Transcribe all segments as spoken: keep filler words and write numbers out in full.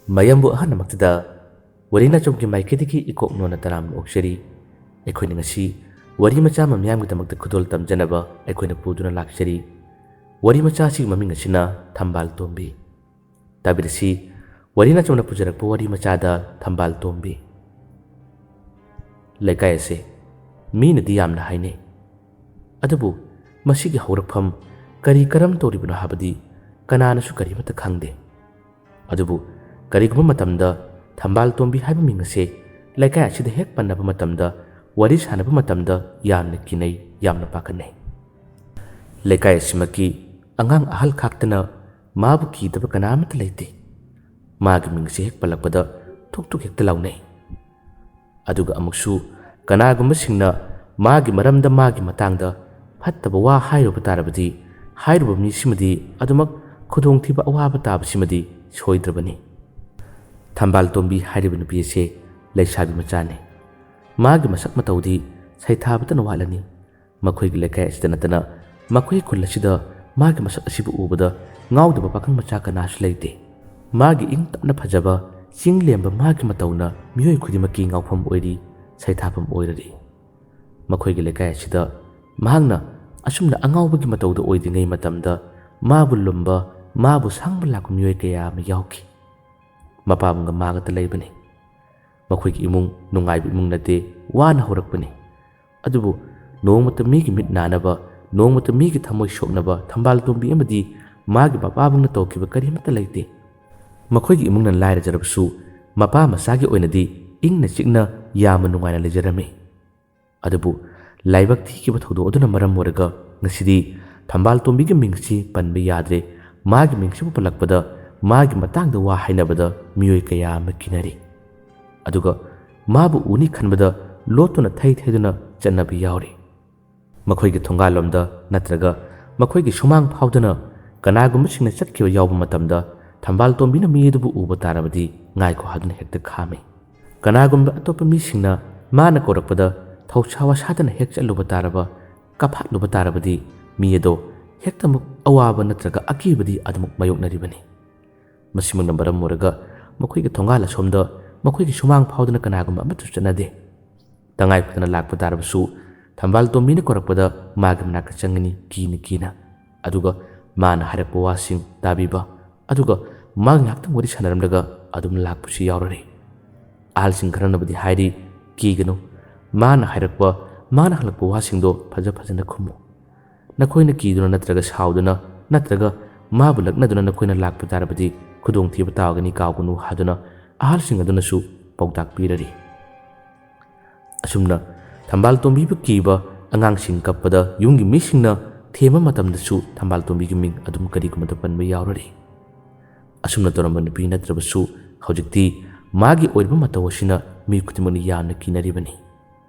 ꯃꯌꯥꯝꯕꯨ ꯑꯍꯥꯟꯕꯃꯛꯇꯗ ꯋꯥꯔꯤ ꯅꯆꯨꯝꯒꯤ ꯃꯥꯏꯀꯩꯗꯒꯤ ꯏꯀꯣꯛ ꯅꯣꯟꯅ ꯇꯔꯥꯝꯅ ꯑꯣꯛꯆꯔꯤ꯫ ꯑꯩꯈꯣꯏꯅ ꯉꯁꯤ ꯋꯥꯔꯤ ꯃꯆꯥ ꯑꯃ ꯃꯤꯌꯥꯝꯒꯤꯗꯃꯛꯇ ꯈꯨꯗꯣꯜ ꯇꯝꯖꯅꯕ ꯑꯩꯈꯣꯏꯅ ꯄꯨꯗꯨꯅ ꯂꯥꯛꯆꯔꯤ꯫ ꯋꯥꯔꯤ ꯃꯆꯥ ꯑꯁꯤꯒꯤ ꯃꯃꯤꯡ ꯑꯁꯤꯅ ꯊꯝꯕꯥꯜ ꯇꯣꯝꯕꯤ꯫ ꯇꯥꯕꯤꯔꯁꯤ, ꯋꯥꯔꯤ ꯅꯆꯨꯝꯅ ꯄꯨꯖꯔꯛꯄ ꯋꯥꯔꯤ ꯃꯆꯥꯗ ꯊꯝꯕꯥꯜ ꯇꯣꯝꯕꯤ꯫ ꯂꯩꯀꯥꯏ ꯑꯁꯤ ꯃꯤꯅꯗꯤ ꯌꯥꯝꯅ ꯍꯥꯏꯅꯩ, ꯑꯗꯨꯕꯨ ꯃꯁꯤꯒꯤ ꯍꯧꯔꯛꯐꯝ ꯀꯔꯤ ꯀꯔꯝ ꯇꯧꯔꯤꯕꯅꯣ ꯍꯥꯏꯕꯗꯤ ꯀꯅꯥꯅꯁꯨ ꯀꯔꯤꯃꯠꯇ ꯈꯪꯗꯦ꯫ ꯑꯗꯨꯕꯨ ꯀꯔꯤꯒꯨꯝꯕ ꯃꯇꯝꯗ ꯊꯝꯕꯥꯜ ꯇꯣꯝꯕꯤ ꯍꯥꯏꯕ ꯃꯤꯡ ꯑꯁꯦ ꯂꯩꯀꯥꯏ ꯑꯁꯤꯗ ꯍꯦꯛ ꯄꯟꯅꯕ ꯃꯇꯝꯗ, ꯋꯥꯔꯤ ꯁꯥꯟꯅꯕ ꯃꯇꯝꯗ ꯌꯥꯝꯅ ꯀꯤꯅꯩ, ꯌꯥꯝꯅ ꯄꯥꯈꯠꯅꯩ꯫ ꯂꯩꯀꯥꯏ ꯑꯁꯤꯃꯛꯀꯤ ꯑꯉꯥꯡ ꯑꯍꯜ ꯈꯥꯛꯇꯅ ꯃꯥꯕꯨ ꯀꯤꯗꯕ ꯀꯅꯥ ꯑꯃꯠꯇ ꯂꯩꯇꯦ꯫ ꯃꯥꯒꯤ ꯃꯤꯡꯁꯦ ꯍꯦꯛ ꯄꯜꯂꯛꯄꯗ ꯊꯨꯛ ꯊꯨꯛ ꯍꯦꯛꯇ ꯂꯥꯎꯅꯩ꯫ ꯑꯗꯨꯒ ꯑꯃꯨꯛꯁꯨ ꯀꯅꯥꯒꯨꯝꯕꯁꯤꯡꯅ ꯃꯥꯒꯤ ꯃꯔꯝꯗ, ꯃꯥꯒꯤ ꯃꯇꯥꯡꯗ ꯐꯠꯇꯕ ꯋꯥ ꯍꯥꯏꯔꯨꯕ ꯇꯥꯔꯕꯗꯤ, ꯍꯥꯏꯔꯨꯕ ꯃꯤꯁꯤꯃꯗꯤ ꯑꯗꯨꯃꯛ ꯈꯨꯗꯣꯡꯊꯤꯕ ꯑꯋꯥꯕ ꯇꯥꯕꯁꯤꯃꯗꯤ ꯁꯣꯏꯗ꯭ꯔꯕꯅꯤ꯫ ꯊꯝꯕꯥꯜ ꯇꯣꯝꯕꯤ ꯍꯥꯏꯔꯤꯕ ꯅꯨꯄꯤ ꯑꯁꯤ ꯂꯩꯁꯥꯕꯤ ꯃꯆꯥꯅꯤ꯫ ꯃꯥꯒꯤ ꯃꯁꯛ ꯃꯇꯧꯗꯤ ꯁꯩꯊꯥꯕꯇꯅ ꯋꯥꯠꯂꯅꯤ꯫ ꯃꯈꯣꯏꯒꯤ ꯂꯩꯀꯥꯏ ꯑꯁꯤꯗ ꯅꯠꯇꯅ ꯃꯈꯣꯏ ꯈꯨꯜ ꯑꯁꯤꯗ ꯃꯥꯒꯤ ꯃꯁꯛ ꯑꯁꯤꯕꯨ ꯎꯕꯗ ꯉꯥꯎꯗꯕ ꯄꯥꯈꯪ ꯃꯆꯥ ꯀꯅꯥꯁꯨ ꯂꯩꯇꯦ꯫ ꯃꯥꯒꯤ ꯏꯪ ꯇꯞꯅ ꯐꯖꯕ, ꯆꯤꯡ ꯂꯦꯝꯕ ꯃꯥꯒꯤ ꯃꯇꯧꯅ ꯃꯤꯑꯣꯏ ꯈꯨꯗꯤꯡꯃꯛꯀꯤ ꯉꯥꯎꯐꯝ ꯑꯣꯏꯔꯤ, ꯁꯩꯊꯥꯐꯝ ꯑꯣꯏꯔꯔꯤ꯫ ꯃꯈꯣꯏꯒꯤ ꯂꯩꯀꯥꯏ ꯑꯁꯤꯗ ꯃꯍꯥꯛꯅ ꯑꯁꯨꯝꯅ ꯑꯉꯥꯎꯕꯒꯤ ꯃꯇꯧꯗ ꯑꯣꯏꯗ꯭ꯔꯤꯉꯩ ꯃꯇꯝꯗ ꯃꯥꯕꯨ ꯂꯨꯝꯕ, ꯃꯥꯕꯨ ꯁꯥꯡꯕ ꯂꯥꯛꯄ ꯃꯤꯑꯣꯏ ꯀꯌꯥ ꯑꯃ ꯌꯥꯎꯈꯤ꯫ ꯃꯄꯥꯕꯨꯡꯒ ꯃꯥꯒꯇ ꯂꯩꯕꯅꯤ꯫ ꯃꯈꯣꯏꯒꯤ ꯏꯃꯨꯡ ꯅꯨꯡꯉꯥꯏꯕ ꯏꯃꯨꯡ ꯅꯠꯇꯦ, ꯋꯥꯅ ꯍꯧꯔꯛꯄꯅꯤ꯫ ꯑꯗꯨꯕꯨ ꯅꯣꯡꯃꯇ ꯃꯤꯒꯤ ꯃꯤꯠ ꯅꯥꯅꯕ, ꯅꯣꯡꯃꯇ ꯃꯤꯒꯤ ꯊꯃꯣꯏ ꯁꯣꯛꯅꯕ ꯊꯝꯕꯥꯜ ꯇꯣꯝꯕꯤ ꯑꯃꯗꯤ ꯃꯥꯒꯤ ꯃꯄꯥꯕꯨꯡꯅ ꯇꯧꯈꯤꯕ ꯀꯔꯤꯃꯠꯇ ꯂꯩꯇꯦ꯫ ꯃꯈꯣꯏꯒꯤ ꯏꯃꯨꯡꯅ ꯂꯥꯏꯔꯖꯔꯕꯁꯨ ꯃꯄꯥ ꯃꯆꯥꯒꯤ ꯑꯣꯏꯅꯗꯤ ꯏꯪꯅ ꯆꯤꯛꯅ ꯌꯥꯝꯅ ꯅꯨꯡꯉꯥꯏꯅ ꯂꯩꯖꯔꯝꯃꯤ꯫ ꯑꯗꯨꯕꯨ ꯂꯥꯏꯕꯛ ꯊꯤꯈꯤꯕ ꯊꯧꯗꯣꯛ ꯑꯗꯨꯅ ꯃꯔꯝ ꯑꯣꯏꯔꯒ ꯉꯁꯤꯗꯤ ꯊꯝꯕꯥꯜ ꯇꯣꯝꯕꯤꯒꯤ ꯃꯤꯡꯁꯤ ꯄꯟꯕ ꯌꯥꯗ꯭ꯔꯦ꯫ ꯃꯥꯒꯤ ꯃꯤꯡꯁꯤꯕꯨ ꯄꯜꯂꯛꯄꯗ, ꯃꯥꯒꯤ ꯃꯇꯥꯡꯗ ꯋꯥ ꯍꯥꯏꯅꯕꯗ ꯃꯤꯑꯣꯏ ꯀꯌꯥ ꯑꯃ ꯀꯤꯅꯔꯤ꯫ ꯑꯗꯨꯒ ꯃꯥꯕꯨ ꯎꯅꯤ ꯈꯟꯕꯗ ꯂꯣꯠꯇꯨꯅ ꯊꯩ ꯊꯩꯗꯨꯅ ꯆꯠꯅꯕ ꯌꯥꯎꯔꯤ꯫ ꯃꯈꯣꯏꯒꯤ ꯊꯣꯡꯒꯥꯜꯂꯣꯝꯗ ꯅꯠꯇ꯭ꯔꯒ ꯃꯈꯣꯏꯒꯤ ꯁꯨꯃꯥꯡ ꯐꯥꯎꯗꯨꯅ ꯀꯅꯥꯒꯨꯝꯕꯁꯤꯡꯅ ꯆꯠꯈꯤꯕ ꯌꯥꯎꯕ ꯃꯇꯝꯗ ꯊꯝꯕꯥꯜ ꯇꯣꯝꯕꯤꯅ ꯃꯤ ꯑꯗꯨꯕꯨ ꯎꯕ ꯇꯥꯔꯕꯗꯤ ꯉꯥꯏꯈꯣ ꯍꯥꯏꯗꯨꯅ ꯍꯦꯛꯇ ꯈꯥꯝꯃꯤ꯫ ꯀꯅꯥꯒꯨꯝꯕ ꯑꯇꯣꯞꯄ ꯃꯤꯁꯤꯡꯅ ꯃꯥꯅ ꯀꯧꯔꯛꯄꯗ ꯊꯧꯁꯥ ꯋꯥꯁꯥꯗꯅ ꯍꯦꯛ ꯆꯠꯂꯨꯕ ꯇꯥꯔꯕ, ꯀꯥꯐꯠꯂꯨꯕ ꯇꯥꯔꯕꯗꯤ ꯃꯤ ꯑꯗꯣ ꯍꯦꯛꯇꯃꯛ ꯑꯋꯥꯕ ꯅꯠꯇ꯭ꯔꯒ ꯑꯀꯤꯕꯗꯤ ꯑꯗꯨꯃꯛ ꯃꯥꯌꯣꯛꯅꯔꯤꯕꯅꯤ꯫ ꯃꯁꯤꯃꯛꯅ ꯃꯔꯝ ꯑꯣꯏꯔꯒ ꯃꯈꯣꯏꯒꯤ ꯊꯣꯡꯒꯥꯜ ꯑꯁꯣꯝꯗ ꯃꯈꯣꯏꯒꯤ ꯁꯨꯃꯥꯡ ꯐꯥꯎꯗꯅ ꯀꯅꯥꯒꯨꯝꯕ ꯑꯃꯠꯇꯁꯨ ꯆꯠꯅꯗꯦ꯫ ꯇꯉꯥꯏ ꯐꯗꯅ ꯂꯥꯛꯄ ꯇꯥꯔꯕꯁꯨ ꯊꯝꯕꯥꯜ ꯇꯣꯝꯕꯤꯅ ꯀꯧꯔꯛꯄꯗ ꯃꯥꯒꯤ ꯃꯅꯥꯛꯇ ꯆꯪꯒꯅꯤ ꯀꯤꯅ ꯀꯤꯅ꯫ ꯑꯗꯨꯒ ꯃꯥꯅ ꯍꯥꯏꯔꯛꯄ ꯋꯥꯁꯤꯡ ꯇꯥꯕꯤꯕ, ꯑꯗꯨꯒ ꯃꯥꯒ ꯉꯥꯏꯍꯥꯛꯇꯪ ꯋꯥꯔꯤ ꯁꯥꯟꯅꯔꯝꯂꯒ ꯑꯗꯨꯝ ꯂꯥꯛꯄꯁꯨ ꯌꯥꯎꯔꯔꯦ꯫ ꯑꯍꯜꯁꯤꯡ ꯈꯔꯅꯕꯨꯗꯤ ꯍꯥꯏꯔꯤ, "ꯀꯤꯒꯅꯨ, ꯃꯥꯅ ꯍꯥꯏꯔꯛꯄ, ꯃꯥꯅ ꯍꯜꯂꯛꯄ ꯋꯥꯁꯤꯡꯗꯣ ꯐꯖ ꯐꯖꯅ ꯈꯨꯝꯃꯨ꯫ ꯅꯈꯣꯏꯅ ꯀꯤꯗꯨꯅ ꯅꯠꯇ꯭ꯔꯒ ꯁꯥꯎꯗꯨꯅ ꯅꯠꯇ꯭ꯔꯒ ꯃꯥꯕꯨ ꯂꯛꯅꯗꯨꯅ ꯅꯈꯣꯏꯅ ꯂꯥꯛꯄ ꯇꯥꯔꯕꯗꯤ ꯈꯨꯗꯣꯡꯊꯤꯕ ꯇꯥꯒꯅꯤ, ꯀꯥꯎꯒꯅꯨ" ꯍꯥꯏꯗꯨꯅ ꯑꯍꯜꯁꯤꯡ ꯑꯗꯨꯅꯁꯨ ꯄꯥꯎꯇꯥꯛ ꯄꯤꯔꯔꯤ꯫ ꯑꯁꯨꯝꯅ ꯊꯝꯕꯥꯜ ꯇꯣꯝꯕꯤꯕꯨ ꯀꯤꯕ ꯑꯉꯥꯡꯁꯤꯡ ꯀꯞꯄꯗ ꯌꯨꯝꯒꯤ ꯃꯤꯁꯤꯡꯅ ꯊꯦꯝꯕ ꯃꯇꯝꯗꯁꯨ ꯊꯝꯕꯥꯜ ꯇꯣꯝꯕꯤꯒꯤ ꯃꯤꯡ ꯑꯗꯨꯝ ꯀꯔꯤꯒꯨꯝꯕꯗ ꯄꯟꯕ ꯌꯥꯎꯔꯔꯤ꯫ ꯑꯁꯨꯝꯅ ꯇꯧꯔꯝꯕ ꯅꯨꯄꯤ ꯅꯠꯇ꯭ꯔꯕꯁꯨ ꯍꯧꯖꯤꯛꯇꯤ ꯃꯥꯒꯤ ꯑꯣꯏꯔꯤꯕ ꯃꯇꯧ ꯑꯁꯤꯅ ꯃꯤ ꯈꯨꯗꯤꯡꯃꯛꯅ ꯌꯥꯝꯅ ꯀꯤꯅꯔꯤꯕꯅꯤ꯫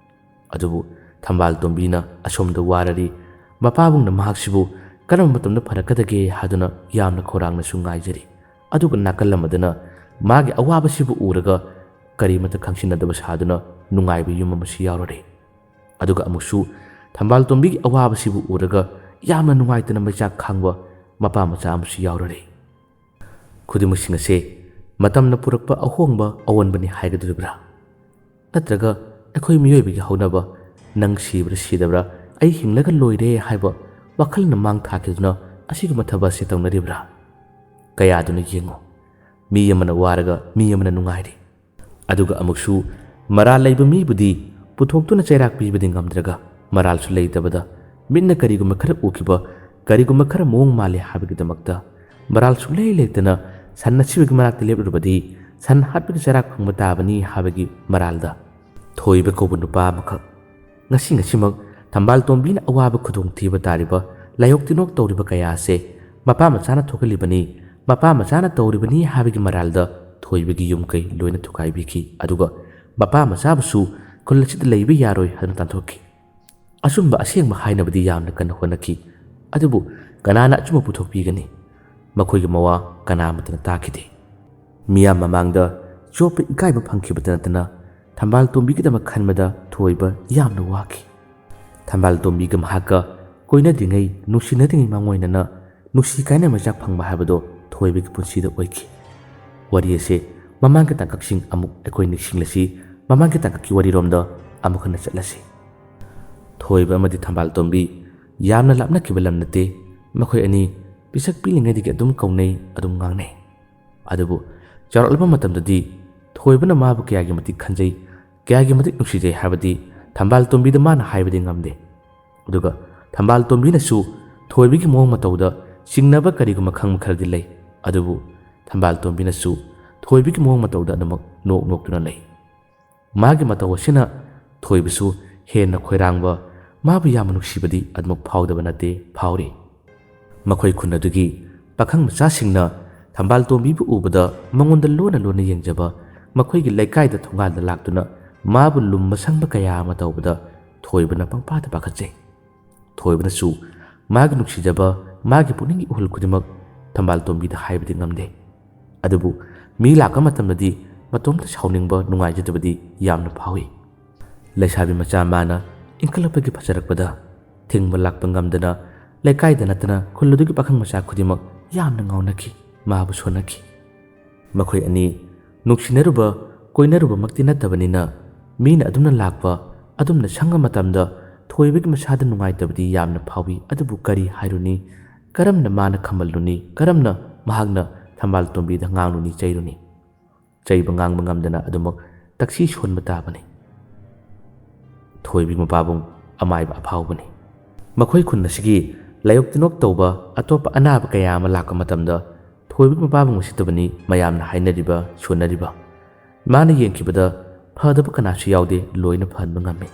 ꯑꯗꯨꯕꯨ ꯊꯝꯕꯥꯜ ꯇꯣꯝꯕꯤꯅ ꯑꯁꯣꯝꯗ ꯋꯥꯔꯔꯤ꯫ ꯃꯄꯥꯕꯨꯡꯅ ꯃꯍꯥꯛꯁꯤꯕꯨ ꯀꯔꯝꯕ ꯃꯇꯝꯗ ꯐꯔꯛꯀꯗꯒꯦ ꯍꯥꯏꯗꯨꯅ ꯌꯥꯝꯅ ꯈꯧꯔꯥꯡꯅꯁꯨ ꯉꯥꯏꯖꯔꯤ꯫ ꯑꯗꯨꯒ ꯅꯥꯀꯜ ꯑꯃꯗꯅ ꯃꯥꯒꯤ ꯑꯋꯥꯕꯁꯤꯕꯨ ꯎꯔꯒ ꯀꯔꯤꯃꯠꯇ ꯈꯪꯁꯤꯟꯅꯗꯕ ꯁꯥꯗꯨꯅ ꯅꯨꯡꯉꯥꯏꯕ ꯌꯨꯝ ꯑꯃꯁꯨ ꯌꯥꯎꯔꯔꯦ꯫ ꯑꯗꯨꯒ ꯑꯃꯨꯛꯁꯨ ꯊꯝꯕꯥꯜ ꯇꯣꯝꯕꯤꯒꯤ ꯑꯋꯥꯕꯁꯤꯕꯨ ꯎꯔꯒ ꯌꯥꯝꯅ ꯅꯨꯡꯉꯥꯏꯇꯅ ꯃꯩꯆꯥꯛ ꯈꯥꯡꯕ ꯃꯄꯥ ꯃꯆꯥ ꯑꯃꯁꯨ ꯌꯥꯎꯔꯔꯦ꯫ ꯈꯨꯗꯤꯡꯃꯛꯁꯤꯡ ꯑꯁꯦ ꯃꯇꯝꯅ ꯄꯨꯔꯛꯄ ꯑꯍꯣꯡꯕ ꯑꯑꯣꯟꯕꯅꯤ ꯍꯥꯏꯒꯗꯧꯔꯤꯕ꯭ꯔꯥ? ꯅꯠꯇ꯭ꯔꯒ ꯑꯩꯈꯣꯏ ꯃꯤꯑꯣꯏꯕꯒꯤ ꯍꯧꯅꯕ "ꯅꯪ ꯁꯤꯕ꯭ꯔꯥ ꯁꯤꯗꯕ꯭ꯔꯥ, ꯑꯩ ꯍꯤꯡꯂꯒ ꯂꯣꯏꯔꯦ" ꯍꯥꯏꯕ ꯋꯥꯈꯜꯅ ꯃꯥꯡ ꯊꯥꯈꯤꯗꯨꯅ ꯑꯁꯤꯒꯨꯝꯕ ꯊꯕꯛ ꯑꯁꯤ ꯇꯧꯅꯔꯤꯕ꯭ꯔꯥ? ꯀꯌꯥꯗꯨꯅ ꯌꯦꯡꯉꯨ, ꯃꯤ ꯑꯃꯅ ꯋꯥꯔꯒ ꯃꯤ ꯑꯃꯅ ꯅꯨꯡꯉꯥꯏꯔꯤ꯫ ꯑꯗꯨꯒ ꯑꯃꯨꯛꯁꯨ ꯃꯔꯥꯜ ꯂꯩꯕ ꯃꯤꯕꯨꯗꯤ ꯄꯨꯊꯣꯛꯇꯨꯅ ꯆꯩꯔꯥꯛ ꯄꯤꯕꯗꯤ ꯉꯝꯗ꯭ꯔꯒ, ꯃꯔꯥꯜꯁꯨ ꯂꯩꯇꯕꯗ ꯃꯤꯠꯅ ꯀꯔꯤꯒꯨꯝꯕ ꯈꯔ ꯎꯈꯤꯕ, ꯀꯔꯤꯒꯨꯝꯕ ꯈꯔ ꯃꯑꯣꯡ ꯃꯥꯜꯂꯦ ꯍꯥꯏꯕꯒꯤꯗꯃꯛꯇ ꯃꯔꯥꯜ ꯁꯨꯡꯂꯩ ꯂꯩꯇꯅ ꯁꯟ ꯑꯁꯤꯕꯒꯤ ꯃꯅꯥꯛꯇ ꯂꯦꯞꯂꯨꯔꯕꯗꯤ ꯁꯟ ꯍꯥꯠꯄꯒꯤ ꯆꯩꯔꯥꯛ ꯐꯪꯕ ꯇꯥꯕꯅꯤ ꯍꯥꯏꯕꯒꯤ ꯃꯔꯥꯜꯗ ꯊꯣꯏꯕ ꯀꯧꯕ ꯅꯨꯄꯥ ꯑꯃꯈꯛ꯫ ꯉꯁꯤ ꯉꯁꯤꯃꯛ ꯊꯝꯕꯥꯜ ꯇꯣꯝꯕꯤꯅ ꯑꯋꯥꯕ ꯈꯨꯗꯣꯡꯊꯤꯕ ꯇꯥꯔꯤꯕ, ꯂꯥꯏꯌꯣꯛ ꯇꯤꯟꯅꯣꯛ ꯇꯧꯔꯤꯕ ꯀꯌꯥ ꯑꯁꯦ ꯃꯄꯥ ꯃꯆꯥꯅ ꯊꯣꯛꯍꯜꯂꯤꯕꯅꯤ, ꯃꯄꯥ ꯃꯆꯥꯅ ꯇꯧꯔꯤꯕꯅꯤ ꯍꯥꯏꯕꯒꯤ ꯃꯔꯥꯜꯗ ꯊꯣꯏꯕꯒꯤ ꯌꯨꯝ ꯀꯩ ꯂꯣꯏꯅ ꯊꯨꯒꯥꯏꯕꯤꯈꯤ꯫ ꯑꯗꯨꯒ ꯃꯄꯥ ꯃꯆꯥꯕꯨꯁꯨ ꯈꯨꯜ ꯑꯁꯤꯗ ꯂꯩꯕ ꯌꯥꯔꯣꯏ ꯍꯥꯏꯗꯨꯅ ꯇꯥꯟꯊꯣꯛꯈꯤ꯫ ꯑꯆꯨꯝꯕ ꯑꯁꯦꯡꯕ ꯍꯥꯏꯅꯕꯗꯤ ꯌꯥꯝꯅ ꯀꯟꯅ ꯍꯣꯠꯅꯈꯤ, ꯑꯗꯨꯕꯨ ꯀꯅꯥꯅ ꯑꯆꯨꯝꯕ ꯄꯨꯊꯣꯛꯄꯤꯒꯅꯤ? ꯃꯈꯣꯏꯒꯤ ꯃꯋꯥ ꯀꯅꯥ ꯑꯃꯠꯇꯅ ꯇꯥꯈꯤꯗꯦ꯫ ꯃꯤꯌꯥꯝ ꯃꯃꯥꯡꯗ ꯆꯣꯞꯄ ꯏꯀꯥꯏꯕ ꯐꯪꯈꯤꯕꯇ ꯅꯠꯇꯅ ꯊꯝꯕꯥꯜ ꯇꯣꯝꯕꯤꯒꯤꯗꯃꯛ ꯈꯟꯕꯗ ꯊꯣꯏꯕ ꯌꯥꯝꯅ ꯋꯥꯈꯤ꯫ ꯊꯝꯕꯥꯜ ꯇꯣꯝꯕꯤꯒ ꯃꯍꯥꯛꯀ ꯀꯣꯏꯅꯗ꯭ꯔꯤꯉꯩ, ꯅꯨꯡꯁꯤꯅꯗ꯭ꯔꯤꯉꯩ ꯃꯥꯡꯑꯣꯏꯅꯅ ꯅꯨꯡꯁꯤ ꯀꯥꯏꯅ ꯃꯩꯆꯥꯛ ꯐꯪꯕ ꯍꯥꯏꯕꯗꯣ ꯊꯣꯏꯕꯒꯤ ꯄꯨꯟꯁꯤꯗ ꯑꯣꯏꯈꯤ꯫ ꯋꯥꯔꯤ ꯑꯁꯦ ꯃꯃꯥꯡꯒꯤ ꯇꯥꯡꯀꯛꯁꯤꯡ ꯑꯃꯨꯛ ꯑꯩꯈꯣꯏ ꯅꯤꯡꯁꯤꯡꯂꯁꯤ꯫ ꯃꯃꯥꯡꯒꯤ ꯇꯥꯡꯀꯛꯀꯤ ꯋꯥꯔꯤꯔꯣꯝꯗ ꯑꯃꯨꯛ ꯍꯟꯅ ꯆꯠꯂꯁꯤ꯫ ꯊꯣꯏꯕ ꯑꯃꯗꯤ ꯊꯝꯕꯥꯜ ꯇꯣꯝꯕꯤ ꯌꯥꯝꯅ ꯂꯥꯞꯅꯈꯤꯕ ꯂꯝ ꯅꯠꯇꯦ꯫ ꯃꯈꯣꯏ ꯑꯅꯤ ꯄꯤꯁꯛ ꯄꯤꯛꯂꯤꯉꯩꯗꯒꯤ ꯑꯗꯨꯝ ꯀꯧꯅꯩ, ꯑꯗꯨꯝ ꯉꯥꯡꯅꯩ꯫ ꯑꯗꯨꯕꯨ ꯆꯥꯎꯔꯛꯂꯕ ꯃꯇꯝꯗꯗꯤ ꯊꯣꯏꯕꯅ ꯃꯥꯕꯨ ꯀꯌꯥꯒꯤ ꯃꯇꯤꯛ ꯈꯟꯖꯩ, ꯀꯌꯥꯒꯤ ꯃꯇꯤꯛ ꯅꯨꯡꯁꯤꯖꯩ ꯍꯥꯏꯕꯗꯤ ꯊꯝꯕꯥꯜ ꯇꯣꯝꯕꯤꯗ ꯃꯥꯅ ꯍꯥꯏꯕꯗꯤ ꯉꯝꯗꯦ꯫ ꯑꯗꯨꯒ ꯊꯝꯕꯥꯜ ꯇꯣꯝꯕꯤꯅꯁꯨ ꯊꯣꯏꯕꯒꯤ ꯃꯑꯣꯡ ꯃꯇꯧꯗ ꯆꯤꯡꯅꯕ ꯀꯔꯤꯒꯨꯝꯕ ꯈꯪꯕ ꯈꯔꯗꯤ ꯂꯩ꯫ ꯑꯗꯨꯕꯨ ꯊꯝꯕꯥꯜ ꯇꯣꯝꯕꯤꯅꯁꯨ ꯊꯣꯏꯕꯒꯤ ꯃꯑꯣꯡ ꯃꯇꯧꯗ ꯑꯗꯨꯃꯛ ꯅꯣꯛ ꯅꯣꯛꯇꯨꯅ ꯂꯩ꯫ ꯃꯥꯒꯤ ꯃꯇꯧ ꯑꯁꯤꯅ ꯊꯣꯏꯕꯁꯨ ꯍꯦꯟꯅ ꯈꯣꯏꯔꯥꯡꯕ, ꯃꯥꯕꯨ ꯌꯥꯝꯅ ꯅꯨꯡꯁꯤꯕꯗꯤ ꯑꯗꯨꯃꯛ ꯐꯥꯎꯗꯕ ꯅꯠꯇꯦ, ꯐꯥꯎꯔꯤ꯫ ꯃꯈꯣꯏ ꯈꯨꯟ ꯑꯗꯨꯒꯤ ꯄꯥꯈꯪ ꯃꯆꯥꯁꯤꯡꯅ ꯊꯝꯕꯥꯜ ꯇꯣꯝꯕꯤꯕꯨ ꯎꯕꯗ ꯃꯉꯣꯟꯗ ꯂꯣꯟꯅ ꯂꯣꯟꯅ ꯌꯦꯡꯖꯕ, ꯃꯈꯣꯏꯒꯤ ꯂꯩꯀꯥꯏꯗ ꯊꯣꯡꯒꯥꯜꯗ ꯂꯥꯛꯇꯨꯅ ꯃꯥꯕꯨ ꯂꯨꯝꯕ ꯁꯪꯕ ꯀꯌꯥ ꯑꯃ ꯇꯧꯕꯗ ꯊꯣꯏꯕꯅ ꯄꯪꯄꯥꯗ ꯄꯥꯈꯠꯆꯩ꯫ ꯊꯣꯏꯕꯅꯁꯨ ꯃꯥꯒꯤ ꯅꯨꯡꯁꯤꯖꯕ, ꯃꯥꯒꯤ ꯄꯨꯛꯅꯤꯡꯒꯤ ꯏꯍꯨꯜ ꯈꯨꯗꯤꯡꯃꯛ ꯊꯝꯕꯥꯜ ꯇꯣꯝꯕꯤꯗ ꯍꯥꯏꯕꯗꯤ ꯉꯝꯗꯦ꯫ ꯑꯗꯨꯕꯨ ꯃꯤ ꯂꯥꯛꯄ ꯃꯇꯝꯗꯗꯤ ꯃꯇꯣꯝꯇ ꯁꯥꯎꯅꯤꯡꯕ, ꯅꯨꯡꯉꯥꯏꯖꯗꯕꯗꯤ ꯌꯥꯝꯅ ꯐꯥꯎꯏ꯫ ꯂꯩꯁꯥꯕꯤ ꯃꯆꯥ ꯃꯥꯅ ꯏꯟꯈꯠꯂꯛꯄꯒꯤ ꯐꯖꯔꯛꯄꯗ ꯊꯤꯡꯕ ꯂꯥꯛꯄ ꯉꯝꯗꯅ ꯂꯩꯀꯥꯏꯗ ꯅꯠꯇꯅ ꯈꯨꯜ ꯑꯗꯨꯒꯤ ꯄꯥꯈꯪ ꯃꯆꯥ ꯈꯨꯗꯤꯡꯃꯛ ꯌꯥꯝꯅ ꯉꯥꯎꯅꯈꯤ, ꯃꯥꯕꯨ ꯁꯣꯟꯅꯈꯤ꯫ ꯃꯈꯣꯏ ꯑꯅꯤ ꯅꯨꯡꯁꯤꯅꯔꯨꯕ, ꯀꯣꯏꯅꯔꯨꯕꯃꯛꯇꯤ ꯅꯠꯇꯕꯅꯤꯅ ꯃꯤꯅ ꯑꯗꯨꯝꯅ ꯂꯥꯛꯄ, ꯑꯗꯨꯝꯅ ꯁꯪꯕ ꯃꯇꯝꯗ ꯊꯣꯏꯕꯒꯤ ꯃꯁꯥꯗ ꯅꯨꯡꯉꯥꯏꯇꯕꯗꯤ ꯌꯥꯝꯅ ꯐꯥꯎꯏ꯫ ꯑꯗꯨꯕꯨ ꯀꯔꯤ ꯍꯥꯏꯔꯨꯅꯤ? ꯀꯔꯝꯅ ꯃꯥꯅ ꯈꯝꯕꯜꯂꯨꯅꯤ? ꯀꯔꯝꯅ ꯃꯍꯥꯛꯅ ꯊꯝꯕꯥꯜ ꯇꯣꯝꯕꯤꯗ ꯉꯥꯡꯂꯨꯅꯤ, ꯆꯩꯔꯨꯅꯤ? ꯆꯩꯕ ꯉꯥꯡꯕ ꯉꯝꯗꯅ ꯑꯗꯨꯃꯛ ꯇꯛꯁꯤ ꯁꯣꯟꯕ ꯇꯥꯕꯅꯤ꯫ ꯊꯣꯏꯕꯤ ꯃꯄꯥꯕꯨꯡ ꯑꯃꯥꯏꯕ ꯑꯐꯥꯎꯕꯅꯤ꯫ ꯃꯈꯣꯏ ꯈꯨꯟ ꯑꯁꯤꯒꯤ ꯂꯥꯏꯌꯣꯛ ꯇꯤꯟꯅꯣꯛ ꯇꯧꯕ ꯑꯇꯣꯞꯄ ꯑꯅꯥꯕ ꯀꯌꯥ ꯑꯃ ꯂꯥꯛꯄ ꯃꯇꯝꯗ ꯊꯣꯏꯕꯤ ꯃꯄꯥꯕꯨꯡ ꯎꯁꯤꯠꯇꯕꯅꯤ ꯃꯌꯥꯝꯅ ꯍꯥꯏꯅꯔꯤꯕ, ꯁꯣꯟꯅꯔꯤꯕ꯫ ꯃꯥꯅ ꯌꯦꯡꯈꯤꯕꯗ ꯐꯗꯕ ꯀꯅꯥꯁꯨ ꯌꯥꯎꯗꯦ, ꯂꯣꯏꯅ ꯐꯍꯟꯕ ꯉꯝꯃꯤ꯫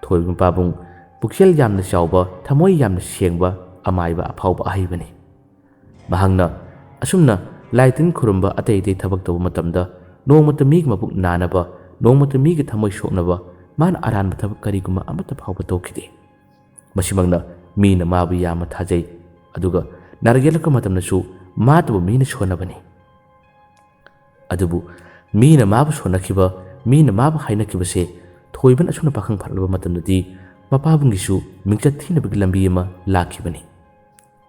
ꯊꯣꯏꯕꯤ ꯃꯄꯥꯕꯨꯡ ꯄꯨꯛꯆꯦꯜ ꯌꯥꯝꯅ ꯆꯥꯎꯕ, ꯊꯃꯣꯏ ꯌꯥꯝꯅ ꯁꯦꯡꯕ, ꯑꯃꯥꯏꯕ ꯑꯐꯥꯎꯕ ꯑꯍꯩꯕꯅꯤ꯫ ꯃꯍꯥꯛꯅ ꯑꯁꯨꯝꯅ ꯂꯥꯏ ꯇꯤꯟ ꯈꯨꯔꯨꯝꯕ, ꯑꯇꯩ ꯑꯇꯩ ꯊꯕꯛ ꯇꯧꯕ ꯃꯇꯝꯗ ꯅꯣꯡꯃꯇ ꯃꯤꯒꯤ ꯃꯄꯨꯛ ꯅꯥꯅꯕ, ꯅꯣꯡꯃꯇ ꯃꯤꯒꯤ ꯊꯃꯣꯏ ꯁꯣꯛꯅꯕ ꯃꯥꯅ ꯑꯔꯥꯟꯕ ꯊꯕꯛ ꯀꯔꯤꯒꯨꯝꯕ ꯑꯃꯠꯇ ꯐꯥꯎꯕ ꯇꯧꯈꯤꯗꯦ꯫ ꯃꯁꯤꯃꯛꯅ ꯃꯤꯅ ꯃꯥꯕꯨ ꯌꯥꯝꯅ ꯊꯥꯖꯩ꯫ ꯑꯗꯨꯒ ꯅꯥꯔꯛ ꯌꯦꯛꯂꯛꯄ ꯃꯇꯝꯗꯁꯨ ꯃꯥꯇꯕꯨ ꯃꯤꯅ ꯁꯣꯟꯅꯕꯅꯤ꯫ ꯑꯗꯨꯕꯨ ꯃꯤꯅ ꯃꯥꯕꯨ ꯁꯣꯟꯅꯈꯤꯕ, ꯃꯤꯅ ꯃꯥꯕꯨ ꯍꯥꯏꯅꯈꯤꯕꯁꯦ ꯊꯣꯏꯕꯅ ꯑꯁꯨꯝꯅ ꯄꯥꯈꯪ ꯐꯠꯂꯕ ꯃꯇꯝꯗꯗꯤ ꯃꯄꯥꯕꯨꯡꯒꯤꯁꯨ ꯃꯤꯡꯆꯠ ꯊꯤꯅꯕꯒꯤ ꯂꯝꯕꯤ ꯑꯃ ꯂꯥꯛꯈꯤꯕꯅꯤ꯫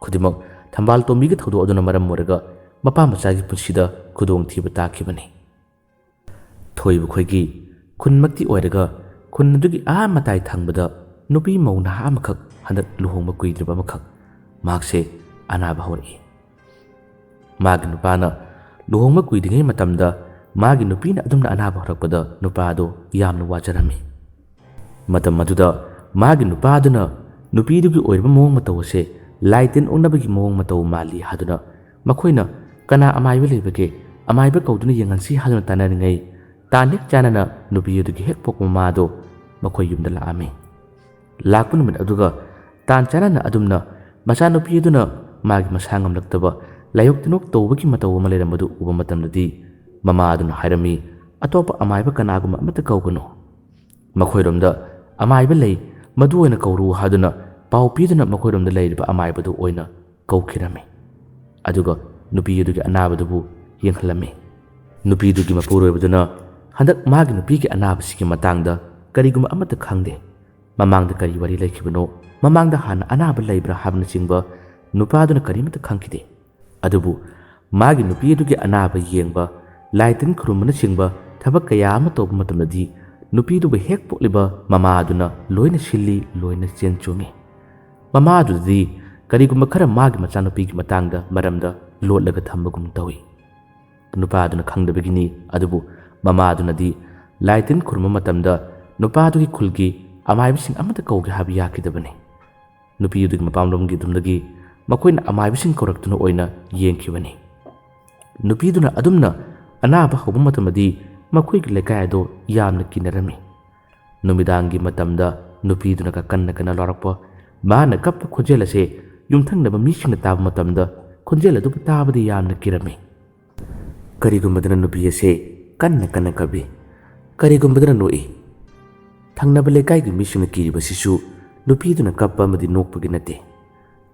ꯈꯨꯗꯤꯡꯃꯛ ꯊꯝꯕꯥꯜ ꯇꯣꯝꯕꯤꯒꯤ ꯊꯧꯗꯣꯛ ꯑꯗꯨꯅ ꯃꯔꯝ ꯑꯣꯏꯔꯒ ꯃꯄꯥ ꯃꯆꯥꯒꯤ ꯄꯨꯟꯁꯤꯗ ꯈꯨꯗꯣꯡꯊꯤꯕ ꯇꯥꯈꯤꯕꯅꯤ꯫ ꯊꯣꯏꯕ ꯈꯣꯏꯒꯤ ꯈꯨꯟꯃꯛꯇꯤ ꯑꯣꯏꯔꯒ ꯈꯨꯟ ꯑꯗꯨꯒꯤ ꯑꯥ ꯃꯇꯥꯏ ꯊꯪꯕꯗ ꯅꯨꯄꯤ ꯃꯧ ꯅꯍꯥ ꯑꯃꯈꯛ ꯍꯟꯗꯛ ꯂꯨꯍꯣꯡꯕ ꯀꯨꯏꯗ꯭ꯔꯤꯕ ꯑꯃꯈꯛ ꯃꯍꯥꯛꯁꯦ ꯑꯅꯥꯕ ꯍꯧꯔꯛꯏ꯫ ꯃꯥꯒꯤ ꯅꯨꯄꯥꯅ ꯂꯨꯍꯣꯡꯕ ꯀꯨꯏꯗ꯭ꯔꯤꯉꯩ ꯃꯇꯝꯗ ꯃꯥꯒꯤ ꯅꯨꯄꯤꯅ ꯑꯗꯨꯝꯅ ꯑꯅꯥꯕ ꯍꯧꯔꯛꯄꯗ ꯅꯨꯄꯥꯗꯣ ꯌꯥꯝꯅ ꯋꯥꯖꯔꯝꯃꯤ꯫ ꯃꯇꯝ ꯑꯗꯨꯗ ꯃꯥꯒꯤ ꯅꯨꯄꯥꯗꯨꯅ ꯅꯨꯄꯤꯗꯨꯒꯤ ꯑꯣꯏꯔꯤꯕ ꯃꯑꯣꯡ ꯃꯇꯧ ꯑꯁꯦ ꯂꯥꯏ ꯇꯤꯟ ꯑꯣꯛꯅꯕꯒꯤ ꯃꯑꯣꯡ ꯃꯇꯧ ꯃꯥꯜꯂꯤ ꯍꯥꯏꯗꯨꯅ ꯃꯈꯣꯏꯅ ꯀꯅꯥ ꯑꯃꯥꯏꯕ ꯂꯩꯕꯒꯦ, ꯑꯃꯥꯏꯕ ꯀꯧꯗꯨꯅ ꯌꯦꯡꯍꯟꯁꯤ ꯍꯥꯏꯗꯨꯅ ꯇꯥꯟꯅꯔꯤꯉꯩ ꯇꯥꯟ ꯍꯦꯛ ꯆꯥꯟꯅꯅ ꯅꯨꯄꯤ ꯑꯗꯨꯒꯤ ꯍꯦꯛ ꯄꯣꯛꯄ ꯃꯃꯥꯗꯣ ꯃꯈꯣꯏ ꯌꯨꯝꯗ ꯂꯥꯛꯑꯝꯃꯤ꯫ ꯂꯥꯛꯄ ꯅꯨꯃꯤꯠ ꯑꯗꯨꯒ ꯇꯥꯟ ꯆꯥꯟꯅꯅ ꯑꯗꯨꯝꯅ ꯃꯆꯥꯅꯨꯄꯤ ꯑꯗꯨꯅ ꯃꯥꯒꯤ ꯃꯁꯥ ꯉꯝꯂꯛꯇꯕ ꯂꯥꯏꯌꯣꯛ ꯇꯤꯟꯅꯣꯛ ꯇꯧꯕꯒꯤ ꯃꯇꯧ ꯑꯃ ꯂꯩꯔꯝꯕꯗꯨ ꯎꯕ ꯃꯇꯝꯗꯗꯤ ꯃꯃꯥ ꯑꯗꯨꯅ ꯍꯥꯏꯔꯝꯃꯤ, "ꯑꯇꯣꯞꯄ ꯑꯃꯥꯏꯕ ꯀꯅꯥꯒꯨꯝꯕ ꯑꯃꯠꯇ ꯀꯧꯒꯅꯨ꯫ ꯃꯈꯣꯏꯔꯣꯝꯗ ꯑꯃꯥꯏꯕ ꯂꯩ, ꯃꯗꯨ ꯑꯣꯏꯅ ꯀꯧꯔꯨ" ꯍꯥꯏꯗꯨꯅ ꯄꯥꯎ ꯄꯤꯗꯨꯅ ꯃꯈꯣꯏꯔꯣꯝꯗ ꯂꯩꯔꯤꯕ ꯑꯃꯥꯏꯕꯗꯨ ꯑꯣꯏꯅ ꯀꯧꯈꯤꯔꯝꯃꯤ꯫ ꯑꯗꯨꯒ ꯅꯨꯄꯤ ꯑꯗꯨꯒꯤ ꯑꯅꯥꯕꯗꯨꯕꯨ ꯌꯦꯡꯍꯜꯂꯝꯃꯤ꯫ ꯅꯨꯄꯤꯗꯨꯒꯤ ꯃꯄꯨꯔꯣꯏꯕꯗꯨꯅ ꯍꯟꯗꯛ ꯃꯥꯒꯤ ꯅꯨꯄꯤꯒꯤ ꯑꯅꯥꯕꯁꯤꯒꯤ ꯃꯇꯥꯡꯗ ꯀꯔꯤꯒꯨꯝꯕ ꯑꯃꯠꯇ ꯈꯪꯗꯦ꯫ ꯃꯃꯥꯡꯗ ꯀꯔꯤ ꯋꯥꯔꯤ ꯂꯩꯈꯤꯕꯅꯣ, ꯃꯃꯥꯡꯗ ꯍꯥꯟꯅ ꯑꯅꯥꯕ ꯂꯩꯕ꯭ꯔꯥ ꯍꯥꯏꯕꯅꯆꯤꯡꯕ ꯅꯨꯄꯥꯗꯨꯅ ꯀꯔꯤꯃꯠꯇ ꯈꯪꯈꯤꯗꯦ꯫ ꯑꯗꯨꯕꯨ ꯃꯥꯒꯤ ꯅꯨꯄꯤ ꯑꯗꯨꯒꯤ ꯑꯅꯥꯕ ꯌꯦꯡꯕ, ꯂꯥꯏ ꯇꯤꯟ ꯈꯨꯔꯨꯝꯕꯅꯆꯤꯡꯕ ꯊꯕꯛ ꯀꯌꯥ ꯑꯃ ꯇꯧꯕ ꯃꯇꯝꯗꯗꯤ ꯅꯨꯄꯤꯗꯨꯕꯨ ꯍꯦꯛ ꯄꯣꯛꯂꯤꯕ ꯃꯃꯥ ꯑꯗꯨꯅ ꯂꯣꯏꯅ ꯁꯤꯜꯂꯤ, ꯂꯣꯏꯅ ꯆꯦꯟ ꯆꯣꯡꯉꯤ꯫ ꯃꯃꯥ ꯑꯗꯨꯗꯗꯤ ꯀꯔꯤꯒꯨꯝꯕ ꯈꯔ ꯃꯥꯒꯤ ꯃꯆꯥꯅꯨꯄꯤꯒꯤ ꯃꯇꯥꯡꯗ ꯃꯔꯝꯗ ꯂꯣꯠꯂꯒ ꯊꯝꯕꯒꯨꯝ ꯇꯧꯏ꯫ ꯅꯨꯄꯥꯗꯨꯅ ꯈꯪꯗꯕꯒꯤꯅꯤ, ꯑꯗꯨꯕꯨ ꯃꯃꯥꯗꯨꯅꯗꯤ ꯂꯥꯏ ꯇꯤꯟ ꯈꯨꯔꯨꯝꯕ ꯃꯇꯝꯗ ꯅꯨꯄꯥꯗꯨꯒꯤ ꯈꯨꯜꯒꯤ ꯑꯃꯥꯏꯕꯁꯤꯡ ꯑꯃꯠꯇ ꯀꯧꯒꯦ ꯍꯥꯏꯕ ꯌꯥꯈꯤꯗꯕꯅꯤ꯫ ꯅꯨꯄꯤ ꯑꯗꯨꯒꯤ ꯃꯄꯥꯝꯂꯣꯝꯒꯤ ꯑꯗꯨꯝꯗꯒꯤ ꯃꯈꯣꯏꯅ ꯑꯃꯥꯏꯕꯁꯤꯡ ꯀꯧꯔꯛꯇꯨꯅ ꯑꯣꯏꯅ ꯌꯦꯡꯈꯤꯕꯅꯤ꯫ ꯅꯨꯄꯤꯗꯨꯅ ꯑꯗꯨꯝꯅ ꯑꯅꯥꯕ ꯍꯧꯕ ꯃꯇꯝꯗꯗꯤ ꯃꯈꯣꯏꯒꯤ ꯂꯩꯀꯥꯏ ꯑꯗꯨ ꯌꯥꯝꯅ ꯀꯤꯅꯔꯝꯃꯤ꯫ ꯅꯨꯃꯤꯗꯥꯡꯒꯤ ꯃꯇꯝꯗ ꯅꯨꯄꯤꯗꯨꯅ ꯀꯟꯅ ꯀꯟꯅ ꯂꯥꯎꯔꯛꯄ, ꯃꯥꯅ ꯀꯞꯄ ꯈꯣꯟꯖꯦꯜ ꯑꯁꯦ ꯌꯨꯝꯊꯪꯅꯕ ꯃꯤꯁꯤꯡꯅ ꯇꯥꯕ ꯃꯇꯝꯗ ꯈꯣꯟꯖꯦꯜ ꯑꯗꯨꯕꯨ ꯇꯥꯕꯗ ꯌꯥꯝꯅ ꯀꯤꯔꯝꯃꯤ꯫ ꯀꯔꯤꯒꯨꯝꯕꯗꯅ ꯅꯨꯄꯤ ꯑꯁꯦ ꯀꯟꯅ ꯀꯟꯅ ꯀꯞꯏ, ꯀꯔꯤꯒꯨꯝꯕꯗꯅ ꯅꯣꯛꯏ꯫ ꯊꯪꯅꯕ ꯂꯩꯀꯥꯏꯒꯤ ꯃꯤꯁꯤꯡꯅ ꯀꯤꯔꯤꯕꯁꯤꯁꯨ ꯅꯨꯄꯤꯗꯨꯅ ꯀꯞꯄ ꯑꯃꯗꯤ ꯅꯣꯛꯄꯒꯤ ꯅꯠꯇꯦ꯫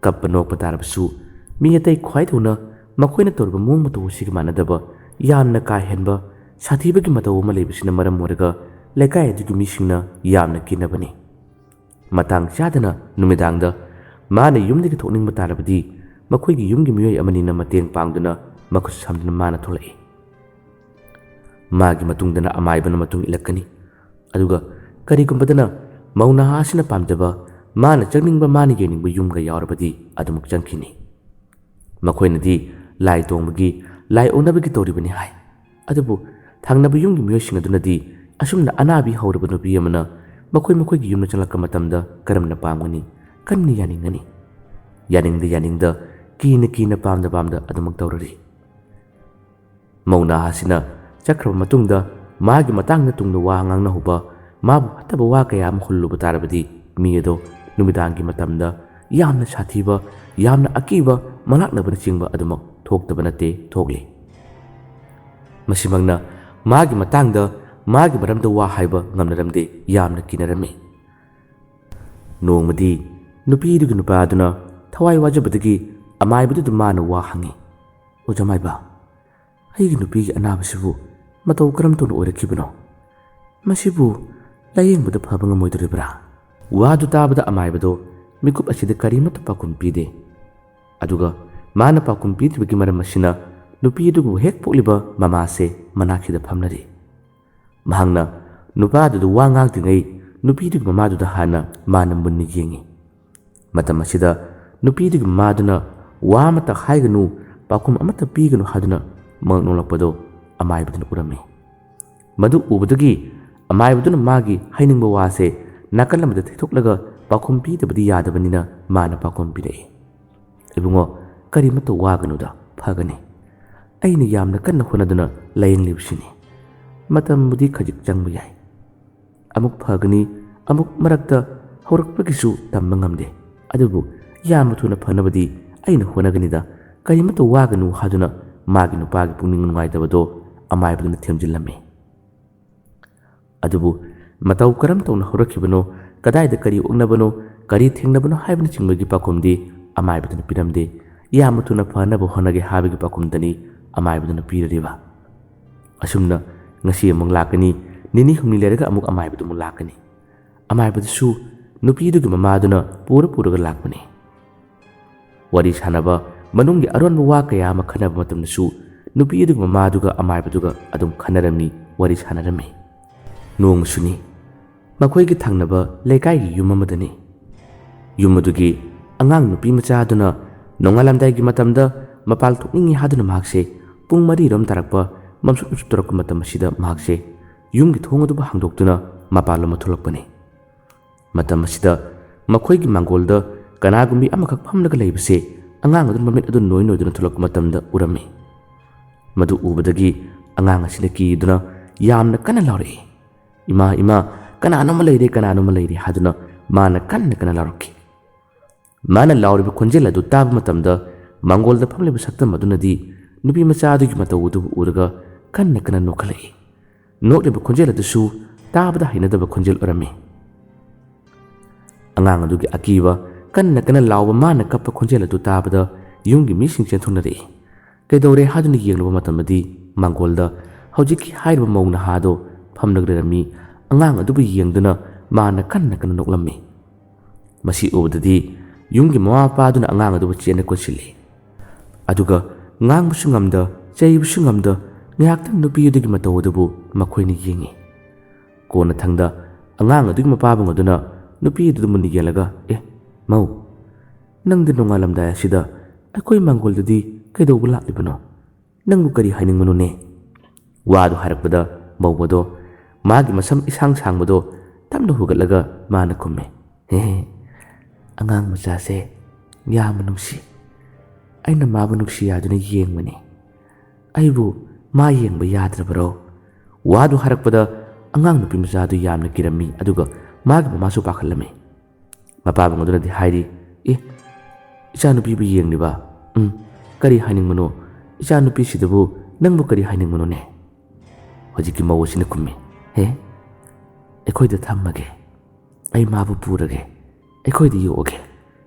ꯀꯞꯄ ꯅꯣꯛꯄ ꯇꯥꯔꯕꯁꯨ ꯃꯤ ꯑꯇꯩ ꯈ꯭ꯋꯥꯏꯗꯧꯅ ꯃꯈꯣꯏꯅ ꯇꯧꯔꯤꯕ ꯃꯑꯣꯡ ꯃꯇꯧ ꯑꯁꯤꯒ ꯃꯥꯟꯅꯗꯕ, ꯌꯥꯝꯅ ꯀꯥ ꯍꯦꯟꯕ, ꯁꯥꯊꯤꯕꯒꯤ ꯃꯇꯧ ꯑꯃ ꯂꯩꯕꯁꯤꯅ ꯃꯔꯝ ꯑꯣꯏꯔꯒ ꯂꯩꯀꯥꯏ ꯑꯗꯨꯒꯤ ꯃꯤꯁꯤꯡꯅ ꯌꯥꯝꯅ ꯀꯤꯅꯕꯅꯤ꯫ ꯃꯇꯥꯡ ꯆꯥꯗꯅ ꯅꯨꯃꯤꯗꯥꯡꯗ ꯃꯥꯅ ꯌꯨꯝꯗꯒꯤ ꯊꯣꯛꯅꯤꯡꯕ ꯇꯥꯔꯕꯗꯤ ꯃꯈꯣꯏꯒꯤ ꯌꯨꯝꯒꯤ ꯃꯤꯑꯣꯏ ꯑꯃꯅꯤꯅ ꯃꯇꯦꯡ ꯄꯥꯡꯗꯨꯅ ꯃꯈꯨꯠ ꯁꯝꯗꯨꯅ ꯃꯥꯅ ꯊꯣꯛꯂꯛꯏ꯫ ꯃꯥꯒꯤ ꯃꯇꯨꯡꯗꯅ ꯑꯃꯥꯏꯕꯅ ꯃꯇꯨꯡ ꯏꯜꯂꯛꯀꯅꯤ꯫ ꯑꯗꯨꯒ ꯀꯔꯤꯒꯨꯝꯕꯗꯅ ꯃꯧ ꯅꯍꯥ ꯑꯁꯤꯅ ꯄꯥꯝꯖꯕ, ꯃꯥꯅ ꯆꯪꯅꯤꯡꯕ, ꯃꯥꯅ ꯌꯦꯡꯅꯤꯡꯕ ꯌꯨꯝꯒ ꯌꯥꯎꯔꯕꯗꯤ ꯑꯗꯨꯃꯛ ꯆꯪꯈꯤꯅꯤ꯫ ꯃꯈꯣꯏꯅꯗꯤ ꯂꯥꯏ ꯇꯣꯡꯕꯒꯤ, ꯂꯥꯏ ꯑꯣꯛꯅꯕꯒꯤ ꯇꯧꯔꯤꯕꯅꯤ ꯍꯥꯏ꯫ ꯑꯗꯨꯕꯨ ꯊꯪꯅꯕ ꯌꯨꯝꯒꯤ ꯃꯤꯑꯣꯏꯁꯤꯡ ꯑꯗꯨꯅꯗꯤ ꯑꯁꯨꯝꯅ ꯑꯅꯥꯕꯤ ꯍꯧꯔꯕ ꯅꯨꯄꯤ ꯑꯃꯅ ꯃꯈꯣꯏ ꯃꯈꯣꯏꯒꯤ ꯌꯨꯝꯗ ꯆꯪꯂꯛꯄ ꯃꯇꯝꯗ ꯀꯔꯝꯅ ꯄꯥꯝꯒꯅꯤ, ꯀꯔꯝꯅ ꯌꯥꯅꯤꯡꯒꯅꯤ? ꯌꯥꯅꯤꯡꯗ ꯌꯥꯅꯤꯡꯗ, ꯀꯤꯅ ꯀꯤꯅ, ꯄꯥꯝꯗ ꯄꯥꯝꯗ ꯑꯗꯨꯃꯛ ꯇꯧꯔꯔꯤ꯫ ꯃꯧ ꯅꯍꯥ ꯑꯁꯤꯅ ꯆꯠꯈ꯭ꯔꯕ ꯃꯇꯨꯡꯗ ꯃꯥꯒꯤ ꯃꯇꯥꯡꯗ ꯇꯨꯡꯗ ꯋꯥ ꯉꯥꯡꯅꯍꯧꯕ, ꯃꯥꯕꯨ ꯐꯠꯇꯕ ꯋꯥ ꯀꯌꯥ ꯑꯃ ꯍꯨꯜꯂꯨꯕ ꯇꯥꯔꯕꯗꯤ ꯃꯤ ꯑꯗꯣ ꯅꯨꯃꯤꯗꯥꯡꯒꯤ ꯃꯇꯝꯗ ꯌꯥꯝꯅ ꯁꯥꯊꯤꯕ, ꯌꯥꯝꯅ ꯑꯀꯤꯕ, ꯃꯅꯥꯛꯅꯕꯅꯆꯤꯡꯕ ꯑꯗꯨꯃꯛ ꯊꯣꯛꯇꯕ ꯅꯠꯇꯦ, ꯊꯣꯛꯂꯤ꯫ ꯃꯁꯤꯃꯛꯅ ꯃꯥꯒꯤ ꯃꯇꯥꯡꯗ, ꯃꯥꯒꯤ ꯃꯔꯝꯗ ꯋꯥ ꯍꯥꯏꯕ ꯉꯝꯅꯔꯝꯗꯦ, ꯌꯥꯝꯅ ꯀꯤꯅꯔꯝꯃꯤ꯫ ꯅꯣꯡꯃꯗꯤ ꯅꯨꯄꯤꯗꯨꯒꯤ ꯅꯨꯄꯥꯗꯨꯅ ꯊꯋꯥꯏ ꯋꯥꯖꯕꯗꯒꯤ ꯑꯃꯥꯏꯕꯗꯨꯗ ꯃꯥꯅ ꯋꯥ ꯍꯪꯉꯤ, "ꯑꯣꯖꯥ ꯃꯥꯏꯕ, ꯑꯩꯒꯤ ꯅꯨꯄꯤꯒꯤ ꯑꯅꯥꯕꯁꯤꯕꯨ ꯃꯇꯧ ꯀꯔꯝ ꯇꯧꯅ ꯑꯣꯏꯔꯛꯈꯤꯕꯅꯣ? ꯃꯁꯤꯕꯨ ꯂꯥꯌꯦꯡꯕꯗ ꯐꯕ ꯉꯝꯃꯣꯏꯗꯣꯔꯤꯕ꯭ꯔꯥ?" ꯋꯥꯗꯨ ꯇꯥꯕꯗ ꯑꯃꯥꯏꯕꯗꯣ ꯃꯤꯀꯨꯞ ꯑꯁꯤꯗ ꯀꯔꯤꯃꯠꯇ ꯄꯥꯎꯈꯨꯝ ꯄꯤꯗꯦ꯫ ꯑꯗꯨꯒ ꯃꯥꯅ ꯄꯥꯎꯈꯨꯝ ꯄꯤꯗ꯭ꯔꯤꯕꯒꯤ ꯃꯔꯝ ꯑꯁꯤꯅ ꯅꯨꯄꯤ ꯑꯗꯨꯕꯨ ꯍꯦꯛ ꯄꯣꯛꯂꯤꯕ ꯃꯃꯥꯁꯦ ꯃꯅꯥꯛꯁꯤꯗ ꯐꯝꯂꯔꯤ꯫ ꯃꯍꯥꯛꯅ ꯅꯨꯄꯥꯗꯨꯗ ꯋꯥ ꯉꯥꯡꯗ꯭ꯔꯤꯉꯩ ꯅꯨꯄꯤꯗꯨꯒꯤ ꯃꯃꯥꯗꯨꯗ ꯍꯥꯟꯅ ꯃꯥꯅ ꯃꯨꯟꯅ ꯌꯦꯡꯉꯤ꯫ ꯃꯇꯝ ꯑꯁꯤꯗ ꯅꯨꯄꯤꯗꯨꯒꯤ ꯃꯃꯥꯗꯨꯅ ꯋꯥ ꯑꯃꯠꯇ ꯍꯥꯏꯒꯅꯨ, ꯄꯥꯎꯈꯨꯝ ꯑꯃꯠꯇ ꯄꯤꯒꯅꯨ ꯍꯥꯏꯗꯨꯅ ꯃꯉꯛ ꯅꯣꯛꯂꯛꯄꯗꯣ ꯑꯃꯥꯏꯕꯗꯨꯅ ꯎꯔꯝꯃꯤ꯫ ꯃꯗꯨ ꯎꯕꯗꯒꯤ ꯑꯃꯥꯏꯕꯗꯨꯅ ꯃꯥꯒꯤ ꯍꯥꯏꯅꯤꯡꯕ ꯋꯥꯁꯦ ꯅꯥꯀꯜ ꯑꯃꯗ ꯊꯩꯗꯣꯛꯂꯒ ꯄꯥꯎꯈꯨꯝ ꯄꯤꯗꯕꯗꯤ ꯌꯥꯗꯕꯅꯤꯅ ꯃꯥꯅ ꯄꯥꯎꯈꯨꯝ ꯄꯤꯔꯛꯏ, "ꯏꯕꯨꯡꯉꯣ, ꯀꯔꯤꯃꯠꯇ ꯋꯥꯒꯅꯨꯗ, ꯐꯒꯅꯤ꯫ ꯑꯩꯅ ꯌꯥꯝꯅ ꯀꯟꯅ ꯍꯣꯠꯅꯗꯨꯅ ꯂꯥꯌꯦꯡꯂꯤꯕꯁꯤꯅꯤ꯫ ꯃꯇꯝꯕꯨꯗꯤ ꯈꯖꯤꯛ ꯆꯪꯕ ꯌꯥꯏ꯫ ꯑꯃꯨꯛ ꯐꯒꯅꯤ, ꯑꯃꯨꯛ ꯃꯔꯛꯇ ꯍꯧꯔꯛꯄꯒꯤꯁꯨ ꯇꯝꯕ ꯉꯝꯗꯦ꯫ ꯑꯗꯨꯕꯨ ꯌꯥꯝꯅ ꯊꯨꯅ ꯐꯅꯕꯗꯤ ꯑꯩꯅ ꯍꯣꯠꯅꯒꯅꯤꯗ, ꯀꯔꯤꯃꯠꯇ ꯋꯥꯒꯅꯨ" ꯍꯥꯏꯗꯨꯅ ꯃꯥꯒꯤ ꯅꯨꯄꯥꯒꯤ ꯄꯨꯛꯅꯤꯡ ꯅꯨꯡꯉꯥꯏꯇꯕꯗꯣ ꯑꯃꯥꯏꯕꯗꯨꯅ ꯊꯦꯝꯖꯤꯜꯂꯝꯃꯤ꯫ ꯑꯗꯨꯕꯨ ꯃꯇꯧ ꯀꯔꯝ ꯇꯧꯅ ꯍꯧꯔꯛꯈꯤꯕꯅꯣ, ꯀꯗꯥꯏꯗ ꯀꯔꯤ ꯑꯣꯛꯅꯕꯅꯣ, ꯀꯔꯤ ꯊꯦꯡꯅꯕꯅꯣ ꯍꯥꯏꯕꯅꯆꯤꯡꯕꯒꯤ ꯄꯥꯎꯈꯨꯝꯗꯤ ꯑꯃꯥꯏꯕꯗꯨꯅ ꯄꯤꯔꯝꯗꯦ꯫ ꯌꯥꯝꯅ ꯊꯨꯅ ꯐꯅꯕ ꯍꯣꯠꯅꯒꯦ ꯍꯥꯏꯕꯒꯤ ꯄꯥꯎꯈꯨꯝꯗꯅꯤ ꯑꯃꯥꯏꯕꯗꯨꯅ ꯄꯤꯔꯔꯤꯕ꯫ ꯑꯁꯨꯝꯅ ꯉꯁꯤ ꯑꯃꯨꯛ ꯂꯥꯛꯀꯅꯤ, ꯅꯤꯅꯤ ꯍꯨꯝꯅꯤ ꯂꯩꯔꯒ ꯑꯃꯨꯛ ꯑꯃꯥꯏꯕꯗꯨ ꯑꯃꯨꯛ ꯂꯥꯛꯀꯅꯤ꯫ ꯑꯃꯥꯏꯕꯗꯨꯁꯨ ꯅꯨꯄꯤꯗꯨꯒꯤ ꯃꯃꯥꯗꯨꯅ ꯄꯨꯔ ꯄꯨꯔꯒ ꯂꯥꯛꯄꯅꯤ꯫ ꯋꯥꯔꯤ ꯁꯥꯟꯅꯕ, ꯃꯅꯨꯡꯒꯤ ꯑꯔꯣꯟꯕ ꯋꯥ ꯀꯌꯥ ꯑꯃ ꯈꯟꯅꯕ ꯃꯇꯝꯗꯁꯨ ꯅꯨꯄꯤ ꯑꯗꯨꯒꯤ ꯃꯃꯥꯗꯨꯒ ꯑꯃꯥꯏꯕꯗꯨꯒ ꯑꯗꯨꯝ ꯈꯟꯅꯔꯝꯃꯤ, ꯋꯥꯔꯤ ꯁꯥꯟꯅꯔꯝꯃꯤ꯫ ꯅꯣꯡꯃꯁꯨꯅꯤ, ꯃꯈꯣꯏꯒꯤ ꯊꯪꯅꯕ ꯂꯩꯀꯥꯏꯒꯤ ꯌꯨꯝ ꯑꯃꯗꯅꯤ꯫ ꯌꯨꯝ ꯑꯗꯨꯒꯤ ꯑꯉꯥꯡ ꯅꯨꯄꯤ ꯃꯆꯥ ꯑꯗꯨꯅ ꯅꯣꯡꯉꯥꯜꯂꯝꯗꯥꯏꯒꯤ ꯃꯇꯝꯗ ꯃꯄꯥꯜ ꯊꯣꯛꯅꯤꯡꯏ ꯍꯥꯏꯗꯨꯅ ꯃꯍꯥꯛꯁꯦ ꯄꯨꯡ ꯃꯔꯤꯔꯣꯝ ꯇꯥꯔꯛꯄ ꯃꯝꯁꯨꯠ ꯃꯝꯁꯨꯠ ꯇꯧꯔꯛꯄ ꯃꯇꯝ ꯑꯁꯤꯗ ꯃꯍꯥꯛꯁꯦ ꯌꯨꯝꯒꯤ ꯊꯣꯡ ꯑꯗꯨꯕꯨ ꯍꯥꯡꯗꯣꯛꯇꯨꯅ ꯃꯄꯥꯜꯂꯣꯝꯗ ꯊꯣꯛꯂꯛꯄꯅꯤ꯫ ꯃꯇꯝ ꯑꯁꯤꯗ ꯃꯈꯣꯏꯒꯤ ꯃꯥꯡꯒꯣꯜꯗ ꯀꯅꯥꯒꯨꯝꯕꯤ ꯑꯃꯈꯛ ꯐꯝꯂꯒ ꯂꯩꯕꯁꯦ ꯑꯉꯥꯡ ꯑꯗꯨꯅ ꯃꯃꯤꯠ ꯑꯗꯨ ꯅꯣꯏ ꯅꯣꯏꯗꯨꯅ ꯊꯣꯛꯂꯛꯄ ꯃꯇꯝꯗ ꯎꯔꯝꯃꯤ꯫ ꯃꯗꯨ ꯎꯕꯗꯒꯤ ꯑꯉꯥꯡ ꯑꯁꯤꯅ ꯀꯤꯗꯨꯅ ꯌꯥꯝꯅ ꯀꯟꯅ ꯂꯥꯎꯔꯛꯏ, "ꯏꯃꯥ, ꯏꯃꯥ, ꯀꯅꯥꯅꯣꯃ ꯂꯩꯔꯦ, ꯀꯅꯥꯅꯣꯃ ꯂꯩꯔꯦ" ꯍꯥꯏꯗꯨꯅ ꯃꯥꯅ ꯀꯟꯅ ꯀꯟꯅ ꯂꯥꯎꯔꯛꯈꯤ꯫ ꯃꯥꯅ ꯂꯥꯎꯔꯤꯕ ꯈꯣꯟꯖꯦꯜ ꯑꯗꯨ ꯇꯥꯕ ꯃꯇꯝꯗ ꯃꯥꯡꯒꯣꯜꯗ ꯐꯝꯂꯤꯕ ꯁꯛꯇꯝ ꯑꯗꯨꯅꯗꯤ ꯅꯨꯄꯤ ꯃꯆꯥ ꯑꯗꯨꯒꯤ ꯃꯇꯧ ꯑꯗꯨꯕꯨ ꯎꯔꯒ ꯀꯟꯅ ꯀꯟꯅ ꯅꯣꯛꯈꯠꯂꯛꯏ꯫ ꯅꯣꯛꯂꯤꯕ ꯈꯣꯟꯖꯦꯜ ꯑꯗꯨꯁꯨ ꯇꯥꯕꯗ ꯍꯩꯅꯗꯕ ꯈꯣꯟꯖꯦꯜ ꯑꯣꯏꯔꯝꯃꯤ꯫ ꯑꯉꯥꯡ ꯑꯗꯨꯒꯤ ꯑꯀꯤꯕ, ꯀꯟꯅ ꯀꯟꯅ ꯂꯥꯎꯕ, ꯃꯥꯅ ꯀꯞꯄ ꯈꯣꯟꯖꯦꯜ ꯑꯗꯨ ꯇꯥꯕꯗ ꯌꯨꯝꯒꯤ ꯃꯤꯁꯤꯡ ꯆꯦꯟꯊꯣꯛꯅꯔꯛꯏ꯫ ꯀꯩꯗꯧꯔꯦ ꯍꯥꯏꯗꯨꯅ ꯌꯦꯡꯂꯨꯕ ꯃꯇꯝꯗꯗꯤ ꯃꯥꯡꯒꯣꯜꯗ ꯍꯧꯖꯤꯛꯀꯤ ꯍꯥꯏꯔꯤꯕ ꯃꯧ ꯅꯍꯥꯗꯣ ꯐꯝꯂꯒ ꯂꯩꯔꯝꯃꯤ꯫ ꯑꯉꯥꯡ ꯑꯗꯨꯕꯨ ꯌꯦꯡꯗꯨꯅ ꯃꯥꯅ ꯀꯟꯅ ꯀꯟꯅ ꯅꯣꯛꯂꯝꯃꯤ꯫ ꯃꯁꯤ ꯎꯕꯗꯗꯤ ꯌꯨꯝꯒꯤ ꯃꯃꯥ ꯃꯄꯥꯗꯨꯅ ꯑꯉꯥꯡ ꯑꯗꯨꯕꯨ ꯆꯦꯠꯅ ꯀꯣꯟꯁꯤꯜꯂꯤ꯫ ꯑꯗꯨꯒ ꯉꯥꯡꯕꯁꯨ ꯉꯝꯗ, ꯆꯩꯕꯁꯨ ꯉꯝꯗ, ꯉꯥꯏꯍꯥꯛꯇꯪ ꯅꯨꯄꯤ ꯑꯗꯨꯒꯤ ꯃꯇꯧ ꯑꯗꯨꯕꯨ ꯃꯈꯣꯏꯅ ꯌꯦꯡꯉꯤ꯫ ꯀꯣꯟꯅꯊꯪꯗ ꯑꯉꯥꯡ ꯑꯗꯨꯒꯤ ꯃꯄꯥꯕꯨꯡ ꯑꯗꯨꯅ ꯅꯨꯄꯤ ꯑꯗꯨꯗ ꯃꯨꯟꯅ ꯌꯦꯡꯂꯒ, "ꯑꯦ, ꯃꯧ, ꯅꯪꯗꯤ ꯅꯣꯡꯉꯥꯜꯂꯝꯗꯥꯏ ꯑꯁꯤꯗ ꯑꯩꯈꯣꯏ ꯃꯥꯡꯒꯣꯜꯗꯗꯤ ꯀꯩꯗꯧꯕ ꯂꯥꯛꯂꯤꯕꯅꯣ? ꯅꯪꯕꯨ ꯀꯔꯤ ꯍꯥꯏꯅꯤꯡꯕꯅꯣꯅꯦ?" ꯋꯥꯗꯨ ꯍꯥꯏꯔꯛꯄꯗ ꯃꯧ ꯑꯗꯣ ꯃꯥꯒꯤ ꯃꯁꯝ ꯏꯁꯥꯡ ꯁꯥꯡꯕꯗꯣ ꯇꯞꯅ ꯍꯨꯒꯠꯂꯒ ꯃꯥꯅ ꯈꯨꯝꯃꯤ, "ꯍꯦ, ꯑꯉꯥꯡ ꯃꯆꯥꯁꯦ ꯌꯥꯝꯅ ꯅꯨꯡꯁꯤ꯫ ꯑꯩꯅ ꯃꯥꯕꯨ ꯅꯨꯡꯁꯤ ꯌꯥꯗꯨꯅ ꯌꯦꯡꯕꯅꯤ꯫ ꯑꯩꯕꯨ ꯃꯥ ꯌꯦꯡꯕ ꯌꯥꯗ꯭ꯔꯕꯔꯣ?" ꯋꯥꯗꯨ ꯍꯥꯏꯔꯛꯄꯗ ꯑꯉꯥꯡ ꯅꯨꯄꯤ ꯃꯆꯥꯗꯨ ꯌꯥꯝꯅ ꯀꯤꯔꯝꯃꯤ, ꯑꯗꯨꯒ ꯃꯥꯒꯤ ꯃꯃꯥꯁꯨ ꯄꯥꯈꯠꯂꯝꯃꯤ꯫ ꯃꯄꯥꯕꯨꯡ ꯑꯗꯨꯅꯗꯤ ꯍꯥꯏꯔꯤ, "ꯑꯦ, ꯏꯆꯥꯅꯨꯄꯤꯕꯨ ꯌꯦꯡꯂꯤꯕ? ꯎꯝ, ꯀꯔꯤ ꯍꯥꯏꯅꯤꯡꯕꯅꯣ? ꯏꯆꯥꯅꯨꯄꯤꯁꯤꯗꯕꯨ ꯅꯪꯕꯨ ꯀꯔꯤ ꯍꯥꯏꯅꯤꯡꯕꯅꯣꯅꯦ?" ꯍꯧꯖꯤꯛꯀꯤ ꯃꯧ ꯑꯁꯤꯅ ꯈꯨꯝꯃꯤ, "ꯍꯦ, ꯑꯩꯈꯣꯏꯗ ꯊꯝꯃꯒꯦ꯫ ꯑꯩ ꯃꯥꯕꯨ ꯄꯨꯔꯒꯦ꯫ ꯑꯩꯈꯣꯏꯗ ꯌꯣꯛꯑꯒꯦ"꯫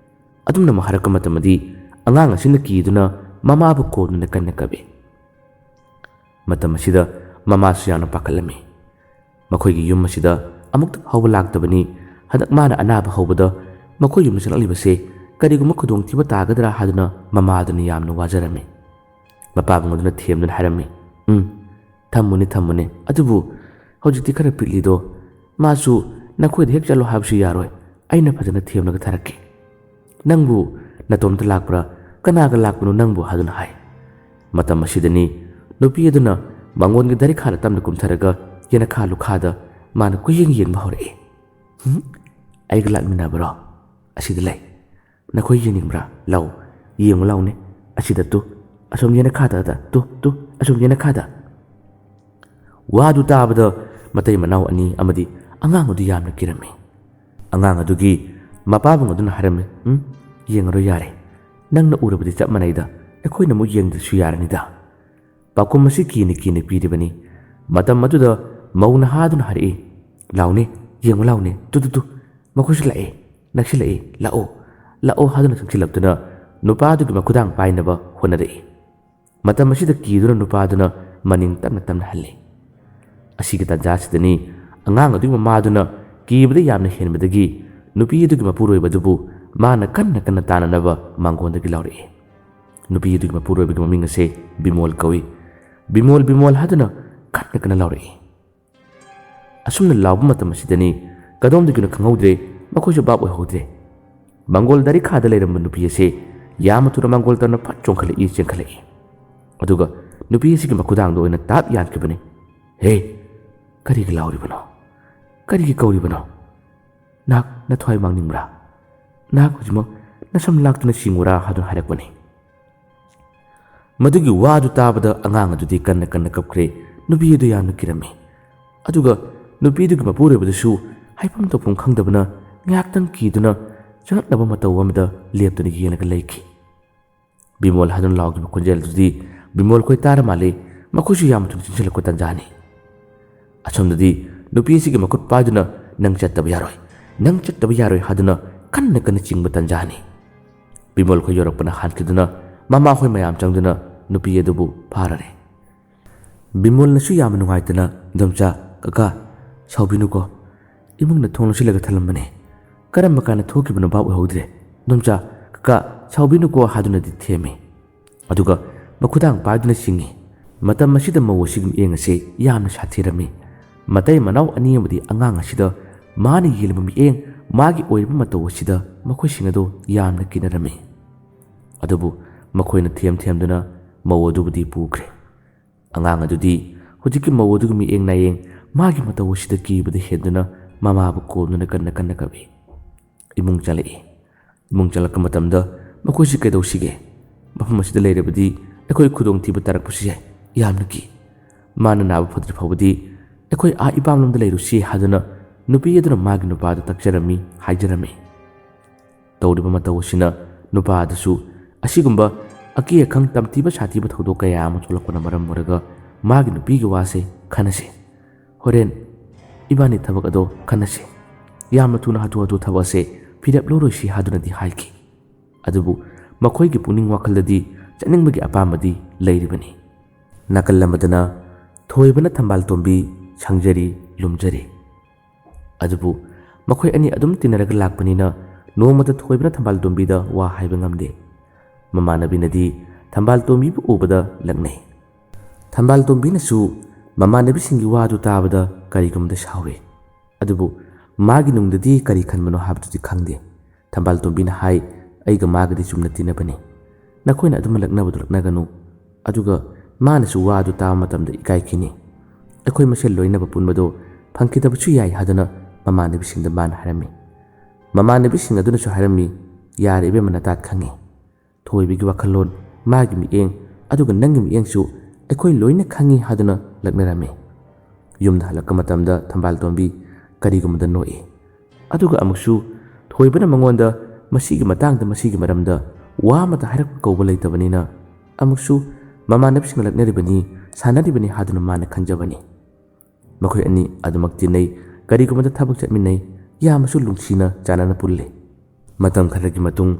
ꯑꯗꯨꯝꯅ ꯑꯃꯨꯛ ꯍꯥꯏꯔꯛꯄ ꯃꯇꯝꯗꯗꯤ ꯑꯉꯥꯡ ꯑꯁꯤꯅ ꯀꯤꯗꯨꯅ ꯃꯃꯥꯕꯨ ꯀꯣꯟꯗꯨꯅ ꯀꯟꯅ ꯀꯞꯏ꯫ ꯃꯇꯝ ꯑꯁꯤꯗ ꯃꯃꯥꯁꯨ ꯌꯥꯝꯅ ꯄꯥꯈꯠꯂꯝꯃꯤ꯫ ꯃꯈꯣꯏꯒꯤ ꯌꯨꯝ ꯑꯁꯤꯗ ꯑꯃꯨꯛꯇ ꯐꯥꯎꯕ ꯂꯥꯛꯇꯕꯅꯤ꯫ ꯍꯟꯗꯛ ꯃꯥꯅ ꯑꯅꯥꯕ ꯍꯧꯕꯗ ꯃꯈꯣꯏ ꯌꯨꯝꯗ ꯆꯪꯂꯛꯂꯤꯕꯁꯦ ꯀꯔꯤꯒꯨꯝꯕ ꯈꯨꯗꯣꯡꯊꯤꯕ ꯇꯥꯒꯗ꯭ꯔꯥ ꯍꯥꯏꯗꯨꯅ ꯃꯃꯥꯗꯨꯅ ꯌꯥꯝꯅ ꯋꯥꯖꯔꯝꯃꯤ꯫ ꯃꯄꯥꯕꯨꯡ ꯑꯗꯨꯅ ꯊꯦꯝꯗꯨꯅ ꯍꯥꯏꯔꯝꯃꯤ, "ꯎꯝ, ꯊꯝꯃꯨꯅꯦ, ꯊꯝꯃꯨꯅꯦ, ꯑꯗꯨꯕꯨ ꯍꯧꯖꯤꯛꯇꯤ ꯈꯔ ꯄꯤꯛꯂꯤꯗꯣ, ꯃꯥꯁꯨ ꯅꯈꯣꯏꯗ ꯍꯦꯛ ꯆꯠꯂꯣ ꯍꯥꯏꯕꯁꯨ ꯌꯥꯔꯣꯏ, ꯑꯩꯅ ꯐꯖꯅ ꯊꯦꯝꯂꯒ ꯊꯥꯔꯛꯀꯦ꯫ ꯅꯪꯕꯨ ꯅꯇꯣꯝꯇ ꯂꯥꯛꯄ꯭ꯔꯥ? ꯀꯅꯥꯒ ꯂꯥꯛꯄꯅꯣ ꯅꯪꯕꯨ?" ꯍꯥꯏꯗꯨꯅ ꯍꯥꯏ꯫ ꯃꯇꯝ ꯑꯁꯤꯗꯅꯤ ꯅꯨꯄꯤ ꯑꯗꯨꯅ ꯃꯉꯣꯟꯒꯤ ꯗꯥꯏꯔꯤꯈꯥꯗ ꯇꯞꯅ ꯀꯨꯝꯊꯔꯒ ꯌꯦꯅꯈꯥ ꯂꯨꯈꯥꯗ ꯃꯥꯅ ꯀꯨꯌꯦꯡ ꯌꯦꯡꯕ ꯍꯧꯔꯛꯏ꯫ "ꯍꯨꯝ? ꯑꯩꯒ ꯂꯥꯛꯃꯤꯟꯅꯕꯔꯣ? ꯑꯁꯤꯗ ꯂꯩ꯫ ꯅꯈꯣꯏ ꯌꯦꯡꯅꯤꯡꯕ꯭ꯔꯥ? ꯂꯥꯎ, ꯌꯦꯡꯉꯨ ꯂꯥꯎꯅꯦ꯫ ꯑꯁꯤꯗ ꯇꯨ, ꯑꯁꯣꯝ ꯌꯦꯅꯈꯥꯗ, ꯇꯨ, ꯇꯨ, ꯑꯁꯣꯝ ꯌꯦꯅꯈꯥꯗ꯫" ꯋꯥꯗꯨ ꯇꯥꯕꯗ ꯃꯇꯩ ꯃꯅꯥꯎ ꯑꯅꯤ ꯑꯃꯗꯤ ꯑꯉꯥꯡ ꯑꯗꯨ ꯌꯥꯝꯅ ꯀꯤꯔꯝꯃꯤ꯫ ꯑꯉꯥꯡ ꯑꯗꯨꯒꯤ ꯃꯄꯥꯕꯨꯡ ꯑꯗꯨꯅ ꯍꯥꯏꯔꯝꯃꯤ, "ꯎꯝ, ꯌꯦꯡꯉꯔꯣꯏ ꯌꯥꯔꯦ꯫ ꯅꯪꯅ ꯎꯔꯕꯗꯤ ꯆꯞ ꯃꯥꯟꯅꯩꯗ, ꯑꯩꯈꯣꯏꯅ ꯑꯃꯨꯛ ꯌꯦꯡꯗ꯭ꯔꯁꯨ ꯌꯥꯔꯅꯤꯗ꯫" ꯄꯥꯎꯈꯨꯝ ꯑꯁꯤ ꯀꯤꯅ ꯀꯤꯅ ꯄꯤꯔꯤꯕꯅꯤ꯫ ꯃꯇꯝ ꯑꯗꯨꯗ ꯃꯧ ꯅꯍꯥꯗꯨꯅ ꯍꯥꯏꯔꯛꯏ, "ꯂꯥꯎꯅꯦ, ꯌꯦꯡꯉꯨ ꯂꯥꯎꯅꯦ, ꯇꯨ ꯇꯨ ꯇꯨ, ꯃꯈꯣꯏꯁꯨ ꯂꯥꯛꯑꯦ, ꯅꯛꯁꯤꯜꯂꯛꯑꯦ, ꯂꯥꯛꯑꯣ, ꯂꯥꯛꯑꯣ" ꯍꯥꯏꯗꯨꯅ ꯆꯪꯁꯤꯜꯂꯛꯇꯨꯅ ꯅꯨꯄꯥꯗꯨꯒꯤ ꯃꯈꯨꯗꯥꯡ ꯄꯥꯏꯅꯕ ꯍꯣꯠꯅꯔꯛꯏ꯫ ꯃꯇꯝ ꯑꯁꯤꯗ ꯀꯤꯗꯨꯅ ꯅꯨꯄꯥꯗꯨꯅ ꯃꯅꯤꯡ ꯇꯞꯅ ꯇꯞꯅ ꯍꯜꯂꯤ꯫ ꯑꯁꯤꯒꯤ ꯇꯥꯟꯖꯥꯁꯤꯗꯅꯤ ꯑꯉꯥꯡ ꯑꯗꯨꯒꯤ ꯃꯃꯥꯗꯨꯅ ꯀꯤꯕꯗ ꯌꯥꯝꯅ ꯍꯦꯟꯕꯗꯒꯤ ꯅꯨꯄꯤ ꯑꯗꯨꯒꯤ ꯃꯄꯨꯔꯣꯏꯕꯗꯨꯕꯨ ꯃꯥꯅ ꯀꯟꯅ ꯀꯟꯅ ꯇꯥꯟꯅꯅꯕ ꯃꯥꯡꯒꯣꯟꯗꯒꯤ ꯂꯥꯎꯔꯛꯏ꯫ ꯅꯨꯄꯤ ꯑꯗꯨꯒꯤ ꯃꯄꯨꯔꯣꯏꯕꯒꯤ ꯃꯃꯤꯡ ꯑꯁꯦ ꯕꯤꯃꯣꯜ ꯀꯧꯏ꯫ "ꯕꯤꯃꯣꯜ, ꯕꯤꯃꯣꯜ" ꯍꯥꯏꯗꯨꯅ ꯀꯟꯅ ꯀꯟꯅ ꯂꯥꯎꯔꯛꯏ꯫ ꯑꯁꯨꯝꯅ ꯂꯥꯎꯕ ꯃꯇꯝ ꯑꯁꯤꯗꯅꯤ ꯀꯗꯣꯝꯗꯒꯤꯅꯣ ꯈꯪꯍꯧꯗ꯭ꯔꯦ, ꯃꯈꯣꯏꯁꯨ ꯚꯥꯞ ꯑꯣꯏꯍꯧꯗ꯭ꯔꯦ꯫ ꯃꯪꯒꯣꯜ ꯗꯥꯏꯔꯤꯈꯥꯗ ꯂꯩꯔꯝꯕ ꯅꯨꯄꯤ ꯑꯁꯤ ꯌꯥꯝꯅ ꯊꯨꯅ ꯃꯪꯒꯣꯜ ꯇꯝꯅ ꯐꯠ ꯆꯣꯡꯈꯠꯂꯛꯏ, ꯆꯦꯟꯈꯠꯂꯛꯏ꯫ ꯑꯗꯨꯒ ꯅꯨꯄꯤ ꯑꯁꯤꯒꯤ ꯃꯈꯨꯗꯥꯡꯗ ꯑꯣꯏꯅ ꯇꯥꯞ ꯌꯥꯟꯈꯤꯕꯅꯤ꯫ "ꯍꯦ, ꯀꯔꯤꯒꯤ ꯂꯥꯎꯔꯤꯕꯅꯣ? ꯀꯔꯤꯒꯤ ꯀꯧꯔꯤꯕꯅꯣ? ꯅꯍꯥꯛ ꯅꯊ꯭ꯋꯥꯏ ꯃꯥꯡꯅꯤꯡꯕ꯭ꯔꯥ? ꯅꯍꯥꯛ ꯍꯧꯖꯤꯛꯃꯛ ꯅꯁꯝ ꯂꯥꯛꯇꯨꯅ ꯁꯤꯡꯉꯨꯔꯥ?" ꯍꯥꯏꯗꯨꯅ ꯍꯥꯏꯔꯛꯄꯅꯤ꯫ ꯃꯗꯨꯒꯤ ꯋꯥꯗꯨ ꯇꯥꯕꯗ ꯑꯉꯥꯡ ꯑꯗꯨꯗꯤ ꯀꯟꯅ ꯀꯟꯅ ꯀꯞꯈ꯭ꯔꯦ꯫ ꯅꯨꯄꯤ ꯑꯗꯨ ꯌꯥꯝꯅ ꯀꯤꯔꯝꯃꯤ꯫ ꯑꯗꯨꯒ ꯅꯨꯄꯤꯗꯨꯒꯤ ꯃꯄꯨꯔꯣꯏꯕꯗꯨꯁꯨ ꯍꯥꯏꯐꯝ ꯇꯧꯐꯝ ꯈꯪꯗꯕꯅ ꯉꯥꯏꯍꯥꯛꯇꯪ ꯀꯤꯗꯨꯅ ꯆꯪꯂꯛꯅꯕ ꯃꯇꯧ ꯑꯃꯗ ꯂꯦꯞꯇꯨꯅ ꯌꯦꯡꯂꯒ ꯂꯩꯈꯤ꯫ ꯕꯤꯃꯣꯜ ꯍꯥꯏꯗꯨꯅ ꯂꯥꯎꯈꯤꯕ ꯈꯣꯟꯖꯦꯜꯗꯨꯗꯤ ꯕꯤꯃꯣꯜ ꯈꯣꯏ ꯇꯥꯔ ꯃꯥꯜꯂꯤ, ꯃꯈꯣꯏꯁꯨ ꯌꯥꯝꯅ ꯊꯨꯅ ꯆꯦꯟꯁꯤꯜꯂꯛꯄ ꯇꯥꯟꯖꯥꯅꯤ꯫ ꯑꯁꯣꯝꯗꯗꯤ ꯅꯨꯄꯤ ꯑꯁꯤꯒꯤ ꯃꯈꯨꯠ ꯄꯥꯏꯗꯨꯅ, "ꯅꯪ ꯆꯠꯇꯕ ꯌꯥꯔꯣꯏ, ꯅꯪ ꯆꯠꯇꯕ ꯌꯥꯔꯣꯏ" ꯍꯥꯏꯗꯨꯅ ꯀꯟꯅ ꯀꯟꯅ ꯆꯤꯡꯕ ꯇꯥꯟꯖꯥꯅꯤ꯫ ꯕꯤꯃꯣꯜ ꯈꯣꯏ ꯌꯧꯔꯛꯄꯅ ꯍꯥꯟꯈꯤꯗꯨꯅ ꯃꯃꯥ ꯍꯣꯏ ꯃꯌꯥꯝ ꯆꯪꯗꯨꯅ ꯅꯨꯄꯤ ꯑꯗꯨꯕꯨ ꯐꯥꯔꯔꯦ꯫ ꯕꯤꯃꯣꯜꯅꯁꯨ ꯌꯥꯝꯅ ꯅꯨꯡꯉꯥꯏꯇꯅ, "ꯏꯗꯣꯝꯆꯥ, ꯀꯀꯥ, ꯁꯥꯎꯕꯤꯅꯨꯀꯣ꯫ ꯏꯃꯨꯡꯗ ꯊꯣꯡ ꯂꯣꯟꯁꯤꯜꯂꯒ ꯊꯜꯂꯝꯕꯅꯦ꯫ ꯀꯔꯝꯕ ꯀꯥꯟꯗ ꯊꯣꯛꯈꯤꯕꯅꯣ ꯚꯥꯞ ꯑꯣꯏꯍꯧꯗ꯭ꯔꯦ꯫ "ꯏꯗꯣꯝꯆꯥ, ꯀꯀꯥ, ꯁꯥꯎꯕꯤꯅꯨꯀꯣ" ꯍꯥꯏꯗꯨꯅꯗꯤ ꯊꯦꯝꯃꯤ꯫ ꯑꯗꯨꯒ ꯃꯈꯨꯗꯥꯡ ꯄꯥꯏꯗꯨꯅ ꯆꯤꯡꯏ꯫ ꯃꯇꯝ ꯑꯁꯤꯗ ꯃꯧ ꯑꯁꯤꯒꯤ ꯃꯤꯠꯌꯦꯡ ꯑꯁꯦ ꯌꯥꯝꯅ ꯁꯥꯊꯤꯔꯝꯃꯤ꯫ ꯃꯇꯩ ꯃꯅꯥꯎ ꯑꯅꯤ ꯑꯃꯗꯤ ꯑꯉꯥꯡ ꯑꯁꯤꯗ ꯃꯥꯅ ꯌꯦꯡꯂꯤꯕ ꯃꯤꯠꯌꯦꯡ, ꯃꯥꯒꯤ ꯑꯣꯏꯔꯤꯕ ꯃꯇꯧ ꯑꯁꯤꯗ ꯃꯈꯣꯏꯁꯤꯡ ꯑꯗꯨ ꯌꯥꯝꯅ ꯀꯤꯅꯔꯝꯃꯤ꯫ ꯑꯗꯨꯕꯨ ꯃꯈꯣꯏꯅ ꯊꯦꯝ ꯊꯦꯝꯗꯨꯅ ꯃꯧ ꯑꯗꯨꯕꯨꯗꯤ ꯄꯨꯈ꯭ꯔꯦ꯫ ꯑꯉꯥꯡ ꯑꯗꯨꯗꯤ ꯍꯧꯖꯤꯛꯀꯤ ꯃꯧ ꯑꯗꯨꯒꯤ ꯃꯤꯠꯌꯦꯡ ꯅꯥꯌꯦꯡ, ꯃꯥꯒꯤ ꯃꯇꯧ ꯑꯁꯤꯗ ꯀꯤꯕꯗ ꯍꯦꯟꯗꯨꯅ ꯃꯃꯥꯕꯨ ꯀꯣꯝꯗꯨꯅ ꯀꯟꯅ ꯀꯟꯅ ꯀꯞꯏ꯫ ꯏꯃꯨꯡ ꯆꯪꯂꯛꯏ꯫ ꯏꯃꯨꯡ ꯆꯪꯂꯛꯄ ꯃꯇꯝꯗ ꯃꯈꯣꯏꯁꯤ ꯀꯩꯗꯧꯁꯤꯒꯦ? ꯃꯐꯝ ꯑꯁꯤꯗ ꯂꯩꯔꯕꯗꯤ ꯑꯩꯈꯣꯏ ꯈꯨꯗꯣꯡꯊꯤꯕ ꯇꯥꯔꯛꯄꯁꯨ ꯌꯥꯏ, ꯌꯥꯝꯅ ꯀꯤ꯫ ꯃꯥꯅ ꯅꯥꯕ ꯐꯗ꯭ꯔꯤ ꯐꯥꯎꯕꯗꯤ ꯑꯩꯈꯣꯏ ꯑꯥ ꯏꯄꯥꯝꯂꯣꯝꯗ ꯂꯩꯔꯨꯁꯤ ꯍꯥꯏꯗꯨꯅ ꯅꯨꯄꯤ ꯑꯗꯨꯅ ꯃꯥꯒꯤ ꯅꯨꯄꯥꯗ ꯇꯛꯆꯔꯝꯃꯤ, ꯍꯥꯏꯖꯔꯝꯃꯤ꯫ ꯇꯧꯔꯤꯕ ꯃꯇꯧ ꯑꯁꯤꯅ ꯅꯨꯄꯥ ꯑꯗꯨꯁꯨ ꯑꯁꯤꯒꯨꯝꯕ ꯑꯀꯤ ꯑꯈꯪ, ꯇꯝꯊꯤꯕ ꯁꯥꯊꯤꯕ ꯊꯧꯗꯣꯛ ꯀꯌꯥ ꯑꯃ ꯊꯣꯛꯂꯛꯄꯅ ꯃꯔꯝ ꯑꯣꯏꯔꯒ ꯃꯥꯒꯤ ꯅꯨꯄꯤꯒꯤ ꯋꯥꯁꯦ ꯈꯟꯅꯁꯦ, ꯍꯣꯔꯦꯟ ꯏꯕꯥꯅꯤ ꯊꯕꯛ ꯑꯗꯣ ꯈꯟꯅꯁꯦ, ꯌꯥꯝꯅ ꯊꯨꯅ ꯍꯥꯊꯨ ꯍꯥꯊꯨ ꯊꯕꯛ ꯑꯁꯦ ꯐꯤꯔꯦꯞ ꯂꯧꯔꯣꯏꯁꯤ ꯍꯥꯏꯗꯨꯅꯗꯤ ꯍꯥꯏꯈꯤ꯫ ꯑꯗꯨꯕꯨ ꯃꯈꯣꯏꯒꯤ ꯄꯨꯛꯅꯤꯡ ꯋꯥꯈꯜꯗꯗꯤ ꯆꯠꯅꯤꯡꯕꯒꯤ ꯑꯄꯥꯝꯕꯗꯤ ꯂꯩꯔꯤꯕꯅꯤ꯫ ꯅꯥꯀꯜ ꯑꯃꯗꯅ ꯊꯣꯏꯕꯅ ꯊꯝꯕꯥꯜ ꯇꯣꯝꯕꯤ ꯁꯪꯖꯔꯤ, ꯂꯨꯝꯖꯔꯤ꯫ ꯑꯗꯨꯕꯨ ꯃꯈꯣꯏ ꯑꯅꯤ ꯑꯗꯨꯝ ꯇꯤꯟꯅꯔꯒ ꯂꯥꯛꯄꯅꯤꯅ ꯅꯣꯡꯃꯇ ꯊꯣꯏꯕꯅ ꯊꯝꯕꯥꯜ ꯇꯣꯝꯕꯤꯗ ꯋꯥ ꯍꯥꯏꯕ ꯉꯝꯗꯦ꯫ ꯃꯃꯥꯟꯅꯕꯤꯅꯗꯤ ꯊꯝꯕꯥꯜ ꯇꯣꯝꯕꯤꯕꯨ ꯎꯕꯗ ꯂꯛꯅꯩ꯫ ꯊꯝꯕꯥꯜ ꯇꯣꯝꯕꯤꯅꯁꯨ ꯃꯃꯥꯟꯅꯕꯤꯁꯤꯡꯒꯤ ꯋꯥꯗꯨ ꯇꯥꯕꯗ ꯀꯔꯤꯒꯨꯝꯕꯗ ꯁꯥꯎꯏ꯫ ꯑꯗꯨꯕꯨ ꯃꯥꯒꯤ ꯅꯨꯡꯗꯗꯤ ꯀꯔꯤ ꯈꯟꯕꯅꯣ ꯍꯥꯏꯕꯗꯨꯗꯤ ꯈꯪꯗꯦ꯫ ꯊꯝꯕꯥꯜ ꯇꯣꯝꯕꯤꯅ ꯍꯥꯏ, "ꯑꯩꯒ ꯃꯥꯒꯗꯤ ꯆꯨꯝꯅ ꯇꯤꯟꯅꯕꯅꯤ꯫ ꯅꯈꯣꯏꯅ ꯑꯗꯨꯝ ꯂꯛꯅꯕꯗꯨ ꯂꯛꯅꯒꯅꯨ꯫ ꯑꯗꯨꯒ ꯃꯥꯅꯁꯨ ꯋꯥ ꯑꯗꯨ ꯇꯥꯕ ꯃꯇꯝꯗ ꯏꯀꯥꯏꯈꯤꯅꯤ꯫ ꯑꯩꯈꯣꯏ ꯃꯁꯦꯜ ꯂꯣꯏꯅꯕ ꯄꯨꯟꯕꯗꯣ ꯐꯪꯈꯤꯗꯕꯁꯨ ꯌꯥꯏ" ꯍꯥꯏꯗꯨꯅ ꯃꯃꯥꯟꯅꯕꯤꯁꯤꯡꯗ ꯃꯥꯅ ꯍꯥꯏꯔꯝꯃꯤ꯫ ꯃꯃꯥꯟꯅꯕꯤꯁꯤꯡ ꯑꯗꯨꯅꯁꯨ ꯍꯥꯏꯔꯝꯃꯤ, "ꯌꯥꯔꯦ ꯏꯕꯦꯝꯃ, ꯅꯇꯥꯠ ꯈꯪꯉꯤ꯫ ꯊꯣꯏꯕꯤꯒꯤ ꯋꯥꯈꯜꯂꯣꯟ, ꯃꯥꯒꯤ ꯃꯤꯠꯌꯦꯡ, ꯑꯗꯨꯒ ꯅꯪꯒꯤ ꯃꯤꯠꯌꯦꯡꯁꯨ ꯑꯩꯈꯣꯏ ꯂꯣꯏꯅ ꯈꯪꯉꯤ" ꯍꯥꯏꯗꯨꯅ ꯂꯛꯅꯔꯝꯃꯤ꯫ ꯌꯨꯝꯗ ꯍꯜꯂꯛꯄ ꯃꯇꯝꯗ ꯊꯝꯕꯥꯜ ꯇꯣꯝꯕꯤ ꯀꯔꯤꯒꯨꯝꯕꯗ ꯅꯣꯛꯏ꯫ ꯑꯗꯨꯒ ꯑꯃꯨꯛꯁꯨ ꯊꯣꯏꯕꯅ ꯃꯉꯣꯟꯗ ꯃꯁꯤꯒꯤ ꯃꯇꯥꯡꯗ, ꯃꯁꯤꯒꯤ ꯃꯔꯝꯗ ꯋꯥ ꯑꯃꯠꯇ ꯍꯥꯏꯔꯛꯄ ꯀꯧꯕ ꯂꯩꯇꯕꯅꯤꯅ, ꯑꯃꯨꯛꯁꯨ ꯃꯃꯥꯟꯅꯕꯤꯁꯤꯡꯅ ꯂꯛꯅꯔꯤꯕꯅꯤ, ꯁꯥꯟꯅꯔꯤꯕꯅꯤ ꯍꯥꯏꯗꯨꯅ ꯃꯥꯅ ꯈꯟꯖꯕꯅꯤ꯫ ꯃꯈꯣꯏ ꯑꯅꯤ ꯑꯗꯨꯃꯛ ꯇꯤꯟꯅꯩ, ꯀꯔꯤꯒꯨꯝꯕꯗ ꯊꯕꯛ ꯆꯠꯃꯤꯟꯅꯩ, ꯌꯥꯝꯅꯁꯨ ꯅꯨꯡꯁꯤꯅ ꯆꯥꯟꯅꯅ ꯄꯨꯜꯂꯤ꯫ ꯃꯇꯝ ꯈꯔꯒꯤ ꯃꯇꯨꯡ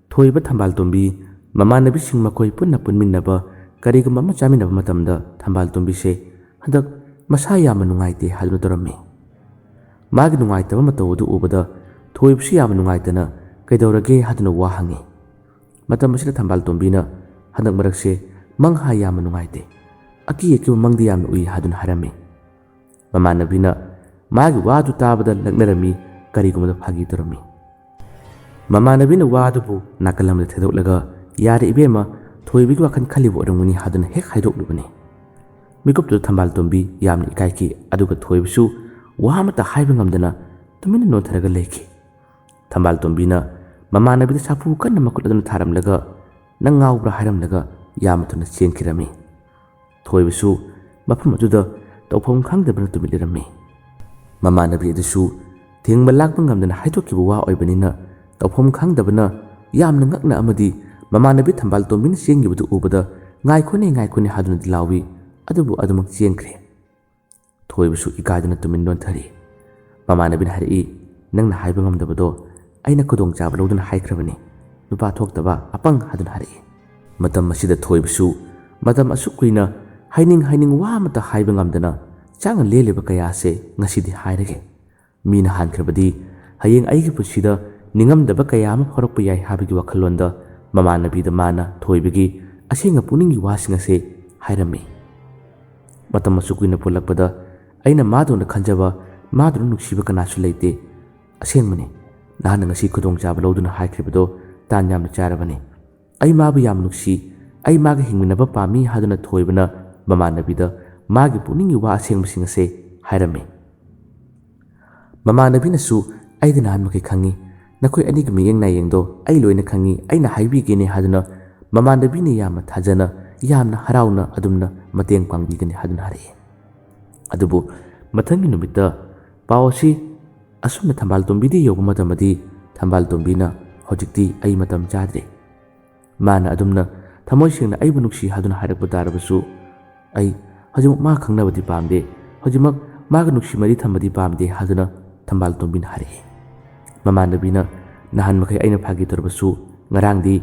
ꯊꯣꯏꯕ, ꯊꯝꯕꯥꯜ ꯇꯣꯝꯕꯤ, ꯃꯃꯥꯟꯅꯕꯤꯁꯤꯡ ꯃꯈꯣꯏ ꯄꯨꯟꯅ ꯄꯨꯟꯃꯤꯟꯅꯕ, ꯀꯔꯤꯒꯨꯝꯕ ꯑꯃ ꯆꯥꯃꯤꯟꯅꯕ ꯃꯇꯝꯗ ꯊꯝꯕꯥꯜ ꯇꯣꯝꯕꯤꯁꯦ ꯍꯟꯗꯛ ꯃꯁꯥ ꯌꯥꯝꯅ ꯅꯨꯡꯉꯥꯏꯇꯦ ꯍꯥꯏꯗꯨꯅ ꯇꯧꯔꯝꯃꯤ꯫ ꯃꯥꯒꯤ ꯅꯨꯡꯉꯥꯏꯇꯕ ꯃꯇꯧ ꯑꯗꯨ ꯎꯕꯗ ꯊꯣꯏꯕꯁꯨ ꯌꯥꯝꯅ ꯅꯨꯡꯉꯥꯏꯇꯅ "ꯀꯩꯗꯧꯔꯒꯦ?" ꯍꯥꯏꯗꯨꯅ ꯋꯥ ꯍꯪꯉꯤ꯫ ꯃꯇꯝ ꯑꯁꯤꯗ ꯊꯝꯕꯥꯜ ꯇꯣꯝꯕꯤꯅ, "ꯍꯟꯗꯛ ꯃꯔꯛꯁꯦ ꯃꯪ ꯍꯥꯏ ꯌꯥꯝꯅ ꯅꯨꯡꯉꯥꯏꯇꯦ, ꯑꯀꯤ ꯑꯀꯤꯕ ꯃꯪꯗꯤ ꯌꯥꯝꯅ ꯎꯏ" ꯍꯥꯏꯗꯨꯅ ꯍꯥꯏꯔꯝꯃꯤ꯫ ꯃꯃꯥꯟꯅꯕꯤꯅ ꯃꯥꯒꯤ ꯋꯥꯗꯨ ꯇꯥꯕꯗ ꯂꯛꯅꯔꯝꯃꯤ, ꯀꯔꯤꯒꯨꯝꯕꯗ ꯐꯥꯒꯤ ꯇꯧꯔꯝꯃꯤ꯫ ꯃꯃꯥꯟꯅꯕꯤꯅ ꯋꯥ ꯑꯗꯨꯕꯨ ꯅꯥꯀꯜ ꯑꯃꯗ ꯊꯦꯗꯣꯛꯂꯒ, "ꯌꯥꯔꯦ ꯏꯕꯦꯝꯃ, ꯊꯣꯏꯕꯒꯤ ꯋꯥꯈꯜ ꯈꯜꯂꯤꯕ ꯑꯣꯏꯔꯝꯒꯅꯤ" ꯍꯥꯏꯗꯨꯅ ꯍꯦꯛ ꯍꯥꯏꯗꯣꯛꯂꯨꯕꯅꯤ꯫ ꯃꯤꯀꯨꯞꯇꯨꯗ ꯊꯝꯕꯥꯜ ꯇꯣꯝꯕꯤ ꯌꯥꯝꯅ ꯏꯀꯥꯏꯈꯤ, ꯑꯗꯨꯒ ꯊꯣꯏꯕꯁꯨ ꯋꯥ ꯑꯃꯠꯇ ꯍꯥꯏꯕ ꯉꯝꯗꯅ ꯇꯨꯃꯤꯟꯅ ꯅꯣꯟꯊꯔꯒ ꯂꯩꯈꯤ꯫ ꯊꯝꯕꯥꯜ ꯇꯣꯝꯕꯤꯅ ꯃꯃꯥꯟꯅꯕꯤꯗ ꯁꯥꯐꯨ ꯀꯟꯅ ꯃꯈꯨꯠ ꯑꯗꯨꯅ ꯊꯥꯔꯝꯂꯒ, "ꯅꯪ ꯉꯥꯎꯕ꯭ꯔꯥ?" ꯍꯥꯏꯔꯝꯂꯒ ꯌꯥꯝꯅ ꯊꯨꯅ ꯆꯦꯟꯈꯤꯔꯝꯃꯤ꯫ ꯊꯣꯏꯕꯁꯨ ꯃꯐꯝ ꯑꯗꯨꯗ ꯇꯧꯐꯝ ꯈꯪꯗꯕꯅ ꯇꯨꯃꯤꯟ ꯂꯩꯔꯝꯃꯤ꯫ ꯃꯃꯥꯟꯅꯕꯤ ꯑꯗꯨꯁꯨ ꯊꯤꯡꯕ ꯂꯥꯛꯄ ꯉꯝꯗꯅ ꯍꯥꯏꯗꯣꯛꯈꯤꯕ ꯋꯥ ꯑꯣꯏꯕꯅꯤꯅ ꯇꯧꯐꯝ ꯈꯪꯗꯕꯅ ꯌꯥꯝꯅ ꯉꯛꯅ ꯑꯃꯗꯤ ꯃꯃꯥꯟꯅꯕꯤ ꯊꯝꯕꯥꯜ ꯇꯣꯝꯕꯤꯅ ꯆꯦꯟꯈꯤꯕꯗꯨ ꯎꯕꯗ, "ꯉꯥꯏꯈꯣꯅꯦ, ꯉꯥꯏꯈꯣꯅꯦ" ꯍꯥꯏꯗꯨꯅꯗꯤ ꯂꯥꯎꯏ, ꯑꯗꯨꯕꯨ ꯑꯗꯨꯃꯛ ꯆꯦꯟꯈ꯭ꯔꯦ꯫ ꯊꯣꯏꯕꯁꯨ ꯏꯀꯥꯏꯗꯨꯅ ꯇꯨꯃꯤꯟ ꯂꯣꯟꯊꯔꯤ꯫ ꯃꯃꯥꯟꯅꯕꯤꯅ ꯍꯥꯏꯔꯛꯏ, "ꯅꯪꯅ ꯍꯥꯏꯕ ꯉꯝꯗꯕꯗꯣ ꯑꯩꯅ ꯈꯨꯗꯣꯡꯆꯥꯕ ꯂꯧꯗꯨꯅ ꯍꯥꯏꯈ꯭ꯔꯕꯅꯤ, ꯅꯨꯄꯥ ꯊꯣꯛꯇꯕ ꯑꯄꯪ" ꯍꯥꯏꯗꯨꯅ ꯍꯥꯏꯔꯛꯏ꯫ ꯃꯇꯝ ꯑꯁꯤꯗ ꯊꯣꯏꯕꯁꯨ ꯃꯇꯝ ꯑꯁꯨꯛ ꯀꯨꯏꯅ ꯍꯥꯏꯅꯤꯡ ꯍꯥꯏꯅꯤꯡ ꯋꯥ ꯑꯃꯠꯇ ꯍꯥꯏꯕ ꯉꯝꯗꯅ ꯆꯥꯡꯅ ꯂꯦꯜꯂꯤꯕ ꯀꯌꯥꯁꯦ ꯉꯁꯤꯗꯤ ꯍꯥꯏꯔꯒꯦ꯫ ꯃꯤꯅ ꯍꯥꯟꯈ꯭ꯔꯕꯗꯤ ꯍꯌꯦꯡ ꯑꯩꯒꯤ ꯄꯨꯟꯁꯤꯗ ꯅꯤꯡꯉꯝꯗꯕ ꯀꯌꯥ ꯑꯃ ꯐꯥꯎꯔꯛꯄ ꯌꯥꯏ ꯍꯥꯏꯕꯒꯤ ꯋꯥꯈꯜꯂꯣꯟꯗ ꯃꯃꯥꯟꯅꯕꯤꯗ ꯃꯥꯅ ꯊꯣꯏꯕꯒꯤ ꯑꯁꯦꯡꯕ ꯄꯨꯛꯅꯤꯡꯒꯤ ꯋꯥꯁꯤꯡ ꯑꯁꯦ ꯍꯥꯏꯔꯝꯃꯤ꯫ ꯃꯇꯝ ꯑꯁꯨꯛ ꯀꯨꯏꯅ ꯄꯨꯜꯂꯛꯄꯗ ꯑꯩꯅ ꯃꯥꯗꯧꯅ ꯈꯟꯖꯕ, ꯃꯥꯗꯧꯅ ꯅꯨꯡꯁꯤꯕ ꯀꯅꯥꯁꯨ ꯂꯩꯇꯦ꯫ ꯑꯁꯦꯡꯕꯅꯤ, ꯅꯍꯥꯛꯅ ꯉꯁꯤ ꯈꯨꯗꯣꯡꯆꯥꯕ ꯂꯧꯗꯨꯅ ꯍꯥꯏꯈ꯭ꯔꯤꯕꯗꯣ ꯇꯥꯟ ꯌꯥꯝꯅ ꯆꯥꯔꯕꯅꯤ꯫ ꯑꯩ ꯃꯥꯕꯨ ꯌꯥꯝ ꯅꯨꯡꯁꯤ, ꯑꯩ ꯃꯥꯒ ꯍꯤꯡꯃꯤꯟꯅꯕ ꯄꯥꯝꯃꯤ ꯍꯥꯏꯗꯨꯅ ꯊꯣꯏꯕꯅ ꯃꯃꯥꯟꯅꯕꯤꯗ ꯃꯥꯒꯤ ꯄꯨꯛꯅꯤꯡꯒꯤ ꯋꯥ ꯑꯁꯦꯡꯕꯁꯤꯡ ꯑꯁꯦ ꯍꯥꯏꯔꯝꯃꯤ꯫ ꯃꯃꯥꯟꯅꯕꯤꯅꯁꯨ, "ꯑꯩꯗꯤ ꯅꯍꯥꯟ ꯃꯈꯩ ꯈꯪꯉꯤ, ꯅꯈꯣꯏ ꯑꯅꯤꯒꯤ ꯃꯤꯠꯌꯦꯡ ꯅꯥꯌꯦꯡꯗꯣ ꯑꯩ ꯂꯣꯏꯅ ꯈꯪꯉꯤ, ꯑꯩꯅ ꯍꯥꯏꯕꯤꯒꯦꯅꯦ" ꯍꯥꯏꯗꯨꯅ ꯃꯃꯥꯟꯅꯕꯤꯅ ꯌꯥꯝꯅ ꯊꯥꯖꯅ, ꯌꯥꯝꯅ ꯍꯔꯥꯎꯅ ꯑꯗꯨꯝꯅ ꯃꯇꯦꯡ ꯄꯥꯡꯕꯤꯒꯅꯤ ꯍꯥꯏꯗꯨꯅ ꯍꯥꯏꯔꯛꯏ꯫ ꯑꯗꯨꯕꯨ ꯃꯊꯪꯒꯤ ꯅꯨꯃꯤꯠꯇ ꯄꯥꯎ ꯑꯁꯤ ꯑꯁꯨꯝꯅ ꯊꯝꯕꯥꯜ ꯇꯣꯝꯕꯤꯗ ꯌꯧꯕ ꯃꯇꯝꯗꯗꯤ ꯊꯝꯕꯥꯜ ꯇꯣꯝꯕꯤꯅ, "ꯍꯧꯖꯤꯛꯇꯤ ꯑꯩ ꯃꯇꯝ ꯆꯥꯗ꯭ꯔꯦ꯫ ꯃꯥꯅ ꯑꯗꯨꯝꯅ ꯊꯃꯣꯏ ꯁꯦꯡꯅ ꯑꯩꯕꯨ ꯅꯨꯡꯁꯤ ꯍꯥꯏꯗꯨꯅ ꯍꯥꯏꯔꯛꯄ ꯇꯥꯔꯕꯁꯨ ꯑꯩ ꯍꯧꯖꯤꯛꯃꯛ ꯃꯥ ꯈꯪꯅꯕꯗꯤ ꯄꯥꯝꯗꯦ, ꯍꯧꯖꯤꯛꯃꯛ ꯃꯥꯒ ꯅꯨꯡꯁꯤ ꯃꯔꯤ ꯊꯝꯕꯗꯤ ꯄꯥꯝꯗꯦ" ꯍꯥꯏꯗꯨꯅ ꯊꯝꯕꯥꯜ ꯇꯣꯝꯕꯤꯅ ꯍꯥꯏꯔꯛꯏ꯫ ꯃꯃꯥꯟꯅꯕꯤꯅ, "ꯅꯍꯥꯟ ꯃꯈꯩ ꯑꯩꯅ ꯐꯥꯒꯤ ꯇꯧꯔꯕꯁꯨ ꯉꯔꯥꯡꯗꯤ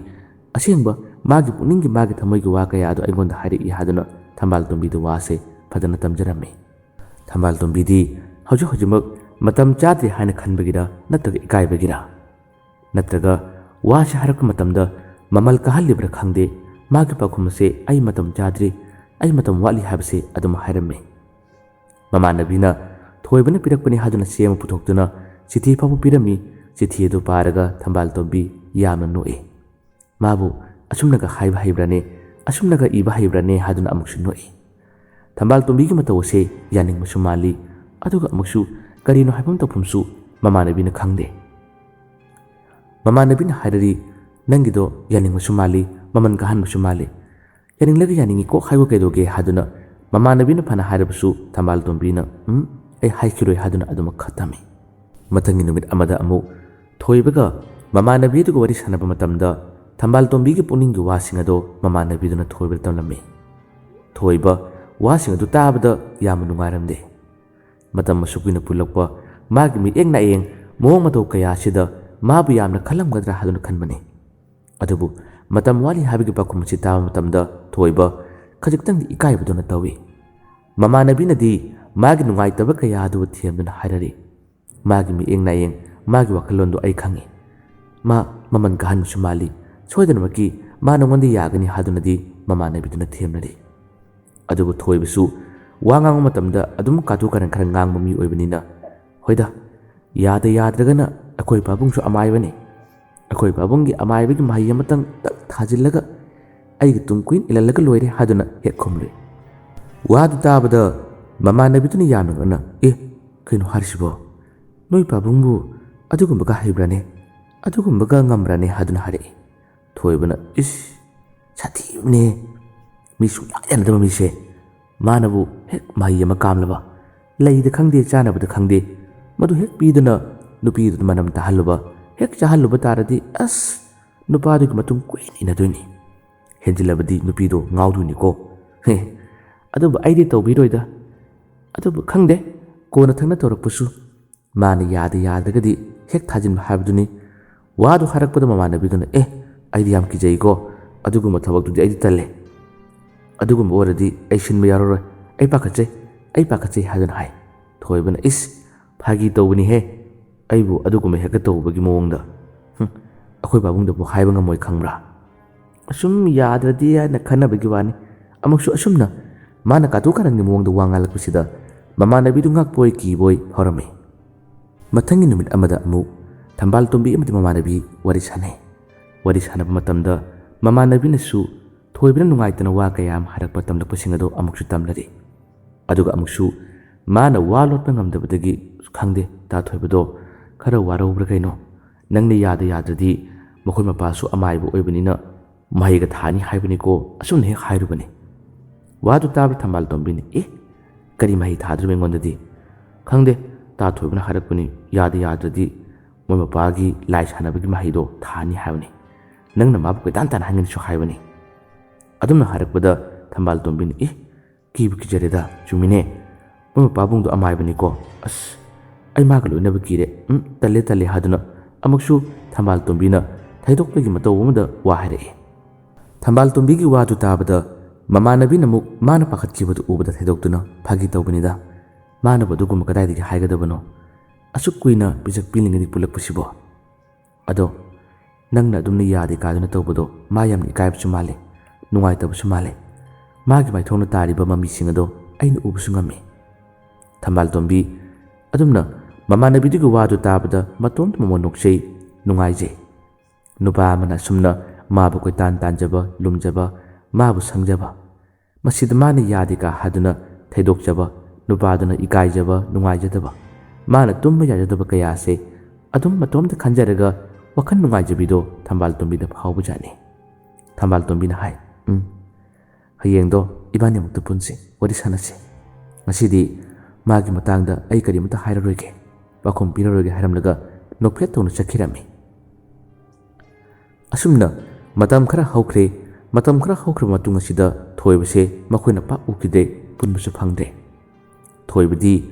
ꯑꯁꯦꯡꯕ ꯃꯥꯒꯤ ꯄꯨꯛꯅꯤꯡꯒꯤ, ꯃꯥꯒꯤ ꯊꯃꯣꯏꯒꯤ ꯋꯥ ꯀꯌꯥ ꯑꯗꯨ ꯑꯩꯉꯣꯟꯗ ꯍꯥꯏꯔꯛꯏ" ꯍꯥꯏꯗꯨꯅ ꯊꯝꯕꯥꯜ ꯇꯣꯝꯕꯤꯗ ꯋꯥꯁꯦ ꯐꯖꯅ ꯇꯝꯖꯔꯝꯃꯤ꯫ ꯊꯝꯕꯥꯜ ꯇꯣꯝꯕꯤꯗꯤ ꯍꯧꯖꯤꯛ ꯍꯧꯖꯤꯛꯃꯛ ꯃꯇꯝ ꯆꯥꯗ꯭ꯔꯤ ꯍꯥꯏꯅ ꯈꯟꯕꯒꯤꯔ ꯅꯠꯇ꯭ꯔꯒ ꯏꯀꯥꯏꯕꯒꯤꯔ? ꯅꯠꯇ꯭ꯔꯒ ꯋꯥꯁꯦ ꯍꯥꯏꯔꯛꯄ ꯃꯇꯝꯗ ꯃꯃꯜ ꯀꯥꯍꯜꯂꯤꯕ꯭ꯔꯥ ꯈꯪꯗꯦ, ꯃꯥꯒꯤ ꯄꯥꯎꯈꯨꯝ ꯑꯁꯦ "ꯑꯩ ꯃꯇꯝ ꯆꯥꯗ꯭ꯔꯤ, ꯑꯩ ꯃꯇꯝ ꯋꯥꯠꯂꯤ" ꯍꯥꯏꯕꯁꯦ ꯑꯗꯨꯝ ꯍꯥꯏꯔꯝꯃꯤ꯫ ꯃꯃꯥꯟꯅꯕꯤꯅ ꯊꯣꯏꯕꯅ ꯄꯤꯔꯛꯄꯅꯤ ꯍꯥꯏꯗꯨꯅ ꯆꯦ ꯑꯃ ꯄꯨꯊꯣꯛꯇꯨꯅ ꯆꯤꯊꯤ ꯐꯥꯎꯕ ꯄꯤꯔꯝꯃꯤ꯫ ꯆꯤꯊꯤ ꯑꯗꯨ ꯄꯥꯔꯒ ꯊꯝꯕꯥꯜ ꯇꯣꯝꯕꯤ ꯌꯥꯝꯅ ꯅꯣꯛꯏ꯫ ꯃꯥꯕꯨ ꯑꯁꯨꯝꯅꯒ ꯍꯥꯏꯕ ꯍꯩꯕ꯭ꯔꯅꯦ, ꯑꯁꯨꯝꯅꯒ ꯏꯕ ꯍꯩꯕ꯭ꯔꯅꯦ ꯍꯥꯏꯗꯨꯅ ꯑꯃꯨꯛꯁꯨ ꯅꯣꯛꯏ꯫ ꯊꯝꯕꯥꯜ ꯇꯣꯝꯕꯤꯒꯤ ꯃꯇꯧ ꯑꯁꯦ ꯌꯥꯅꯤꯡꯕꯁꯨ ꯃꯥꯜꯂꯤ, ꯑꯗꯨꯒ ꯑꯃꯨꯛꯁꯨ ꯀꯔꯤꯅꯣ ꯍꯥꯏꯐꯝ ꯇꯧꯐꯝꯁꯨ ꯃꯃꯥꯟꯅꯕꯤꯅ ꯈꯪꯗꯦ꯫ ꯃꯃꯥꯟꯅꯕꯤꯅ ꯍꯥꯏꯔꯔꯤ, "ꯅꯪꯒꯤꯗꯣ ꯌꯥꯅꯤꯡꯕꯁꯨ ꯃꯥꯜꯂꯤ, ꯃꯃꯜ ꯀꯥꯍꯟꯕꯁꯨ ꯃꯥꯜꯂꯤ꯫ ꯌꯥꯅꯤꯡꯂꯒ ꯌꯥꯅꯤꯡꯉꯤ ꯀꯣꯛ ꯍꯥꯏꯌꯨ ꯀꯩꯗꯧꯒꯦ?" ꯍꯥꯏꯗꯨꯅ ꯃꯃꯥꯟꯅꯕꯤꯅ ꯐꯅ ꯍꯥꯏꯔꯕꯁꯨ ꯊꯝꯕꯥꯜ ꯇꯣꯝꯕꯤꯅ, "ꯎꯝ, ꯑꯩ ꯍꯥꯏꯈꯤꯔꯣꯏ" ꯍꯥꯏꯗꯨꯅ ꯑꯗꯨꯃꯛ ꯈꯠꯇꯝꯃꯤ꯫ ꯃꯊꯪꯒꯤ ꯅꯨꯃꯤꯠ ꯑꯃꯗ ꯑꯃꯨꯛ ꯊꯣꯏꯕꯒ ꯃꯃꯥꯟꯅꯕꯤ ꯑꯗꯨꯒ ꯋꯥꯔꯤ ꯁꯥꯟꯅꯕ ꯃꯇꯝꯗ ꯊꯝꯕꯥꯜ ꯇꯣꯝꯕꯤꯒꯤ ꯄꯨꯛꯅꯤꯡꯒꯤ ꯋꯥꯁꯤꯡ ꯑꯗꯣ ꯃꯃꯥꯟꯅꯕꯤꯗꯨꯅ ꯊꯣꯏꯕꯗ ꯇꯝꯂꯝꯃꯤ꯫ ꯊꯣꯏꯕ ꯋꯥꯁꯤꯡ ꯑꯗꯨ ꯇꯥꯕꯗ ꯌꯥꯝꯅ ꯅꯨꯡꯉꯥꯏꯔꯝꯗꯦ꯫ ꯃꯇꯝ ꯑꯁꯨꯛ ꯀꯨꯏꯅ ꯄꯨꯜꯂꯛꯄ ꯃꯥꯒꯤ ꯃꯤꯠꯌꯦꯡ ꯅꯥꯌꯦꯡ, ꯃꯑꯣꯡ ꯃꯇꯧ ꯀꯌꯥ ꯑꯁꯤꯗ ꯃꯥꯕꯨ ꯌꯥꯝꯅ ꯈꯜꯂꯝꯒꯗ꯭ꯔꯥ ꯍꯥꯏꯗꯨꯅ ꯈꯟꯕꯅꯤ꯫ ꯑꯗꯨꯕꯨ ꯃꯇꯝ ꯋꯥꯠꯂꯤ ꯍꯥꯏꯕꯒꯤ ꯄꯥꯎꯈꯨꯝ ꯑꯁꯤ ꯇꯥꯕ ꯃꯇꯝꯗ ꯊꯣꯏꯕ ꯈꯖꯤꯛꯇꯪꯗꯤ ꯏꯀꯥꯏꯕꯗꯧꯅ ꯇꯧꯏ꯫ ꯃꯃꯥꯟꯅꯕꯤꯅꯗꯤ ꯃꯥꯒꯤ ꯅꯨꯡꯉꯥꯏꯇꯕ ꯀꯌꯥ ꯑꯗꯨꯕꯨ ꯊꯦꯝꯗꯨꯅ ꯍꯥꯏꯔꯔꯤ꯫ ꯃꯥꯒꯤ ꯃꯤꯠꯌꯦꯡ ꯅꯥꯌꯦꯡ, ꯃꯥꯒꯤ ꯋꯥꯈꯜꯂꯣꯟꯗꯨ ꯑꯩ ꯈꯪꯏ꯫ ꯃꯥ ꯃꯃꯜ ꯀꯥꯍꯟꯕꯁꯨ ꯃꯥꯜꯂꯤ꯫ ꯁꯣꯏꯗꯅꯃꯛꯀꯤ ꯃꯥ ꯅꯉꯣꯟꯗ ꯌꯥꯒꯅꯤ ꯍꯥꯏꯗꯨꯅꯗꯤ ꯃꯃꯥꯟꯅꯕꯤꯗꯨꯅ ꯊꯦꯝꯅꯔꯤ꯫ ꯑꯗꯨꯕꯨ ꯊꯣꯏꯕꯁꯨ ꯋꯥ ꯉꯥꯡꯕ ꯃꯇꯝꯗ ꯑꯗꯨꯝ ꯀꯥꯇꯨ ꯀꯥꯔꯟ ꯈꯔ ꯉꯥꯡꯕ ꯃꯤ ꯑꯣꯏꯕꯅꯤꯅ, "ꯍꯣꯏꯗ, ꯌꯥꯗ ꯌꯥꯗ꯭ꯔꯒꯅ ꯑꯩꯈꯣꯏ ꯄꯥꯕꯨꯡꯁꯨ ꯑꯃꯥꯏꯕꯅꯤ꯫ ꯑꯩꯈꯣꯏ ꯄꯥꯕꯨꯡꯒꯤ ꯑꯃꯥꯏꯕꯒꯤ ꯃꯍꯩ ꯑꯃꯇꯪ ꯇꯛ ꯊꯥꯖꯤꯜꯂꯒ ꯑꯩꯒꯤ ꯇꯨꯡ ꯀꯨꯏꯅ ꯏꯜꯍꯜꯂꯒ ꯂꯣꯏꯔꯦ" ꯍꯥꯏꯗꯨꯅ ꯍꯦꯛ ꯈꯨꯝꯂꯨꯏ꯫ ꯋꯥꯗꯨ ꯇꯥꯕꯗ ꯃꯃꯥꯟꯅꯕꯤꯗꯨꯅ ꯌꯥꯝꯅ ꯉꯛꯅ, "ꯑꯦ, ꯀꯩꯅꯣ ꯍꯥꯏꯔꯤꯁꯤꯕꯣ? ꯅꯣꯏ ꯄꯥꯕꯨꯡꯕꯨ ꯑꯗꯨꯒꯨꯝꯕꯒ ꯍꯩꯕ꯭ꯔꯥꯅꯦ? ꯑꯗꯨꯒꯨꯝꯕꯒ ꯉꯝꯕ꯭ꯔꯥꯅꯦ?" ꯍꯥꯏꯗꯨꯅ ꯍꯥꯏꯔꯛꯏ꯫ ꯊꯣꯏꯕꯅ, "ꯏꯁ, ꯁꯥꯊꯤꯕꯅꯦ꯫ ꯃꯤ ꯁꯨꯡꯌꯥ ꯌꯥꯅꯗꯕ ꯃꯤꯁꯦ꯫ ꯃꯥꯅꯕꯨ ꯍꯦꯛ ꯃꯍꯩ ꯑꯃ ꯀꯥꯝꯂꯕ, ꯂꯩꯗ ꯈꯪꯗꯦ, ꯆꯥꯅꯕꯗ ꯈꯪꯗꯦ, ꯃꯗꯨ ꯍꯦꯛ ꯄꯤꯗꯨꯅ ꯅꯨꯄꯤꯗꯨꯗ ꯃꯅꯝ ꯇꯥꯍꯜꯂꯨꯕ, ꯍꯦꯛ ꯆꯥꯍꯜꯂꯨꯕ ꯇꯥꯔꯗꯤ, ꯑꯁ, ꯅꯨꯄꯥꯗꯨꯒꯤ ꯃꯇꯨꯡ ꯀꯨꯏꯅ ꯏꯟꯅꯗꯣꯏꯅꯤ꯫ ꯍꯦꯟꯖꯤꯜꯂꯕꯗꯤ ꯅꯨꯄꯤꯗꯣ ꯉꯥꯎꯗꯣꯏꯅꯤꯀꯣ꯫ ꯍꯦ, ꯑꯗꯨꯕꯨ ꯑꯩꯗꯤ ꯇꯧꯕꯤꯔꯣꯏꯗ꯫ ꯑꯗꯨꯕꯨ ꯈꯪꯗꯦ, ꯀꯣꯟꯅ ꯊꯪꯅ ꯇꯧꯔꯛꯄꯁꯨ ꯃꯥꯅ ꯌꯥꯗ ꯌꯥꯗ꯭ꯔꯒꯗꯤ ꯍꯦꯛ ꯊꯥꯖꯤꯟꯕ ꯍꯥꯏꯕꯗꯨꯅꯤ꯫" ꯋꯥꯗꯨ ꯍꯥꯏꯔꯛꯄꯗ ꯃꯃꯥꯟꯅꯕꯤꯗꯨꯅ, "ꯑꯦ, ꯑꯩꯗꯤ ꯌꯥꯝ ꯀꯤꯖꯩꯀꯣ, ꯑꯗꯨꯒꯨꯝꯕ ꯊꯕꯛꯇꯨꯗꯤ ꯑꯩꯗꯤ ꯇꯜꯂꯦ꯫ ꯑꯗꯨꯒꯨꯝꯕ ꯑꯣꯏꯔꯗꯤ ꯑꯩ ꯁꯤꯟꯕ ꯌꯥꯎꯔꯔꯣꯏ꯫ ꯑꯩ ꯄꯥꯈꯠꯆꯩ, ꯑꯩ ꯄꯥꯈꯠꯆꯩ" ꯍꯥꯏꯗꯨꯅ ꯍꯥꯏ꯫ ꯊꯣꯏꯕꯅ, "ꯏꯁ, ꯐꯥꯒꯤ ꯇꯧꯕꯅꯤꯍꯦ, ꯑꯩꯕꯨ ꯑꯗꯨꯒꯨꯝꯕ ꯍꯦꯛꯇ ꯇꯧꯕꯒꯤ ꯃꯑꯣꯡꯗ꯫ ꯍꯨꯝ, ꯑꯩꯈꯣꯏ ꯄꯥꯕꯨꯡꯗꯕꯨ ꯍꯥꯏꯕ ꯉꯝꯃꯣꯏ ꯈꯪꯕ꯭ꯔꯥ? ꯑꯁꯨꯝ ꯌꯥꯗ꯭ꯔꯗꯤ ꯍꯥꯏꯅ ꯈꯟꯅꯕꯒꯤ ꯋꯥꯅꯤ꯫ ꯑꯃꯨꯛꯁꯨ ꯑꯁꯨꯝꯅ ꯃꯥꯅ ꯀꯥꯇꯨ ꯀꯥꯔꯟꯒꯤ ꯃꯑꯣꯡꯗ ꯋꯥ ꯉꯥꯡꯂꯛꯄꯁꯤꯗ ꯃꯃꯥꯟꯅꯕꯤꯗꯨ ꯉꯛꯄꯣꯏ ꯀꯤꯕꯣꯏ ꯐꯥꯎꯔꯝꯃꯤ꯫ ꯃꯊꯪꯒꯤ ꯅꯨꯃꯤꯠ ꯑꯃꯗ ꯑꯃꯨꯛ ꯊꯝꯕꯥꯜ ꯇꯣꯝꯕꯤ ꯑꯃꯗꯤ ꯃꯃꯥꯟꯅꯕꯤ ꯋꯥꯔꯤ ꯁꯥꯟꯅꯩ꯫ ꯋꯥꯔꯤ ꯁꯥꯟꯅꯕ ꯃꯇꯝꯗ ꯃꯃꯥꯟꯅꯕꯤꯅꯁꯨ ꯊꯣꯏꯕꯅ ꯅꯨꯡꯉꯥꯏꯇꯅ ꯋꯥ ꯀꯌꯥ ꯑꯃ ꯍꯥꯏꯔꯛꯄ ꯇꯝꯂꯛꯄꯁꯤꯡ ꯑꯗꯨ ꯑꯃꯨꯛꯁꯨ ꯇꯝꯅꯔꯤ꯫ ꯑꯗꯨꯒ ꯑꯃꯨꯛꯁꯨ ꯃꯥꯅ ꯋꯥ ꯂꯣꯠꯄ ꯉꯝꯗꯕꯗꯒꯤ, "ꯈꯪꯗꯦ, ꯇꯥ ꯊꯣꯏꯕꯗꯣ ꯈꯔ ꯋꯥꯔꯧꯕ꯭ꯔꯥ ꯀꯩꯅꯣ? ꯅꯪꯅ ꯌꯥꯗ ꯌꯥꯗ꯭ꯔꯗꯤ ꯃꯈꯣꯏ ꯃꯄꯥꯁꯨ ꯑꯃꯥꯏꯕ ꯑꯣꯏꯕꯅꯤꯅ ꯃꯍꯩꯒ ꯊꯥꯅꯤ ꯍꯥꯏꯕꯅꯤꯀꯣ," ꯑꯁꯨꯝꯅ ꯍꯦꯛ ꯍꯥꯏꯔꯨꯕꯅꯤ꯫ ꯋꯥꯗꯨ ꯇꯥꯕꯗ ꯊꯝꯕꯥꯜ ꯇꯣꯝꯕꯤꯅ, "ꯑꯦ, ꯀꯔꯤ ꯃꯍꯩ ꯊꯥꯗꯣꯔꯤꯕ ꯑꯩꯉꯣꯟꯗꯗꯤ? ꯈꯪꯗꯦ, ꯇꯥ ꯊꯣꯏꯕꯅ ꯍꯥꯏꯔꯛꯄꯅꯤ, ꯌꯥꯗ ꯌꯥꯗ꯭ꯔꯗꯤ ꯃꯣꯏ ꯃꯄꯥꯒꯤ ꯂꯥꯏ ꯁꯥꯟꯅꯕꯒꯤ ꯃꯍꯩꯗꯣ ꯊꯥꯅꯤ ꯍꯥꯏꯕꯅꯤ꯫ ꯅꯪꯅ ꯃꯥꯕꯨ ꯀꯣꯏꯇꯥꯟ ꯇꯥꯟꯅꯍꯟꯒꯅꯤꯁꯨ ꯍꯥꯏꯕꯅꯤ꯫" ꯑꯗꯨꯝꯅ ꯍꯥꯏꯔꯛꯄꯗ ꯊꯝꯕꯥꯜ ꯇꯣꯝꯕꯤꯅ, "ꯑꯦ, ꯀꯤꯕꯨ ꯀꯤꯖꯔꯦꯗ, ꯆꯨꯝꯃꯤꯅꯦ꯫ ꯃꯣꯏ ꯃꯄꯥꯕꯨꯡꯗꯣ ꯑꯃꯥꯏꯕꯅꯤꯀꯣ꯫ ꯑꯁ, ꯑꯩ ꯃꯥꯒ ꯂꯣꯏꯅꯕ ꯀꯤꯔꯦ꯫ ꯎꯝ, ꯇꯜꯂꯦ, ꯇꯜꯂꯦ" ꯍꯥꯏꯗꯨꯅ ꯑꯃꯨꯛꯁꯨ ꯊꯝꯕꯥꯜ ꯇꯣꯝꯕꯤꯅ ꯊꯩꯗꯣꯛꯄꯒꯤ ꯃꯇꯧ ꯑꯃꯗ ꯋꯥ ꯍꯥꯏꯔꯛꯏ꯫ ꯊꯝꯕꯥꯜ ꯇꯣꯝꯕꯤꯒꯤ ꯋꯥꯗꯨ ꯇꯥꯕꯗ ꯃꯃꯥꯟꯅꯕꯤꯅ ꯑꯃꯨꯛ ꯃꯥꯅ ꯄꯥꯈꯠꯈꯤꯕꯗꯨ ꯎꯕꯗ ꯊꯩꯗꯣꯛꯇꯨꯅ, "ꯐꯥꯒꯤ ꯇꯧꯕꯅꯤꯗ, ꯃꯥꯅꯕꯨ ꯑꯗꯨꯒꯨꯝꯕ ꯀꯗꯥꯏꯗꯒꯤ ꯍꯥꯏꯒꯗꯕꯅꯣ? ꯑꯁꯨꯛ ꯀꯨꯏꯅ ꯄꯤꯖꯛ ꯄꯤꯛꯂꯤꯉꯩꯗꯒꯤ ꯄꯨꯜꯂꯛꯄꯁꯤꯕꯣ꯫ ꯑꯗꯣ ꯅꯪꯅ ꯑꯗꯨꯝꯅ ꯌꯥꯗꯦ ꯀꯥꯗꯨꯅ ꯇꯧꯕꯗꯣ ꯃꯥ ꯌꯥꯝꯅ ꯏꯀꯥꯏꯕꯁꯨ ꯃꯥꯜꯂꯦ, ꯅꯨꯡꯉꯥꯏꯇꯕꯁꯨ ꯃꯥꯜꯂꯦ꯫ ꯃꯥꯒꯤ ꯃꯥꯏꯊꯣꯡꯅ ꯇꯥꯔꯤꯕ ꯃꯃꯤꯁꯤꯡ ꯑꯗꯣ ꯑꯩꯅ ꯎꯕꯁꯨ ꯉꯝꯃꯤ꯫" ꯊꯝꯕꯥꯜ ꯇꯣꯝꯕꯤ ꯑꯗꯨꯝꯅ ꯃꯃꯥꯟꯅꯕꯤꯗꯨꯒꯤ ꯋꯥꯗꯨ ꯇꯥꯕꯗ ꯃꯇꯣꯝꯇ ꯃꯃꯣꯟ ꯅꯣꯛꯆꯩ, ꯅꯨꯡꯉꯥꯏꯖꯩ꯫ ꯅꯨꯄꯥ ꯑꯃꯅ ꯑꯁꯨꯝꯅ ꯃꯥꯕꯨ ꯀꯣꯏꯇꯥꯟ ꯇꯥꯟꯖꯕ, ꯂꯨꯝꯖꯕ, ꯃꯥꯕꯨ ꯁꯪꯖꯕ, ꯃꯁꯤꯗ ꯃꯥꯅ ꯌꯥꯗꯦ ꯀꯥ ꯍꯥꯏꯗꯨꯅ ꯊꯩꯗꯣꯛꯆꯕ, ꯅꯨꯄꯥꯗꯨꯅ ꯏꯀꯥꯏꯖꯕ, ꯅꯨꯡꯉꯥꯏꯖꯗꯕ, ꯃꯥꯅ ꯇꯨꯝꯕ ꯌꯥꯖꯗꯕ ꯀꯌꯥꯁꯦ ꯑꯗꯨꯝ ꯃꯇꯣꯝꯇ ꯈꯟꯖꯔꯒ ꯋꯥꯈꯜ ꯅꯨꯡꯉꯥꯏꯖꯕꯤꯗꯣ ꯊꯝꯕꯥꯜ ꯇꯣꯝꯕꯤꯗ ꯐꯥꯎꯕꯖꯥꯠꯅꯤ꯫ ꯊꯝꯕꯥꯜ ꯇꯣꯝꯕꯤꯅ ꯍꯥꯏ, "ꯎꯝ, ꯍꯌꯦꯡꯗꯣ ꯏꯕꯥꯅꯤꯃꯛꯇ ꯄꯨꯟꯁꯤ, ꯋꯥꯔꯤ ꯁꯥꯟꯅꯁꯤ꯫ ꯉꯁꯤꯗꯤ ꯃꯥꯒꯤ ꯃꯇꯥꯡꯗ ꯑꯩ ꯀꯔꯤꯃꯇ ꯍꯥꯏꯔꯔꯣꯏꯒꯦ, ꯄꯥꯎꯈꯨꯝ ꯄꯤꯔꯔꯣꯏꯒꯦ" ꯍꯥꯏꯔꯝꯂꯒ ꯅꯣꯛꯐꯦꯠ ꯇꯧꯅ ꯆꯠꯈꯤꯔꯝꯃꯤ꯫ ꯑꯁꯨꯝꯅ ꯃꯇꯝ ꯈꯔ ꯍꯧꯈ꯭ꯔꯦ꯫ ꯃꯇꯝ ꯈꯔ ꯍꯧꯈ꯭ꯔꯕ ꯃꯇꯨꯡ ꯑꯁꯤꯗ ꯊꯣꯏꯕꯁꯦ ꯃꯈꯣꯏꯅ ꯄꯥꯛ ꯎꯈꯤꯗ꯭ꯔꯦ, ꯄꯨꯟꯕꯁꯨ ꯐꯪꯗ꯭ꯔꯦ꯫ ꯊꯣꯏꯕꯗꯤ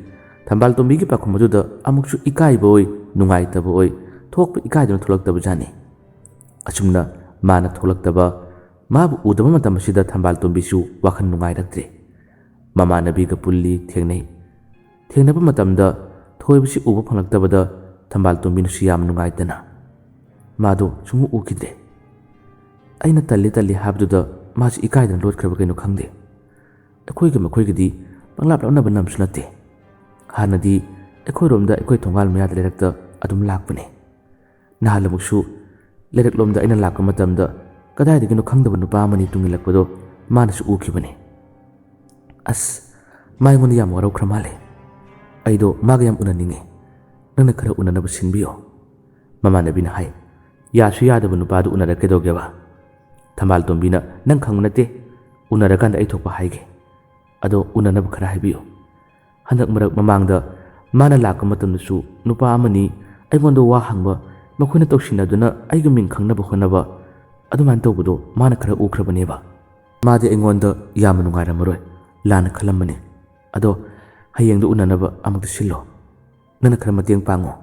ꯊꯝꯕꯥꯜ ꯇꯣꯝꯕꯤꯒꯤ ꯄꯥꯎꯈꯨꯝ ꯑꯗꯨꯗ ꯑꯃꯨꯛꯁꯨ ꯏꯀꯥꯏꯕ ꯑꯣꯏ, ꯅꯨꯡꯉꯥꯏꯇꯕ ꯑꯣꯏ, ꯊꯣꯛꯄ ꯏꯀꯥꯏꯗꯨꯅ ꯊꯣꯛꯂꯛꯇꯕ ꯖꯥꯠꯅꯤ꯫ ꯑꯁꯨꯝꯅ ꯃꯥꯅ ꯊꯣꯛꯂꯛꯇꯕ, ꯃꯥꯕꯨ ꯎꯗꯕ ꯃꯇꯝ ꯑꯁꯤꯗ ꯊꯝꯕꯥꯜ ꯇꯣꯝꯕꯤꯁꯨ ꯋꯥꯈꯜ ꯅꯨꯡꯉꯥꯏꯔꯛꯇ꯭ꯔꯦ꯫ ꯃꯃꯥꯟꯅꯕꯤꯒ ꯄꯨꯜꯂꯤ, ꯊꯦꯡꯅꯩ꯫ ꯊꯦꯡꯅꯕ ꯃꯇꯝꯗ ꯊꯣꯏꯕꯁꯤ ꯎꯕ ꯐꯪꯂꯛꯇꯕꯗ ꯊꯝꯕꯥꯜ ꯇꯣꯝꯕꯤꯅꯁꯨ ꯌꯥꯝ ꯅꯨꯡꯉꯥꯏꯇꯅ, ꯃꯥꯗꯣ ꯁꯨꯡꯎ ꯎꯈꯤꯗ꯭ꯔꯦ꯫ ꯑꯩꯅ "ꯇꯜꯂꯤ, ꯇꯜꯂꯤ" ꯍꯥꯏꯕꯗꯨꯗ ꯃꯥꯁꯤ ꯏꯀꯥꯏꯗꯅ ꯂꯣꯠꯈ꯭ꯔꯕ ꯀꯩꯅꯣ ꯈꯪꯗꯦ꯫ ꯑꯩꯈꯣꯏꯒ ꯃꯈꯣꯏꯒꯗꯤ ꯄꯪꯂꯥꯞ ꯂꯥꯞꯅꯕ ꯅꯝꯁꯨ ꯅꯠꯇꯦ꯫ ꯍꯥꯟꯅꯗꯤ ꯑꯩꯈꯣꯏꯔꯣꯝꯗ, ꯑꯩꯈꯣꯏ ꯊꯣꯡꯒꯥꯜ ꯃꯌꯥꯗ ꯂꯩꯔꯛꯇ ꯑꯗꯨꯝ ꯂꯥꯛꯄꯅꯦ꯫ ꯅꯍꯥꯟ ꯑꯃꯨꯛꯁꯨ ꯂꯩꯔꯛꯂꯣꯝꯗ ꯑꯩꯅ ꯂꯥꯛꯄ ꯃꯇꯝꯗ ꯀꯗꯥꯏꯗꯒꯤꯅꯣ ꯈꯪꯗꯕ ꯅꯨꯄꯥ ꯑꯃꯅꯤ ꯇꯨꯡꯏꯜꯂꯛꯄꯗꯣ ꯃꯥꯅꯁꯨ ꯎꯈꯤꯕꯅꯤ꯫ "ꯑꯁ, ꯃꯥ ꯑꯩꯉꯣꯟꯗ ꯌꯥꯝ ꯋꯥꯔꯧꯈ꯭ꯔ ꯃꯥꯜꯂꯦ꯫ ꯑꯩꯗꯣ ꯃꯥꯒ ꯌꯥꯝ ꯎꯅꯅꯤꯡꯉꯦ꯫ ꯅꯪꯅ ꯈꯔ ꯎꯅꯅꯕ ꯁꯤꯟꯕꯤꯌꯣ", ꯃꯃꯥꯟꯅꯕꯤꯅ ꯍꯥꯏ꯫ ꯌꯥꯁꯨ ꯌꯥꯗꯕ ꯅꯨꯄꯥꯗꯨ ꯎꯅꯔ ꯀꯩꯗꯧꯒꯦꯕ? ꯊꯝꯕꯥꯜ ꯇꯣꯝꯕꯤꯅ, "ꯅꯪ ꯈꯪꯕ ꯅꯠꯇꯦ, ꯎꯅꯔꯀꯥꯟꯗ ꯑꯩ ꯊꯣꯛꯄ ꯍꯥꯏꯒꯦ꯫ ꯑꯗꯣ ꯎꯅꯅꯕ ꯈꯔ ꯍꯥꯏꯕꯤꯌꯨ"꯫ ꯍꯟꯗꯛ ꯃꯔꯛ ꯃꯃꯥꯡꯗ ꯃꯥꯅ ꯂꯥꯛꯄ ꯃꯇꯝꯗꯁꯨ ꯅꯨꯄꯥ ꯑꯃꯅꯤ ꯑꯩꯉꯣꯟꯗ ꯋꯥ ꯍꯪꯕ, ꯃꯈꯣꯏꯅ ꯇꯧꯁꯤꯟꯅꯗꯨꯅ ꯑꯩꯒꯤ ꯃꯤꯡ ꯈꯪꯅꯕ ꯍꯣꯠꯅꯕ, ꯑꯗꯨꯃꯥꯏꯅ ꯇꯧꯕꯗꯣ ꯃꯥꯅ ꯈꯔ ꯎꯈ꯭ꯔꯕꯅꯦꯕ꯫ ꯃꯥꯗꯤ ꯑꯩꯉꯣꯟꯗ ꯌꯥꯝꯅ ꯅꯨꯡꯉꯥꯏꯔꯝꯃꯔꯣꯏ, ꯂꯥꯟꯅ ꯈꯜꯂꯝꯃꯅꯤ꯫ ꯑꯗꯣ ꯍꯌꯦꯡꯗꯣ ꯎꯅꯅꯕ ꯑꯃꯨꯛꯇ ꯁꯤꯜꯂꯣ꯫ ꯅꯪꯅ ꯈꯔ ꯃꯇꯦꯡ ꯄꯥꯡꯉꯣ꯫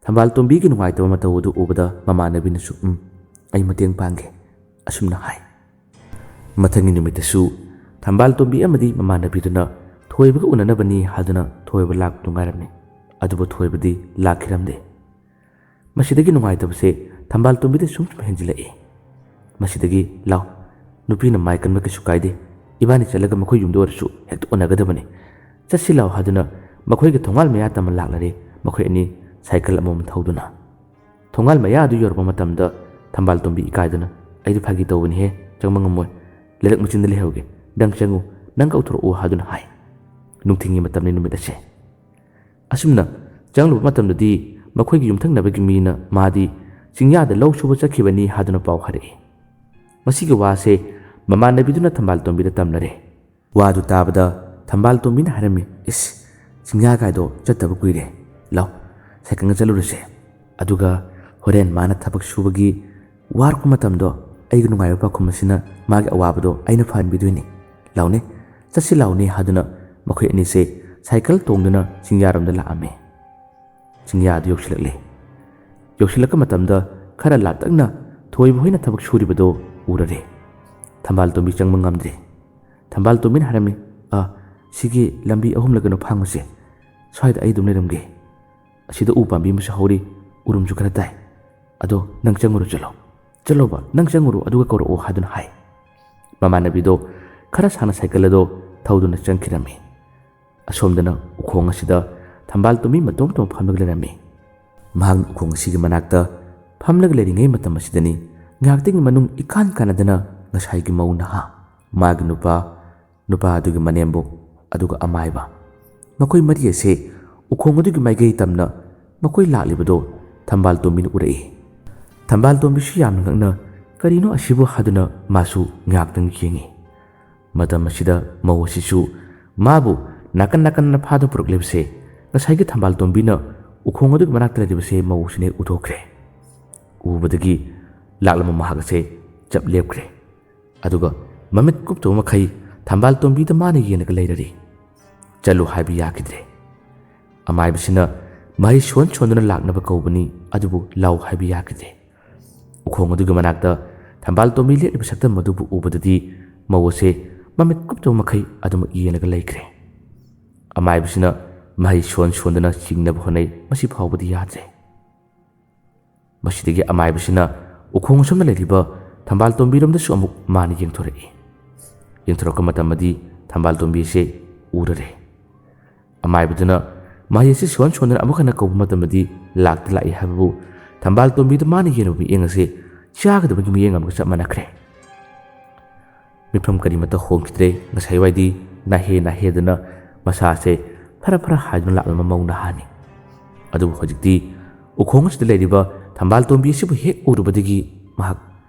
ꯊꯝꯕꯥꯜ ꯇꯣꯝꯕꯤꯒꯤ ꯅꯨꯡꯉꯥꯏꯇꯕ ꯃꯇꯧ ꯑꯗꯨ ꯎꯕꯗ ꯃꯃꯥꯟꯅꯕꯤꯅꯁꯨ, "ꯎꯝ, ꯑꯩ ꯃꯇꯦꯡ ꯄꯥꯡꯒꯦ," ꯑꯁꯨꯝꯅ ꯍꯥꯏ꯫ ꯃꯊꯪꯒꯤ ꯅꯨꯃꯤꯠꯇꯁꯨ ꯊꯝꯕꯥꯜ ꯇꯣꯝꯕꯤ ꯑꯃꯗꯤ ꯃꯃꯥꯟꯅꯕꯤꯗꯨꯅ ꯊꯣꯏꯕꯒ ꯎꯅꯅꯕꯅꯤ ꯍꯥꯏꯗꯨꯅ ꯊꯣꯏꯕ ꯂꯥꯛꯄꯗꯨ ꯉꯥꯏꯔꯝꯃꯤ꯫ ꯑꯗꯨꯕꯨ ꯊꯣꯏꯕꯗꯤ ꯂꯥꯛꯈꯤꯔꯝꯗꯦ꯫ ꯃꯁꯤꯗꯒꯤ ꯅꯨꯡꯉꯥꯏꯇꯕꯁꯦ ꯊꯝꯕꯥꯜ ꯇꯣꯝꯕꯤꯗ ꯁꯨꯝ ꯁꯨꯝ ꯍꯦꯟꯖꯤꯜꯂꯛꯏ꯫ ꯃꯁꯤꯗꯒꯤ, "ꯂꯥꯎ, ꯅꯨꯄꯤꯅ ꯃꯥꯏ ꯀꯟꯕ ꯀꯩꯁꯨ ꯀꯥꯏꯗꯦ꯫ ꯏꯕꯥꯅꯤ ꯆꯠꯂꯒ ꯃꯈꯣꯏ ꯌꯨꯝꯗ ꯑꯣꯏꯔꯁꯨ ꯍꯦꯛꯇ ꯎꯅꯒꯗꯕꯅꯤ꯫ ꯆꯠꯁꯤ ꯂꯥꯎ" ꯍꯥꯏꯗꯨꯅ ꯃꯈꯣꯏꯒꯤ ꯊꯣꯡꯒꯥꯜ ꯃꯌꯥ ꯇꯝꯃ ꯂꯥꯛꯂꯔꯦ ꯃꯈꯣꯏ ꯑꯅꯤ ꯁꯥꯏꯀꯜ ꯑꯃꯃꯝ ꯊꯧꯗꯨꯅ꯫ ꯊꯣꯡꯒꯥꯜ ꯃꯌꯥ ꯑꯗꯨ ꯌꯧꯔꯛꯄ ꯃꯇꯝꯗ ꯊꯝꯕꯥꯜ ꯇꯣꯝꯕꯤ ꯏꯀꯥꯏꯗꯨꯅ, "ꯑꯩꯗꯤ ꯐꯥꯒꯤ ꯇꯧꯕꯅꯤꯍꯦ, ꯆꯪꯕ ꯉꯝꯃꯣꯏ꯫ ꯂꯩꯔꯛ ꯃꯆꯤꯟꯗ ꯂꯩꯍꯧꯒꯦ꯫ ꯅꯪ ꯆꯪꯉꯨ, ꯅꯪ ꯀꯧꯊꯣꯔꯛꯎ" ꯍꯥꯏꯗꯨꯅ ꯍꯥꯏ꯫ ꯅꯨꯡꯊꯤꯜꯒꯤ ꯃꯇꯝꯅꯤ ꯅꯨꯃꯤꯠ ꯑꯁꯦ꯫ ꯑꯁꯨꯝꯅ ꯆꯪꯂꯨꯕ ꯃꯇꯝꯗꯗꯤ ꯃꯈꯣꯏꯒꯤ ꯌꯨꯝꯊꯪꯅꯕꯒꯤ ꯃꯤꯅ ꯃꯥꯗꯤ ꯆꯤꯡꯌꯥꯗ ꯂꯧ ꯁꯨꯕ ꯆꯠꯈꯤꯕꯅꯤ ꯍꯥꯏꯗꯨꯅ ꯄꯥꯎ ꯍꯥꯏꯔꯛꯏ꯫ ꯃꯁꯤꯒꯤ ꯋꯥꯁꯦ ꯃꯃꯥꯟꯅꯕꯤꯗꯨꯅ ꯊꯝꯕꯥꯜ ꯇꯣꯝꯕꯤꯗ ꯇꯝꯅꯔꯦ꯫ ꯋꯥꯗꯨ ꯇꯥꯕꯗ ꯊꯝꯕꯥꯜ ꯇꯣꯝꯕꯤꯅ ꯍꯥꯏꯔꯝꯃꯤ, "ꯏꯁ, ꯆꯤꯡꯌꯥ ꯀꯥꯏꯗꯣ ꯆꯠꯇꯕ ꯀꯨꯏꯔꯦ꯫ ꯂꯥꯎ, ꯁꯥꯏꯀꯜꯒ ꯆꯠꯂꯨꯔꯁꯦ꯫ ꯑꯗꯨꯒ ꯍꯣꯔꯦꯟ ꯃꯥꯅ ꯊꯕꯛ ꯁꯨꯕꯒꯤ ꯋꯥꯔꯛꯄ ꯃꯇꯝꯗꯣ ꯑꯩꯒꯤ ꯅꯨꯡꯉꯥꯏꯕ ꯄꯥꯎꯈꯨꯝ ꯑꯁꯤꯅ ꯃꯥꯒꯤ ꯑꯋꯥꯕꯗꯣ ꯑꯩꯅ ꯐꯍꯟꯕꯤꯗꯣꯏꯅꯤ꯫ ꯂꯥꯎꯅꯦ, ꯆꯠꯁꯤ ꯂꯥꯎꯅꯦ" ꯍꯥꯏꯗꯨꯅ ꯃꯈꯣꯏ ꯑꯅꯤꯁꯦ ꯁꯥꯏꯀꯜ ꯇꯣꯡꯗꯨꯅ ꯆꯤꯡꯌꯥꯔꯣꯝꯗ ꯂꯥꯛꯑꯝꯃꯤ꯫ ꯆꯤꯡꯌꯥ ꯑꯗꯨ ꯌꯧꯁꯤꯜꯂꯛꯂꯦ꯫ ꯌꯧꯁꯤꯜꯂꯛꯄ ꯃꯇꯝꯗ ꯈꯔ ꯂꯥꯞꯇꯛꯅ ꯊꯣꯏꯕ ꯍꯣꯏꯅ ꯊꯕꯛ ꯁꯨꯔꯤꯕꯗꯣ ꯎꯔꯔꯦ꯫ ꯊꯝꯕꯥꯜ ꯇꯣꯝꯕꯤ ꯆꯪꯕ ꯉꯝꯗ꯭ꯔꯦ꯫ ꯊꯝꯕꯥꯜ ꯇꯣꯝꯕꯤꯅ ꯍꯥꯏꯔꯝꯃꯤ, "ꯑ, ꯁꯤꯒꯤ ꯂꯝꯕꯤ ꯑꯍꯨꯝꯂ ꯀꯩꯅꯣ ꯐꯥꯡꯉꯨꯁꯦ꯫ ꯁ꯭ꯋꯥꯏꯗ ꯑꯩ ꯑꯗꯨꯝ ꯂꯩꯔꯝꯒꯦ꯫ ꯑꯁꯤꯗ ꯎ ꯄꯥꯝꯕꯤ ꯑꯃꯁꯨ ꯍꯧꯔꯤ, ꯎꯔꯨꯝꯁꯨ ꯈꯔ ꯇꯥꯏ꯫ "ꯑꯗꯣ ꯅꯪ ꯆꯪꯉꯨꯔꯣ, ꯆꯠꯂꯣ, ꯆꯠꯂꯣꯕ, ꯅꯪ ꯆꯪꯉꯨꯔꯣ, ꯑꯗꯨꯒ ꯀꯧꯔꯛꯑꯣ" ꯍꯥꯏꯗꯨꯅ ꯍꯥꯏ꯫ ꯃꯃꯥꯟꯅꯕꯤꯗꯣ ꯈꯔ ꯁꯥꯡꯅ ꯁꯥꯏꯀꯜ ꯑꯗꯣ ꯊꯧꯗꯨꯅ ꯆꯪꯈꯤꯔꯝꯃꯤ꯫ ꯑꯁꯣꯝꯗꯅ ꯎꯈꯣꯡ ꯑꯁꯤꯗ ꯊꯝꯕꯥꯜ ꯇꯣꯝꯕꯤ ꯃꯇꯣꯝ ꯃꯇꯣꯝ ꯐꯝꯂꯒ ꯂꯩꯔꯝꯃꯤ꯫ ꯃꯍꯥꯛꯅ ꯎꯈꯣꯡ ꯑꯁꯤꯒꯤ ꯃꯅꯥꯛꯇ ꯐꯝꯂꯒ ꯂꯩꯔꯤꯉꯩ ꯃꯇꯝ ꯑꯁꯤꯗꯅꯤ, ꯉꯥꯏꯍꯥꯛꯇꯒꯤ ꯃꯅꯨꯡ ꯏꯀꯥꯟ ꯀꯥꯟꯅꯗꯅ ꯉꯁꯥꯏꯒꯤ ꯃꯧ ꯅꯍꯥ, ꯃꯥꯒꯤ ꯅꯨꯄꯥ, ꯅꯨꯄꯥ ꯑꯗꯨꯒꯤ ꯃꯅꯦꯝꯕꯣꯛ, ꯑꯗꯨꯒ ꯑꯃꯥꯏꯕ, ꯃꯈꯣꯏ ꯃꯔꯤ ꯑꯁꯦ ꯎꯈꯣꯡ ꯑꯗꯨꯒꯤ ꯃꯥꯏꯀꯩ ꯇꯝꯅ ꯃꯈꯣꯏ ꯂꯥꯛꯂꯤꯕꯗꯣ ꯊꯝꯕꯥꯜ ꯇꯣꯝꯕꯤꯅ ꯎꯔꯛꯏ꯫ ꯊꯝꯕꯥꯜ ꯇꯣꯝꯕꯤꯁꯨ ꯌꯥꯝꯅ ꯉꯛꯅ, "ꯀꯔꯤꯅꯣ ꯑꯁꯤꯕꯨ?" ꯍꯥꯏꯗꯨꯅ ꯃꯥꯁꯨ ꯉꯥꯏꯍꯥꯛꯇꯪ ꯌꯦꯡꯉꯤ꯫ ꯃꯇꯝ ꯑꯁꯤꯗ ꯃꯧ ꯑꯁꯤꯁꯨ ꯃꯥꯕꯨ ꯅꯥꯀꯟ ꯅꯥꯀꯟꯅ ꯐꯥꯗꯨꯅ ꯄꯨꯔꯛꯂꯤꯕꯁꯦ ꯉꯁꯥꯏꯒꯤ ꯊꯝꯕꯥꯜ ꯇꯣꯝꯕꯤꯅ ꯎꯈꯣꯡ ꯑꯗꯨꯒꯤ ꯃꯅꯥꯛꯇ ꯂꯩꯔꯤꯕꯁꯦ ꯃꯧ ꯑꯁꯤꯅ ꯎꯊꯣꯛꯈ꯭ꯔꯦ꯫ ꯎꯕꯗꯒꯤ ꯂꯥꯛꯂꯝꯕ ꯃꯍꯥꯛ ꯑꯁꯦ ꯆꯞ ꯂꯦꯞꯈ꯭ꯔꯦ꯫ ꯑꯗꯨꯒ ꯃꯃꯤꯠ ꯀꯨꯞꯇꯕ ꯃꯈꯩ ꯊꯝꯕꯥꯜ ꯇꯣꯝꯕꯤꯗ ꯃꯥꯅ ꯌꯦꯡꯂꯒ ꯂꯩꯔꯔꯤ꯫ ꯆꯠꯂꯨ ꯍꯥꯏꯕ ꯌꯥꯈꯤꯗ꯭ꯔꯦ꯫ ꯑꯃꯥꯏꯕꯁꯤꯅ ꯃꯍꯩ ꯁꯣꯟ ꯁꯣꯟꯗꯨꯅ ꯂꯥꯛꯅꯕ ꯀꯧꯕꯅꯤ, ꯑꯗꯨꯕꯨ ꯂꯥꯎ ꯍꯥꯏꯕ ꯌꯥꯈꯤꯗ꯭ꯔꯦ꯫ ꯎꯈꯣꯡ ꯑꯗꯨꯒꯤ ꯃꯅꯥꯛꯇ ꯊꯝꯕꯥꯜ ꯇꯣꯝꯕꯤ ꯂꯦꯞꯂꯤꯕ ꯁꯛꯇꯝ ꯑꯗꯨꯕꯨ ꯎꯕꯗꯗꯤ ꯃꯧ ꯑꯁꯦ ꯃꯃꯤꯠ ꯀꯨꯞꯇꯕ ꯃꯈꯩ ꯑꯗꯨꯃꯛ ꯌꯦꯡꯂꯒ ꯂꯩꯈ꯭ꯔꯦ꯫ ꯑꯃꯥꯏꯕꯁꯤꯅ ꯃꯍꯩ ꯁꯣꯟ ꯁꯣꯟꯗꯨꯅ ꯆꯤꯡꯅꯕ ꯍꯣꯠꯅꯩ, ꯃꯁꯤ ꯐꯥꯎꯕꯗꯤ ꯌꯥꯗ꯭ꯔꯦ꯫ ꯃꯁꯤꯗꯒꯤ ꯑꯃꯥꯏꯕꯁꯤꯅ ꯎꯈꯣꯡ ꯑꯁꯣꯝꯗ ꯂꯩꯔꯤꯕ ꯊꯝꯕꯥꯜ ꯇꯣꯝꯕꯤꯔꯣꯝꯗꯁꯨ ꯑꯃꯨꯛ ꯃꯥꯅ ꯌꯦꯡꯊꯣꯔꯛꯏ꯫ ꯌꯦꯡꯊꯣꯔꯛꯄ ꯃꯇꯝꯗꯗꯤ ꯊꯝꯕꯥꯜ ꯇꯣꯝꯕꯤꯁꯦ ꯎꯔꯔꯦ꯫ ꯑꯃꯥꯏꯕꯗꯨꯅ ꯃꯍꯩ ꯑꯁꯤ ꯁꯣꯟ ꯁꯣꯟꯗꯨꯅ ꯑꯃꯨꯛ ꯍꯟꯅ ꯀꯧꯕ ꯃꯇꯝꯗꯗꯤ ꯂꯥꯛꯇ ꯂꯥꯛꯏ ꯍꯥꯏꯕꯕꯨ ꯊꯝꯕꯥꯜ ꯇꯣꯝꯕꯤꯗ ꯃꯥꯅ ꯌꯦꯡꯂꯤꯕ ꯃꯤꯠꯌꯦꯡ ꯑꯁꯤ ꯆꯥꯒꯗꯕꯒꯤ ꯃꯤꯠꯌꯦꯡ ꯑꯃꯒ ꯆꯞ ꯃꯥꯟꯅꯈ꯭ꯔꯦ꯫ ꯃꯤꯐꯝ ꯀꯔꯤꯃꯠꯇ ꯍꯣꯡꯈꯤꯗ꯭ꯔꯦ꯫ ꯉꯁꯥꯏꯋꯥꯏꯗꯤ ꯅꯥꯍꯦ ꯅꯥꯍꯦꯗꯨꯅ ꯃꯁꯥꯁꯦ ꯐꯔ ꯐꯔ ꯍꯥꯏꯗꯨꯅ ꯂꯥꯛꯂꯝꯕ ꯃꯧ ꯅꯍꯥꯅꯤ꯫ ꯑꯗꯨꯕꯨ ꯍꯧꯖꯤꯛꯇꯤ ꯎꯈꯣꯡ ꯑꯁꯤꯗ ꯂꯩꯔꯤꯕ ꯊꯝꯕꯥꯜ ꯇꯣꯝꯕꯤ ꯑꯁꯤꯕꯨ ꯍꯦꯛ ꯎꯔꯨꯕꯗꯒꯤ ꯃꯍꯥꯛ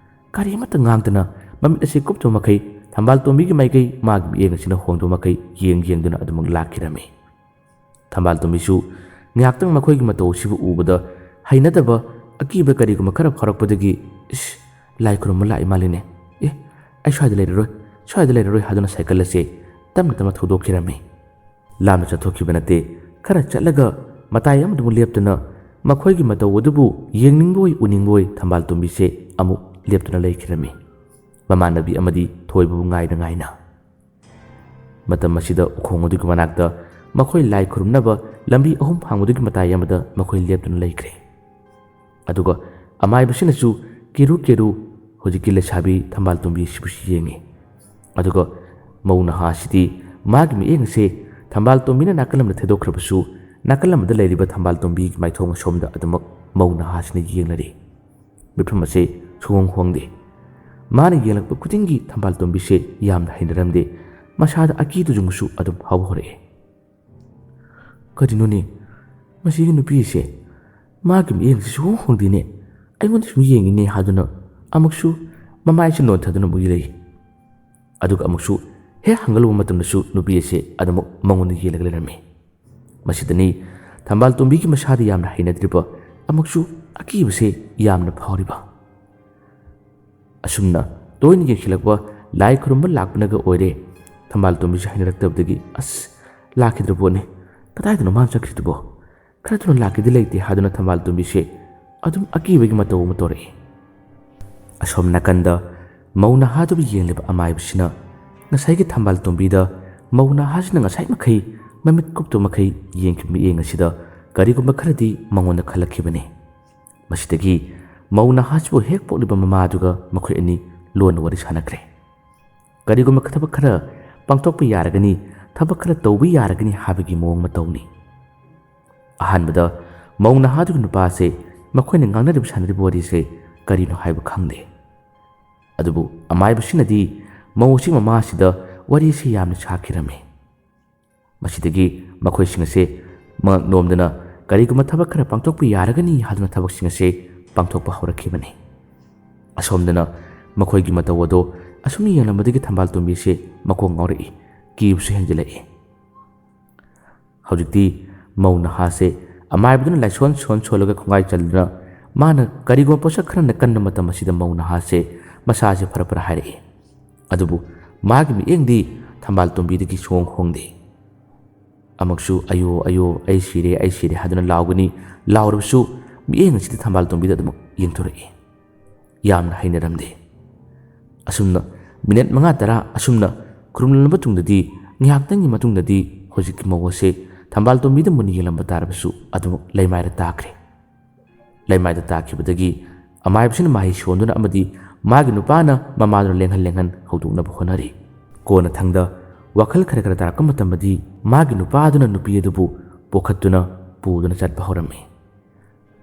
ꯀꯔꯤꯃꯠꯇ ꯉꯥꯡꯗꯅ ꯃꯃꯤꯠ ꯑꯁꯤ ꯀꯨꯞꯇꯕ ꯃꯈꯩ ꯊꯝꯕꯥꯜ ꯇꯣꯝꯕꯤꯒꯤ ꯃꯥꯏꯀꯩ ꯃꯥꯒꯤ ꯃꯤꯠꯌꯦꯡ ꯑꯁꯤꯅ ꯍꯣꯡꯗꯕ ꯃꯈꯩ ꯌꯦꯡ ꯌꯦꯡꯗꯨꯅ ꯑꯗꯨꯃꯛ ꯂꯥꯛꯈꯤꯔꯝꯃꯤ꯫ ꯊꯝꯕꯥꯜ ꯇꯣꯝꯕꯤꯁꯨ ꯉꯥꯏꯍꯥꯛꯇꯪ ꯃꯈꯣꯏꯒꯤ ꯃꯇꯧ ꯑꯁꯤꯕꯨ ꯎꯕꯗ ꯍꯩꯅꯗꯕ, ꯑꯀꯤꯕ ꯀꯔꯤꯒꯨꯝꯕ ꯈꯔ ꯐꯥꯎꯔꯛꯄꯗꯒꯤ, "ꯏꯁ, ꯂꯥꯏ ꯈꯨꯔꯨꯝꯕ ꯂꯥꯛꯏ ꯃꯥꯜꯂꯤꯅꯦ꯫ ꯑꯦ, ꯑꯩ ꯁ꯭ꯋꯥꯏꯗ ꯂꯩꯔꯔꯣꯏ, ꯁ꯭ꯋꯥꯏꯗ ꯂꯩꯔꯔꯣꯏ" ꯍꯥꯏꯗꯨꯅ ꯁꯥꯏꯀꯜ ꯑꯁꯦ ꯇꯞꯅ ꯇꯞꯅ ꯊꯧꯗꯣꯛꯈꯤꯔꯝꯃꯤ꯫ ꯂꯥꯞꯅ ꯆꯠꯊꯣꯛꯈꯤꯕ ꯅꯠꯇꯦ, ꯈꯔ ꯆꯠꯂꯒ ꯃꯇꯥꯏ ꯑꯃꯗꯃꯨꯛ ꯂꯦꯞꯇꯨꯅ ꯃꯈꯣꯏꯒꯤ ꯃꯇꯧ ꯑꯗꯨꯕꯨ ꯌꯦꯡꯅꯤꯡꯕꯣꯏ ꯎꯅꯤꯡꯕꯣꯏ ꯊꯝꯕꯥꯜ ꯇꯣꯝꯕꯤꯁꯦ ꯑꯃꯨꯛ ꯂꯦꯞꯇꯨꯅ ꯂꯩꯈꯤꯔꯝꯃꯤ꯫ ꯃꯃꯥꯟꯅꯕꯤ ꯑꯃꯗꯤ ꯊꯣꯏꯕꯕꯨ ꯉꯥꯏꯅ ꯉꯥꯏꯅ꯫ ꯃꯇꯝ ꯑꯁꯤꯗ ꯎꯈꯣꯡ ꯑꯗꯨꯒꯤ ꯃꯅꯥꯛꯇ ꯃꯈꯣꯏ ꯂꯥꯏ ꯈꯨꯔꯨꯝꯅꯕ ꯂꯝꯕꯤ ꯑꯍꯨꯝ ꯐꯥꯡꯕꯗꯨꯒꯤ ꯃꯇꯥꯏ ꯑꯃꯗ ꯃꯈꯣꯏ ꯂꯦꯞꯇꯨꯅ ꯂꯩꯈ꯭ꯔꯦ꯫ ꯑꯗꯨꯒ ꯑꯃꯥꯏꯕꯁꯤꯅꯁꯨ ꯀꯦꯔꯨ ꯀꯦꯔꯨ ꯍꯧꯖꯤꯛꯀꯤ ꯂꯩꯁꯥꯕꯤ ꯊꯝꯕꯥꯜ ꯇꯣꯝꯕꯤ ꯑꯁꯤꯕꯨꯁꯨ ꯌꯦꯡꯉꯤ꯫ ꯑꯗꯨꯒ ꯃꯧ ꯅꯍꯥ ꯑꯁꯤꯗꯤ ꯃꯥꯒꯤ ꯃꯤꯠꯌꯦꯡ ꯑꯁꯦ ꯊꯝꯕꯥꯜ ꯇꯣꯝꯕꯤꯅ ꯅꯥꯀꯜ ꯑꯃꯗ ꯊꯦꯗꯣꯛꯈ꯭ꯔꯕꯁꯨ, ꯅꯥꯀꯜ ꯑꯃꯗ ꯂꯩꯔꯤꯕ ꯊꯝꯕꯥꯜ ꯇꯣꯝꯕꯤꯒꯤ ꯃꯥꯏꯊꯣꯡ ꯑꯁꯣꯝꯗ ꯑꯗꯨꯃꯛ ꯃꯧ ꯅꯍꯥꯁꯤꯅ ꯌꯦꯡꯂꯔꯤ꯫ ꯃꯤꯐꯝ ꯑꯁꯦ ꯁꯨꯍꯣꯡ ꯍꯣꯡꯗꯦ꯫ ꯃꯥꯅ ꯌꯦꯡꯂꯛꯄ ꯈꯨꯗꯤꯡꯒꯤ ꯊꯝꯕꯥꯜ ꯇꯣꯝꯕꯤꯁꯦ ꯌꯥꯝꯅ ꯍꯩꯅꯔꯝꯗꯦ꯫ ꯃꯁꯥꯗ ꯑꯀꯤ ꯇꯨꯖꯨꯡꯕꯁꯨ ꯑꯗꯨꯝ ꯐꯥꯎꯕ ꯍꯧꯔꯛꯑꯦ꯫ "ꯀꯔꯤꯅꯣꯅꯦ, ꯃꯁꯤꯒꯤ ꯅꯨꯄꯤꯁꯦ ꯃꯥꯒꯤ ꯃꯤꯠꯌꯦꯡꯁꯦ ꯁꯨꯍꯣꯡ ꯍꯣꯡꯗꯦꯅꯦ꯫ ꯑꯩꯉꯣꯟꯗ ꯁꯨꯝ ꯌꯦꯡꯉꯤꯅꯦ" ꯍꯥꯏꯗꯨꯅ ꯑꯃꯨꯛꯁꯨ ꯃꯃꯥꯏꯁꯦ ꯅꯣꯟꯊꯗꯨꯅ ꯑꯃꯨꯛ ꯌꯦꯡꯂꯛꯏ꯫ ꯑꯗꯨꯒ ꯑꯃꯨꯛꯁꯨ ꯍꯦꯛ ꯍꯪꯒꯠꯂꯨꯕ ꯃꯇꯝꯗꯁꯨ ꯅꯨꯄꯤ ꯑꯁꯦ ꯑꯗꯨꯃꯛ ꯃꯉꯣꯟꯗ ꯌꯦꯡꯂꯒ ꯂꯩꯔꯝꯃꯤ꯫ ꯃꯁꯤꯗꯅꯤ ꯊꯝꯕꯥꯜ ꯇꯣꯝꯕꯤꯒꯤ ꯃꯁꯥꯗ ꯌꯥꯝꯅ ꯍꯩꯅꯗ꯭ꯔꯤꯕ, ꯑꯃꯨꯛꯁꯨ ꯑꯀꯤꯕꯁꯦ ꯌꯥꯝꯅ ꯐꯥꯎꯔꯤꯕ꯫ ꯑꯁꯨꯝꯅ ꯇꯣꯏꯅ ꯌꯦꯡꯁꯤꯜꯂꯛꯄ ꯂꯥꯏ ꯈꯨꯔꯨꯝꯕ ꯂꯥꯛꯄꯅꯒ ꯑꯣꯏꯔꯦ꯫ ꯊꯝꯕꯥꯜ ꯇꯣꯝꯕꯤꯁꯦ ꯍꯩꯅꯔꯛꯇꯕꯗꯒꯤ, "ꯑꯁ, ꯂꯥꯛꯈꯤꯗ꯭ꯔꯕꯣꯅꯦ? ꯀꯗꯥꯏꯗꯅꯣ ꯃꯥꯅ ꯆꯠꯈ꯭ꯔꯤꯗꯨꯕꯣ? ꯈꯔ ꯊꯨꯅ ꯂꯥꯛꯀꯦꯗꯤ ꯂꯩꯇꯦ" ꯍꯥꯏꯗꯨꯅ ꯊꯝꯕꯥꯜ ꯇꯣꯝꯕꯤꯁꯦ ꯑꯗꯨꯝ ꯑꯀꯤꯕꯒꯤ ꯃꯇꯧ ꯑꯃ ꯇꯧꯔꯛꯏ꯫ ꯑꯁꯣꯝ ꯅꯥꯀꯟꯗ ꯃꯧ ꯅꯍꯥꯗꯨꯕꯨ ꯌꯦꯡꯂꯤꯕ ꯑꯃꯥꯏꯕꯁꯤꯅ ꯉꯁꯥꯏꯒꯤ ꯊꯝꯕꯥꯜ ꯇꯣꯝꯕꯤꯗ ꯃꯧ ꯅꯍꯥꯁꯤꯅ ꯉꯁꯥꯏ ꯃꯈꯩ ꯃꯃꯤꯠ ꯀꯨꯞꯇ ꯃꯈꯩ ꯌꯦꯡꯈꯤꯕ ꯃꯤꯠꯌꯦꯡ ꯑꯁꯤꯗ ꯀꯔꯤꯒꯨꯝꯕ ꯈꯔꯗꯤ ꯃꯉꯣꯟꯗ ꯈꯜꯂꯛꯈꯤꯕꯅꯤ꯫ ꯃꯁꯤꯗꯒꯤ ꯃꯧ ꯅꯍꯥꯁꯤꯕꯨ ꯍꯦꯛ ꯄꯣꯛꯂꯤꯕ ꯃꯃꯥꯗꯨꯒ ꯃꯈꯣꯏ ꯑꯅꯤ ꯂꯣꯟꯅ ꯋꯥꯔꯤ ꯁꯥꯟꯅꯈ꯭ꯔꯦ꯫ ꯀꯔꯤꯒꯨꯝꯕ ꯊꯕꯛ ꯈꯔ ꯄꯥꯡꯊꯣꯛꯄ ꯌꯥꯔꯒꯅꯤ, ꯊꯕꯛ ꯈꯔ ꯇꯧꯕ ꯌꯥꯔꯒꯅꯤ ꯍꯥꯏꯕꯒꯤ ꯃꯑꯣꯡ ꯃꯇꯧꯅꯤ꯫ ꯑꯍꯥꯟꯕꯗ ꯃꯧ ꯅꯍꯥꯗꯨꯒꯤ ꯅꯨꯄꯥꯁꯦ ꯃꯈꯣꯏꯅ ꯉꯥꯡꯅꯔꯤꯕ ꯁꯥꯟꯅꯔꯤꯕ ꯋꯥꯔꯤꯁꯦ ꯀꯔꯤꯅꯣ ꯍꯥꯏꯕ ꯈꯪꯗꯦ꯫ ꯑꯗꯨꯕꯨ ꯑꯃꯥꯏꯕꯁꯤꯅꯗꯤ ꯃꯧ ꯑꯁꯤ ꯃꯃꯥꯁꯤꯗ ꯋꯥꯔꯤꯁꯤ ꯌꯥꯝꯅ ꯁꯥꯈꯤꯔꯝꯃꯤ꯫ ꯃꯁꯤꯗꯒꯤ ꯃꯈꯣꯏꯁꯤꯡ ꯑꯁꯦ ꯃꯉꯛ ꯅꯣꯝꯗꯅ ꯀꯔꯤꯒꯨꯝꯕ ꯊꯕꯛ ꯈꯔ ꯄꯥꯡꯊꯣꯛꯄ ꯌꯥꯔꯒꯅꯤ ꯍꯥꯏꯗꯨꯅ ꯊꯕꯛꯁꯤꯡ ꯑꯁꯦ ꯄꯥꯡꯊꯣꯛꯄ ꯍꯧꯔꯛꯈꯤꯕꯅꯤ꯫ ꯑꯁꯣꯝꯗꯅ ꯃꯈꯣꯏꯒꯤ ꯃꯇꯧ ꯑꯗꯣ ꯑꯁꯨꯝ ꯌꯦꯡꯂꯝꯕꯗꯒꯤ ꯊꯝꯕꯥꯜ ꯇꯣꯝꯕꯤꯁꯦ ꯃꯀꯣꯛ ꯉꯥꯎꯔꯛꯏ, ꯀꯤꯕꯁꯨ ꯍꯦꯟꯖꯤꯜꯂꯛꯏ꯫ ꯍꯧꯖꯤꯛꯇꯤ ꯃꯧ ꯅꯍꯥꯁꯦ ꯑꯃꯥꯏꯕꯗꯨꯅ ꯂꯥꯏꯁꯣꯟ ꯁꯣꯟ ꯁꯣꯜꯂꯒ ꯈꯣꯡꯒꯥꯏ ꯆꯜꯗꯨꯅ ꯃꯥꯅ ꯀꯔꯤꯒꯨꯝꯕ ꯄꯣꯠꯁꯛ ꯈꯔꯅ ꯀꯟꯕ ꯃꯇꯝ ꯑꯁꯤꯗ ꯃꯧ ꯅꯍꯥꯁꯦ ꯃꯁꯥꯁꯦ ꯐꯔ ꯐꯔ ꯍꯥꯏꯔꯛꯏ꯫ ꯑꯗꯨꯕꯨ ꯃꯥꯒꯤ ꯃꯤꯠꯌꯦꯡꯗꯤ ꯊꯝꯕꯥꯜ ꯇꯣꯝꯕꯤꯗꯒꯤ ꯁꯨꯍꯣꯡ ꯍꯣꯡꯗꯦ꯫ ꯑꯃꯨꯛꯁꯨ "ꯑꯌꯣ, ꯑꯌꯣ, ꯑꯩ ꯁꯤꯔꯦ, ꯑꯩ ꯁꯤꯔꯦ" ꯍꯥꯏꯗꯨꯅ ꯂꯥꯎꯒꯅꯤ꯫ ꯂꯥꯎꯔꯕꯁꯨ ꯃꯤꯠꯌꯦꯡ ꯑꯁꯤꯗꯤ ꯊꯝꯕꯥꯜ ꯇꯣꯝꯕꯤꯗ ꯑꯗꯨꯃꯛ ꯌꯦꯡꯊꯣꯔꯛꯏ꯫ ꯌꯥꯝꯅ ꯍꯩꯅꯔꯝꯗꯦ꯫ ꯑꯁꯨꯝꯅ ꯃꯤꯅꯠ ꯃꯉꯥ ꯇꯔꯥ ꯑꯁꯨꯝꯅ ꯈꯨꯔꯨꯝꯂꯕ ꯃꯇꯨꯡꯗꯗꯤ, ꯉꯥꯏꯍꯥꯛꯇꯪꯒꯤ ꯃꯇꯨꯡꯗꯗꯤ ꯍꯧꯖꯤꯛꯀꯤ ꯃꯧ ꯑꯁꯦ ꯊꯝꯕꯥꯜ ꯇꯣꯝꯕꯤꯗ ꯃꯨꯟꯅ ꯌꯦꯡꯂꯝꯕ ꯇꯥꯔꯕꯁꯨ ꯑꯗꯨꯃꯛ ꯂꯩꯃꯥꯏꯗ ꯇꯥꯈ꯭ꯔꯦ꯫ ꯂꯩꯃꯥꯏꯗ ꯇꯥꯈꯤꯕꯗꯒꯤ ꯑꯃꯥꯏꯕꯁꯤꯅ ꯃꯍꯩ ꯁꯣꯟꯗꯨꯅ ꯑꯃꯗꯤ ꯃꯥꯒꯤ ꯅꯨꯄꯥꯅ ꯃꯃꯥꯗꯨꯅ ꯂꯦꯡꯍꯟ ꯂꯦꯡꯍꯟ ꯍꯧꯗꯣꯛꯅꯕ ꯍꯣꯠꯅꯔꯤ꯫ ꯀꯣꯟꯅꯊꯪꯗ ꯋꯥꯈꯜ ꯈꯔ ꯈꯔ ꯇꯥꯔꯛꯄ ꯃꯇꯝꯗꯗꯤ ꯃꯥꯒꯤ ꯅꯨꯄꯥꯗꯨꯅ ꯅꯨꯄꯤ ꯑꯗꯨꯕꯨ ꯄꯣꯈꯠꯇꯨꯅ ꯄꯨꯗꯨꯅ ꯆꯠꯄ ꯍꯧꯔꯝꯃꯤ꯫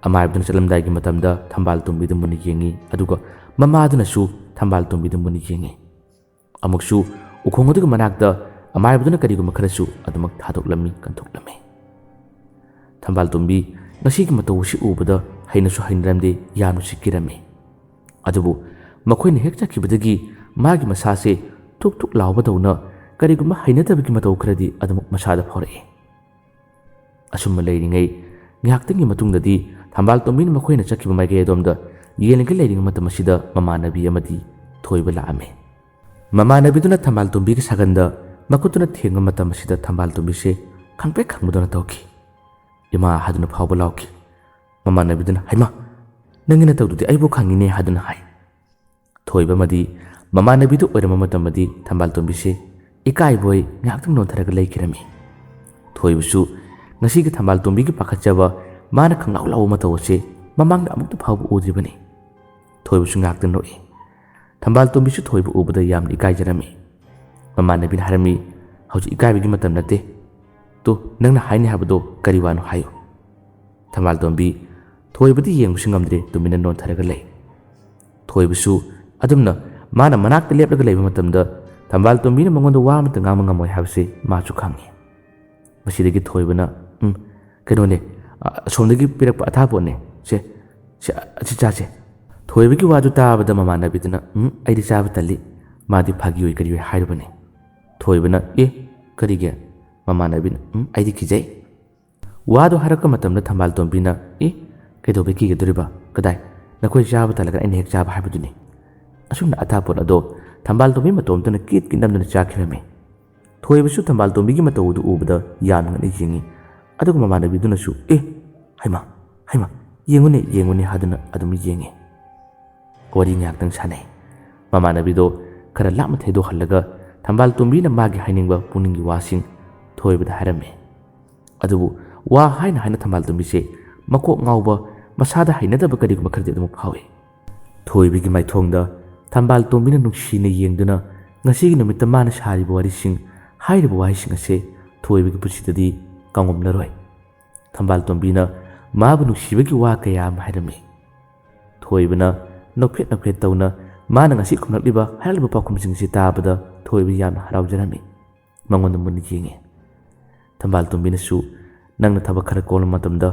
ꯑꯃꯥꯏꯕꯗꯨꯅ ꯆꯠꯂꯝꯗꯥꯏꯒꯤ ꯃꯇꯝꯗ ꯊꯝꯕꯥꯜ ꯇꯣꯝꯕꯤꯗꯨ ꯃꯨꯟꯅ ꯌꯦꯡꯉꯤ, ꯑꯗꯨꯒ ꯃꯃꯥꯗꯨꯅꯁꯨ ꯊꯝꯕꯥꯜ ꯇꯣꯝꯕꯤꯗꯨ ꯃꯨꯟꯅ ꯌꯦꯡꯉꯤ꯫ ꯑꯃꯨꯛꯁꯨ ꯎꯈꯣꯡ ꯑꯗꯨꯒꯤ ꯃꯅꯥꯛꯇ ꯑꯃꯥꯏꯕꯗꯨꯅ ꯀꯔꯤꯒꯨꯝꯕ ꯈꯔꯁꯨ ꯑꯗꯨꯃꯛ ꯊꯥꯗꯣꯛꯂꯝꯃꯤ, ꯀꯟꯊꯣꯛꯂꯝꯃꯤ꯫ ꯊꯝꯕꯥꯜ ꯇꯣꯝꯕꯤ ꯉꯁꯤꯒꯤ ꯃꯇꯧ ꯑꯁꯤ ꯎꯕꯗ ꯍꯩꯅꯁꯨ ꯍꯩꯅꯔꯝꯗꯦ, ꯌꯥꯝꯅꯁꯨ ꯀꯤꯔꯝꯃꯤ꯫ ꯑꯗꯨꯕꯨ ꯃꯈꯣꯏꯅ ꯍꯦꯛ ꯆꯠꯈꯤꯕꯗꯒꯤ ꯃꯥꯒꯤ ꯃꯁꯥꯁꯦ ꯊꯨꯛ ꯊꯨꯛ ꯂꯥꯎꯕꯗꯧꯅ ꯀꯔꯤꯒꯨꯝꯕ ꯍꯩꯅꯗꯕꯒꯤ ꯃꯇꯧ ꯈꯔꯗꯤ ꯑꯗꯨꯃꯛ ꯃꯁꯥꯗ ꯐꯥꯎꯔꯛꯏ꯫ ꯑꯁꯨꯝꯅ ꯂꯩꯔꯤꯉꯩ ꯉꯥꯏꯍꯥꯛꯇꯪꯒꯤ ꯃꯇꯨꯡꯗꯗꯤ ꯊꯝꯕꯥꯜ ꯇꯣꯝꯕꯤꯅ ꯃꯈꯣꯏꯅ ꯆꯠꯈꯤꯕ ꯃꯥꯏꯀꯩ ꯑꯗꯣꯝꯗ ꯌꯦꯡꯂꯒ ꯂꯩꯔꯤꯉꯩ ꯃꯇꯝ ꯑꯁꯤꯗ ꯃꯃꯥꯟꯅꯕꯤ ꯑꯃꯗꯤ ꯊꯣꯏꯕ ꯂꯥꯛꯑꯝꯃꯤ꯫ ꯃꯃꯥꯟꯅꯕꯤꯗꯨꯅ ꯊꯝꯕꯥꯜ ꯇꯣꯝꯕꯤꯒꯤ ꯁꯥꯒꯟꯗ ꯃꯈꯨꯠꯇꯨꯅ ꯊꯦꯡꯕ ꯃꯇꯝ ꯑꯁꯤꯗ ꯊꯝꯕꯥꯜ ꯇꯣꯝꯕꯤꯁꯦ ꯈꯪꯄ꯭ꯔꯦꯛ ꯈꯪꯕꯗꯧꯅ ꯇꯧꯈꯤ꯫ "ꯏꯃꯥ" ꯍꯥꯏꯗꯨꯅ ꯐꯥꯎꯕ ꯂꯥꯎꯈꯤ꯫ ꯃꯃꯥꯟꯅꯕꯤꯗꯨꯅ, "ꯍꯩꯃꯥ, ꯅꯪꯒꯤ ꯅꯇꯧꯗꯨꯗꯤ ꯑꯩꯕꯨ ꯈꯪꯉꯤꯅꯦ" ꯍꯥꯏꯗꯨꯅ ꯍꯥꯏ꯫ ꯊꯣꯏꯕ ꯑꯃꯗꯤ ꯃꯃꯥꯟꯅꯕꯤꯗꯨ ꯑꯣꯏꯔꯝꯕ ꯃꯇꯝꯗꯗꯤ ꯊꯝꯕꯥꯜ ꯇꯣꯝꯕꯤꯁꯦ ꯏꯀꯥꯏꯕꯣꯏ ꯉꯥꯏꯍꯥꯛꯇꯪ ꯅꯣꯟꯊꯔꯒ ꯂꯩꯈꯤꯔꯝꯃꯤ꯫ ꯊꯣꯏꯕꯁꯨ ꯉꯁꯤꯒꯤ ꯊꯝꯕꯥꯜ ꯇꯣꯝꯕꯤꯒꯤ ꯄꯥꯈꯠꯆꯕ, ꯃꯥꯅ ꯈꯪꯂꯥꯎ ꯂꯥꯎꯕ ꯃꯇꯧ ꯑꯁꯤ ꯃꯃꯥꯡꯗ ꯑꯃꯨꯛꯇ ꯐꯥꯎꯕ ꯎꯗ꯭ꯔꯤꯕꯅꯤ꯫ ꯊꯣꯏꯕꯁꯨ ꯉꯥꯏꯍꯥꯛꯇꯪ ꯅꯣꯛꯏ꯫ ꯊꯝꯕꯥꯜ ꯇꯣꯝꯕꯤꯁꯨ ꯊꯣꯏꯕ ꯎꯕꯗ ꯌꯥꯝꯅ ꯏꯀꯥꯏꯖꯔꯝꯃꯤ꯫ ꯃꯃꯥꯟꯅꯕꯤꯅ ꯍꯥꯏꯔꯝꯃꯤ, "ꯍꯧꯖꯤꯛ ꯏꯀꯥꯏꯕꯒꯤ ꯃꯇꯝ ꯅꯠꯇꯦ꯫ ꯇꯨ, ꯅꯪꯅ ꯍꯥꯏꯅꯤ ꯍꯥꯏꯕꯗꯣ ꯀꯔꯤ ꯋꯥꯅꯣ ꯍꯥꯏꯌꯨ"꯫ ꯊꯝꯕꯥꯜ ꯇꯣꯝꯕꯤ ꯊꯣꯏꯕꯗꯤ ꯌꯦꯡꯕꯁꯨ ꯉꯝꯗ꯭ꯔꯦ, ꯇꯨꯃꯤꯟꯅ ꯅꯣꯟꯊꯔꯒ ꯂꯩ꯫ ꯊꯣꯏꯕꯁꯨ ꯑꯗꯨꯝꯅ ꯃꯥꯅ ꯃꯅꯥꯛꯇ ꯂꯦꯞꯂꯒ ꯂꯩꯕ ꯃꯇꯝꯗ ꯊꯝꯕꯥꯜ ꯇꯣꯝꯕꯤꯅ ꯃꯉꯣꯟꯗ ꯋꯥ ꯑꯃꯠꯇ ꯉꯥꯡꯕ ꯉꯝꯃꯣꯏ ꯍꯥꯏꯕꯁꯤ ꯃꯥꯁꯨ ꯈꯪꯏ꯫ ꯃꯁꯤꯗꯒꯤ ꯊꯣꯏꯕꯅ, "ꯎꯝ, ꯀꯩꯅꯣꯅꯦ, ꯑ, ꯑꯁꯣꯝꯗꯒꯤ ꯄꯤꯔꯛꯄ ꯑꯊꯥꯄꯣꯠꯅꯦ, ꯁꯦ, ꯁꯦ, ꯑꯁꯤ ꯆꯥꯁꯦ"꯫ ꯊꯣꯏꯕꯒꯤ ꯋꯥꯗꯨ ꯇꯥꯕꯗ ꯃꯃꯥꯟꯅꯕꯤꯗꯨꯅ, "ꯎꯝ, ꯑꯩꯗꯤ ꯆꯥꯕ ꯇꯜꯂꯤ, ꯃꯥꯗꯤ ꯐꯥꯒꯤ ꯑꯣꯏ ꯀꯔꯤ ꯑꯣꯏ ꯍꯥꯏꯔꯨꯕꯅꯤ"꯫ ꯊꯣꯏꯕꯅ, "ꯑꯦ, ꯀꯔꯤꯒꯤ?" ꯃꯃꯥꯟꯅꯕꯤꯅ, "ꯎꯝ, ꯑꯩꯗꯤ ꯀꯤꯖꯩ"꯫ ꯋꯥꯗꯨ ꯍꯥꯏꯔꯛꯄ ꯃꯇꯝꯗ ꯊꯝꯕꯥꯜ ꯇꯣꯝꯕꯤꯅ, "ꯑꯦ, ꯀꯩꯗꯧꯕꯩ ꯀꯤꯒꯗꯣꯔꯤꯕ? ꯀꯗꯥꯏ? ꯅꯈꯣꯏ ꯆꯥꯕ ꯇꯜꯂꯒ ꯑꯩꯅ ꯍꯦꯛ ꯆꯥꯕ ꯍꯥꯏꯕꯗꯨꯅꯤ"꯫ ꯑꯁꯨꯝꯅ ꯑꯊꯥꯄꯣꯠ ꯑꯗꯣ ꯊꯝꯕꯥꯜ ꯇꯣꯝꯕꯤ ꯃꯇꯣꯝꯇꯅ ꯀꯤꯠ ꯀꯤꯠ ꯅꯝꯗꯨꯅ ꯆꯥꯈꯤꯔꯝꯃꯤ꯫ ꯊꯣꯏꯕꯁꯨ ꯊꯝꯕꯥꯜ ꯇꯣꯝꯕꯤꯒꯤ ꯃꯇꯧ ꯑꯗꯨ ꯎꯕꯗ ꯌꯥꯝꯅ ꯉꯛꯅ ꯌꯦꯡꯉꯤ꯫ ꯑꯗꯨꯒ ꯃꯃꯥꯟꯅꯕꯤꯗꯨꯅꯁꯨ, "ꯑꯦ, ꯍꯩꯃꯥ, ꯍꯩꯃꯥ, ꯌꯦꯡꯉꯨꯅꯦ, ꯌꯦꯡꯉꯨꯅꯦ" ꯍꯥꯏꯗꯨꯅ ꯑꯗꯨꯝ ꯌꯦꯡꯉꯤ꯫ ꯋꯥꯔꯤ ꯉꯥꯏꯍꯥꯛꯇꯪ ꯁꯥꯟꯅꯩ꯫ ꯃꯃꯥꯟꯅꯕꯤꯗꯣ ꯈꯔ ꯂꯥꯞꯅ ꯊꯩꯗꯣꯛꯍꯜꯂꯒ ꯊꯝꯕꯥꯜ ꯇꯣꯝꯕꯤꯅ ꯃꯥꯒꯤ ꯍꯥꯏꯅꯤꯡꯕ ꯄꯨꯛꯅꯤꯡꯒꯤ ꯋꯥꯁꯤꯡ ꯊꯣꯏꯕꯗ ꯍꯥꯏꯔꯝꯃꯤ꯫ ꯑꯗꯨꯕꯨ ꯋꯥ ꯍꯥꯏꯅ ꯍꯥꯏꯅ ꯊꯝꯕꯥꯜ ꯇꯣꯝꯕꯤꯁꯦ ꯃꯀꯣꯛ ꯉꯥꯎꯕ, ꯃꯁꯥꯗ ꯍꯩꯅꯗꯕ ꯀꯔꯤꯒꯨꯝꯕ ꯈꯔꯗꯤ ꯑꯗꯨꯃꯛ ꯐꯥꯎꯏ꯫ ꯊꯣꯏꯕꯒꯤ ꯃꯥꯏꯊꯣꯡꯗ ꯊꯝꯕꯥꯜ ꯇꯣꯝꯕꯤꯅ ꯅꯨꯡꯁꯤꯅ ꯌꯦꯡꯗꯨꯅ ꯉꯁꯤꯒꯤ ꯅꯨꯃꯤꯠꯇ ꯃꯥꯅ ꯁꯥꯔꯤꯕ ꯋꯥꯔꯤꯁꯤꯡ, ꯍꯥꯏꯔꯤꯕ ꯋꯥꯍꯩꯁꯤꯡ ꯑꯁꯦ ꯊꯣꯏꯕꯒꯤ ꯄꯨꯟꯁꯤꯗꯗꯤ ꯀꯥꯎꯉꯝꯂꯔꯣꯏ꯫ ꯊꯝꯕꯥꯜ ꯇꯣꯝꯕꯤꯅ ꯃꯥꯕꯨ ꯅꯨꯡꯁꯤꯕꯒꯤ ꯋꯥ ꯀꯌꯥ ꯑꯃ ꯍꯥꯏꯔꯝꯃꯤ꯫ ꯊꯣꯏꯕꯅ ꯅꯣꯛꯐꯦꯠ ꯅꯣꯛꯐꯦꯠ ꯇꯧꯅ ꯃꯥꯅ ꯉꯁꯤ ꯈꯨꯝꯂꯛꯂꯤꯕ ꯍꯥꯏꯔꯛꯂꯤꯕ ꯄꯥꯎꯈꯨꯝꯁꯤꯡꯁꯤ ꯇꯥꯕꯗ ꯊꯣꯏꯕ ꯌꯥꯝꯅ ꯍꯔꯥꯎꯖꯔꯝꯃꯤ꯫ ꯃꯉꯣꯟꯗ ꯃꯨꯟꯅ ꯌꯦꯡꯉꯤ꯫ ꯊꯝꯕꯥꯜ ꯇꯣꯝꯕꯤꯅꯁꯨ, "ꯅꯪꯅ ꯊꯕꯛ ꯈꯔ ꯀꯣꯝꯂꯕ ꯃꯇꯝꯗ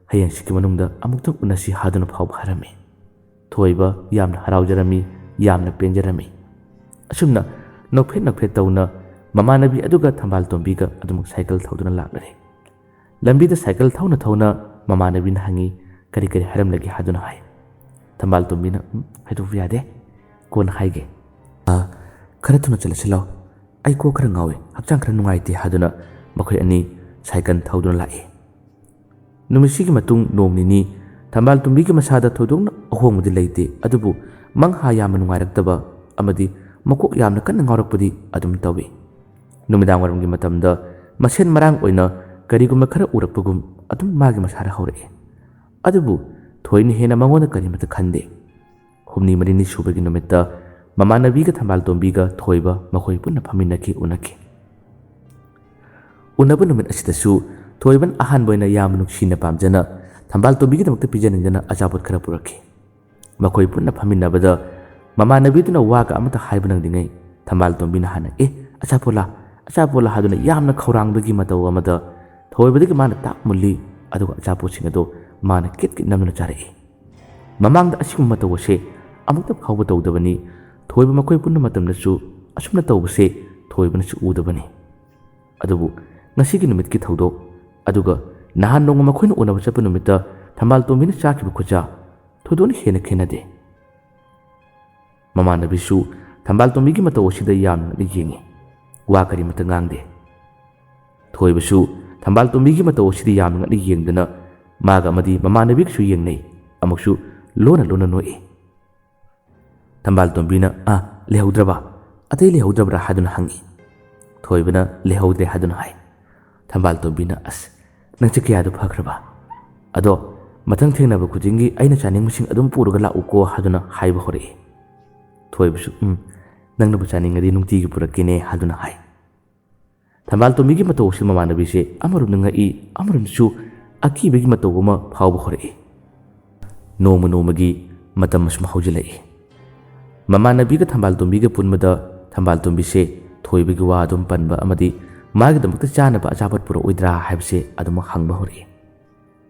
ꯍꯌꯦꯡꯁꯤꯒꯤ ꯃꯅꯨꯡꯗ ꯑꯃꯨꯛꯇꯪ ꯎꯅꯁꯤ" ꯍꯥꯏꯗꯨꯅ ꯐꯥꯎꯕ ꯍꯥꯏꯔꯝꯃꯤ꯫ ꯊꯣꯏꯕ ꯌꯥꯝꯅ ꯍꯔꯥꯎꯖꯔꯝꯃꯤ, ꯌꯥꯝꯅ ꯄꯦꯟꯖꯔꯝꯃꯤ꯫ ꯑꯁꯨꯝꯅ ꯅꯣꯛꯐꯦꯠ ꯅꯣꯛꯐꯦꯠ ꯇꯧꯅ ꯃꯃꯥꯟꯅꯕꯤ ꯑꯗꯨꯒ ꯊꯝꯕꯥꯜ ꯇꯣꯝꯕꯤꯒ ꯑꯗꯨꯃꯛ ꯁꯥꯏꯀꯜ ꯊꯧꯗꯨꯅ ꯂꯥꯛꯂꯔꯦ꯫ ꯂꯝꯕꯤꯗ ꯁꯥꯏꯀꯜ ꯊꯧꯅ ꯊꯧꯅ ꯃꯃꯥꯟꯅꯕꯤꯅ ꯍꯪꯉꯤ, "ꯀꯔꯤ ꯀꯔꯤ ꯍꯥꯏꯔꯝꯂꯒꯦ?" ꯍꯥꯏꯗꯨꯅ ꯍꯥꯏ꯫ ꯊꯝꯕꯥꯜ ꯇꯣꯝꯕꯤꯅ, "ꯎꯝ, ꯍꯥꯏꯗꯣꯛꯄ ꯌꯥꯗꯦ, ꯀꯣꯟꯅ ꯍꯥꯏꯒꯦ꯫ ꯑ, ꯈꯔ ꯊꯨꯅ ꯆꯠꯂꯁꯤ ꯂꯥꯎ, ꯑꯩ ꯀꯣꯛ ꯈꯔ ꯉꯥꯎꯏ, ꯍꯛꯆꯥꯡ ꯈꯔ ꯅꯨꯡꯉꯥꯏꯇꯦ" ꯍꯥꯏꯗꯨꯅ ꯃꯈꯣꯏ ꯑꯅꯤ ꯁꯥꯏꯀꯜ ꯊꯧꯗꯨꯅ ꯂꯥꯛꯏ꯫ ꯅꯨꯃꯤꯠꯁꯤꯒꯤ ꯃꯇꯨꯡ ꯅꯣꯡ ꯅꯤꯅꯤ ꯊꯝꯕꯥꯜ ꯇꯣꯝꯕꯤꯒꯤ ꯃꯁꯥꯗ ꯊꯣꯏꯗꯣꯛꯅ ꯑꯍꯣꯡꯕꯗꯤ ꯂꯩꯇꯦ, ꯑꯗꯨꯕꯨ ꯃꯪꯍꯥ ꯌꯥꯝꯅ ꯅꯨꯡꯉꯥꯏꯔꯛꯇꯕ ꯑꯃꯗꯤ ꯃꯀꯣꯛ ꯌꯥꯝꯅ ꯀꯟꯅ ꯉꯥꯎꯔꯛꯄꯗꯤ ꯑꯗꯨꯝ ꯇꯧꯏ꯫ ꯅꯨꯃꯤꯗꯥꯡ ꯋꯥꯏꯔꯝꯒꯤ ꯃꯇꯝꯗ ꯃꯁꯦꯟ ꯃꯔꯥꯡ ꯑꯣꯏꯅ ꯀꯔꯤꯒꯨꯝꯕ ꯈꯔ ꯎꯔꯛꯄꯒꯨꯝ ꯑꯗꯨꯝ ꯃꯥꯒꯤ ꯃꯁꯥꯗ ꯍꯧꯔꯛꯏ꯫ ꯑꯗꯨꯕꯨ ꯊꯣꯏꯅ ꯍꯦꯟꯅ ꯃꯉꯣꯟꯗ ꯀꯔꯤꯃꯠꯇ ꯈꯟꯗꯦ꯫ ꯍꯨꯝꯅꯤ ꯃꯔꯤꯅꯤ ꯁꯨꯕꯒꯤ ꯅꯨꯃꯤꯠꯇ ꯃꯃꯥꯟꯅꯕꯤꯒ ꯊꯝꯕꯥꯜ ꯇꯣꯝꯕꯤꯒ ꯊꯣꯏꯕ ꯃꯈꯣꯏ ꯄꯨꯟꯅ ꯐꯝꯃꯤꯟꯅꯈꯤ, ꯎꯅꯈꯤ꯫ ꯎꯅꯕ ꯅꯨꯃꯤꯠ ꯑꯁꯤꯗꯁꯨ ꯊꯣꯏꯕꯅ ꯑꯍꯥꯟꯕ ꯑꯣꯏꯅ ꯌꯥꯝꯅ ꯅꯨꯡꯁꯤꯅ ꯄꯥꯝꯖꯅ ꯊꯝꯕꯥꯜ ꯇꯣꯝꯕꯤꯒꯤꯗꯃꯛꯇ ꯄꯤꯖꯅꯤꯡꯗꯅ ꯑꯆꯥꯄꯣꯠ ꯈꯔ ꯄꯨꯔꯛꯈꯤ꯫ ꯃꯈꯣꯏ ꯄꯨꯟꯅ ꯐꯝꯃꯤꯟꯅꯕꯗ ꯃꯃꯥꯟꯅꯕꯤꯗꯨꯅ ꯋꯥꯒ ꯑꯃꯠꯇ ꯍꯥꯏꯕ ꯅꯪꯗ꯭ꯔꯤꯉꯩ ꯊꯝꯕꯥꯜ ꯇꯣꯝꯕꯤꯅ ꯍꯥꯟꯅ, "ꯑꯦ, ꯑꯆꯥꯄꯣꯠꯂꯥ, ꯑꯆꯥꯄꯣꯠꯂꯥ?" ꯍꯥꯏꯗꯨꯅ ꯌꯥꯝꯅ ꯈꯧꯔꯥꯡꯕꯒꯤ ꯃꯇꯧ ꯑꯃꯗ ꯊꯣꯏꯕꯗꯒꯤ ꯃꯥꯅ ꯇꯥꯛ ꯃꯨꯜꯂꯤ, ꯑꯗꯨꯒ ꯑꯆꯥꯄꯣꯠꯁꯤꯡ ꯑꯗꯨ ꯃꯥꯅ ꯀꯤꯠ ꯀꯤꯠ ꯅꯝꯗꯨꯅ ꯆꯥꯔꯛꯏ꯫ ꯃꯃꯥꯡꯗ ꯑꯁꯤꯒꯨꯝꯕ ꯃꯇꯧ ꯑꯁꯦ ꯑꯃꯨꯛꯇ ꯐꯥꯎꯕ ꯇꯧꯗꯕꯅꯤ꯫ ꯊꯣꯏꯕ ꯃꯈꯣꯏ ꯄꯨꯟꯕ ꯃꯇꯝꯗꯁꯨ ꯑꯁꯨꯝꯅ ꯇꯧꯕꯁꯦ ꯊꯣꯏꯕꯅꯁꯨ ꯎꯗꯕꯅꯤ꯫ ꯑꯗꯨꯕꯨ ꯉꯁꯤꯒꯤ ꯅꯨꯃꯤꯠꯀꯤ ꯊꯧꯗꯣꯛ, ꯑꯗꯨꯒ ꯅꯍꯥꯟ ꯅꯣꯡꯃ ꯃꯈꯣꯏꯅ ꯎꯅꯕ ꯆꯠꯄ ꯅꯨꯃꯤꯠꯇ ꯊꯝꯕꯥꯜ ꯇꯣꯝꯕꯤꯅ ꯆꯥꯈꯤꯕ ꯈꯨꯆꯥ, ꯊꯣꯏꯗꯣꯛꯅ ꯍꯦꯟꯅ ꯈꯦꯠꯅꯗꯦ꯫ ꯃꯃꯥꯟꯅꯕꯤꯁꯨ ꯊꯝꯕꯥꯜ ꯇꯣꯝꯕꯤꯒꯤ ꯃꯇꯧ ꯑꯁꯤꯗ ꯌꯥꯝꯅ ꯉꯛꯅ ꯌꯦꯡꯉꯤ꯫ ꯋꯥ ꯀꯔꯤꯃꯠꯇ ꯉꯥꯡꯗꯦ꯫ ꯊꯣꯏꯕꯁꯨ ꯊꯝꯕꯥꯜ ꯇꯣꯝꯕꯤꯒꯤ ꯃꯇꯧ ꯑꯁꯤꯗ ꯌꯥꯝꯅ ꯉꯛꯅ ꯌꯦꯡꯗꯨꯅ ꯃꯥꯒ ꯑꯃꯗꯤ ꯃꯃꯥꯟꯅꯕꯤꯒꯁꯨ ꯌꯦꯡꯅꯩ꯫ ꯑꯃꯨꯛꯁꯨ ꯂꯣꯟꯅ ꯂꯣꯟꯅ ꯅꯣꯛꯏ꯫ ꯊꯝꯕꯥꯜ ꯇꯣꯝꯕꯤꯅ, "ꯑꯥ, ꯂꯩꯍꯧꯗ꯭ꯔꯕ? ꯑꯇꯩ ꯂꯩꯍꯧꯗ꯭ꯔꯕ꯭ꯔꯥ?" ꯍꯥꯏꯗꯨꯅ ꯍꯪꯉꯤ꯫ ꯊꯣꯏꯕꯅ, "ꯂꯩꯍꯧꯗ꯭ꯔꯦ" ꯍꯥꯏꯗꯨꯅ ꯍꯥꯏ꯫ ꯊꯝꯕꯥꯜ ꯇꯣꯝꯕꯤꯅ, "ꯑꯁ, ꯅꯪꯁꯦ ꯀꯌꯥꯗ ꯐꯈ꯭ꯔꯕ? ꯑꯗꯣ "ꯃꯊꯪ ꯊꯦꯡꯅꯕ ꯈꯨꯗꯤꯡꯒꯤ ꯑꯩꯅ ꯆꯥꯅꯤꯡꯕꯁꯤꯡ ꯑꯗꯨꯝ ꯄꯨꯔꯒ ꯂꯥꯛꯎꯀꯣ" ꯍꯥꯏꯗꯨꯅ ꯍꯥꯏꯕ ꯍꯧꯔꯛꯏ꯫ ꯊꯣꯏꯕꯁꯨ, "ꯎꯝ, ꯅꯪꯅꯕꯨ ꯆꯥꯅꯤꯡꯉꯗꯤ ꯅꯨꯡꯇꯤꯒꯤ ꯄꯨꯔꯛꯀꯦꯅꯦ" ꯍꯥꯏꯗꯨꯅ ꯍꯥꯏ꯫ ꯊꯝꯕꯥꯜ ꯇꯣꯝꯕꯤꯒꯤ ꯃꯇꯧ ꯑꯁꯤ ꯃꯃꯥꯟꯅꯕꯤꯁꯦ ꯑꯃꯔꯣꯝꯗ ꯉꯛꯏ, ꯑꯃꯔꯣꯝꯗꯁꯨ ꯑꯀꯤꯕꯒꯤ ꯃꯇꯧ ꯑꯃ ꯐꯥꯎꯕ ꯍꯧꯔꯛꯏ꯫ ꯅꯣꯡꯃ ꯅꯣꯡꯃꯒꯤ ꯃꯇꯝ ꯑꯁꯨꯝ ꯍꯧꯖꯤꯜꯂꯛꯏ꯫ ꯃꯃꯥꯟꯅꯕꯤꯒ ꯊꯝꯕꯥꯜ ꯇꯣꯝꯕꯤꯒ ꯄꯨꯟꯕꯗ ꯊꯝꯕꯥꯜ ꯇꯣꯝꯕꯤꯁꯦ ꯊꯣꯏꯕꯒꯤ ꯋꯥ ꯑꯗꯨꯝ ꯄꯟꯕ ꯑꯃꯗꯤ ꯃꯥꯒꯤꯗꯃꯛꯇ ꯆꯥꯅꯕ ꯑꯆꯥꯄꯣꯠ ꯄꯨꯔꯛꯑꯣꯏꯗ꯭ꯔꯥ ꯍꯥꯏꯕꯁꯦ ꯑꯗꯨꯃꯛ ꯍꯪꯕ ꯍꯧꯔꯛꯏ꯫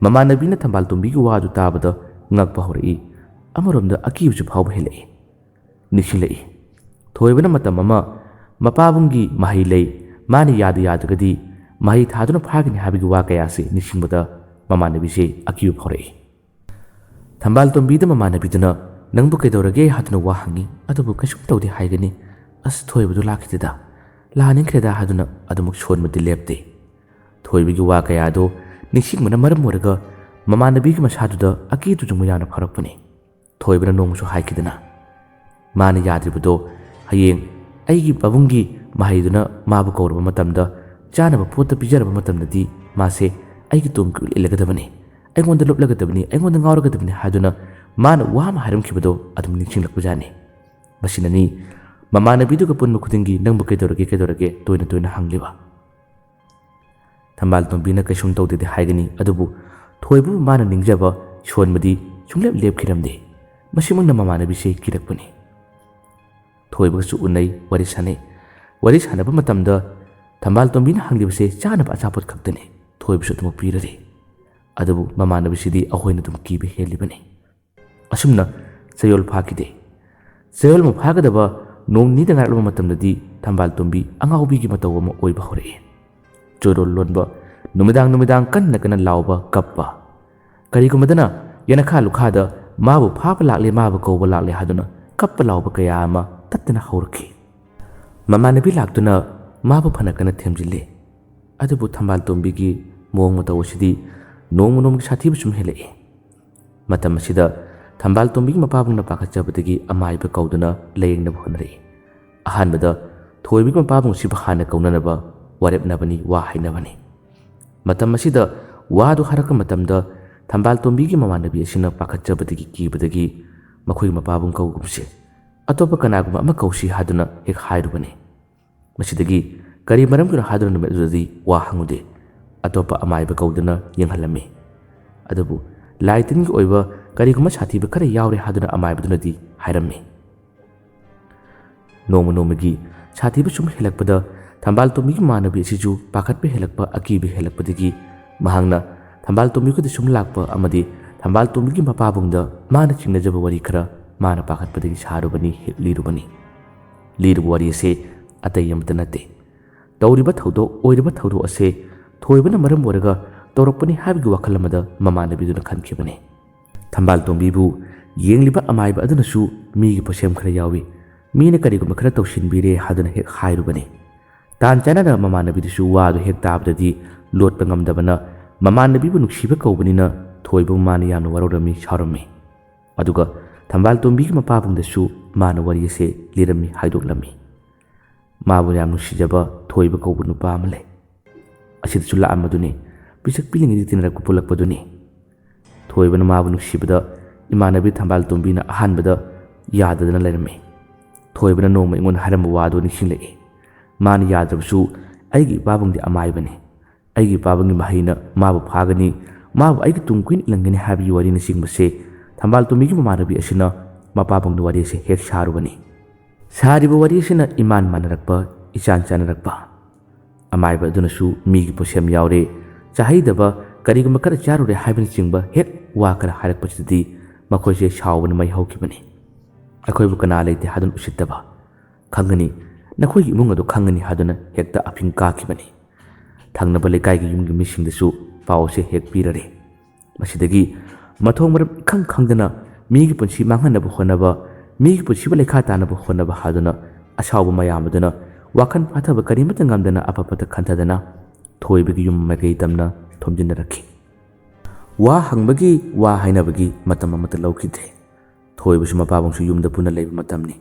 ꯃꯃꯥꯟꯅꯕꯤꯅ ꯊꯝꯕꯥꯜ ꯇꯣꯝꯕꯤꯒꯤ ꯋꯥꯗꯨ ꯇꯥꯕꯗ ꯉꯛꯄ ꯍꯧꯔꯛꯏ, ꯑꯃꯔꯣꯝꯗ ꯑꯀꯤꯕꯁꯨ ꯐꯥꯎꯕ ꯍꯦꯜꯂꯛꯏ꯫ ꯅꯤꯡꯁꯤꯡꯂꯛꯏ꯫ ꯊꯣꯏꯕꯅ ꯃꯇꯝ ꯑꯃ ꯃꯄꯥꯕꯨꯡꯒꯤ ꯃꯍꯩ ꯂꯩ, ꯃꯥꯅ ꯌꯥꯗ ꯌꯥꯗ꯭ꯔꯒꯗꯤ ꯃꯍꯩ ꯊꯥꯗꯨꯅ ꯐꯥꯒꯅꯤ ꯍꯥꯏꯕꯒꯤ ꯋꯥ ꯀꯌꯥꯁꯤ ꯅꯤꯡꯁꯤꯡꯕꯗ ꯃꯃꯥꯟꯅꯕꯤꯁꯦ ꯑꯀꯤꯕ ꯐꯥꯎꯔꯛꯏ꯫ ꯊꯝꯕꯥꯜ ꯇꯣꯝꯕꯤꯗ ꯃꯃꯥꯟꯅꯕꯤꯗꯨꯅ "ꯅꯪꯕꯨ ꯀꯩꯗꯧꯔꯒꯦ?" ꯍꯥꯏꯗꯨꯅ ꯋꯥ ꯍꯪꯉꯤ, ꯑꯗꯨꯕꯨ ꯀꯩꯁꯨꯝ ꯇꯧꯗꯦ ꯍꯥꯏꯒꯅꯤ꯫ "ꯑꯁ, ꯊꯣꯏꯕꯗꯨ ꯂꯥꯛꯈꯤꯗꯦꯗ, ꯂꯥꯛꯅꯤꯡꯈ꯭ꯔꯦꯗ" ꯍꯥꯏꯗꯨꯅ ꯑꯗꯨꯃꯛ ꯁꯣꯟꯕꯗꯤ ꯂꯦꯞꯇꯦ꯫ ꯊꯣꯏꯕꯒꯤ ꯋꯥ ꯀꯌꯥꯗꯣ ꯅꯤꯡꯁꯤꯡꯕꯅ ꯃꯔꯝ ꯑꯣꯏꯔꯒ ꯃꯃꯥꯟꯅꯕꯤꯒꯤ ꯃꯁꯥꯗꯨꯗ ꯑꯀꯤ ꯇꯨꯖꯨꯡꯕ ꯌꯥꯝꯅ ꯐꯥꯎꯔꯛꯄꯅꯤ꯫ ꯊꯣꯏꯕꯅ ꯅꯣꯡꯃꯁꯨ ꯍꯥꯏꯈꯤꯗꯅ, "ꯃꯥꯅ ꯌꯥꯗ꯭ꯔꯤꯕꯗꯣ ꯍꯌꯦꯡ ꯑꯩꯒꯤ ꯄꯥꯕꯨꯡꯒꯤ ꯃꯍꯩꯗꯨꯅ ꯃꯥꯕꯨ ꯀꯧꯔꯕ ꯃꯇꯝꯗ ꯆꯥꯅꯕ ꯄꯣꯠꯇ ꯄꯤꯖꯔꯕ ꯃꯇꯝꯗꯗꯤ ꯃꯥꯁꯦ ꯑꯩꯒꯤ ꯇꯨꯡ ꯀꯣꯏꯏꯜ ꯏꯜꯂꯒꯗꯕꯅꯤ, ꯑꯩꯉꯣꯟꯗ ꯂꯨꯞꯂꯒꯗꯕꯅꯤ, ꯑꯩꯉꯣꯟꯗ ꯉꯥꯎꯔꯒꯗꯕꯅꯤ" ꯍꯥꯏꯗꯨꯅ ꯃꯥꯅ ꯋꯥ ꯑꯃ ꯍꯥꯏꯔꯝꯈꯤꯕꯗꯣ ꯑꯗꯨꯝ ꯅꯤꯡꯁꯤꯡꯂꯛꯄꯖꯥꯠꯅꯤ꯫ ꯃꯁꯤꯅꯅꯤ ꯃꯃꯥꯟꯅꯕꯤꯗꯨꯒ ꯄꯨꯟꯕ ꯈꯨꯗꯤꯡꯒꯤ "ꯅꯪꯕꯨ ꯀꯩꯗꯧꯔꯒꯦ, ꯀꯩꯗꯧꯔꯒꯦ?" ꯇꯣꯏꯅ ꯇꯣꯏꯅ ꯍꯪꯂꯤꯕ꯫ ꯊꯝꯕꯥꯜ ꯇꯣꯝꯕꯤꯅ ꯀꯩꯁꯨꯝ ꯇꯧꯗꯦꯗꯤ ꯍꯥꯏꯒꯅꯤ, ꯑꯗꯨꯕꯨ ꯊꯣꯏꯕꯕꯨ ꯃꯥꯅ ꯅꯤꯡꯖꯕ ꯁꯣꯟꯕꯗꯤ ꯁꯨꯡꯂꯦꯞ ꯂꯦꯞꯈꯤꯔꯝꯗꯦ꯫ ꯃꯁꯤꯃꯛꯅ ꯃꯃꯥꯟꯅꯕꯤꯁꯦ ꯀꯤꯔꯛꯄꯅꯤ꯫ ꯊꯣꯏꯕꯒꯁꯨ ꯎꯅꯩ, ꯋꯥꯔꯤ ꯁꯥꯟꯅꯩ꯫ ꯋꯥꯔꯤ ꯁꯥꯟꯅꯕ ꯃꯇꯝꯗ ꯊꯝꯕꯥꯜ ꯇꯣꯝꯕꯤꯅ ꯍꯪꯂꯤꯕꯁꯦ ꯆꯥꯅꯕ ꯑꯆꯥꯄꯣꯠ ꯈꯛꯇꯅꯤ꯫ ꯊꯣꯏꯕꯁꯨ ꯑꯗꯨꯃꯛ ꯄꯤꯔꯔꯦ꯫ ꯑꯗꯨꯕꯨ ꯃꯃꯥꯟꯅꯕꯤꯁꯤꯗꯤ ꯑꯩꯈꯣꯏꯅ ꯑꯗꯨꯝ ꯀꯤꯕ ꯍꯦꯜꯂꯤꯕꯅꯤ꯫ ꯑꯁꯨꯝꯅ ꯆꯌꯣꯜ ꯐꯥꯈꯤꯗꯦ꯫ ꯆꯌꯣꯜ ꯑꯃ ꯐꯥꯒꯗꯕ ꯅꯣꯡ ꯅꯤꯅꯤꯗ ꯉꯥꯏꯔꯛꯂꯕ ꯃꯇꯝꯗꯗꯤ ꯊꯝꯕꯥꯜ ꯇꯣꯝꯕꯤ ꯑꯉꯥꯎꯕꯤꯒꯤ ꯃꯇꯧ ꯑꯃ ꯑꯣꯏꯕ ꯍꯧꯔꯛꯏ꯫ ꯆꯣꯔꯣꯜ ꯂꯣꯟꯕ, ꯅꯨꯃꯤꯗꯥꯡ ꯅꯨꯃꯤꯗꯥꯡ ꯀꯟꯅ ꯀꯟꯅ ꯂꯥꯎꯕ, ꯀꯞꯄ꯫ ꯀꯔꯤꯒꯨꯝꯕꯗꯅ ꯌꯦꯅꯈꯥ ꯂꯨꯈꯥꯗ "ꯃꯥꯕꯨ ꯐꯥꯕ ꯂꯥꯛꯂꯦ, ꯃꯥꯕꯨ ꯀꯧꯕ ꯂꯥꯛꯂꯦ" ꯍꯥꯏꯗꯨꯅ ꯀꯞꯄ ꯂꯥꯎꯕ ꯀꯌꯥ ꯑꯃ ꯇꯠꯇꯅ ꯍꯧꯔꯛꯈꯤ꯫ ꯃꯃꯥꯟꯅꯕꯤ ꯂꯥꯛꯇꯨꯅ ꯃꯥꯕꯨ ꯐꯅ ꯀꯟꯅ ꯊꯦꯝꯖꯤꯜꯂꯤ꯫ ꯑꯗꯨꯕꯨ ꯊꯝꯕꯥꯜ ꯇꯣꯝꯕꯤꯒꯤ ꯃꯑꯣꯡ ꯃꯇꯧ ꯑꯁꯤꯗꯤ ꯅꯣꯡꯃ ꯅꯣꯡꯃꯒꯤ ꯁꯥꯊꯤꯕ ꯁꯨꯝ ꯍꯦꯜꯂꯛꯏ꯫ ꯃꯇꯝ ꯑꯁꯤꯗ ꯊꯝꯕꯥꯜ ꯇꯣꯝꯕꯤꯒꯤ ꯃꯄꯥꯕꯨꯡꯅ ꯄꯥꯈꯠꯆꯕꯗꯒꯤ ꯑꯃꯥꯏꯕ ꯀꯧꯗꯨꯅ ꯂꯥꯌꯦꯡꯅꯕ ꯍꯣꯠꯅꯔꯛꯏ꯫ ꯑꯍꯥꯟꯕꯗ ꯊꯣꯏꯕꯤꯒꯤ ꯃꯄꯥꯕꯨꯡ ꯑꯁꯤꯕꯨ ꯍꯥꯟꯅ ꯀꯧꯅꯅꯕ ꯋꯥꯔꯦꯞꯅꯕꯅꯤ, ꯋꯥ ꯍꯥꯏꯅꯕꯅꯤ꯫ ꯃꯇꯝ ꯑꯁꯤꯗ ꯋꯥꯗꯨ ꯍꯥꯏꯔꯛꯄ ꯃꯇꯝꯗ ꯊꯝꯕꯥꯜ ꯇꯣꯝꯕꯤꯒꯤ ꯃꯃꯥꯟꯅꯕꯤ ꯑꯁꯤꯅ ꯄꯥꯈꯠꯆꯕꯗꯒꯤ ꯀꯤꯕꯗꯒꯤ ꯃꯈꯣꯏꯒꯤ ꯃꯄꯥꯕꯨꯡ ꯀꯧꯒꯨꯝꯁꯤ, ꯑꯇꯣꯞꯄ ꯀꯅꯥꯒꯨꯝꯕ ꯑꯃ ꯀꯧꯁꯤ ꯍꯥꯏꯗꯨꯅ ꯍꯦꯛ ꯍꯥꯏꯔꯨꯕꯅꯤ꯫ ꯃꯁꯤꯗꯒꯤ ꯀꯔꯤ ꯃꯔꯝꯒꯤꯅꯣ ꯍꯥꯏꯗꯨꯅ ꯅꯨꯃꯤꯠ ꯑꯗꯨꯗꯗꯤ ꯋꯥ ꯍꯪꯉꯨꯗꯦ꯫ ꯑꯇꯣꯞꯄ ꯑꯃꯥꯏꯕ ꯀꯧꯗꯨꯅ ꯌꯦꯡꯍꯜꯂꯝꯃꯤ꯫ ꯑꯗꯨꯕꯨ ꯂꯥꯏ ꯇꯤꯟꯒꯤ ꯑꯣꯏꯕ ꯀꯔꯤꯒꯨꯝꯕ ꯁꯥꯊꯤꯕ ꯈꯔ ꯌꯥꯎꯔꯦ ꯍꯥꯏꯗꯨꯅ ꯑꯃꯥꯏꯕꯗꯨꯅꯗꯤ ꯍꯥꯏꯔꯝꯃꯤ꯫ ꯅꯣꯡꯃ ꯅꯣꯡꯃꯒꯤ ꯁꯥꯊꯤꯕ ꯁꯨꯝ ꯍꯦꯜꯂꯛꯄꯗ ꯊꯝꯕꯥꯜ ꯇꯣꯝꯕꯤꯒꯤ ꯃꯃꯥꯟꯅꯕꯤ ꯑꯁꯤꯁꯨ ꯄꯥꯈꯠꯄ ꯍꯦꯜꯂꯛꯄ, ꯑꯀꯤꯕ ꯍꯦꯜꯂꯛꯄꯗꯒꯤ ꯃꯍꯥꯛꯅ ꯊꯝꯕꯥꯜ ꯇꯣꯝꯕꯤꯈꯣꯏꯗ ꯁꯨꯝ ꯂꯥꯛꯄ ꯑꯃꯗꯤ ꯊꯝꯕꯥꯜ ꯇꯣꯝꯕꯤꯒꯤ ꯃꯄꯥꯕꯨꯡꯗ ꯃꯥꯅ ꯆꯤꯡꯅꯖꯕ ꯋꯥꯔꯤ ꯈꯔ ꯃꯥꯅ ꯄꯥꯈꯠꯄꯗꯒꯤ ꯁꯥꯔꯨꯕꯅꯤ, ꯍꯦꯛ ꯂꯤꯔꯨꯕꯅꯤ꯫ ꯂꯤꯔꯨꯕ ꯋꯥꯔꯤ ꯑꯁꯤ ꯑꯇꯩ ꯑꯃꯠꯇ ꯅꯠꯇꯦ꯫ ꯇꯧꯔꯤꯕ ꯊꯧꯗꯣꯛ, ꯑꯣꯏꯔꯤꯕ ꯊꯧꯗꯣꯛ ꯑꯁꯦ ꯊꯣꯏꯕꯅ ꯃꯔꯝ ꯑꯣꯏꯔꯒ ꯇꯧꯔꯛꯄꯅꯤ ꯍꯥꯏꯕꯒꯤ ꯋꯥꯈꯜ ꯑꯃꯗ ꯃꯃꯥꯟꯅꯕꯤꯗꯨꯅ ꯈꯟꯈꯤꯕꯅꯤ꯫ ꯊꯝꯕꯥꯜ ꯇꯣꯝꯕꯤꯕꯨ ꯌꯦꯡꯂꯤꯕ ꯑꯃꯥꯏꯕ ꯑꯗꯨꯅꯁꯨ ꯃꯤꯒꯤ ꯄꯣꯠꯁꯦꯝ ꯈꯔ ꯌꯥꯎꯏ, ꯃꯤꯅ ꯀꯔꯤꯒꯨꯝꯕ ꯈꯔ ꯇꯧꯁꯤꯟꯕꯤꯔꯦ ꯍꯥꯏꯗꯨꯅ ꯍꯦꯛ ꯍꯥꯏꯔꯨꯕꯅꯤ꯫ ꯇꯥꯟ ꯆꯥꯅꯅ ꯃꯃꯥꯟꯅꯕꯤꯗꯨꯁꯨ ꯋꯥꯗꯨ ꯍꯦꯛ ꯇꯥꯕꯗꯗꯤ ꯂꯣꯠꯄ ꯉꯝꯗꯕꯅ ꯃꯃꯥꯟꯅꯕꯤꯕꯨ ꯅꯨꯡꯁꯤꯕ ꯀꯧꯕꯅꯤꯅ ꯊꯣꯏꯕꯕꯨ ꯃꯥꯅ ꯌꯥꯝꯅ ꯋꯥꯔꯧꯔꯝꯃꯤ, ꯁꯥꯎꯔꯝꯃꯤ꯫ ꯑꯗꯨꯒ ꯊꯝꯕꯥꯜ ꯇꯣꯝꯕꯤꯒꯤ ꯃꯄꯥꯕꯨꯡꯗꯁꯨ ꯃꯥꯅ ꯋꯥꯔꯤ ꯑꯁꯦ ꯂꯤꯔꯝꯃꯤ, ꯍꯥꯏꯗꯣꯛꯂꯝꯃꯤ꯫ ꯃꯥꯕꯨ ꯌꯥꯝ ꯅꯨꯡꯁꯤꯖꯕ ꯊꯣꯏꯕ ꯀꯧꯕ ꯅꯨꯄꯥ ꯑꯃ ꯂꯩ꯫ ꯑꯁꯤꯗꯁꯨ ꯂꯥꯛꯑꯝꯕꯗꯨꯅꯤ, ꯄꯤꯁꯛ ꯄꯤꯛꯂꯤꯉꯩꯗꯒꯤ ꯇꯤꯟꯅꯔꯛꯄ ꯄꯨꯜꯂꯛꯄꯗꯨꯅꯤ꯫ ꯊꯣꯏꯕꯅ ꯃꯥꯕꯨ ꯅꯨꯡꯁꯤꯕꯗ ꯏꯃꯥꯟꯅꯕꯤ ꯊꯝꯕꯥꯜ ꯇꯣꯝꯕꯤꯅ ꯑꯍꯥꯟꯕꯗ ꯌꯥꯗꯗꯅ ꯂꯩꯔꯝꯃꯤ꯫ ꯊꯣꯏꯕꯅ ꯅꯣꯡꯃ ꯑꯩꯉꯣꯟꯗ ꯍꯥꯏꯔꯝꯕ ꯋꯥꯗꯨ ꯅꯤꯡꯁꯤꯡꯂꯛꯏ꯫ ꯃꯥꯅ ꯌꯥꯗ꯭ꯔꯕꯁꯨ ꯑꯩꯒꯤ ꯏꯄꯥꯕꯨꯡꯗꯤ ꯑꯃꯥꯏꯕꯅꯤ꯫ ꯑꯩꯒꯤ ꯏꯄꯥꯕꯨꯡꯒꯤ ꯃꯍꯩꯅ ꯃꯥꯕꯨ ꯐꯥꯒꯅꯤ, ꯃꯥꯕꯨ ꯑꯩꯒꯤ ꯇꯨꯡ ꯀꯣꯏꯅ ꯏꯜꯂꯝꯒꯅꯤ ꯍꯥꯏꯕꯒꯤ ꯋꯥꯔꯤꯅꯆꯤꯡꯕꯁꯦ ꯊꯝꯕꯥꯜ ꯇꯣꯝꯕꯤꯒꯤ ꯃꯃꯥꯟꯅꯕꯤ ꯑꯁꯤꯅ ꯃꯄꯥꯕꯨꯡꯗ ꯋꯥꯔꯤ ꯑꯁꯤ ꯍꯦꯛ ꯁꯥꯔꯨꯕꯅꯤ꯫ ꯁꯥꯔꯤꯕ ꯋꯥꯔꯤ ꯑꯁꯤꯅ ꯏꯃꯥꯟ ꯃꯥꯟꯅꯔꯛꯄ, ꯏꯆꯥꯟ ꯆꯥꯟꯅꯔꯛꯄ꯫ ꯑꯃꯥꯏꯕ ꯑꯗꯨꯅꯁꯨ ꯃꯤꯒꯤ ꯄꯣꯠꯁꯦꯝ ꯌꯥꯎꯔꯦ, ꯆꯥꯍꯩꯗꯕ ꯀꯔꯤꯒꯨꯝꯕ ꯈꯔ ꯆꯥꯔꯨꯔꯦ ꯍꯥꯏꯕꯅꯆꯤꯡꯕ ꯍꯦꯛ ꯋꯥ ꯈꯔ ꯍꯥꯏꯔꯛꯄꯁꯤꯗꯗꯤ ꯃꯈꯣꯏꯁꯦ ꯁꯥꯎꯕꯅ ꯃꯩ ꯍꯧꯈꯤꯕꯅꯤ꯫ ꯑꯩꯈꯣꯏꯕꯨ ꯀꯅꯥ ꯂꯩꯇꯦ ꯍꯥꯏꯗꯨꯅ ꯎꯁꯤꯠꯇꯕ꯫ ꯈꯪꯒꯅꯤ, ꯅꯈꯣꯏꯒꯤ ꯏꯃꯨꯡ ꯑꯗꯨ ꯈꯪꯒꯅꯤ ꯍꯥꯏꯗꯨꯅ ꯍꯦꯛꯇ ꯑꯐꯤꯡ ꯀꯥꯈꯤꯕꯅꯤ꯫ ꯊꯪꯅꯕ ꯂꯩꯀꯥꯏꯒꯤ ꯌꯨꯝꯒꯤ ꯃꯤꯁꯤꯡꯗꯁꯨ ꯄꯥꯎ ꯑꯁꯤ ꯍꯦꯛ ꯄꯤꯔꯔꯦ꯫ ꯃꯁꯤꯗꯒꯤ ꯃꯊꯣꯡ ꯃꯔꯝ ꯏꯈꯪ ꯈꯪꯗꯅ ꯃꯤꯒꯤ ꯄꯨꯟꯁꯤ ꯃꯥꯡꯍꯟꯅꯕ ꯍꯣꯠꯅꯕ, ꯃꯤꯒꯤ ꯄꯨꯟꯁꯤꯕꯨ ꯂꯩꯈꯥ ꯇꯥꯅꯕ ꯍꯣꯠꯅꯕ ꯍꯥꯏꯗꯨꯅ ꯑꯁꯥꯎꯕ ꯃꯌꯥꯝ ꯑꯗꯨꯅ ꯋꯥꯈꯜ ꯐꯥꯊꯕ ꯀꯔꯤꯃꯠꯇ ꯉꯝꯗꯅ ꯑꯐ ꯐꯠꯇ ꯈꯟꯊꯗꯅ ꯊꯣꯏꯕꯒꯤ ꯌꯨꯝ ꯃꯥꯏꯀꯩ ꯇꯝꯅ ꯊꯣꯝꯖꯤꯟꯅꯔꯛꯈꯤ꯫ ꯋꯥ ꯍꯪꯕꯒꯤ, ꯋꯥ ꯍꯥꯏꯅꯕꯒꯤ ꯃꯇꯝ ꯑꯃꯠꯇ ꯂꯧꯈꯤꯗ꯭ꯔꯦ꯫ ꯊꯣꯏꯕꯁꯨ ꯃꯄꯥꯕꯨꯡꯁꯨ ꯌꯨꯝꯗ ꯄꯨꯟꯅ ꯂꯩꯕ ꯃꯇꯝꯅꯤ꯫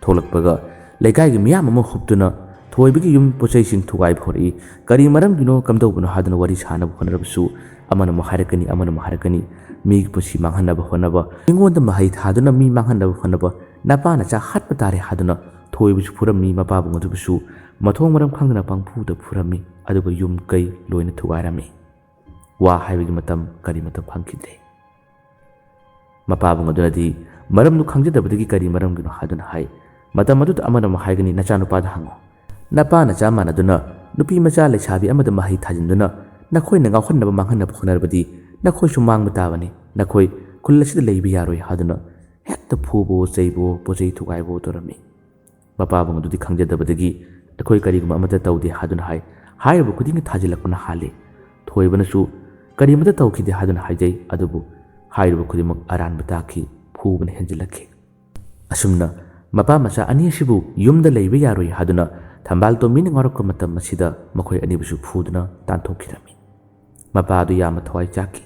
ꯊꯣꯛꯂꯛꯄꯒ ꯂꯩꯀꯥꯏꯒꯤ ꯃꯤꯌꯥꯝ ꯑꯃ ꯍꯨꯞꯇꯨꯅ ꯊꯣꯏꯕꯒꯤ ꯌꯨꯝ ꯄꯣꯠꯆꯩꯁꯤꯡ ꯊꯨꯒꯥꯏꯕ ꯍꯧꯔꯛꯏ꯫ ꯀꯔꯤ ꯃꯔꯝꯒꯤꯅꯣ, ꯀꯝꯗꯧꯕꯅꯣ ꯍꯥꯏꯗꯨꯅ ꯋꯥꯔꯤ ꯁꯥꯅꯕ ꯍꯣꯠꯅꯔꯕꯁꯨ ꯑꯃꯅ ꯑꯃꯨꯛ ꯍꯥꯏꯔꯛꯀꯅꯤ, ꯑꯃꯅ ꯑꯃꯨꯛ ꯍꯥꯏꯔꯛꯀꯅꯤ꯫ ꯃꯤꯒꯤ ꯄꯨꯟꯁꯤ ꯃꯥꯡꯍꯟꯅꯕ ꯍꯣꯠꯅꯕ, ꯃꯤꯉꯣꯟꯗ ꯃꯍꯩ ꯊꯥꯗꯨꯅ ꯃꯤ ꯃꯥꯡꯍꯟꯅꯕ ꯍꯣꯠꯅꯕ, ꯅꯄꯥ ꯅꯆꯥ ꯍꯥꯠꯄ ꯇꯥꯔꯦ ꯍꯥꯏꯗꯨꯅ ꯊꯣꯏꯕꯁꯨ ꯐꯨꯔꯝꯃꯤ, ꯃꯄꯥꯕꯨꯡ ꯑꯗꯨꯕꯨꯁꯨ ꯃꯊꯣꯡ ꯃꯔꯝ ꯈꯪꯗꯅ ꯄꯪꯐꯨꯗ ꯐꯨꯔꯝꯃꯤ, ꯑꯗꯨꯒ ꯌꯨꯝ ꯀꯩ ꯂꯣꯏꯅ ꯊꯨꯒꯥꯏꯔꯝꯃꯤ꯫ ꯋꯥ ꯍꯥꯏꯕꯒꯤ ꯃꯇꯝ ꯀꯔꯤꯃꯠꯇ ꯐꯪꯈꯤꯗ꯭ꯔꯦ꯫ ꯃꯄꯥꯕꯨꯡ ꯑꯗꯨꯅꯗꯤ ꯃꯔꯝꯗꯨ ꯈꯪꯖꯗꯕꯗꯒꯤ ꯀꯔꯤ ꯃꯔꯝꯒꯤꯅꯣ ꯍꯥꯏꯗꯨꯅ ꯍꯥꯏ꯫ ꯃꯇꯝ ꯑꯗꯨꯗ ꯑꯃꯅ ꯑꯃꯨꯛ ꯍꯥꯏꯒꯅꯤ, "ꯅꯆꯥꯅꯨꯄꯥꯗ ꯍꯪꯉꯨ꯫ ꯅꯄꯥ ꯅꯆꯥ ꯃꯥꯟꯅꯗꯨꯅ ꯅꯨꯄꯤ ꯃꯆꯥ ꯂꯩꯁꯥꯕꯤ ꯑꯃꯗ ꯃꯍꯩ ꯊꯥꯖꯤꯟꯗꯨꯅ ꯅꯈꯣꯏꯅ ꯉꯥꯎꯍꯟꯅꯕ ꯃꯥꯡꯍꯟꯅꯕ ꯍꯣꯠꯅꯔꯕꯗꯤ ꯅꯈꯣꯏꯁꯨ ꯃꯥꯡꯕ ꯇꯥꯕꯅꯤ꯫ ꯅꯈꯣꯏ ꯈꯨꯜ ꯑꯁꯤꯗ ꯂꯩꯕ ꯌꯥꯔꯣꯏ" ꯍꯥꯏꯗꯨꯅ ꯍꯦꯛꯇ ꯐꯨꯕꯋꯣ ꯆꯩꯕꯋꯣ ꯄꯣꯠꯆꯩ ꯊꯨꯒꯥꯏꯕꯋꯣ ꯇꯧꯔꯝꯃꯤ꯫ ꯃꯄꯥꯕꯨꯡ ꯑꯗꯨꯗꯤ ꯈꯪꯖꯗꯕꯗꯒꯤ "ꯑꯩꯈꯣꯏ ꯀꯔꯤꯒꯨꯝꯕ ꯑꯃꯠꯇ ꯇꯧꯗꯦ" ꯍꯥꯏꯗꯨꯅ ꯍꯥꯏ꯫ ꯍꯥꯏꯔꯨꯕ ꯈꯨꯗꯤꯡꯒꯤ ꯊꯥꯖꯤꯜꯂꯛꯄꯅ ꯍꯥꯜꯂꯤ꯫ ꯊꯣꯏꯕꯅꯁꯨ "ꯀꯔꯤꯃꯠꯇ ꯇꯧꯈꯤꯗꯦ" ꯍꯥꯏꯗꯨꯅ ꯍꯥꯏꯖꯩ, ꯑꯗꯨꯕꯨ ꯍꯥꯏꯔꯨꯕ ꯈꯨꯗꯤꯡꯃꯛ ꯑꯔꯥꯟꯕ ꯇꯥꯈꯤ, ꯐꯨꯕꯅ ꯍꯦꯟꯖꯤꯜꯂꯛꯈꯤ꯫ ꯑꯁꯨꯝꯅ ꯃꯄꯥ ꯃꯆꯥ ꯑꯅꯤ ꯑꯁꯤꯕꯨ ꯌꯨꯝꯗ ꯂꯩꯕ ꯌꯥꯔꯣꯏ ꯍꯥꯏꯗꯨꯅ ꯊꯝꯕꯥꯜ ꯇꯣꯝꯕꯤꯅ ꯉꯥꯎꯔꯛꯄ ꯃꯇꯝ ꯑꯁꯤꯗ ꯃꯈꯣꯏ ꯑꯅꯤꯕꯨꯁꯨ ꯐꯨꯗꯨꯅ ꯇꯥꯟꯊꯣꯛꯈꯤꯔꯝꯃꯤ꯫ ꯃꯄꯥ ꯑꯗꯨ ꯌꯥꯝꯅ ꯊꯋꯥꯏ ꯆꯥꯛꯈꯤ꯫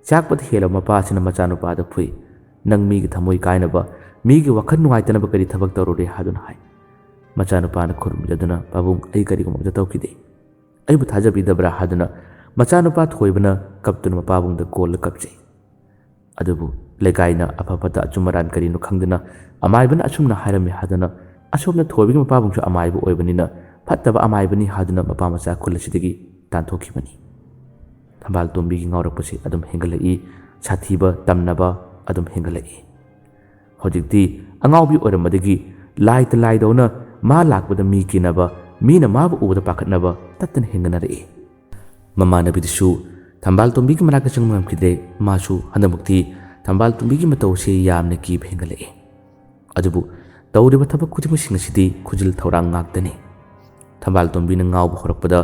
ꯆꯥꯛꯄꯗ ꯍꯦꯜꯂꯕ ꯃꯄꯥ ꯑꯁꯤꯅ ꯃꯆꯥꯅꯨꯄꯥꯗ ꯐꯨꯏ꯫ "ꯅꯪ ꯃꯤꯒꯤ ꯊꯃꯣꯏ ꯀꯥꯏꯅꯕ, ꯃꯤꯒꯤ ꯋꯥꯈꯜ ꯅꯨꯡꯉꯥꯏꯇꯅꯕ ꯀꯔꯤ ꯊꯕꯛ ꯇꯧꯔꯨꯔꯦ?" ꯍꯥꯏꯗꯨꯅ ꯍꯥꯏ꯫ ꯃꯆꯥꯅꯨꯄꯥꯅ ꯈꯨꯔꯨꯝꯖꯗꯨꯅ, "ꯄꯥꯕꯨꯡ, ꯑꯩ ꯀꯔꯤꯒꯨꯝꯕ ꯑꯃꯠꯇ ꯇꯧꯈꯤꯗꯦ꯫ ꯑꯩꯕꯨ ꯊꯥꯖꯕꯤꯗꯕ꯭ꯔꯥ?" ꯍꯥꯏꯗꯨꯅ ꯃꯆꯥꯅꯨꯄꯥ ꯊꯣꯏꯕꯅ ꯀꯞꯇꯨꯅ ꯃꯄꯥꯕꯨꯡꯗ ꯀꯣꯜꯂ ꯀꯞꯆꯩ꯫ ꯑꯗꯨꯕꯨ ꯂꯩꯀꯥꯏꯅ ꯑꯐ ꯐꯠꯇ ꯑꯆꯨꯝ ꯑꯔꯥꯟ ꯀꯔꯤꯅꯣ ꯈꯪꯗꯅ ꯑꯃꯥꯏꯕꯅ ꯑꯆꯨꯝꯅ ꯍꯥꯏꯔꯝꯃꯤ ꯍꯥꯏꯗꯨꯅ, ꯑꯁꯣꯝꯅ ꯊꯣꯏꯕꯒꯤ ꯃꯄꯥꯕꯨꯡꯁꯨ ꯑꯃꯥꯏꯕ ꯑꯣꯏꯕꯅꯤꯅ ꯐꯠꯇꯕ ꯑꯃꯥꯏꯕꯅꯤ ꯍꯥꯏꯗꯨꯅ ꯃꯄꯥ ꯃꯆꯥ ꯈꯨꯜ ꯑꯁꯤꯗꯒꯤ ꯇꯥꯟꯊꯣꯛꯈꯤꯕꯅꯤ꯫ ꯊꯝꯕꯥꯜ ꯇꯣꯝꯕꯤꯒꯤ ꯉꯥꯎꯔꯛꯄꯁꯤ ꯑꯗꯨꯝ ꯍꯦꯟꯒꯠꯂꯛꯏ, ꯁꯥꯊꯤꯕ ꯇꯝꯅꯕ ꯑꯗꯨꯝ ꯍꯦꯟꯒꯠꯂꯛꯏ꯫ ꯍꯧꯖꯤꯛꯇꯤ ꯑꯉꯥꯎꯕꯤ ꯑꯣꯏꯔꯝꯕꯗꯒꯤ ꯂꯥꯏꯇ ꯂꯥꯏꯗꯧꯅ ꯃꯥ ꯂꯥꯛꯄꯗ ꯃꯤ ꯀꯤꯅꯕ, ꯃꯤꯅ ꯃꯥꯕꯨ ꯎꯕꯗ ꯄꯥꯈꯠꯅꯕ ꯇꯠꯇꯅ ꯍꯦꯟꯒꯠꯅꯔꯛꯏ꯫ ꯃꯃꯥꯟꯅꯕꯤꯗꯨꯁꯨ ꯊꯝꯕꯥꯜ ꯇꯣꯝꯕꯤꯒꯤ ꯃꯅꯥꯛꯇ ꯆꯪꯕ ꯉꯝꯈꯤꯗ꯭ꯔꯦ꯫ ꯃꯥꯁꯨ ꯍꯟꯗꯛꯃꯛꯇꯤ ꯊꯝꯕꯥꯜ ꯇꯣꯝꯕꯤꯒꯤ ꯃꯇꯧ ꯑꯁꯤ ꯌꯥꯝꯅ ꯀꯤꯕ ꯍꯦꯟꯒꯠꯂꯛꯏ꯫ ꯑꯗꯨꯕꯨ ꯇꯧꯔꯤꯕ ꯊꯕꯛ ꯈꯨꯗꯤꯡꯃꯛꯁꯤꯡ ꯑꯁꯤꯗꯤ ꯈꯨꯖꯤꯜ ꯊꯧꯔꯥꯡ ꯉꯥꯛꯇꯅꯤ꯫ ꯊꯝꯕꯥꯜ ꯇꯣꯝꯕꯤꯅ ꯉꯥꯎꯕ ꯍꯧꯔꯛꯄꯗ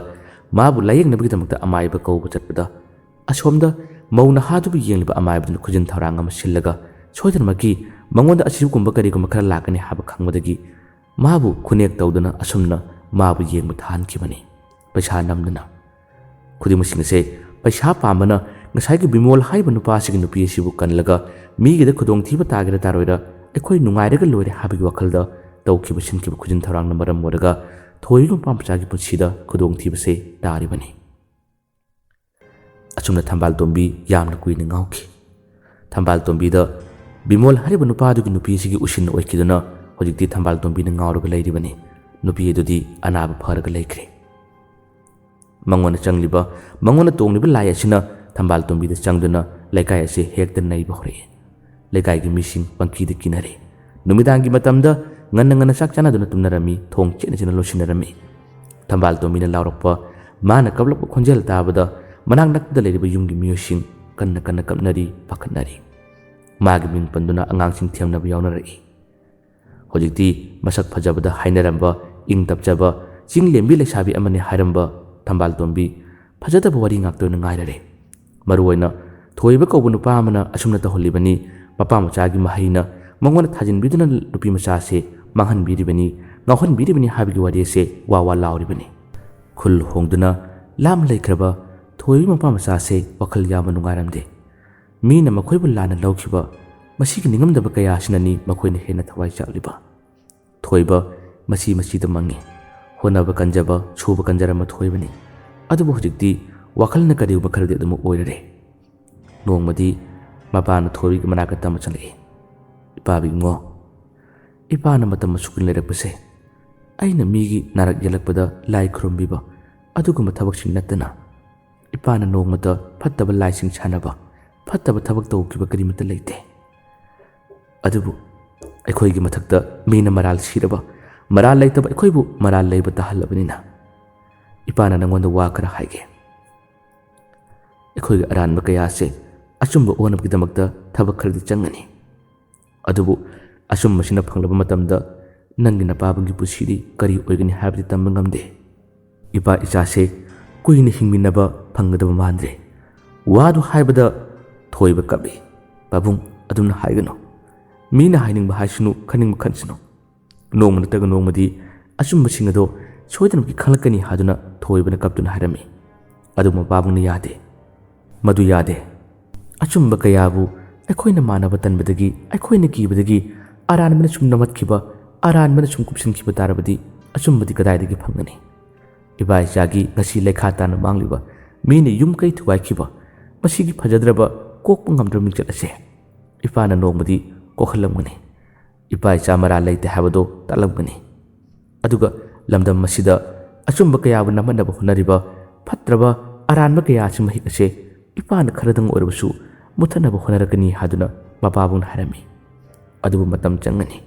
ꯃꯥꯕꯨ ꯂꯥꯌꯦꯡꯅꯕꯒꯤꯗꯃꯛꯇ ꯑꯃꯥꯏꯕ ꯀꯧꯕ ꯆꯠꯄꯗ, ꯑꯁꯣꯝꯗ ꯃꯧ ꯅꯍꯥꯗꯨꯕꯨ ꯌꯦꯡꯂꯤꯕ ꯑꯃꯥꯏꯕꯗꯨꯅ ꯈꯨꯖꯤꯟ ꯊꯧꯔꯥꯡ ꯑꯃ ꯁꯤꯜꯂꯒ ꯁꯣꯏꯗꯅꯃꯛꯀꯤ ꯃꯉꯣꯟꯗ ꯑꯁꯤꯒꯨꯝꯕ ꯀꯔꯤꯒꯨꯝꯕ ꯈꯔ ꯂꯥꯛꯀꯅꯤ ꯍꯥꯏꯕ ꯈꯪꯕꯗꯒꯤ ꯃꯥꯕꯨ ꯈꯨꯅꯦꯛ ꯇꯧꯗꯨꯅ ꯑꯁꯨꯝꯅ ꯃꯥꯕꯨ ꯌꯦꯡꯕ ꯊꯥꯍꯟꯈꯤꯕꯅꯤ, ꯄꯩꯁꯥ ꯅꯝꯗꯨꯅ꯫ ꯈꯨꯗꯤꯡꯃꯛꯁꯤꯡ ꯑꯁꯦ ꯄꯩꯁꯥ ꯄꯥꯝꯕꯅ ꯉꯁꯥꯏꯒꯤ ꯕꯤꯃꯣꯜ ꯍꯥꯏꯔꯤꯕ ꯅꯨꯄꯥ ꯑꯁꯤꯒꯤ ꯅꯨꯄꯤ ꯑꯁꯤꯕꯨ ꯀꯜꯂꯒ ꯃꯤꯒꯤꯗ ꯈꯨꯗꯣꯡꯊꯤꯕ ꯇꯥꯒꯦꯔꯥ ꯇꯥꯔꯣꯏꯔꯥ ꯑꯩꯈꯣꯏ ꯅꯨꯡꯉꯥꯏꯔꯒ ꯂꯣꯏꯔꯦ ꯍꯥꯏꯕꯒꯤ ꯋꯥꯈꯜꯗ ꯇꯧꯈꯤꯕ ꯁꯤꯟꯈꯤꯕ ꯈꯨꯖꯤꯟ ꯊꯧꯔꯥꯡꯅ ꯃꯔꯝ ꯑꯣꯏꯔꯒ ꯊꯣꯏꯕꯤ ꯃꯄꯥ ꯃꯆꯥꯒꯤ ꯄꯨꯟꯁꯤꯗ ꯈꯨꯗꯣꯡꯊꯤꯕꯁꯦ ꯇꯥꯔꯤꯕꯅꯤ꯫ ꯑꯁꯨꯝꯅ ꯊꯝꯕꯥꯜ ꯇꯣꯝꯕꯤ ꯌꯥꯝꯅ ꯀꯨꯏꯅ ꯉꯥꯎꯈꯤ꯫ ꯊꯝꯕꯥꯜ ꯇꯣꯝꯕꯤꯗ ꯕꯤꯃꯣꯜ ꯍꯥꯏꯔꯤꯕ ꯅꯨꯄꯥꯗꯨꯒꯤ ꯅꯨꯄꯤꯁꯤꯒꯤ ꯎꯁꯤꯟ ꯑꯣꯏꯈꯤꯗꯨꯅ ꯍꯧꯖꯤꯛꯇꯤ ꯊꯝꯕꯥꯜ ꯇꯣꯝꯕꯤꯅ ꯉꯥꯎꯔꯒ ꯂꯩꯔꯤꯕꯅꯤ꯫ ꯅꯨꯄꯤ ꯑꯗꯨꯗꯤ ꯑꯅꯥꯕ ꯐꯔꯒ ꯂꯩꯈ꯭ꯔꯦ꯫ ꯃꯉꯣꯟꯗ ꯆꯪꯂꯤꯕ, ꯃꯉꯣꯟꯗ ꯇꯣꯡꯂꯤꯕ ꯂꯥꯏ ꯑꯁꯤꯅ ꯊꯝꯕꯥꯜ ꯇꯣꯝꯕꯤꯗ ꯆꯪꯗꯨꯅ ꯂꯩꯀꯥꯏ ꯑꯁꯤ ꯍꯦꯛꯇ ꯅꯩꯕ ꯍꯧꯔꯛꯏ꯫ ꯂꯩꯀꯥꯏꯒꯤ ꯃꯤꯁꯤꯡ ꯄꯪꯀꯤꯗ ꯀꯤꯅꯔꯦ꯫ ꯅꯨꯃꯤꯗꯥꯡꯒꯤ ꯃꯇꯝꯗ ꯉꯟꯅ ꯉꯟꯅ ꯆꯥꯛ ꯆꯥꯅꯗꯨꯅ ꯇꯨꯝꯅꯔꯝꯃꯤ, ꯊꯣꯡ ꯆꯦꯠꯅ ꯆꯦꯠꯅ ꯂꯣꯟꯁꯤꯟꯅꯔꯝꯃꯤ꯫ ꯊꯝꯕꯥꯜ ꯇꯣꯝꯕꯤꯅ ꯂꯥꯎꯔꯛꯄ, ꯃꯥꯅ ꯀꯞꯂꯛꯄ ꯈꯣꯟꯖꯦꯜ ꯇꯥꯕꯗ ꯃꯅꯥꯛ ꯅꯛꯄꯗ ꯂꯩꯔꯤꯕ ꯌꯨꯝꯒꯤ ꯃꯤꯑꯣꯏꯁꯤꯡ ꯀꯟꯅ ꯀꯟꯅ ꯀꯞꯅꯔꯤ, ꯄꯥꯈꯠꯅꯔꯤ꯫ ꯃꯥꯒꯤ ꯃꯤꯡ ꯄꯟꯗꯨꯅ ꯑꯉꯥꯡꯁꯤꯡ ꯊꯦꯝꯅꯕ ꯌꯥꯎꯅꯔꯛꯏ꯫ ꯍꯧꯖꯤꯛꯇꯤ ꯃꯁꯛ ꯐꯖꯕꯗ ꯍꯥꯏꯅꯔꯝꯕ, ꯏꯪ ꯇꯞꯆꯕ, ꯆꯤꯡ ꯂꯦꯝꯕꯤ ꯂꯩꯁꯥꯕꯤ ꯑꯃꯅꯤ ꯍꯥꯏꯔꯝꯕ ꯊꯝꯕꯥꯜ ꯇꯣꯝꯕꯤ ꯐꯖꯗꯕ ꯋꯥꯔꯤ ꯉꯥꯛꯇ ꯑꯣꯏꯅ ꯉꯥꯏꯔꯔꯦ꯫ ꯃꯔꯨꯑꯣꯏꯅ ꯊꯣꯏꯕ ꯀꯧꯕ ꯅꯨꯄꯥ ꯑꯃꯅ ꯑꯁꯨꯝꯅ ꯇꯧꯍꯜꯂꯤꯕꯅꯤ, ꯃꯄꯥ ꯃꯆꯥꯒꯤ ꯃꯍꯩꯅ ꯃꯉꯣꯟꯗ ꯊꯥꯖꯤꯟꯕꯤꯗꯨꯅ ꯅꯨꯄꯤ ꯃꯆꯥꯁꯦ ꯃꯥꯡꯍꯟꯕꯤꯔꯤꯕꯅꯤ, ꯉꯥꯎꯍꯟꯕꯤꯔꯤꯕꯅꯤ ꯍꯥꯏꯕꯒꯤ ꯋꯥꯔꯤ ꯑꯁꯦ ꯋꯥ ꯋꯥ ꯂꯥꯎꯔꯤꯕꯅꯤ꯫ ꯈꯨꯜ ꯍꯣꯡꯗꯨꯅ ꯂꯥꯞꯅ ꯂꯩꯈ꯭ꯔꯕ ꯊꯣꯏꯕꯤ ꯃꯄꯥ ꯃꯆꯥꯁꯦ ꯋꯥꯈꯜ ꯌꯥꯝꯅ ꯅꯨꯡꯉꯥꯏꯔꯝꯗꯦ꯫ ꯃꯤꯅ ꯃꯈꯣꯏꯕꯨ ꯂꯥꯟꯅ ꯂꯧꯈꯤꯕ, ꯃꯁꯤꯒꯤ ꯅꯤꯡꯉꯝꯗꯕ ꯀꯌꯥ ꯑꯁꯤꯅꯅꯤ ꯃꯈꯣꯏꯅ ꯍꯦꯟꯅ ꯊꯋꯥꯏ ꯆꯥꯛꯂꯤꯕ꯫ ꯊꯣꯏꯕ ꯃꯁꯤ ꯃꯁꯤꯗ ꯃꯪꯉꯤ꯫ ꯍꯣꯠꯅꯕ ꯀꯟꯖꯕ, ꯁꯨꯕ ꯀꯟꯖꯔꯝꯕ ꯊꯣꯏꯕꯅꯤ꯫ ꯑꯗꯨꯕꯨ ꯍꯧꯖꯤꯛꯇꯤ ꯋꯥꯈꯜꯅ ꯀꯔꯤꯒꯨꯝꯕ ꯈꯔꯗꯤ ꯑꯗꯨꯃꯛ ꯑꯣꯏꯔꯔꯦ꯫ ꯅꯣꯡꯃꯗꯤ ꯃꯄꯥꯅ ꯊꯣꯏꯕꯒꯤ ꯃꯅꯥꯛꯇ ꯇꯝꯕ ꯆꯪꯂꯛꯏ꯫ "ꯏꯄꯥ ꯕꯤꯃꯣ, ꯏꯄꯥꯅ ꯃꯇꯝ ꯑꯁꯨꯛ ꯀꯨꯏꯅ ꯂꯩꯔꯛꯄꯁꯦ ꯑꯩꯅ ꯃꯤꯒꯤ ꯅꯥꯔꯛ ꯌꯦꯛꯂꯛꯄꯗ ꯂꯥꯏ ꯈꯨꯔꯨꯝꯕꯤꯕ ꯑꯗꯨꯒꯨꯝꯕ ꯊꯕꯛꯁꯤꯡ ꯅꯠꯇꯅ ꯏꯄꯥꯅ ꯅꯣꯡꯃꯇ ꯐꯠꯇꯕ ꯂꯥꯏꯁꯤꯡ ꯁꯥꯟꯅꯕ, ꯐꯠꯇꯕ ꯊꯕꯛ ꯇꯧꯈꯤꯕ ꯀꯔꯤꯃꯠꯇ ꯂꯩꯇꯦ꯫ ꯑꯗꯨꯕꯨ ꯑꯩꯈꯣꯏꯒꯤ ꯃꯊꯛꯇ ꯃꯤꯅ ꯃꯔꯥꯜ ꯁꯤꯔꯕ, ꯃꯔꯥꯜ ꯂꯩꯇꯕ ꯑꯩꯈꯣꯏꯕꯨ ꯃꯔꯥꯜ ꯂꯩꯕ ꯇꯥꯍꯜꯂꯕꯅꯤꯅ ꯏꯄꯥꯅ ꯅꯪꯉꯣꯟꯗ ꯋꯥ ꯈꯔ ꯍꯥꯏꯒꯦ꯫ ꯑꯩꯈꯣꯏꯒꯤ ꯑꯔꯥꯟꯕ ꯀꯌꯥꯁꯦ ꯑꯆꯨꯝꯕ ꯑꯣꯟꯅꯕꯒꯤꯗꯃꯛꯇ ꯊꯕꯛ ꯈꯔꯗꯤ ꯆꯪꯒꯅꯤ꯫ ꯑꯗꯨꯕꯨ ꯑꯆꯨꯝꯕꯁꯤꯅ ꯐꯪꯂꯕ ꯃꯇꯝꯗ ꯅꯪꯒꯤ ꯅꯄꯥꯕꯨꯡꯒꯤ ꯄꯨꯟꯁꯤꯗꯤ ꯀꯔꯤ ꯑꯣꯏꯒꯅꯤ ꯍꯥꯏꯕꯗꯤ ꯇꯝꯕ ꯉꯝꯗꯦ꯫ ꯏꯄꯥ ꯏꯆꯥꯁꯦ ꯀꯨꯏꯅ ꯍꯤꯡꯃꯤꯟꯅꯕ ꯐꯪꯒꯗꯕ ꯃꯥꯟꯗ꯭ꯔꯦ꯫" ꯋꯥꯗꯨ ꯍꯥꯏꯕꯗ ꯊꯣꯏꯕ ꯀꯞꯂꯤ꯫ "ꯄꯥꯕꯨꯡ, ꯑꯗꯨꯝꯅ ꯍꯥꯏꯒꯅꯨ꯫ ꯃꯤꯅ ꯍꯥꯏꯅꯤꯡꯕ ꯍꯥꯏꯁꯅꯨ, ꯈꯟꯅꯤꯡꯕ ꯈꯟꯁꯅꯨ꯫ ꯅꯣꯡꯃ ꯅꯠꯇ꯭ꯔꯒ ꯅꯣꯡꯃꯗꯤ ꯑꯆꯨꯝꯕꯁꯤꯡ ꯑꯗꯣ ꯁꯣꯏꯗꯅꯃꯛꯀꯤ ꯈꯪꯂꯛꯀꯅꯤ" ꯍꯥꯏꯗꯨꯅ ꯊꯣꯏꯕꯅ ꯀꯞꯇꯨꯅ ꯍꯥꯏꯔꯝꯃꯤ꯫ ꯑꯗꯨꯕꯨ ꯃꯄꯥꯕꯨꯡꯅ ꯌꯥꯗꯦ꯫ ꯃꯗꯨ ꯌꯥꯗꯦ꯫ ꯑꯆꯨꯝꯕ ꯀꯌꯥꯕꯨ ꯑꯩꯈꯣꯏꯅ ꯃꯥꯟꯅꯕ ꯇꯟꯕꯗꯒꯤ, ꯑꯩꯈꯣꯏꯅ ꯀꯤꯕꯗꯒꯤ ꯑꯔꯥꯟꯕꯅ ꯁꯨꯝ ꯅꯝꯃꯠꯈꯤꯕ, ꯑꯔꯥꯟꯕꯅ ꯁꯨꯝ ꯀꯨꯞꯁꯤꯟꯈꯤꯕ ꯇꯥꯔꯕꯗꯤ ꯑꯆꯨꯝꯕꯗꯤ ꯀꯗꯥꯏꯗꯒꯤ ꯐꯪꯒꯅꯤ? ꯏꯄꯥ ꯏꯆꯥꯒꯤ ꯉꯁꯤ ꯂꯩꯈꯥ ꯇꯥꯅ ꯃꯥꯡꯂꯤꯕ, ꯃꯤꯅ ꯌꯨꯝ ꯀꯩ ꯊꯨꯒꯥꯏꯈꯤꯕ, ꯃꯁꯤꯒꯤ ꯐꯖꯗ꯭ꯔꯕ, ꯀꯣꯛꯄ ꯉꯝꯗ꯭ꯔꯕ ꯃꯤꯡꯆꯠ ꯑꯁꯦ ꯏꯄꯥꯅ ꯅꯣꯡꯃꯗꯤ ꯀꯣꯛꯍꯜꯂꯝꯒꯅꯤ꯫ ꯏꯄꯥ ꯏꯆꯥ ꯃꯔꯥꯜ ꯂꯩꯇꯦ ꯍꯥꯏꯕꯗꯣ ꯇꯥꯛꯂꯝꯒꯅꯤ꯫ ꯑꯗꯨꯒ ꯂꯝꯗꯝ ꯑꯁꯤꯗ ꯑꯆꯨꯝꯕ ꯀꯌꯥꯕꯨ ꯅꯝꯍꯟꯅꯕ ꯍꯣꯠꯅꯔꯤꯕ ꯐꯠꯇ꯭ꯔꯕ ꯑꯔꯥꯟꯕ ꯀꯌꯥ ꯑꯁꯤ ꯃꯍꯤꯛ ꯑꯁꯦ ꯏꯄꯥꯅ ꯈꯔꯗꯪ ꯑꯣꯏꯔꯕꯁꯨ ꯃꯨꯊꯠꯅꯕ ꯍꯣꯠꯅꯔꯛꯀꯅꯤ ꯍꯥꯏꯗꯨꯅ ꯃꯄꯥꯕꯨꯡꯅ ꯍꯥꯏꯔꯝꯃꯤ꯫ ꯑꯗꯨꯕꯨ ꯃꯇꯝ ꯆꯪꯒꯅꯤ꯫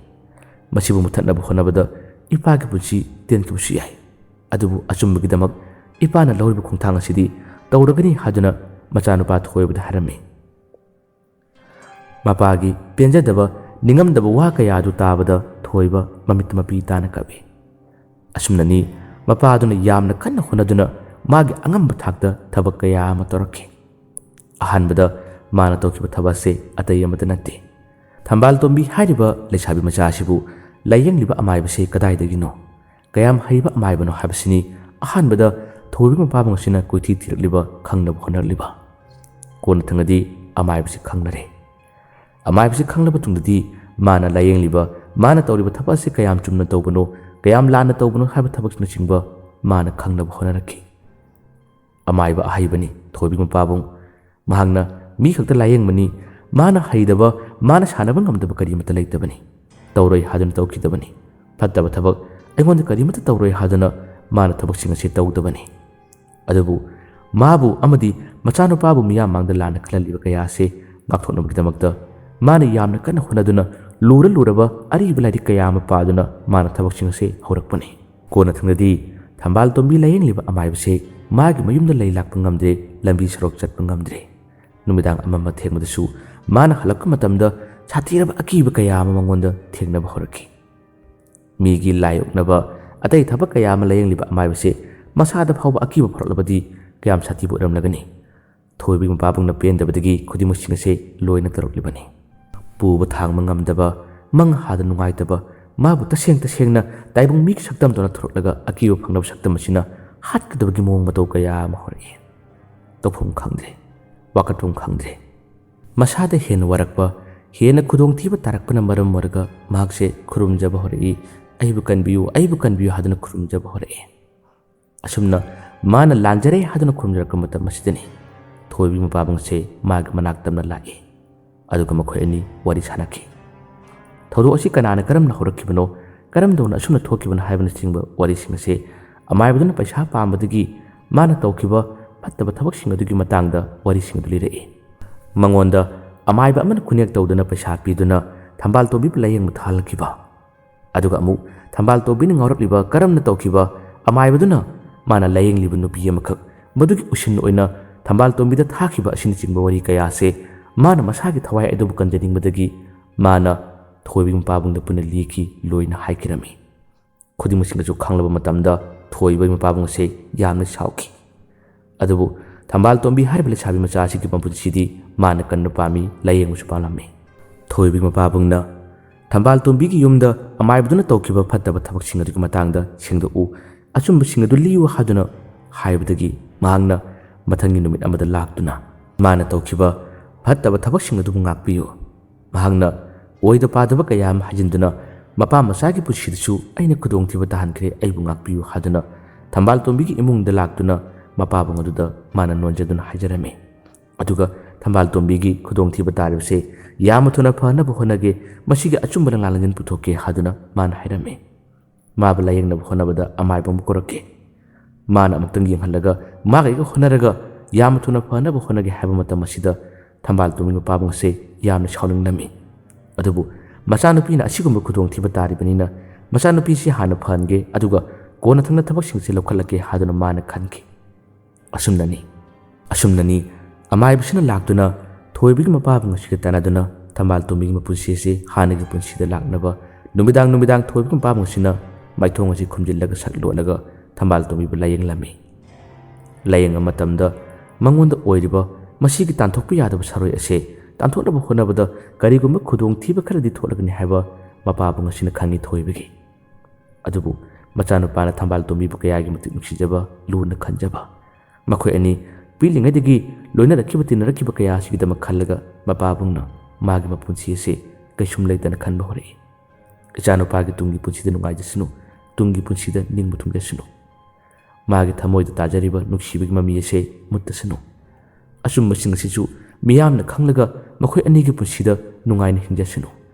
ꯃꯁꯤꯕꯨ ꯃꯨꯊꯠꯅꯕ ꯍꯣꯠꯅꯕꯗ ꯏꯄꯥꯒꯤ ꯄꯨꯟꯁꯤ ꯇꯦꯟꯈꯤꯕꯁꯨ ꯌꯥꯏ꯫ ꯑꯗꯨꯕꯨ ꯑꯆꯨꯝꯕꯒꯤꯗꯃꯛ ꯏꯄꯥꯅ ꯂꯧꯔꯤꯕ ꯈꯣꯡꯊꯥꯡ ꯑꯁꯤꯗꯤ ꯇꯧꯔꯒꯅꯤ ꯍꯥꯏꯗꯨꯅ ꯃꯆꯥꯅꯨꯄꯥ ꯊꯣꯏꯕꯗ ꯍꯥꯏꯔꯝꯃꯤ꯫ ꯃꯄꯥꯒꯤ ꯄꯦꯟꯖꯗꯕ, ꯅꯤꯡꯉꯝꯗꯕ ꯋꯥ ꯀꯌꯥ ꯑꯗꯨ ꯇꯥꯕꯗ ꯊꯣꯏꯕ ꯃꯃꯤꯠꯇ ꯃꯄꯤ ꯇꯥꯅ ꯀꯞꯏ꯫ ꯑꯁꯨꯝꯅꯅꯤ ꯃꯄꯥꯗꯨꯅ ꯌꯥꯝꯅ ꯀꯟꯅ ꯍꯣꯠꯅꯗꯨꯅ ꯃꯥꯒꯤ ꯑꯉꯝꯕ ꯊꯥꯛꯇ ꯊꯕꯛ ꯀꯌꯥ ꯑꯃ ꯇꯧꯔꯛꯈꯤ꯫ ꯑꯍꯥꯟꯕꯗ ꯃꯥꯅ ꯇꯧꯈꯤꯕ ꯊꯕꯛ ꯑꯁꯤ ꯑꯇꯩ ꯑꯃꯠꯇ ꯅꯠꯇꯦ꯫ ꯊꯝꯕꯥꯜ ꯇꯣꯝꯕꯤ ꯍꯥꯏꯔꯤꯕ ꯂꯩꯁꯥꯕꯤ ꯃꯆꯥ ꯑꯁꯤꯕꯨ ꯂꯥꯌꯦꯡꯂꯤꯕ ꯑꯃꯥꯏꯕꯁꯤ ꯀꯗꯥꯏꯗꯒꯤꯅꯣ, ꯀꯌꯥꯝ ꯍꯩꯕ ꯑꯃꯥꯏꯕꯅꯣ ꯍꯥꯏꯕꯁꯤꯅꯤ ꯑꯍꯥꯟꯕꯗ ꯊꯣꯏꯕꯤ ꯃꯄꯥꯕꯨꯡ ꯑꯁꯤꯅ ꯀꯣꯏꯊꯤ ꯊꯤꯔꯛꯂꯤꯕ, ꯈꯪꯅꯕ ꯍꯣꯠꯅꯔꯛꯂꯤꯕ꯫ ꯀꯣꯟꯅ ꯊꯪꯗꯗꯤ ꯑꯃꯥꯏꯕꯁꯤ ꯈꯪꯅꯔꯦ꯫ ꯑꯃꯥꯏꯕꯁꯤ ꯈꯪꯂꯕ ꯇꯨꯡꯗꯗꯤ ꯃꯥꯅ ꯂꯥꯌꯦꯡꯂꯤꯕ, ꯃꯥꯅ ꯇꯧꯔꯤꯕ ꯊꯕꯛ ꯑꯁꯤ ꯀꯌꯥꯝ ꯆꯨꯝꯅ ꯇꯧꯕꯅꯣ, ꯀꯌꯥꯝ ꯂꯥꯟꯅ ꯇꯧꯕꯅꯣ ꯍꯥꯏꯕ ꯊꯕꯛꯁꯤꯅꯆꯤꯡꯕ ꯃꯥꯅ ꯈꯪꯅꯕ ꯍꯣꯠꯅꯔꯛꯈꯤ꯫ ꯑꯃꯥꯏꯕ ꯑꯍꯩꯕꯅꯤ ꯊꯣꯏꯕꯤ ꯃꯄꯥꯕꯨꯡ꯫ ꯃꯍꯥꯛꯅ ꯃꯤ ꯈꯛꯇ ꯂꯥꯌꯦꯡꯕꯅꯤ꯫ ꯃꯥꯅ ꯍꯩꯗꯕ, ꯃꯥꯅ ꯁꯥꯟꯅꯕ ꯉꯝꯗꯕ ꯀꯔꯤꯃꯠꯇ ꯂꯩꯇꯕꯅꯤ꯫ ꯇꯧꯔꯣꯏ ꯍꯥꯏꯗꯨꯅ ꯇꯧꯈꯤꯗꯕꯅꯤ꯫ ꯐꯠꯇꯕ ꯊꯕꯛ ꯑꯩꯉꯣꯟꯗ ꯀꯔꯤꯃꯠꯇ ꯇꯧꯔꯣꯏ ꯍꯥꯏꯗꯨꯅ ꯃꯥꯅ ꯊꯕꯛꯁꯤꯡ ꯑꯁꯤ ꯇꯧꯗꯕꯅꯤ꯫ ꯑꯗꯨꯕꯨ ꯃꯥꯕꯨ ꯑꯃꯗꯤ ꯃꯆꯥꯅꯨꯄꯥꯕꯨ ꯃꯤꯌꯥꯝ ꯃꯥꯡꯗ ꯂꯥꯟꯅ ꯈꯜꯍꯜꯂꯤꯕ ꯀꯌꯥ ꯑꯁꯤ ꯉꯥꯛꯊꯣꯛꯅꯕꯒꯤꯗꯃꯛꯇ ꯃꯥꯅ ꯌꯥꯝꯅ ꯀꯟꯅ ꯍꯣꯠꯅꯗꯨꯅ ꯂꯨꯔ ꯂꯨꯔꯕ ꯑꯔꯤꯕ ꯂꯥꯏꯔꯤꯛ ꯀꯌꯥ ꯑꯃ ꯄꯥꯗꯨꯅ ꯃꯥꯅ ꯊꯕꯛꯁꯤꯡ ꯑꯁꯤ ꯍꯧꯔꯛꯄꯅꯤ꯫ ꯀꯣꯟꯅ ꯊꯪꯗꯗꯤ ꯊꯝꯕꯥꯜ ꯇꯣꯝꯕꯤ ꯂꯥꯌꯦꯡꯂꯤꯕ ꯑꯃꯥꯏꯕꯁꯤ ꯃꯥꯒꯤ ꯃꯌꯨꯝꯗ ꯂꯩ ꯂꯥꯛꯄ ꯉꯝꯗ꯭ꯔꯦ, ꯂꯝꯕꯤ ꯁꯣꯔꯣꯛ ꯆꯠꯄ ꯉꯝꯗ꯭ꯔꯦ꯫ ꯅꯨꯃꯤꯗꯥꯡ ꯑꯃꯝꯕ ꯊꯦꯡꯕꯗꯁꯨ ꯃꯥꯅ ꯍꯜꯂꯛꯄ ꯃꯇꯝꯗ ꯁꯥꯊꯤꯔꯕ ꯑꯀꯤꯕ ꯀꯌꯥ ꯑꯃ ꯃꯉꯣꯟꯗ ꯊꯦꯡꯅꯕ ꯍꯧꯔꯛꯈꯤ꯫ ꯃꯤꯒꯤ ꯂꯥꯏ ꯑꯣꯛꯅꯕ, ꯑꯇꯩ ꯊꯕꯛ ꯀꯌꯥ ꯑꯃ ꯂꯥꯌꯦꯡꯂꯤꯕ ꯑꯃꯥꯏꯕꯁꯦ ꯃꯁꯥꯗ ꯐꯥꯎꯕ ꯑꯀꯤꯕ ꯐꯥꯎꯔꯛꯂꯕꯗꯤ ꯀꯌꯥꯝ ꯁꯥꯊꯤꯕ ꯑꯣꯏꯔꯝꯂꯒꯅꯤ? ꯊꯣꯏꯕꯤ ꯃꯄꯥꯕꯨꯡꯅ ꯄꯦꯟꯗꯕꯗꯒꯤ ꯈꯨꯗꯤꯡꯃꯛꯁꯤꯡ ꯑꯁꯦ ꯂꯣꯏꯅ ꯇꯧꯔꯛꯂꯤꯕꯅꯤ꯫ ꯄꯨꯕ ꯊꯥꯡꯕ ꯉꯝꯗꯕ, ꯃꯪ ꯍꯥꯗ ꯅꯨꯡꯉꯥꯏꯇꯕ, ꯃꯥꯕꯨ ꯇꯁꯦꯡ ꯇꯁꯦꯡꯅ ꯇꯥꯏꯕꯪ ꯃꯤꯒꯤ ꯁꯛꯇꯝꯗꯧꯅ ꯊꯣꯔꯛꯂꯒ ꯑꯀꯤꯕ ꯐꯪꯅꯕ ꯁꯛꯇꯝ ꯑꯁꯤꯅ ꯍꯥꯠꯀꯗꯕꯒꯤ ꯃꯑꯣꯡ ꯃꯇꯧ ꯀꯌꯥ ꯑꯃ ꯍꯧꯔꯛꯏ꯫ ꯇꯧꯐꯝ ꯈꯪꯗ꯭ꯔꯦ, ꯋꯥꯀꯠꯐꯝ ꯈꯪꯗ꯭ꯔꯦ꯫ ꯃꯁꯥꯗ ꯍꯦꯟꯅ ꯋꯥꯔꯛꯄ, ꯍꯦꯟꯅ ꯈꯨꯗꯣꯡꯊꯤꯕ ꯇꯥꯔꯛꯄꯅ ꯃꯔꯝ ꯑꯣꯏꯔꯒ ꯃꯍꯥꯛꯁꯦ ꯈꯨꯔꯨꯝꯖꯕ ꯍꯧꯔꯛꯏ, "ꯑꯩꯕꯨ ꯀꯟꯕꯤꯌꯨ, ꯑꯩꯕꯨ ꯀꯟꯕꯤꯌꯨ" ꯍꯥꯏꯗꯨꯅ ꯈꯨꯔꯨꯝꯖꯕ ꯍꯧꯔꯛꯏ꯫ ꯑꯁꯨꯝꯅ ꯃꯥꯅ ꯂꯥꯟꯖꯔꯦ ꯍꯥꯏꯗꯨꯅ ꯈꯨꯔꯨꯝꯖꯔꯛꯄ ꯃꯇꯝ ꯑꯁꯤꯗꯅꯤ ꯊꯣꯏꯕꯤ ꯃꯄꯥꯕꯨꯡꯁꯦ ꯃꯥꯒꯤ ꯃꯅꯥꯛ ꯇꯝꯅ ꯂꯥꯛꯏ꯫ ꯑꯗꯨꯒ ꯃꯈꯣꯏ ꯑꯅꯤ ꯋꯥꯔꯤ ꯁꯥꯟꯅꯈꯤ꯫ ꯊꯧꯗꯣꯛ ꯑꯁꯤ ꯀꯅꯥꯅ ꯀꯔꯝꯅ ꯍꯧꯔꯛꯈꯤꯕꯅꯣ, ꯀꯔꯝꯗꯧꯅ ꯑꯁꯨꯝꯅ ꯊꯣꯛꯈꯤꯕꯅꯣ ꯍꯥꯏꯕꯅꯆꯤꯡꯕ ꯋꯥꯔꯤꯁꯤꯡ ꯑꯁꯤ ꯑꯃꯥꯏꯕꯗꯨꯅ ꯄꯩꯁꯥ ꯄꯥꯝꯕꯗꯒꯤ ꯃꯥꯅ ꯇꯧꯈꯤꯕ ꯐꯠꯇꯕ ꯊꯕꯛꯁꯤꯡ ꯑꯗꯨꯒꯤ ꯃꯇꯥꯡꯗ ꯋꯥꯔꯤꯁꯤꯡ ꯑꯗꯨ ꯂꯤꯔꯛꯏ꯫ ꯃꯉꯣꯟꯗ ꯑꯃꯥꯏꯕ ꯑꯃꯅ ꯈꯨꯅꯦꯛ ꯇꯧꯗꯨꯅ ꯄꯩꯁꯥ ꯄꯤꯗꯨꯅ ꯊꯝꯕꯥꯜ ꯇꯣꯝꯕꯤꯕꯨ ꯂꯥꯌꯦꯡꯕ ꯊꯥꯍꯜꯂꯛꯈꯤꯕ꯫ ꯑꯗꯨꯒ ꯑꯃꯨꯛ ꯊꯝꯕꯥꯜ ꯇꯣꯝꯕꯤꯅ ꯉꯥꯎꯔꯛꯂꯤꯕ ꯀꯔꯝꯅ ꯇꯧꯈꯤꯕ ꯑꯃꯥꯏꯕꯗꯨꯅ ꯃꯥꯅ ꯂꯥꯌꯦꯡꯂꯤꯕ ꯅꯨꯄꯤ ꯑꯃꯈꯛ ꯃꯗꯨꯒꯤ ꯎꯁꯤꯟ ꯑꯣꯏꯅ ꯊꯝꯕꯥꯜ ꯇꯣꯝꯕꯤꯗ ꯊꯥꯈꯤꯕ ꯑꯁꯤꯅꯆꯤꯡꯕ ꯋꯥꯔꯤ ꯀꯌꯥ ꯑꯁꯦ ꯃꯥꯅ ꯃꯁꯥꯒꯤ ꯊꯋꯥꯏ ꯑꯗꯨꯕꯨ ꯀꯟꯖꯅꯤꯡꯕꯗꯒꯤ ꯃꯥꯅ ꯊꯣꯏꯕꯤ ꯃꯄꯥꯕꯨꯡꯗ ꯄꯨꯟꯅ ꯂꯤꯈꯤ ꯂꯣꯏꯅ ꯍꯥꯏꯈꯤꯔꯝꯃꯤ꯫ ꯈꯨꯗꯤꯡꯃꯛꯁꯤꯡ ꯑꯗꯨ ꯈꯪꯂꯕ ꯃꯇꯝꯗ ꯊꯣꯏꯕꯤ ꯃꯄꯥꯕꯨꯡ ꯑꯁꯦ ꯌꯥꯝꯅ ꯁꯥꯎꯈꯤ꯫ ꯑꯗꯨꯕꯨ ꯊꯝꯕꯥꯜ ꯇꯣꯝꯕꯤ ꯍꯥꯏꯔꯤꯕ ꯂꯩꯁꯥꯕꯤ ꯃꯆꯥ ꯑꯁꯤꯒꯤ ꯃꯄꯨꯟꯁꯤꯗꯤ ꯃꯥꯅ ꯀꯟꯕ ꯄꯥꯝꯃꯤ, ꯂꯥꯌꯦꯡꯕꯁꯨ ꯄꯥꯝꯂꯝꯃꯤ꯫ ꯊꯣꯏꯕꯤ ꯃꯄꯥꯕꯨꯡꯅ ꯊꯝꯕꯥꯜ ꯇꯣꯝꯕꯤꯒꯤ ꯌꯨꯝꯗ ꯑꯃꯥꯏꯕꯗꯨꯅ ꯇꯧꯈꯤꯕ ꯐꯠꯇꯕ ꯊꯕꯛꯁꯤꯡ ꯑꯗꯨꯒꯤ ꯃꯇꯥꯡꯗ ꯁꯦꯡꯗꯣꯛꯎ, ꯑꯆꯨꯝꯕꯁꯤꯡ ꯑꯗꯨ ꯂꯤꯌꯨ ꯍꯥꯏꯗꯨꯅ ꯍꯥꯏꯕꯗꯒꯤ ꯃꯍꯥꯛꯅ ꯃꯊꯪꯒꯤ ꯅꯨꯃꯤꯠ ꯑꯃꯗ ꯂꯥꯛꯇꯨꯅ ꯃꯥꯅ ꯇꯧꯈꯤꯕ ꯐꯠꯇꯕ ꯊꯕꯛꯁꯤꯡ ꯑꯗꯨꯕꯨ ꯉꯥꯛꯄꯤꯌꯨ꯫ ꯃꯍꯥꯛꯅ ꯑꯣꯏꯗ ꯄꯥꯗꯕ ꯀꯌꯥ ꯑꯃ ꯍꯥꯏꯖꯤꯟꯗꯨꯅ ꯃꯄꯥ ꯃꯆꯥꯒꯤ ꯄꯨꯟꯁꯤꯗꯁꯨ ꯑꯩꯅ ꯈꯨꯗꯣꯡꯊꯤꯕ ꯇꯥꯍꯟꯈ꯭ꯔꯦ, ꯑꯩꯕꯨ ꯉꯥꯛꯄꯤꯌꯨ ꯍꯥꯏꯗꯨꯅ ꯊꯝꯕꯥꯜ ꯇꯣꯝꯕꯤꯒꯤ ꯏꯃꯨꯡꯗ ꯂꯥꯛꯇꯨꯅ ꯃꯄꯥꯕꯨꯡ ꯑꯗꯨꯗ ꯃꯥꯅ ꯅꯣꯟꯖꯗꯨꯅ ꯍꯥꯏꯖꯔꯝꯃꯤ꯫ ꯑꯗꯨꯒ ꯊꯝꯕꯥꯜ ꯇꯣꯝꯕꯤꯒꯤ ꯈꯨꯗꯣꯡꯊꯤꯕ ꯇꯥꯔꯤꯕꯁꯦ ꯌꯥꯝꯅ ꯊꯨꯅ ꯐꯅꯕ ꯍꯣꯠꯅꯒꯦ, ꯃꯁꯤꯒꯤ ꯑꯆꯨꯝꯕ ꯂꯪꯂꯥ ꯂꯪꯖꯤꯟ ꯄꯨꯊꯣꯛꯀꯦ ꯍꯥꯏꯗꯨꯅ ꯃꯥꯅ ꯍꯥꯏꯔꯝꯃꯤ꯫ ꯃꯥꯕꯨ ꯂꯥꯌꯦꯡꯅꯕ ꯍꯣꯠꯅꯕꯗ ꯑꯃꯥꯏꯕ ꯑꯃ ꯀꯧꯔꯛꯈꯤ꯫ ꯃꯥꯅ ꯑꯃꯨꯛꯇꯪ ꯌꯦꯡꯍꯜꯂꯒ ꯃꯥꯒ ꯑꯩꯒ ꯍꯣꯠꯅꯔꯒ ꯌꯥꯝꯅ ꯊꯨꯅ ꯐꯅꯕ ꯍꯣꯠꯅꯒꯦ ꯍꯥꯏꯕ ꯃꯇꯝ ꯑꯁꯤꯗ ꯊꯝꯕꯥꯜ ꯇꯣꯝꯕꯤ ꯃꯄꯥꯕꯨꯡ ꯑꯁꯦ ꯌꯥꯝꯅ ꯁꯥꯎꯅꯤꯡꯂꯝꯃꯤ꯫ ꯑꯗꯨꯕꯨ ꯃꯆꯥꯅꯨꯄꯤꯅ ꯑꯁꯤꯒꯨꯝꯕ ꯈꯨꯗꯣꯡꯊꯤꯕ ꯇꯥꯔꯤꯕꯅꯤꯅ ꯃꯆꯥꯅꯨꯄꯤꯁꯤ ꯍꯥꯟꯅ ꯐꯍꯟꯒꯦ, ꯑꯗꯨꯒ ꯀꯣꯟꯅ ꯊꯪꯅ ꯊꯕꯛꯁꯤꯡꯁꯦ ꯂꯧꯈꯠꯂꯛꯀꯦ ꯍꯥꯏꯗꯨꯅ ꯃꯥꯅ ꯈꯟꯈꯤ꯫ ꯑꯁꯨꯝꯅꯅꯤ, ꯑꯁꯨꯝꯅꯅꯤ ꯑꯃꯥꯏꯕꯁꯤꯅ ꯂꯥꯛꯇꯨꯅ ꯊꯣꯏꯕꯤꯒꯤ ꯃꯄꯥꯕꯨꯡ ꯑꯁꯤꯒ ꯇꯥꯟꯅꯗꯨꯅ ꯊꯝꯕꯥꯜ ꯇꯣꯝꯕꯤꯒꯤ ꯃꯄꯨꯟꯁꯤ ꯑꯁꯤ ꯍꯥꯟꯅꯒꯤ ꯄꯨꯟꯁꯤꯗ ꯂꯥꯛꯅꯕ ꯅꯨꯃꯤꯗꯥꯡ ꯅꯨꯃꯤꯗꯥꯡ ꯊꯣꯏꯕꯤꯒꯤ ꯃꯄꯥꯕꯨꯡ ꯑꯁꯤꯅ ꯃꯥꯏꯊꯣꯡ ꯑꯁꯤ ꯈꯨꯝꯖꯤꯜꯂꯒ ꯁꯛ ꯂꯣꯠꯂꯒ ꯊꯝꯕꯥꯜ ꯇꯣꯝꯕꯤꯕꯨ ꯂꯥꯌꯦꯡꯂꯝꯃꯤ꯫ ꯂꯥꯌꯦꯡꯕ ꯃꯇꯝꯗ ꯃꯉꯣꯟꯗ ꯑꯣꯏꯔꯤꯕ ꯃꯁꯤꯒꯤ ꯇꯥꯟꯊꯣꯛꯄ ꯌꯥꯗꯕ ꯁꯔꯣꯏ ꯑꯁꯦ ꯇꯥꯟꯊꯣꯛꯅꯕ ꯍꯣꯠꯅꯕꯗ ꯀꯔꯤꯒꯨꯝꯕ ꯈꯨꯗꯣꯡꯊꯤꯕ ꯈꯔꯗꯤ ꯊꯣꯛꯂꯒꯅꯤ ꯍꯥꯏꯕ ꯃꯄꯥꯕꯨꯡ ꯑꯁꯤꯅ ꯈꯪꯏ ꯊꯣꯏꯕꯒꯤ꯫ ꯑꯗꯨꯕꯨ ꯃꯆꯥꯅꯨꯄꯥꯅ ꯊꯝꯕꯥꯜ ꯇꯣꯝꯕꯤꯕꯨ ꯀꯌꯥꯒꯤ ꯃꯇꯤꯛ ꯅꯨꯡꯁꯤꯖꯕ, ꯂꯨꯅ ꯈꯟꯖꯕ, ꯃꯈꯣꯏ ꯑꯅꯤ ꯄꯤꯛꯂꯤꯉꯩꯗꯒꯤ ꯂꯣꯏꯅꯔꯛꯈꯤꯕ ꯇꯤꯟꯅꯔꯛꯈꯤꯕ ꯀꯌꯥ ꯑꯁꯤꯒꯤꯗꯃꯛ ꯈꯜꯂꯒ ꯃꯄꯥꯕꯨꯡꯅ ꯃꯥꯒꯤ ꯃꯄꯨꯟꯁꯤ ꯑꯁꯤ ꯀꯩꯁꯨꯝ ꯂꯩꯇꯅ ꯈꯟꯕ ꯍꯧꯔꯛꯏ꯫ ꯏꯆꯥꯅꯨꯄꯥꯒꯤ ꯇꯨꯡꯒꯤ ꯄꯨꯟꯁꯤꯗ ꯅꯨꯡꯉꯥꯏꯖꯁꯅꯨ, ꯇꯨꯡꯒꯤ ꯄꯨꯟꯁꯤꯗ ꯅꯤꯡꯕ ꯊꯨꯡꯖꯁꯅꯨ꯫ ꯃꯥꯒꯤ ꯊꯃꯣꯏꯗ ꯇꯥꯖꯔꯤꯕ ꯅꯨꯡꯁꯤꯕꯒꯤ ꯃꯃꯤ ꯑꯁꯦ ꯃꯨꯠꯇꯁꯅꯨ꯫ ꯑꯆꯨꯝꯕꯁꯤꯡ ꯑꯁꯤꯁꯨ ꯃꯤꯌꯥꯝꯅ ꯈꯪꯂꯒ ꯃꯈꯣꯏ ꯑꯅꯤꯒꯤ ꯄꯨꯟꯁꯤꯗ ꯅꯨꯡꯉꯥꯏꯅ ꯍꯤꯡꯖꯁꯅꯨ꯫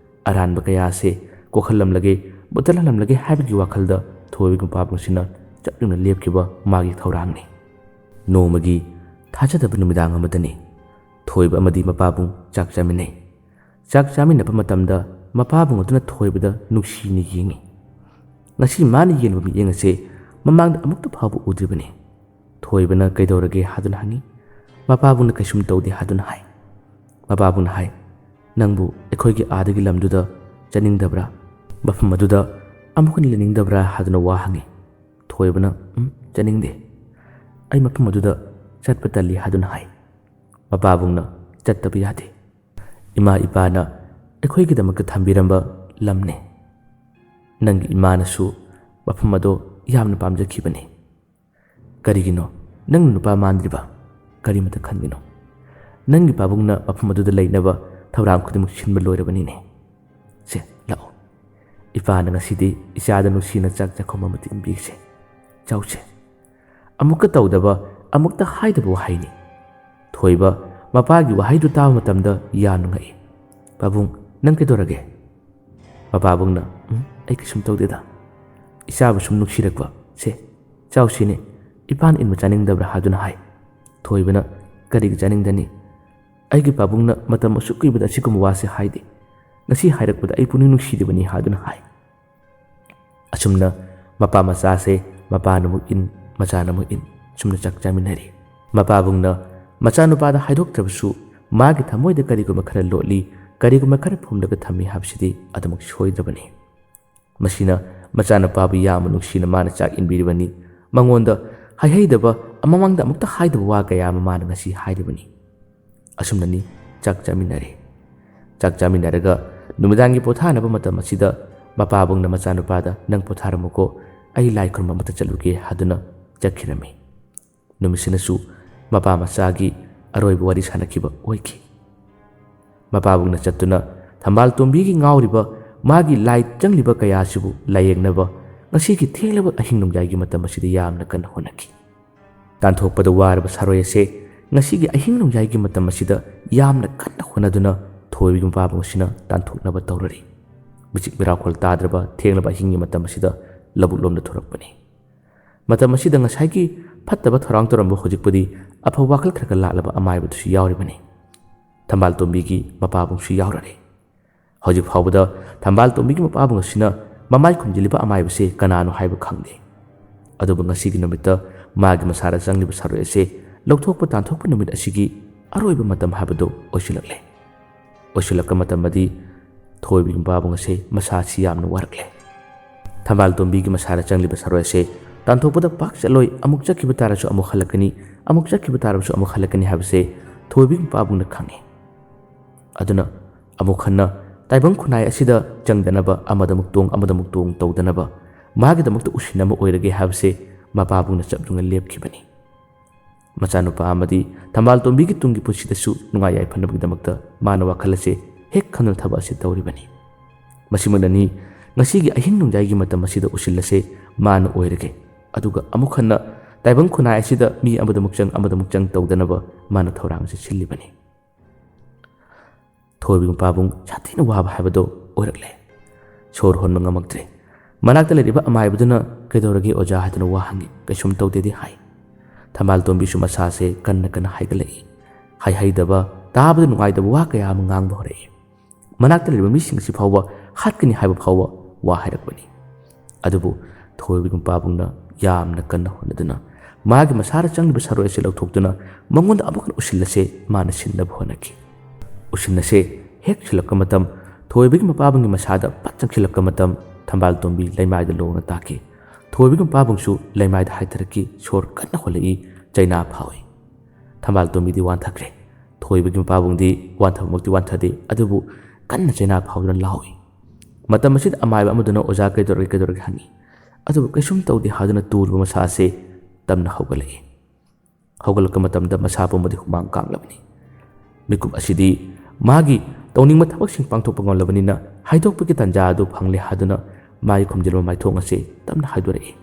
ꯑꯔꯥꯟꯕ ꯀꯌꯥ ꯑꯁꯦ ꯀꯣꯛꯍꯜꯂꯝꯂꯒꯦ, ꯃꯨꯠꯊꯠꯍꯜꯂꯝꯂꯒꯦ ꯍꯥꯏꯕꯒꯤ ꯋꯥꯈꯜꯗ ꯊꯣꯏꯕꯒꯤ ꯃꯄꯥꯕꯨꯡꯁꯤꯅ ꯆꯞ ꯌꯨꯡꯅ ꯂꯦꯞꯈꯤꯕ ꯃꯥꯒꯤ ꯊꯧꯔꯥꯡꯅꯤ꯫ ꯅꯣꯡꯃꯒꯤ ꯊꯥꯖꯗꯕ ꯅꯨꯃꯤꯗꯥꯡ ꯑꯃꯗꯅꯤ꯫ ꯊꯣꯏꯕ ꯑꯃꯗꯤ ꯃꯄꯥꯕꯨꯡ ꯆꯥꯛ ꯆꯥꯃꯤꯟꯅꯩ꯫ ꯆꯥꯛ ꯆꯥꯃꯤꯟꯅꯕ ꯃꯇꯝꯗ ꯃꯄꯥꯕꯨꯡ ꯑꯗꯨꯅ ꯊꯣꯏꯕꯗ ꯅꯨꯡꯁꯤꯅ ꯌꯦꯡꯉꯤ꯫ ꯉꯁꯤ ꯃꯥꯅ ꯌꯦꯡꯂꯤꯕ ꯃꯤꯠꯌꯦꯡ ꯑꯁꯦ ꯃꯃꯥꯡꯗ ꯑꯃꯨꯛꯇ ꯐꯥꯎꯕ ꯎꯗ꯭ꯔꯤꯕꯅꯤ꯫ ꯊꯣꯏꯕꯅ "ꯀꯩꯗꯧꯔꯒꯦ?" ꯍꯥꯏꯗꯨꯅ ꯍꯪꯉꯤ꯫ ꯃꯄꯥꯕꯨꯡꯅ "ꯀꯩꯁꯨꯝ ꯇꯧꯗꯦ" ꯍꯥꯏꯗꯨꯅ ꯍꯥꯏ꯫ ꯃꯄꯥꯕꯨꯡꯅ ꯍꯥꯏ, "ꯅꯪꯕꯨ ꯑꯩꯈꯣꯏꯒꯤ ꯑꯥꯗꯒꯤ ꯂꯝꯗꯨꯗ ꯆꯠꯅꯤꯡꯗꯕ꯭ꯔꯥ? ꯃꯐꯝ ꯑꯗꯨꯗ ꯑꯃꯨꯛ ꯍꯟꯅ ꯂꯩꯅꯤꯡꯗꯕ꯭ꯔꯥ?" ꯍꯥꯏꯗꯨꯅ ꯋꯥ ꯍꯪꯉꯤ꯫ ꯊꯣꯏꯕꯅ "ꯎꯝ, ꯆꯠꯅꯤꯡꯗꯦ꯫ ꯑꯩ ꯃꯐꯝ ꯑꯗꯨꯗ ꯆꯠꯄ ꯇꯜꯂꯤ" ꯍꯥꯏꯗꯨꯅ ꯍꯥꯏ꯫ ꯃꯄꯥꯕꯨꯡꯅ "ꯆꯠꯇꯕ ꯌꯥꯗꯦ꯫ ꯏꯃꯥ ꯏꯄꯥꯅ ꯑꯩꯈꯣꯏꯒꯤꯗꯃꯛꯇ ꯊꯝꯕꯤꯔꯝꯕ ꯂꯝꯅꯦ꯫ ꯅꯪꯒꯤ ꯏꯃꯥꯅꯁꯨ ꯃꯐꯝ ꯑꯗꯣ ꯌꯥꯝꯅ ꯄꯥꯝꯖꯈꯤꯕꯅꯤ꯫ ꯀꯔꯤꯒꯤꯅꯣ ꯅꯪꯅ ꯅꯨꯄꯥ ꯃꯥꯟꯗ꯭ꯔꯤꯕ? ꯀꯔꯤꯃꯇ ꯈꯟꯒꯅꯨ꯫ ꯅꯪꯒꯤ ꯄꯥꯕꯨꯡꯅ ꯃꯐꯝ ꯑꯗꯨꯗ ꯂꯩꯅꯕ ꯊꯧꯔꯥꯡ ꯈꯨꯗꯤꯡꯃꯛ ꯁꯤꯟꯕ ꯂꯣꯏꯔꯕꯅꯤꯅꯦ꯫ ꯁꯦ, ꯂꯥꯛꯑꯣ꯫ ꯏꯄꯥꯅ ꯉꯁꯤꯗꯤ ꯏꯆꯥꯗ ꯅꯨꯡꯁꯤꯅ ꯆꯥꯛ ꯆꯥꯛꯈꯨꯝ ꯑꯃ ꯏꯟꯕꯤꯒꯦꯁꯦ꯫ ꯆꯥꯎꯁꯦ꯫" ꯑꯃꯨꯛꯀ ꯇꯧꯗꯕ, ꯑꯃꯨꯛꯇ ꯍꯥꯏꯗꯕ ꯋꯥꯍꯩꯅꯤ꯫ ꯊꯣꯏꯕ ꯃꯄꯥꯒꯤ ꯋꯥꯍꯩꯗꯨ ꯇꯥꯕ ꯃꯇꯝꯗ ꯌꯥꯝꯅ ꯉꯛꯏ꯫ "ꯄꯥꯕꯨꯡ, ꯅꯪ ꯀꯩꯗꯧꯔꯒꯦ?" ꯃꯄꯥꯕꯨꯡꯅ, "ꯎꯝ, ꯑꯩ ꯀꯩꯁꯨꯝ ꯇꯧꯗꯦꯗ꯫ ꯏꯆꯥꯕꯨ ꯁꯨꯝ ꯅꯨꯡꯁꯤꯔꯛꯄ꯫ ꯁꯦ, ꯆꯥꯎꯁꯤꯅꯦ꯫ ꯏꯄꯥꯅ ꯏꯟꯕ ꯆꯥꯅꯤꯡꯗꯕ꯭ꯔꯥ?" ꯍꯥꯏꯗꯨꯅ ꯍꯥꯏ꯫ ꯊꯣꯏꯕꯅ, "ꯀꯔꯤꯒꯤ ꯆꯥꯅꯤꯡꯗꯅꯤ? ꯑꯩꯒꯤ ꯄꯥꯕꯨꯡꯅ ꯃꯇꯝ ꯑꯁꯨꯛ ꯀꯨꯏꯕꯗ ꯑꯁꯤꯒꯨꯝꯕ ꯋꯥꯁꯦ ꯍꯥꯏꯗꯦ꯫ ꯉꯁꯤ ꯍꯥꯏꯔꯛꯄꯗ ꯑꯩ ꯄꯨꯛꯅꯤꯡ ꯅꯨꯡꯁꯤꯔꯤꯕꯅꯤ" ꯍꯥꯏꯗꯨꯅ ꯍꯥꯏ꯫ ꯑꯁꯨꯝꯅ ꯃꯄꯥ ꯃꯆꯥꯁꯦ ꯃꯄꯥꯅ ꯑꯃꯨꯛ ꯏꯟ, ꯃꯆꯥꯅ ꯑꯃꯨꯛ ꯏꯟ, ꯁꯨꯝꯅ ꯆꯥꯛ ꯆꯥꯃꯤꯟꯅꯔꯤ꯫ ꯃꯄꯥꯕꯨꯡꯅ ꯃꯆꯥꯅꯨꯄꯥꯗ ꯍꯥꯏꯗꯣꯛꯇ꯭ꯔꯕꯁꯨ ꯃꯥꯒꯤ ꯊꯃꯣꯏꯗ ꯀꯔꯤꯒꯨꯝꯕ ꯈꯔ ꯂꯣꯠꯂꯤ, ꯀꯔꯤꯒꯨꯝꯕ ꯈꯔ ꯐꯨꯝꯂꯒ ꯊꯝꯃꯤ ꯍꯥꯏꯕꯁꯤꯗꯤ ꯑꯗꯨꯃꯛ ꯁꯣꯏꯗ꯭ꯔꯕꯅꯤ꯫ ꯃꯁꯤꯅ ꯃꯆꯥꯅꯨꯄꯥꯕꯨ ꯌꯥꯝꯅ ꯅꯨꯡꯁꯤꯅ ꯃꯥꯅ ꯆꯥꯛ ꯏꯟꯕꯤꯔꯤꯕꯅꯤ꯫ ꯃꯉꯣꯟꯗ ꯍꯥꯏꯍꯩꯗꯕ, ꯃꯃꯥꯡꯗ ꯑꯃꯨꯛꯇ ꯍꯥꯏꯗꯕ ꯋꯥ ꯀꯌꯥ ꯑꯃ ꯃꯥꯅ ꯉꯁꯤ ꯍꯥꯏꯔꯤꯕꯅꯤ꯫ ꯑꯁꯨꯝꯅꯅꯤ ꯆꯥꯛ ꯆꯥꯃꯤꯟꯅꯔꯦ꯫ ꯆꯥꯛ ꯆꯥꯃꯤꯟꯅꯔꯒ ꯅꯨꯃꯤꯗꯥꯡꯒꯤ ꯄꯣꯊꯥꯅꯕ ꯃꯇꯝ ꯑꯁꯤꯗ ꯃꯄꯥꯕꯨꯡꯅ ꯃꯆꯥꯅꯨꯄꯥꯗ, "ꯅꯪ ꯄꯣꯊꯥꯔꯝꯃꯨꯀꯣ, ꯑꯩ ꯂꯥꯏ ꯈꯨꯔꯨꯝꯕ ꯑꯃꯠꯇ ꯆꯠꯂꯨꯒꯦ" ꯍꯥꯏꯗꯨꯅ ꯆꯠꯈꯤꯔꯝꯃꯤ꯫ ꯅꯨꯃꯤꯠꯁꯤꯅꯁꯨ ꯃꯄꯥ ꯃꯆꯥꯒꯤ ꯑꯔꯣꯏꯕ ꯋꯥꯔꯤ ꯁꯥꯟꯅꯈꯤꯕ ꯑꯣꯏꯈꯤ꯫ ꯃꯄꯥꯕꯨꯡꯅ ꯆꯠꯇꯨꯅ ꯊꯝꯕꯥꯜ ꯇꯣꯝꯕꯤꯒꯤ ꯉꯥꯎꯔꯤꯕ ꯃꯥꯒꯤ ꯂꯥꯏ ꯆꯪꯂꯤꯕ ꯀꯌꯥ ꯑꯁꯤꯕꯨ ꯂꯥꯌꯦꯡꯅꯕ ꯉꯁꯤꯒꯤ ꯊꯦꯡꯂꯕ ꯑꯍꯤꯡ ꯅꯣꯡꯌꯥꯏꯒꯤ ꯃꯇꯝ ꯑꯁꯤꯗ ꯌꯥꯝꯅ ꯀꯟꯅ ꯍꯣꯠꯅꯈꯤ꯫ ꯇꯥꯟꯊꯣꯛꯄꯗ ꯋꯥꯔꯕ ꯁꯥꯔꯣꯏ ꯑꯁꯦ ꯉꯁꯤꯒꯤ ꯑꯍꯤꯡ ꯅꯣꯡꯌꯥꯏꯒꯤ ꯃꯇꯝ ꯑꯁꯤꯗ ꯌꯥꯝꯅ ꯀꯟꯅ ꯍꯣꯠꯅꯗꯨꯅ ꯊꯣꯏꯕꯒꯤ ꯃꯄꯥꯕꯨꯡ ꯑꯁꯤꯅ ꯇꯥꯟꯊꯣꯛꯅꯕ ꯇꯧꯔꯔꯤ꯫ ꯃꯤꯆꯤꯛ ꯃꯤꯔꯥꯎꯈꯣꯜ ꯇꯥꯗ꯭ꯔꯕ ꯊꯦꯡꯂꯕ ꯑꯍꯤꯡꯒꯤ ꯃꯇꯝ ꯑꯁꯤꯗ ꯂꯧꯕꯨꯛ ꯂꯣꯝꯗ ꯊꯣꯔꯛꯄꯅꯤ꯫ ꯃꯇꯝ ꯑꯁꯤꯗ ꯉꯁꯥꯏꯒꯤ ꯐꯠꯇꯕ ꯊꯧꯔꯥꯡ ꯇꯧꯔꯝꯕ ꯍꯧꯖꯤꯛꯄꯨꯗꯤ ꯑꯐꯕ ꯋꯥꯈꯜ ꯈꯔ ꯈꯔ ꯂꯥꯛꯂꯕ ꯑꯃꯥꯏꯕꯗꯨꯁꯨ ꯌꯥꯎꯔꯤꯕꯅꯤ꯫ ꯊꯝꯕꯥꯜ ꯇꯣꯝꯕꯤꯒꯤ ꯃꯄꯥꯕꯨꯡꯁꯨ ꯌꯥꯎꯔꯔꯦ꯫ ꯍꯧꯖꯤꯛ ꯐꯥꯎꯕꯗ ꯊꯝꯕꯥꯜ ꯇꯣꯝꯕꯤꯒꯤ ꯃꯄꯥꯕꯨꯡ ꯑꯁꯤꯅ ꯃꯃꯥꯏ ꯈꯨꯝꯖꯤꯜꯂꯤꯕ ꯑꯃꯥꯏꯕꯁꯦ ꯀꯅꯥꯅꯣ ꯍꯥꯏꯕ ꯈꯪꯗꯦ꯫ ꯑꯗꯨꯕꯨ ꯉꯁꯤꯒꯤ ꯅꯨꯃꯤꯠꯇ ꯃꯥꯒꯤ ꯃꯁꯥꯗ ꯆꯪꯂꯤꯕ ꯁꯥꯔꯣꯏ ꯑꯁꯦ ꯂꯧꯊꯣꯛꯄ ꯇꯥꯟꯊꯣꯛꯄ ꯅꯨꯃꯤꯠ ꯑꯁꯤꯒꯤ ꯑꯔꯣꯏꯕ ꯃꯇꯝ ꯍꯥꯏꯕꯗꯨ ꯑꯣꯏꯁꯤꯜꯂꯛꯂꯦ꯫ ꯑꯣꯏꯁꯤꯜꯂꯛꯄ ꯃꯇꯝꯗꯤ ꯊꯣꯏꯕꯒꯤ ꯃꯄꯥꯕꯨꯡ ꯑꯁꯦ ꯃꯁꯥꯁꯤ ꯌꯥꯝꯅ ꯋꯥꯔꯛꯂꯦ꯫ ꯊꯝꯕꯥꯜ ꯇꯣꯝꯕꯤꯒꯤ ꯃꯁꯥꯗ ꯆꯪꯂꯤꯕ ꯁꯥꯔꯣꯏ ꯑꯁꯦ ꯇꯥꯟꯊꯣꯛꯄꯗ ꯄꯥꯛ ꯆꯠꯂꯣꯏ, ꯑꯃꯨꯛ ꯆꯠꯈꯤꯕ ꯇꯥꯔꯁꯨ ꯑꯃꯨꯛ ꯍꯜꯂꯛꯀꯅꯤ, ꯑꯃꯨꯛ ꯆꯠꯈꯤꯕ ꯇꯥꯔꯁꯨ ꯑꯃꯨꯛ ꯍꯜꯂꯛꯀꯅꯤ ꯍꯥꯏꯕꯁꯦ ꯊꯣꯏꯕꯒꯤ ꯃꯄꯥꯕꯨꯡꯅ ꯈꯪꯉꯤ꯫ ꯑꯗꯨꯅ ꯑꯃꯨꯛ ꯍꯟꯅ ꯇꯥꯏꯕꯪ ꯈꯨꯟꯅꯥꯏ ꯑꯁꯤꯗ ꯆꯪꯗꯅꯕ, ꯑꯃꯗꯃꯨꯛ ꯇꯣꯡ ꯑꯃꯗꯃꯨꯛ ꯇꯣꯡ ꯇꯧꯗꯅꯕ ꯃꯥꯒꯤꯗꯃꯛꯇ ꯎꯁꯤꯟ ꯑꯃ ꯑꯣꯏꯔꯒꯦ ꯍꯥꯏꯕꯁꯦ ꯃꯄꯥꯕꯨꯡꯅ ꯆꯞ ꯌꯨꯡꯅ ꯂꯦꯞꯈꯤꯕꯅꯤ꯫ ꯃꯆꯥꯅꯨꯄꯥ ꯑꯃꯗꯤ ꯊꯝꯕꯥꯜ ꯇꯣꯝꯕꯤꯒꯤ ꯇꯨꯡꯒꯤ ꯄꯨꯟꯁꯤꯗꯁꯨ ꯅꯨꯡꯉꯥꯏ ꯌꯥꯏꯐꯅꯕꯒꯤꯗꯃꯛꯇ ꯃꯥꯅ ꯋꯥꯈꯜ ꯑꯁꯦ ꯍꯦꯛ ꯈꯟꯗꯨꯅ ꯊꯕꯛ ꯑꯁꯤ ꯇꯧꯔꯤꯕꯅꯤ꯫ ꯃꯁꯤꯃꯛꯅꯅꯤ ꯉꯁꯤꯒꯤ ꯑꯍꯤꯡ ꯅꯣꯡꯌꯥꯏꯒꯤ ꯃꯇꯝ ꯑꯁꯤꯗ ꯎꯁꯤꯜ ꯑꯁꯦ ꯃꯥꯅ ꯑꯣꯏꯔꯒꯦ, ꯑꯗꯨꯒ ꯑꯃꯨꯛ ꯍꯟꯅ ꯇꯥꯏꯕꯪ ꯈꯨꯟꯅꯥꯏ ꯑꯁꯤꯗ ꯃꯤ ꯑꯃꯗꯃꯨꯛ ꯆꯪ ꯑꯃꯗꯃꯨꯛ ꯆꯪ ꯇꯧꯗꯅꯕ ꯃꯥꯅ ꯊꯧꯔꯥꯡ ꯑꯁꯤ ꯁꯤꯜꯂꯤꯕꯅꯤ꯫ ꯊꯣꯏꯕꯤ ꯃꯄꯥꯕꯨꯡ ꯁꯥꯊꯤꯅ ꯋꯥꯕ ꯍꯥꯏꯕꯗꯨ ꯑꯣꯏꯔꯛꯂꯦ꯫ ꯁꯣꯔ ꯍꯣꯟꯕ ꯉꯝꯃꯛꯇ꯭ꯔꯦ꯫ ꯃꯅꯥꯛꯇ ꯂꯩꯔꯤꯕ ꯑꯃꯥꯏꯕꯗꯨꯅ "ꯀꯩꯗꯧꯔꯒꯦ ꯑꯣꯖꯥ?" ꯍꯥꯏꯗꯨꯅ ꯋꯥ ꯍꯪꯉꯤ꯫ "ꯀꯩꯁꯨꯝ ꯇꯧꯗꯦꯗꯤ" ꯍꯥꯏ꯫ ꯊꯝꯕꯥꯜ ꯇꯣꯝꯕꯤꯁꯨ ꯃꯁꯥꯁꯦ ꯀꯟꯅ ꯀꯟꯅ ꯍꯥꯏꯒꯠꯂꯛꯏ꯫ ꯍꯩꯍꯩꯗꯕ, ꯇꯥꯕꯗ ꯅꯨꯡꯉꯥꯏꯇꯕ ꯋꯥ ꯀꯌꯥ ꯑꯃ ꯉꯥꯡꯕ ꯍꯧꯔꯛꯏ꯫ ꯃꯅꯥꯛꯇ ꯂꯩꯔꯤꯕ ꯃꯤꯁꯤꯡ ꯑꯁꯤ ꯐꯥꯎꯕ ꯍꯥꯠꯀꯅꯤ ꯍꯥꯏꯕ ꯐꯥꯎꯕ ꯋꯥ ꯍꯥꯏꯔꯛꯄꯅꯤ꯫ ꯑꯗꯨꯕꯨ ꯊꯣꯏꯕꯒꯤ ꯃꯄꯥꯕꯨꯡꯅ ꯌꯥꯝꯅ ꯀꯟꯅ ꯍꯣꯠꯅꯗꯨꯅ ꯃꯥꯒꯤ ꯃꯁꯥꯗ ꯆꯪꯂꯤꯕ ꯁꯥꯔꯣꯏ ꯑꯁꯤ ꯂꯧꯊꯣꯛꯇꯨꯅ ꯃꯉꯣꯟꯗ ꯑꯃꯨꯛ ꯍꯟꯅ ꯎꯁꯤꯜ ꯑꯁꯦ ꯃꯥꯅ ꯁꯤꯟꯅꯕ ꯍꯣꯠꯅꯈꯤ꯫ ꯎꯁꯤꯜ ꯑꯁꯦ ꯍꯦꯛ ꯁꯤꯜꯂꯛꯄ ꯃꯇꯝ ꯊꯣꯏꯕꯒꯤ ꯃꯄꯥꯕꯨꯡꯒꯤ ꯃꯁꯥꯗ ꯄꯠ ꯆꯪꯁꯤꯜꯂꯛꯄ ꯃꯇꯝ ꯊꯝꯕꯥꯜ ꯇꯣꯝꯕꯤ ꯂꯩꯃꯥꯏꯗ ꯂꯣꯡꯅ ꯇꯥꯈꯤ꯫ ꯊꯣꯏꯕꯒꯤ ꯃꯄꯥꯕꯨꯡꯁꯨ ꯂꯩꯃꯥꯏꯗ ꯍꯥꯏꯊꯔꯛꯈꯤ꯫ ꯁꯣꯔ ꯀꯟꯅ ꯍꯣꯜꯂꯛꯏ꯫ ꯆꯩꯅꯥ ꯐꯥꯎꯏ꯫ ꯊꯝꯕꯥꯜ ꯇꯣꯝꯕꯤꯗꯤ ꯋꯥꯟꯊꯈ꯭ꯔꯦ꯫ ꯊꯣꯏꯕꯒꯤ ꯃꯄꯥꯕꯨꯡꯗꯤ ꯋꯥꯟꯊꯕꯃꯛꯇꯤ ꯋꯥꯟꯊꯗꯦ, ꯑꯗꯨꯕꯨ ꯀꯟꯅ ꯆꯩꯅꯥ ꯐꯥꯎꯗꯨꯅ ꯂꯥꯎꯏ꯫ ꯃꯇꯝ ꯑꯁꯤꯗ ꯑꯃꯥꯏꯕ ꯑꯃꯗꯨꯅ "ꯑꯣꯖꯥ, ꯀꯩꯗꯧꯔꯒꯦ, ꯀꯩꯗꯧꯔꯒꯦ?" ꯍꯪꯉꯤ꯫ ꯑꯗꯨꯕꯨ ꯀꯩꯁꯨꯝ ꯇꯧꯗꯦ ꯍꯥꯏꯗꯨꯅ ꯇꯨꯔꯕ ꯃꯁꯥ ꯑꯁꯤ ꯇꯞꯅ ꯍꯧꯒꯠꯂꯛꯏ꯫ ꯍꯧꯒꯠꯂꯛꯄ ꯃꯇꯝꯗ ꯃꯁꯥ ꯄꯨꯝꯕꯗꯤ ꯍꯨꯃꯥꯡ ꯀꯥꯡꯂꯕꯅꯤ꯫ ꯃꯤꯀꯨꯞ ꯑꯁꯤꯗꯤ ꯃꯥꯒꯤ ꯇꯧꯅꯤꯡꯕ ꯊꯕꯛꯁꯤꯡ ꯄꯥꯡꯊꯣꯛꯄ ꯉꯝꯂꯕꯅꯤꯅ ꯍꯥꯏꯗꯣꯛꯄꯒꯤ ꯇꯥꯟꯖꯥ ꯑꯗꯨ ꯐꯪꯂꯦ ꯍꯥꯏꯗꯨꯅ ꯃꯥꯒꯤ ꯈꯨꯝꯖꯤꯜꯂꯕ ꯃꯥꯏꯊꯣꯡ ꯑꯁꯤ ꯇꯞꯅ ꯍꯥꯏꯗꯣꯔꯛꯏ꯫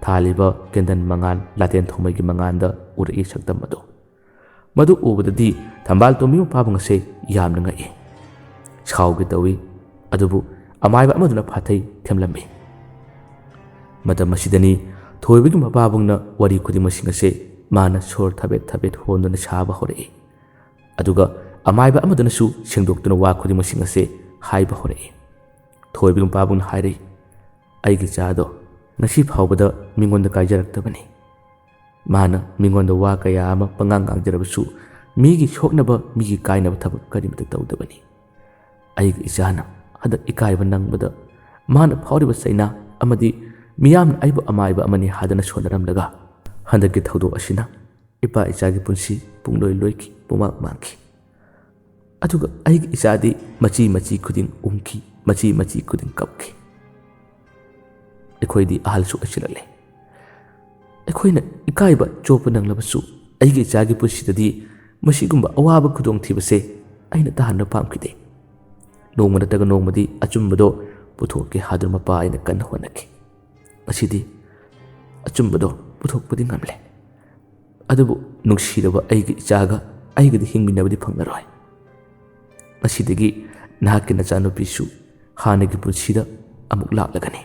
ꯊꯥꯜꯂꯤꯕ ꯀꯦꯟꯗꯜ ꯃꯉꯥꯜ ꯂꯥꯇꯦꯟ ꯊꯧꯃꯩꯒꯤ ꯃꯉꯥꯜꯗ ꯎꯔꯛꯏ ꯁꯛꯇꯝ ꯑꯗꯨ꯫ ꯃꯗꯨ ꯎꯕꯗꯗꯤ ꯊꯝꯕꯥꯜ ꯇꯣꯝꯕꯤ ꯃꯄꯥꯕꯨꯡ ꯑꯁꯦ ꯌꯥꯝꯅ ꯉꯛꯏ꯫ ꯁꯥꯎꯒꯦ ꯇꯧꯏ, ꯑꯗꯨꯕꯨ ꯑꯃꯥꯏꯕ ꯑꯃꯗꯨꯅ ꯐꯥꯊꯩ ꯊꯦꯝꯂꯝꯃꯤ꯫ ꯃꯇꯝ ꯑꯁꯤꯗꯅꯤ ꯊꯣꯏꯕꯒꯤ ꯃꯄꯥꯕꯨꯡꯅ ꯋꯥꯔꯤ ꯈꯨꯗꯤꯡꯃꯛꯁꯤꯡ ꯑꯁꯦ ꯃꯥꯅ ꯁꯣꯔ ꯊꯕꯦꯠ ꯊꯕꯦꯠ ꯍꯣꯟꯗꯨꯅ ꯁꯥꯕ ꯍꯧꯔꯛꯏ꯫ ꯑꯗꯨꯒ ꯑꯃꯥꯏꯕ ꯑꯃꯗꯨꯅꯁꯨ ꯁꯦꯡꯗꯣꯛꯇꯨꯅ ꯋꯥ ꯈꯨꯗꯤꯡꯃꯛꯁꯤꯡ ꯑꯁꯦ ꯍꯥꯏꯕ ꯍꯧꯔꯛꯏ꯫ ꯊꯣꯏꯕꯒꯤ ꯃꯄꯥꯕꯨꯡꯅ ꯍꯥꯏꯔꯛꯏ, "ꯑꯩꯒꯤ ꯏꯆꯥꯗꯣ ꯉꯁꯤ ꯐꯥꯎꯕꯗ ꯃꯤꯉꯣꯟꯗ ꯀꯥꯏꯖꯔꯛꯇꯕꯅꯤ꯫ ꯃꯥꯅ ꯃꯤꯉꯣꯟꯗ ꯋꯥ ꯀꯌꯥ ꯑꯃ ꯄꯉꯥꯡ ꯉꯥꯡꯖꯔꯕꯁꯨ ꯃꯤꯒꯤ ꯁꯣꯛꯅꯕ, ꯃꯤꯒꯤ ꯀꯥꯏꯅꯕ ꯊꯕꯛ ꯀꯔꯤꯃꯇ ꯇꯧꯗꯕꯅꯤ꯫ ꯑꯩꯒꯤ ꯏꯆꯥꯅ ꯍꯟꯗꯛ ꯏꯀꯥꯏꯕ ꯅꯪꯕꯗ ꯃꯥꯅ ꯐꯥꯎꯔꯤꯕ ꯆꯩꯅꯥ ꯑꯃꯗꯤ ꯃꯤꯌꯥꯝꯅ ꯑꯩꯕꯨ ꯑꯃꯥꯏꯕ ꯑꯃꯅꯤ ꯍꯥꯏꯗꯅ ꯁꯣꯟꯅꯔꯝꯂꯒ ꯍꯟꯗꯛꯀꯤ ꯊꯧꯗꯣꯛ ꯑꯁꯤꯅ ꯏꯄꯥ ꯏꯆꯥꯒꯤ ꯄꯨꯟꯁꯤ ꯄꯨꯡꯂꯣꯏ ꯂꯣꯏꯈꯤ, ꯄꯨꯡꯃꯥꯡ ꯃꯥꯡꯈꯤ꯫ ꯑꯗꯨꯒ ꯑꯩꯒꯤ ꯏꯆꯥꯗꯤ ꯃꯆꯤ ꯃꯆꯤ ꯈꯨꯗꯤꯡ ꯎꯝꯈꯤ, ꯃꯆꯤ ꯃꯆꯤ ꯈꯨꯗꯤꯡ ꯀꯞꯈꯤ꯫ ꯑꯩꯈꯣꯏꯗꯤ ꯑꯍꯜꯁꯨ ꯑꯣꯏꯁꯤꯜꯂꯛꯂꯦ꯫ ꯑꯩꯈꯣꯏꯅ ꯏꯀꯥꯏꯕ ꯆꯣꯞꯄ ꯅꯪꯂꯕꯁꯨ ꯑꯩꯒꯤ ꯏꯆꯥꯒꯤ ꯄꯨꯟꯁꯤꯗꯗꯤ ꯃꯁꯤꯒꯨꯝꯕ ꯑꯋꯥꯕ ꯈꯨꯗꯣꯡꯊꯤꯕꯁꯦ ꯑꯩꯅ ꯇꯥꯍꯟꯕ ꯄꯥꯝꯈꯤꯗꯦ꯫ ꯅꯣꯡꯃ ꯅꯠꯇ꯭ꯔꯒ ꯅꯣꯡꯃꯗꯤ ꯑꯆꯨꯝꯕꯗꯣ ꯄꯨꯊꯣꯛꯀꯦ ꯍꯥꯏꯗꯨꯅ ꯃꯄꯥ ꯑꯩꯅ ꯀꯟꯅ ꯍꯣꯠꯅꯈꯤ꯫ ꯉꯁꯤꯗꯤ ꯑꯆꯨꯝꯕꯗꯣ ꯄꯨꯊꯣꯛꯄꯗꯤ ꯉꯝꯂꯦ꯫ ꯑꯗꯨꯕꯨ ꯅꯨꯡꯁꯤꯔꯕ ꯑꯩꯒꯤ ꯏꯆꯥꯒ ꯑꯩꯒꯗꯤ ꯍꯤꯡꯃꯤꯟꯅꯕꯗꯤ ꯐꯪꯂꯔꯣꯏ꯫ ꯉꯁꯤꯗꯒꯤ ꯅꯍꯥꯛꯀꯤ ꯅꯆꯥꯅꯨꯄꯤꯁꯨ ꯍꯥꯟꯅꯒꯤ ꯄꯨꯟꯁꯤꯗ ꯑꯃꯨꯛ ꯂꯥꯛꯂꯒꯅꯤ꯫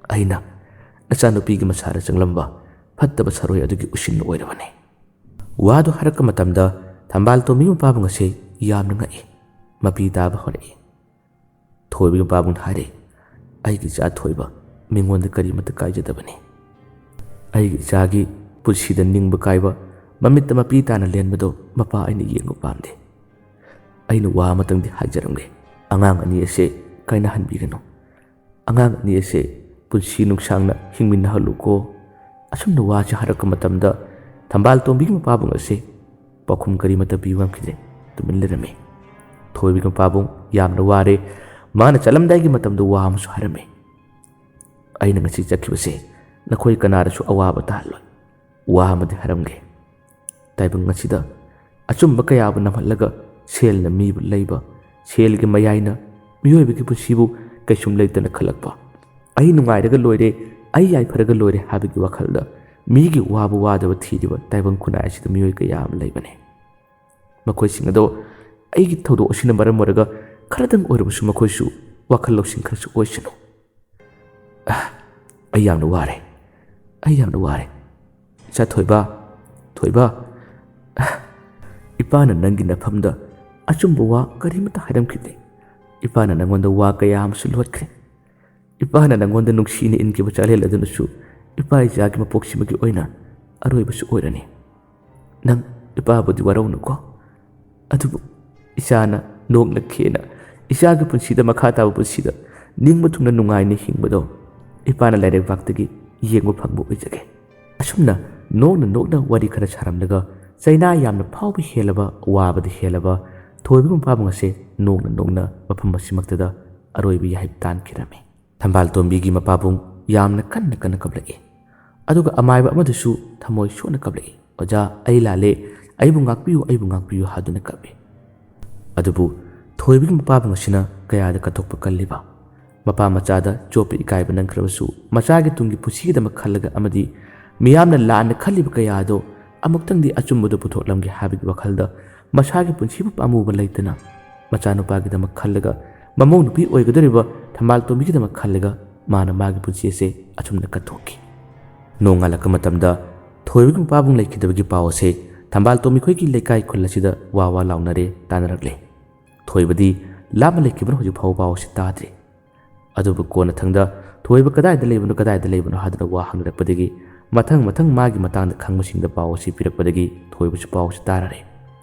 ꯑꯩꯅ ꯅꯆꯥꯅꯨꯄꯤꯒꯤ ꯃꯁꯥꯗ ꯆꯪꯂꯝꯕ ꯐꯠꯇꯕ ꯁꯔꯣꯏ ꯑꯗꯨꯒꯤ ꯎꯁꯤꯟ ꯑꯣꯏꯔꯕꯅꯤ꯫" ꯋꯥꯗꯨ ꯍꯥꯏꯔꯛꯄ ꯃꯇꯝꯗ ꯊꯝꯕꯥꯜ ꯇꯣꯝꯕꯤ ꯃꯄꯥꯕꯨꯡ ꯑꯁꯦ ꯌꯥꯝꯅ ꯉꯛꯏ꯫ ꯃꯄꯤ ꯇꯥꯕ ꯍꯧꯔꯛꯏ꯫ ꯊꯣꯏꯕꯒꯤ ꯃꯄꯥꯕꯨꯡꯅ ꯍꯥꯏꯔꯛꯏ, "ꯑꯩꯒꯤ ꯏꯆꯥ ꯊꯣꯏꯕ ꯃꯤꯉꯣꯟꯗ ꯀꯔꯤꯃꯠꯇ ꯀꯥꯏꯖꯗꯕꯅꯤ꯫ ꯑꯩꯒꯤ ꯏꯆꯥꯒꯤ ꯄꯨꯟꯁꯤꯗ ꯅꯤꯡꯕ ꯀꯥꯏꯕ, ꯃꯃꯤꯠꯇ ꯃꯄꯤ ꯇꯥꯅ ꯂꯦꯟꯕꯗꯣ ꯃꯄꯥ ꯑꯩꯅ ꯌꯦꯡꯕ ꯄꯥꯝꯗꯦ꯫ ꯑꯩꯅ ꯋꯥ ꯑꯃꯇꯪꯗꯤ ꯍꯥꯏꯖꯔꯝꯒꯦ, ꯑꯉꯥꯡ ꯑꯅꯤ ꯑꯁꯦ ꯀꯥꯏꯅꯍꯟꯕꯤꯒꯅꯨ꯫ ꯑꯉꯥꯡ ꯑꯅꯤ ꯑꯁꯦ ꯄꯨꯟꯁꯤ ꯅꯨꯡꯁꯥꯡꯅ ꯍꯤꯡꯃꯤꯟꯅꯍꯜꯂꯨꯀꯣ꯫" ꯑꯁꯨꯝꯅ ꯋꯥꯁꯤ ꯍꯥꯏꯔꯛꯄ ꯃꯇꯝꯗ ꯊꯝꯕꯥꯜ ꯇꯣꯝꯕꯤꯒꯤ ꯃꯄꯥꯕꯨꯡ ꯑꯁꯦ ꯄꯥꯎꯈꯨꯝ ꯀꯔꯤꯃꯠꯇ ꯄꯤꯕ ꯉꯝꯈꯤꯗꯦ꯫ ꯇꯨꯃꯤꯟ ꯂꯩꯔꯝꯃꯤ꯫ ꯊꯣꯏꯕꯤꯒꯤ ꯃꯄꯥꯕꯨꯡ ꯌꯥꯝꯅ ꯋꯥꯔꯦ꯫ ꯃꯥꯅ ꯆꯠꯂꯝꯗꯥꯏꯒꯤ ꯃꯇꯝꯗ ꯋꯥ ꯑꯃꯁꯨ ꯍꯥꯏꯔꯝꯃꯤ꯫ "ꯑꯩꯅ ꯉꯁꯤ ꯆꯠꯈꯤꯕꯁꯦ ꯅꯈꯣꯏ ꯀꯅꯥꯗꯁꯨ ꯑꯋꯥꯕ ꯇꯥꯍꯜꯂꯣꯏ꯫ ꯋꯥ ꯑꯃꯗꯤ ꯍꯥꯏꯔꯝꯒꯦ꯫ ꯇꯥꯏꯕꯪ ꯑꯁꯤꯗ ꯑꯆꯨꯝꯕ ꯀꯌꯥꯕꯨ ꯅꯝꯍꯠꯂꯒ ꯁꯦꯜꯅ ꯃꯤꯕꯨ ꯂꯩꯕ, ꯁꯦꯜꯒꯤ ꯃꯌꯥꯏꯅ ꯃꯤꯑꯣꯏꯕꯒꯤ ꯄꯨꯟꯁꯤꯕꯨ ꯀꯩꯁꯨꯝ ꯂꯩꯇꯅ ꯈꯜꯂꯛꯄ꯫ "ꯑꯩ ꯅꯨꯡꯉꯥꯏꯔꯒ ꯂꯣꯏꯔꯦ, ꯑꯩ ꯌꯥꯏꯐꯔꯒ ꯂꯣꯏꯔꯦ" ꯍꯥꯏꯕꯒꯤ ꯋꯥꯈꯜꯗ ꯃꯤꯒꯤ ꯋꯥꯕꯨ ꯋꯥꯗꯕ ꯊꯤꯔꯤꯕ ꯇꯥꯏꯕꯪ ꯈꯨꯟꯅꯥꯏ ꯑꯁꯤꯗ ꯃꯤꯑꯣꯏ ꯀꯌꯥ ꯑꯃ ꯂꯩꯕꯅꯤ꯫ ꯃꯈꯣꯏꯁꯤꯡ ꯑꯗꯣ ꯑꯩꯒꯤ ꯊꯧꯗꯣꯛ ꯑꯁꯤꯅ ꯃꯔꯝ ꯑꯣꯏꯔꯒ ꯈꯔꯗꯪ ꯑꯣꯏꯔꯕꯁꯨ ꯃꯈꯣꯏꯁꯨ ꯋꯥꯈꯜ ꯂꯧꯁꯤꯡ ꯈꯔꯁꯨ ꯑꯣꯏꯁꯅꯨ꯫ ꯑꯥ, ꯑꯩ ꯌꯥꯝꯅ ꯋꯥꯔꯦ꯫ ꯑꯩ ꯌꯥꯝꯅ ꯋꯥꯔꯦ꯫ ꯏꯆꯥ ꯊꯣꯏꯕ, ꯊꯣꯏꯕ, ꯑꯥ, ꯏꯄꯥꯅ ꯅꯪꯒꯤ ꯅꯐꯝꯗ ꯑꯆꯨꯝꯕ ꯋꯥ ꯀꯔꯤꯃꯠꯇ ꯍꯥꯏꯔꯝꯈꯤꯗꯦ꯫ ꯏꯄꯥꯅ ꯅꯪꯉꯣꯟꯗ ꯋꯥ ꯀꯌꯥ ꯑꯃꯁꯨ ꯂꯣꯠꯈ꯭ꯔꯦ꯫ ꯏꯄꯥꯅ ꯅꯪꯉꯣꯟꯗ ꯅꯨꯡꯁꯤꯅ ꯏꯟꯈꯤꯕ ꯆꯥꯂꯦꯜ ꯑꯗꯨꯅꯁꯨ ꯏꯄꯥ ꯏꯆꯥꯒꯤ ꯃꯄꯣꯛꯁꯤꯃꯒꯤ ꯑꯣꯏꯅ ꯑꯔꯣꯏꯕꯁꯨ ꯑꯣꯏꯔꯅꯤ꯫ ꯅꯪ ꯏꯄꯥꯕꯨꯗꯤ ꯋꯥꯔꯧꯅꯨꯀꯣ꯫ ꯑꯗꯨꯕꯨ ꯏꯆꯥꯅ ꯅꯣꯡꯅ ꯈꯦꯅ ꯏꯆꯥꯒꯤ ꯄꯨꯟꯁꯤꯗ, ꯃꯈꯥ ꯇꯥꯕ ꯄꯨꯟꯁꯤꯗ ꯅꯤꯡꯕ ꯊꯨꯡꯅ ꯅꯨꯡꯉꯥꯏꯅ ꯍꯤꯡꯕꯗꯣ ꯏꯄꯥꯅ ꯂꯥꯏꯔꯩꯕꯥꯛꯇꯒꯤ ꯌꯦꯡꯕ ꯐꯪꯕ ꯑꯣꯏꯖꯒꯦ꯫ ꯑꯁꯨꯝꯅ ꯅꯣꯛꯅ ꯅꯣꯛꯅ ꯋꯥꯔꯤ ꯈꯔ ꯁꯥꯔꯝꯂꯒ ꯆꯩꯅꯥ ꯌꯥꯝꯅ ꯐꯥꯎꯕ ꯍꯦꯜꯂꯕ, ꯋꯥꯕꯗꯤ ꯍꯦꯜꯂꯕ ꯊꯣꯏꯕꯒꯤ ꯃꯄꯥꯕꯨꯡ ꯑꯁꯦ ꯅꯣꯡꯅ ꯅꯣꯡꯅ ꯃꯐꯝ ꯑꯁꯤꯃꯛꯇꯗ ꯑꯔꯣꯏꯕ ꯌꯥꯍꯩꯞ ꯇꯥꯟꯈꯤꯔꯝꯃꯤ꯫ ꯊꯝꯕꯥꯜ ꯇꯣꯝꯕꯤꯒꯤ ꯃꯄꯥꯕꯨꯡ ꯌꯥꯝꯅ ꯀꯟꯅ ꯀꯟꯅ ꯀꯞꯂꯛꯏ꯫ ꯑꯗꯨꯒ ꯑꯃꯥꯏꯕ ꯑꯃꯗꯨꯁꯨ ꯊꯃꯣꯏ ꯁꯣꯛꯅ ꯀꯞꯂꯛꯏ꯫ "ꯑꯣꯖꯥ, ꯑꯩ ꯂꯥꯜꯂꯦ, ꯑꯩꯕꯨ ꯉꯥꯛꯄꯤꯌꯨ, ꯑꯩꯕꯨ ꯉꯥꯛꯄꯤꯌꯨ" ꯍꯥꯏꯗꯨꯅ ꯀꯞꯏ꯫ ꯑꯗꯨꯕꯨ ꯊꯣꯏꯕꯒꯤ ꯃꯄꯥꯕꯨꯡ ꯑꯁꯤꯅ ꯀꯌꯥꯗ ꯀꯠꯊꯣꯛꯄ ꯀꯜꯂꯤꯕ꯫ ꯃꯄꯥ ꯃꯆꯥꯗ ꯆꯣꯞꯄ ꯏꯀꯥꯏꯕ ꯅꯪꯈ꯭ꯔꯕꯁꯨ ꯃꯆꯥꯒꯤ ꯇꯨꯡꯒꯤ ꯄꯨꯟꯁꯤꯒꯤꯗꯃꯛ ꯈꯜꯂꯒ ꯑꯃꯗꯤ ꯃꯤꯌꯥꯝꯅ ꯂꯥꯟꯅ ꯈꯜꯂꯤꯕ ꯀꯌꯥ ꯑꯗꯣ ꯑꯃꯨꯛꯇꯪꯗꯤ ꯑꯆꯨꯝꯕꯗꯨ ꯄꯨꯊꯣꯛꯂꯝꯒꯦ ꯍꯥꯏꯕꯒꯤ ꯋꯥꯈꯜꯗ ꯃꯁꯥꯒꯤ ꯄꯨꯟꯁꯤꯕꯨ ꯄꯥꯝꯃꯨꯕ ꯂꯩꯇꯅ ꯃꯆꯥꯅꯨꯄꯥꯒꯤꯗꯃꯛ ꯈꯜꯂꯒ ꯃꯃꯧ ꯅꯨꯄꯤ ꯑꯣꯏꯒꯗꯧꯔꯤꯕ ꯊꯝꯕꯥꯜ ꯇꯣꯝꯕꯤꯒꯤꯗꯃꯛ ꯈꯜꯂꯒ ꯃꯥꯅ ꯃꯥꯒꯤ ꯄꯨꯟꯁꯤ ꯑꯁꯦ ꯑꯁꯨꯝꯅ ꯀꯠꯊꯣꯛꯈꯤ꯫ ꯅꯣꯡꯉꯥꯜꯂꯛꯄ ꯃꯇꯝꯗ ꯊꯣꯏꯕꯒꯤ ꯃꯄꯥꯕꯨꯡ ꯂꯩꯈꯤꯗꯕꯒꯤ ꯄꯥꯎ ꯑꯁꯦ ꯊꯝꯕꯥꯜ ꯇꯣꯝꯕꯤ ꯈꯣꯏꯒꯤ ꯂꯩꯀꯥꯏ ꯈꯨꯜ ꯑꯁꯤꯗ ꯋꯥ ꯋꯥ ꯂꯥꯎꯅꯔꯦ, ꯇꯥꯅꯔꯛꯂꯦ꯫ ꯊꯣꯏꯕꯗꯤ ꯂꯥꯞꯅ ꯂꯩꯈꯤꯕꯅ ꯍꯧꯖꯤꯛ ꯐꯥꯎꯕ ꯄꯥꯎ ꯑꯁꯤ ꯇꯥꯗ꯭ꯔꯤ꯫ ꯑꯗꯨꯕꯨ ꯀꯣꯟꯅꯊꯪꯗ ꯊꯣꯏꯕ ꯀꯗꯥꯏꯗ ꯂꯩꯕꯅꯣ, ꯀꯗꯥꯏꯗ ꯂꯩꯕꯅꯣ ꯍꯥꯏꯗꯨꯅ ꯋꯥ ꯍꯪꯅꯔꯛꯄꯗꯒꯤ ꯃꯊꯪ ꯃꯊꯪ ꯃꯥꯒꯤ ꯃꯇꯥꯡꯗ ꯈꯪꯕꯁꯤꯡꯗ ꯄꯥꯎ ꯑꯁꯤ ꯄꯤꯔꯛꯄꯗꯒꯤ ꯊꯣꯏꯕꯁꯨ ꯄꯥꯎ ꯑꯁꯤ ꯇꯥꯔꯔꯦ꯫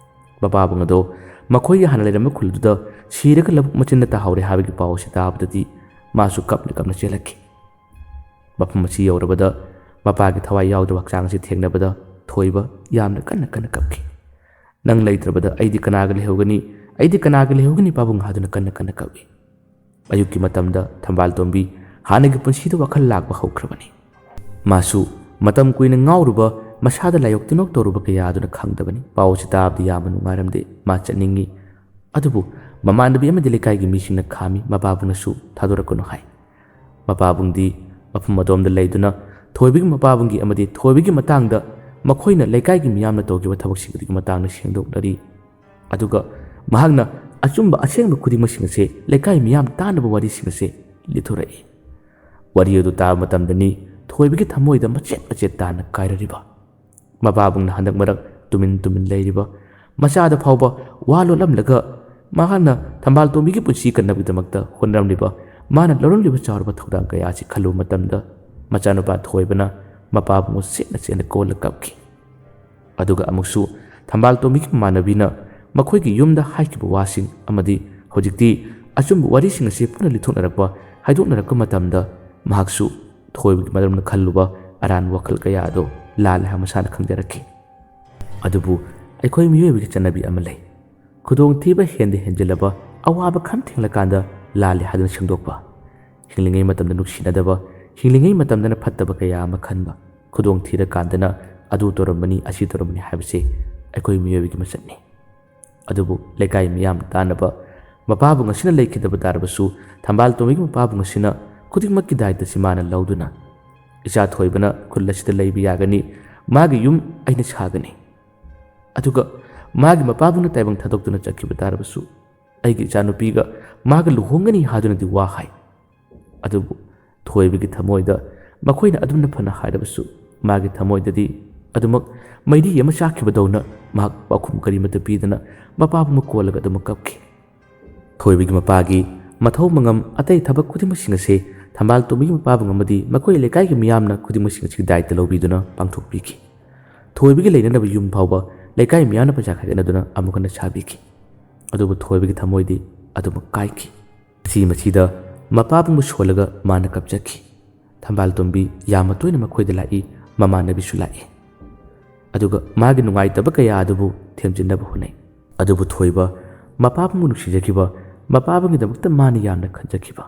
ꯃꯄꯥꯕꯨꯡ ꯑꯗꯣ ꯃꯈꯣꯏꯒꯤ ꯍꯥꯟꯅ ꯂꯩꯔꯝꯕ ꯈꯨꯜꯗꯨꯗ ꯁꯤꯔꯒ ꯂꯧꯕꯨꯛ ꯃꯆꯤꯟꯗ ꯇꯥꯍꯧꯔꯦ ꯍꯥꯏꯕꯒꯤ ꯄꯥꯎ ꯑꯁꯤ ꯇꯥꯕꯗꯗꯤ ꯃꯥꯁꯨ ꯀꯞꯅ ꯀꯞꯅ ꯆꯦꯜꯂꯛꯈꯤ꯫ ꯃꯐꯝ ꯑꯁꯤ ꯌꯧꯔꯕꯗ ꯃꯄꯥꯒꯤ ꯊꯋꯥꯏ ꯌꯥꯎꯗꯕ ꯍꯛꯆꯥꯡ ꯑꯁꯤ ꯊꯦꯡꯅꯕꯗ ꯊꯣꯏꯕ ꯌꯥꯝꯅ ꯀꯟꯅ ꯀꯟꯅ ꯀꯞꯈꯤ꯫ "ꯅꯪ ꯂꯩꯇ꯭ꯔꯕꯗ ꯑꯩꯗꯤ ꯀꯅꯥꯒ ꯂꯩꯍꯧꯒꯅꯤ? ꯑꯩꯗꯤ ꯀꯅꯥꯒ ꯂꯩꯍꯧꯒꯅꯤ ꯄꯥꯕꯨꯡ?" ꯍꯥꯏꯗꯨꯅ ꯀꯟꯅ ꯀꯟꯅ ꯀꯞꯏ꯫ ꯑꯌꯨꯛꯀꯤ ꯃꯇꯝꯗ ꯊꯝꯕꯥꯜ ꯇꯣꯝꯕꯤ ꯍꯥꯟꯅꯒꯤ ꯄꯨꯟꯁꯤꯗ ꯋꯥꯈꯜ ꯂꯥꯛꯄ ꯍꯧꯈ꯭ꯔꯕꯅꯤ꯫ ꯃꯥꯁꯨ ꯃꯇꯝ ꯀꯨꯏꯅ ꯉꯥꯎꯔꯨꯕ, ꯃꯁꯥꯗ ꯂꯥꯏꯌꯣꯛ ꯇꯤꯟꯅꯣꯛ ꯇꯧꯔꯨꯕ ꯀꯌꯥ ꯑꯗꯨꯅ ꯈꯪꯗꯕꯅꯤ꯫ ꯄꯥꯎ ꯑꯁꯤ ꯇꯥꯕꯗ ꯌꯥꯝꯅ ꯅꯨꯡꯉꯥꯏꯔꯝꯗꯦ꯫ ꯃꯥ ꯆꯠꯅꯤꯡꯏ꯫ ꯑꯗꯨꯕꯨ ꯃꯃꯥꯟꯅꯕꯤ ꯑꯃꯗꯤ ꯂꯩꯀꯥꯏꯒꯤ ꯃꯤꯁꯤꯡꯅ ꯈꯥꯝꯃꯤ, ꯃꯄꯥꯕꯨꯡꯅꯁꯨ ꯊꯥꯗꯣꯔꯛꯀꯅꯨ ꯍꯥꯏ꯫ ꯃꯄꯥꯕꯨꯡꯗꯤ ꯃꯐꯝ ꯑꯗꯣꯝꯗ ꯂꯩꯗꯨꯅ ꯊꯣꯏꯕꯒꯤ ꯃꯄꯥꯕꯨꯡꯒꯤ ꯑꯃꯗꯤ ꯊꯣꯏꯕꯒꯤ ꯃꯇꯥꯡꯗ ꯃꯈꯣꯏꯅ ꯂꯩꯀꯥꯏꯒꯤ ꯃꯤꯌꯥꯝꯅ ꯇꯧꯈꯤꯕ ꯊꯕꯛꯁꯤꯡ ꯑꯗꯨꯒꯤ ꯃꯇꯥꯡꯗ ꯁꯦꯡꯗꯣꯛꯅꯔꯤ꯫ ꯑꯗꯨꯒ ꯃꯍꯥꯛꯅ ꯑꯆꯨꯝꯕ ꯑꯁꯦꯡꯕ ꯈꯨꯗꯤꯡꯃꯛꯁꯤꯡ ꯑꯁꯦ ꯂꯩꯀꯥꯏ ꯃꯤꯌꯥꯝ ꯇꯥꯅꯕ ꯋꯥꯔꯤꯁꯤꯡ ꯑꯁꯦ ꯂꯤꯊꯣꯔꯛꯏ꯫ ꯋꯥꯔꯤ ꯑꯗꯨ ꯇꯥꯕ ꯃꯇꯝꯗꯅꯤ ꯊꯣꯏꯕꯒꯤ ꯊꯃꯣꯏꯗ ꯃꯆꯦꯠ ꯃꯆꯦꯠ ꯇꯥꯅ ꯀꯥꯏꯔꯔꯤꯕ꯫ ꯃꯄꯥꯕꯨꯡꯅ ꯍꯟꯗꯛ ꯃꯔꯛ ꯇꯨꯃꯤꯟ ꯇꯨꯃꯤꯟ ꯂꯩꯔꯤꯕ ꯃꯆꯥꯗ ꯐꯥꯎꯕ ꯋꯥ ꯂꯣꯠꯂꯝꯂꯒ, ꯃꯍꯥꯛꯅ ꯊꯝꯕꯥꯜ ꯇꯣꯝꯕꯤꯒꯤ ꯄꯨꯟꯁꯤ ꯀꯟꯅꯕꯒꯤꯗꯃꯛꯇ ꯍꯣꯠꯅꯔꯝꯂꯤꯕ, ꯃꯥꯅ ꯂꯧꯔꯝꯂꯤꯕ ꯆꯥꯎꯔꯕ ꯊꯧꯗꯥꯡ ꯀꯌꯥ ꯑꯁꯤ ꯈꯜꯂꯨꯕ ꯃꯇꯝꯗ, ꯃꯆꯥꯅꯨꯄꯥ ꯊꯣꯏꯕꯅ ꯃꯄꯥꯕꯨꯡꯕꯨ ꯆꯦꯠꯅ ꯆꯦꯠꯅ ꯀꯣꯜꯂ ꯀꯞꯈꯤ꯫ ꯑꯗꯨꯒ ꯑꯃꯨꯛꯁꯨ ꯊꯝꯕꯥꯜ ꯇꯣꯝꯕꯤꯒꯤ ꯃꯃꯥꯟꯅꯕꯤꯅ ꯃꯈꯣꯏꯒꯤ ꯌꯨꯝꯗ ꯍꯥꯏꯈꯤꯕ ꯋꯥꯁꯤꯡ ꯑꯃꯗꯤ ꯍꯧꯖꯤꯛꯇꯤ ꯑꯆꯨꯝꯕ ꯋꯥꯔꯤꯁꯤꯡ ꯑꯁꯤ ꯄꯨꯟꯅ ꯂꯤꯊꯣꯛꯅꯔꯛꯄ, ꯍꯥꯏꯗꯣꯛꯅꯔꯛꯄ ꯃꯇꯝꯗ, ꯃꯍꯥꯛꯁꯨ ꯊꯣꯏꯕꯒꯤ ꯃꯔꯝꯅ ꯈꯜꯂꯨꯕ ꯑꯔꯥꯟꯕ ꯋꯥꯈꯜ ꯀꯌꯥ ꯑꯗꯨ ꯂꯥꯜꯂꯦ ꯍꯥꯏꯕ ꯃꯁꯥꯅ ꯈꯪꯖꯔꯛꯈꯤ꯫ ꯑꯗꯨꯕꯨ ꯑꯩꯈꯣꯏ ꯃꯤꯑꯣꯏꯕꯒꯤ ꯆꯠꯅꯕꯤ ꯑꯃ ꯂꯩ꯫ ꯈꯨꯗꯣꯡꯊꯤꯕ ꯍꯦꯟꯗ ꯍꯦꯟꯖꯤꯜꯂꯕ, ꯑꯋꯥꯕ ꯈꯝ ꯊꯦꯡꯂꯀꯥꯟꯗ ꯂꯥꯜꯂꯦ ꯍꯥꯏꯗꯨꯅ ꯁꯦꯡꯗꯣꯛꯄ꯫ ꯍꯤꯡꯂꯤꯉꯩ ꯃꯇꯝꯗ ꯅꯨꯡꯁꯤꯅꯗꯕ, ꯍꯤꯡꯂꯤꯉꯩ ꯃꯇꯝꯗꯅ ꯐꯠꯇꯕ ꯀꯌꯥ ꯑꯃ ꯈꯟꯕ, ꯈꯨꯗꯣꯡ ꯊꯤꯔꯀꯥꯟꯗꯅ ꯑꯗꯨ ꯇꯧꯔꯝꯕꯅꯤ, ꯑꯁꯤ ꯇꯧꯔꯝꯕꯅꯤ ꯍꯥꯏꯕꯁꯤ ꯑꯩꯈꯣꯏ ꯃꯤꯑꯣꯏꯕꯒꯤ ꯃꯁꯛꯅꯤ꯫ ꯑꯗꯨꯕꯨ ꯂꯩꯀꯥꯏ ꯃꯤꯌꯥꯝ ꯇꯥꯅꯕ ꯃꯄꯥꯕꯨꯡ ꯑꯁꯤꯅ ꯂꯩꯈꯤꯗꯕ ꯇꯥꯔꯕꯁꯨ, ꯊꯝꯕꯥꯜ ꯇꯣꯝꯕꯤꯒꯤ ꯃꯄꯥꯕꯨꯡ ꯑꯁꯤꯅ ꯈꯨꯗꯤꯡꯃꯛꯀꯤ ꯗꯥꯏꯇꯁꯤ ꯃꯥꯅ ꯂꯧꯗꯨꯅ, "ꯏꯆꯥ ꯊꯣꯏꯕꯅ ꯈꯨꯜ ꯑꯁꯤꯗ ꯂꯩꯕ ꯌꯥꯒꯅꯤ, ꯃꯥꯒꯤ ꯌꯨꯝ ꯑꯩꯅ ꯁꯥꯒꯅꯤ꯫ ꯑꯗꯨꯒ ꯃꯥꯒꯤ ꯃꯄꯥꯕꯨꯡꯅ ꯇꯥꯏꯕꯪ ꯊꯥꯗꯣꯛꯇꯨꯅ ꯆꯠꯈꯤꯕ ꯇꯥꯔꯕꯁꯨ, ꯑꯩꯒꯤ ꯏꯆꯥꯅꯨꯄꯤꯒ ꯃꯥꯒ ꯂꯨꯍꯣꯡꯒꯅꯤ" ꯍꯥꯏꯗꯨꯅꯗꯤ ꯋꯥ ꯍꯥꯏ꯫ ꯑꯗꯨꯕꯨ ꯊꯣꯏꯕꯒꯤ ꯊꯃꯣꯏꯗ ꯃꯈꯣꯏꯅ ꯑꯗꯨꯝꯅ ꯐꯅ ꯍꯥꯏꯔꯕꯁꯨ, ꯃꯥꯒꯤ ꯊꯃꯣꯏꯗꯗꯤ ꯑꯗꯨꯃꯛ ꯃꯩꯔꯤ ꯑꯃ ꯆꯥꯛꯈꯤꯕꯗꯧꯅ ꯃꯍꯥꯛ ꯄꯥꯎꯈꯨꯝ ꯀꯔꯤꯃꯠꯇ ꯄꯤꯗꯅ ꯃꯄꯥꯕꯨꯡꯕꯨ ꯀꯣꯜꯂꯒ ꯑꯗꯨꯃꯛ ꯀꯞꯈꯤ꯫ ꯊꯣꯏꯕꯒꯤ ꯃꯄꯥꯒꯤ ꯃꯊꯧ ꯃꯉꯝ, ꯑꯇꯩ ꯊꯕꯛ ꯈꯨꯗꯤꯡꯃꯛꯁꯤꯡ ꯑꯁꯤ ꯊꯝꯕꯥꯜ ꯇꯣꯝꯕꯤꯒꯤ ꯃꯄꯥꯕꯨꯡ ꯑꯃꯗꯤ ꯃꯈꯣꯏ ꯂꯩꯀꯥꯏꯒꯤ ꯃꯤꯌꯥꯝꯅ ꯈꯨꯗꯤꯡꯃꯛꯁꯤꯡ ꯑꯁꯤ ꯗꯥꯏꯇ ꯂꯧꯕꯤꯗꯨꯅ ꯄꯥꯡꯊꯣꯛꯄꯤꯈꯤ꯫ ꯊꯣꯏꯕꯒꯤ ꯂꯩꯅꯅꯕ ꯌꯨꯝ ꯐꯥꯎꯕ ꯂꯩꯀꯥꯏ ꯃꯤꯌꯥꯝꯅ ꯄꯩꯁꯥ ꯈꯥꯏꯒꯠꯅꯗꯨꯅ ꯑꯃꯨꯛ ꯍꯟꯅ ꯁꯥꯕꯤꯈꯤ꯫ ꯑꯗꯨꯕꯨ ꯊꯣꯏꯕꯒꯤ ꯊꯃꯣꯏꯗꯤ ꯑꯗꯨꯃꯛ ꯀꯥꯏꯈꯤ꯫ ꯃꯁꯤ ꯃꯁꯤꯗ ꯃꯄꯥꯕꯨꯡꯕꯨ ꯁꯣꯜꯂꯒ ꯃꯥꯅ ꯀꯞꯆꯈꯤ꯫ ꯊꯝꯕꯥꯜ ꯇꯣꯝꯕꯤ ꯌꯥꯝꯅ ꯇꯣꯏꯅ ꯃꯈꯣꯏꯗ ꯂꯥꯛꯏ, ꯃꯃꯥꯟꯅꯕꯤꯁꯨ ꯂꯥꯛꯏ꯫ ꯑꯗꯨꯒ ꯃꯥꯒꯤ ꯅꯨꯡꯉꯥꯏꯇꯕ ꯀꯌꯥ ꯑꯗꯨꯕꯨ ꯊꯦꯝꯖꯤꯟꯅꯕ ꯍꯣꯠꯅꯩ꯫ ꯑꯗꯨꯕꯨ ꯊꯣꯏꯕ, ꯃꯄꯥꯕꯨꯡꯕꯨ ꯅꯨꯡꯁꯤꯖꯈꯤꯕ, ꯃꯄꯥꯕꯨꯡꯒꯤꯗꯃꯛꯇ ꯃꯥꯅ ꯌꯥꯝꯅ ꯈꯟꯖꯈꯤꯕ,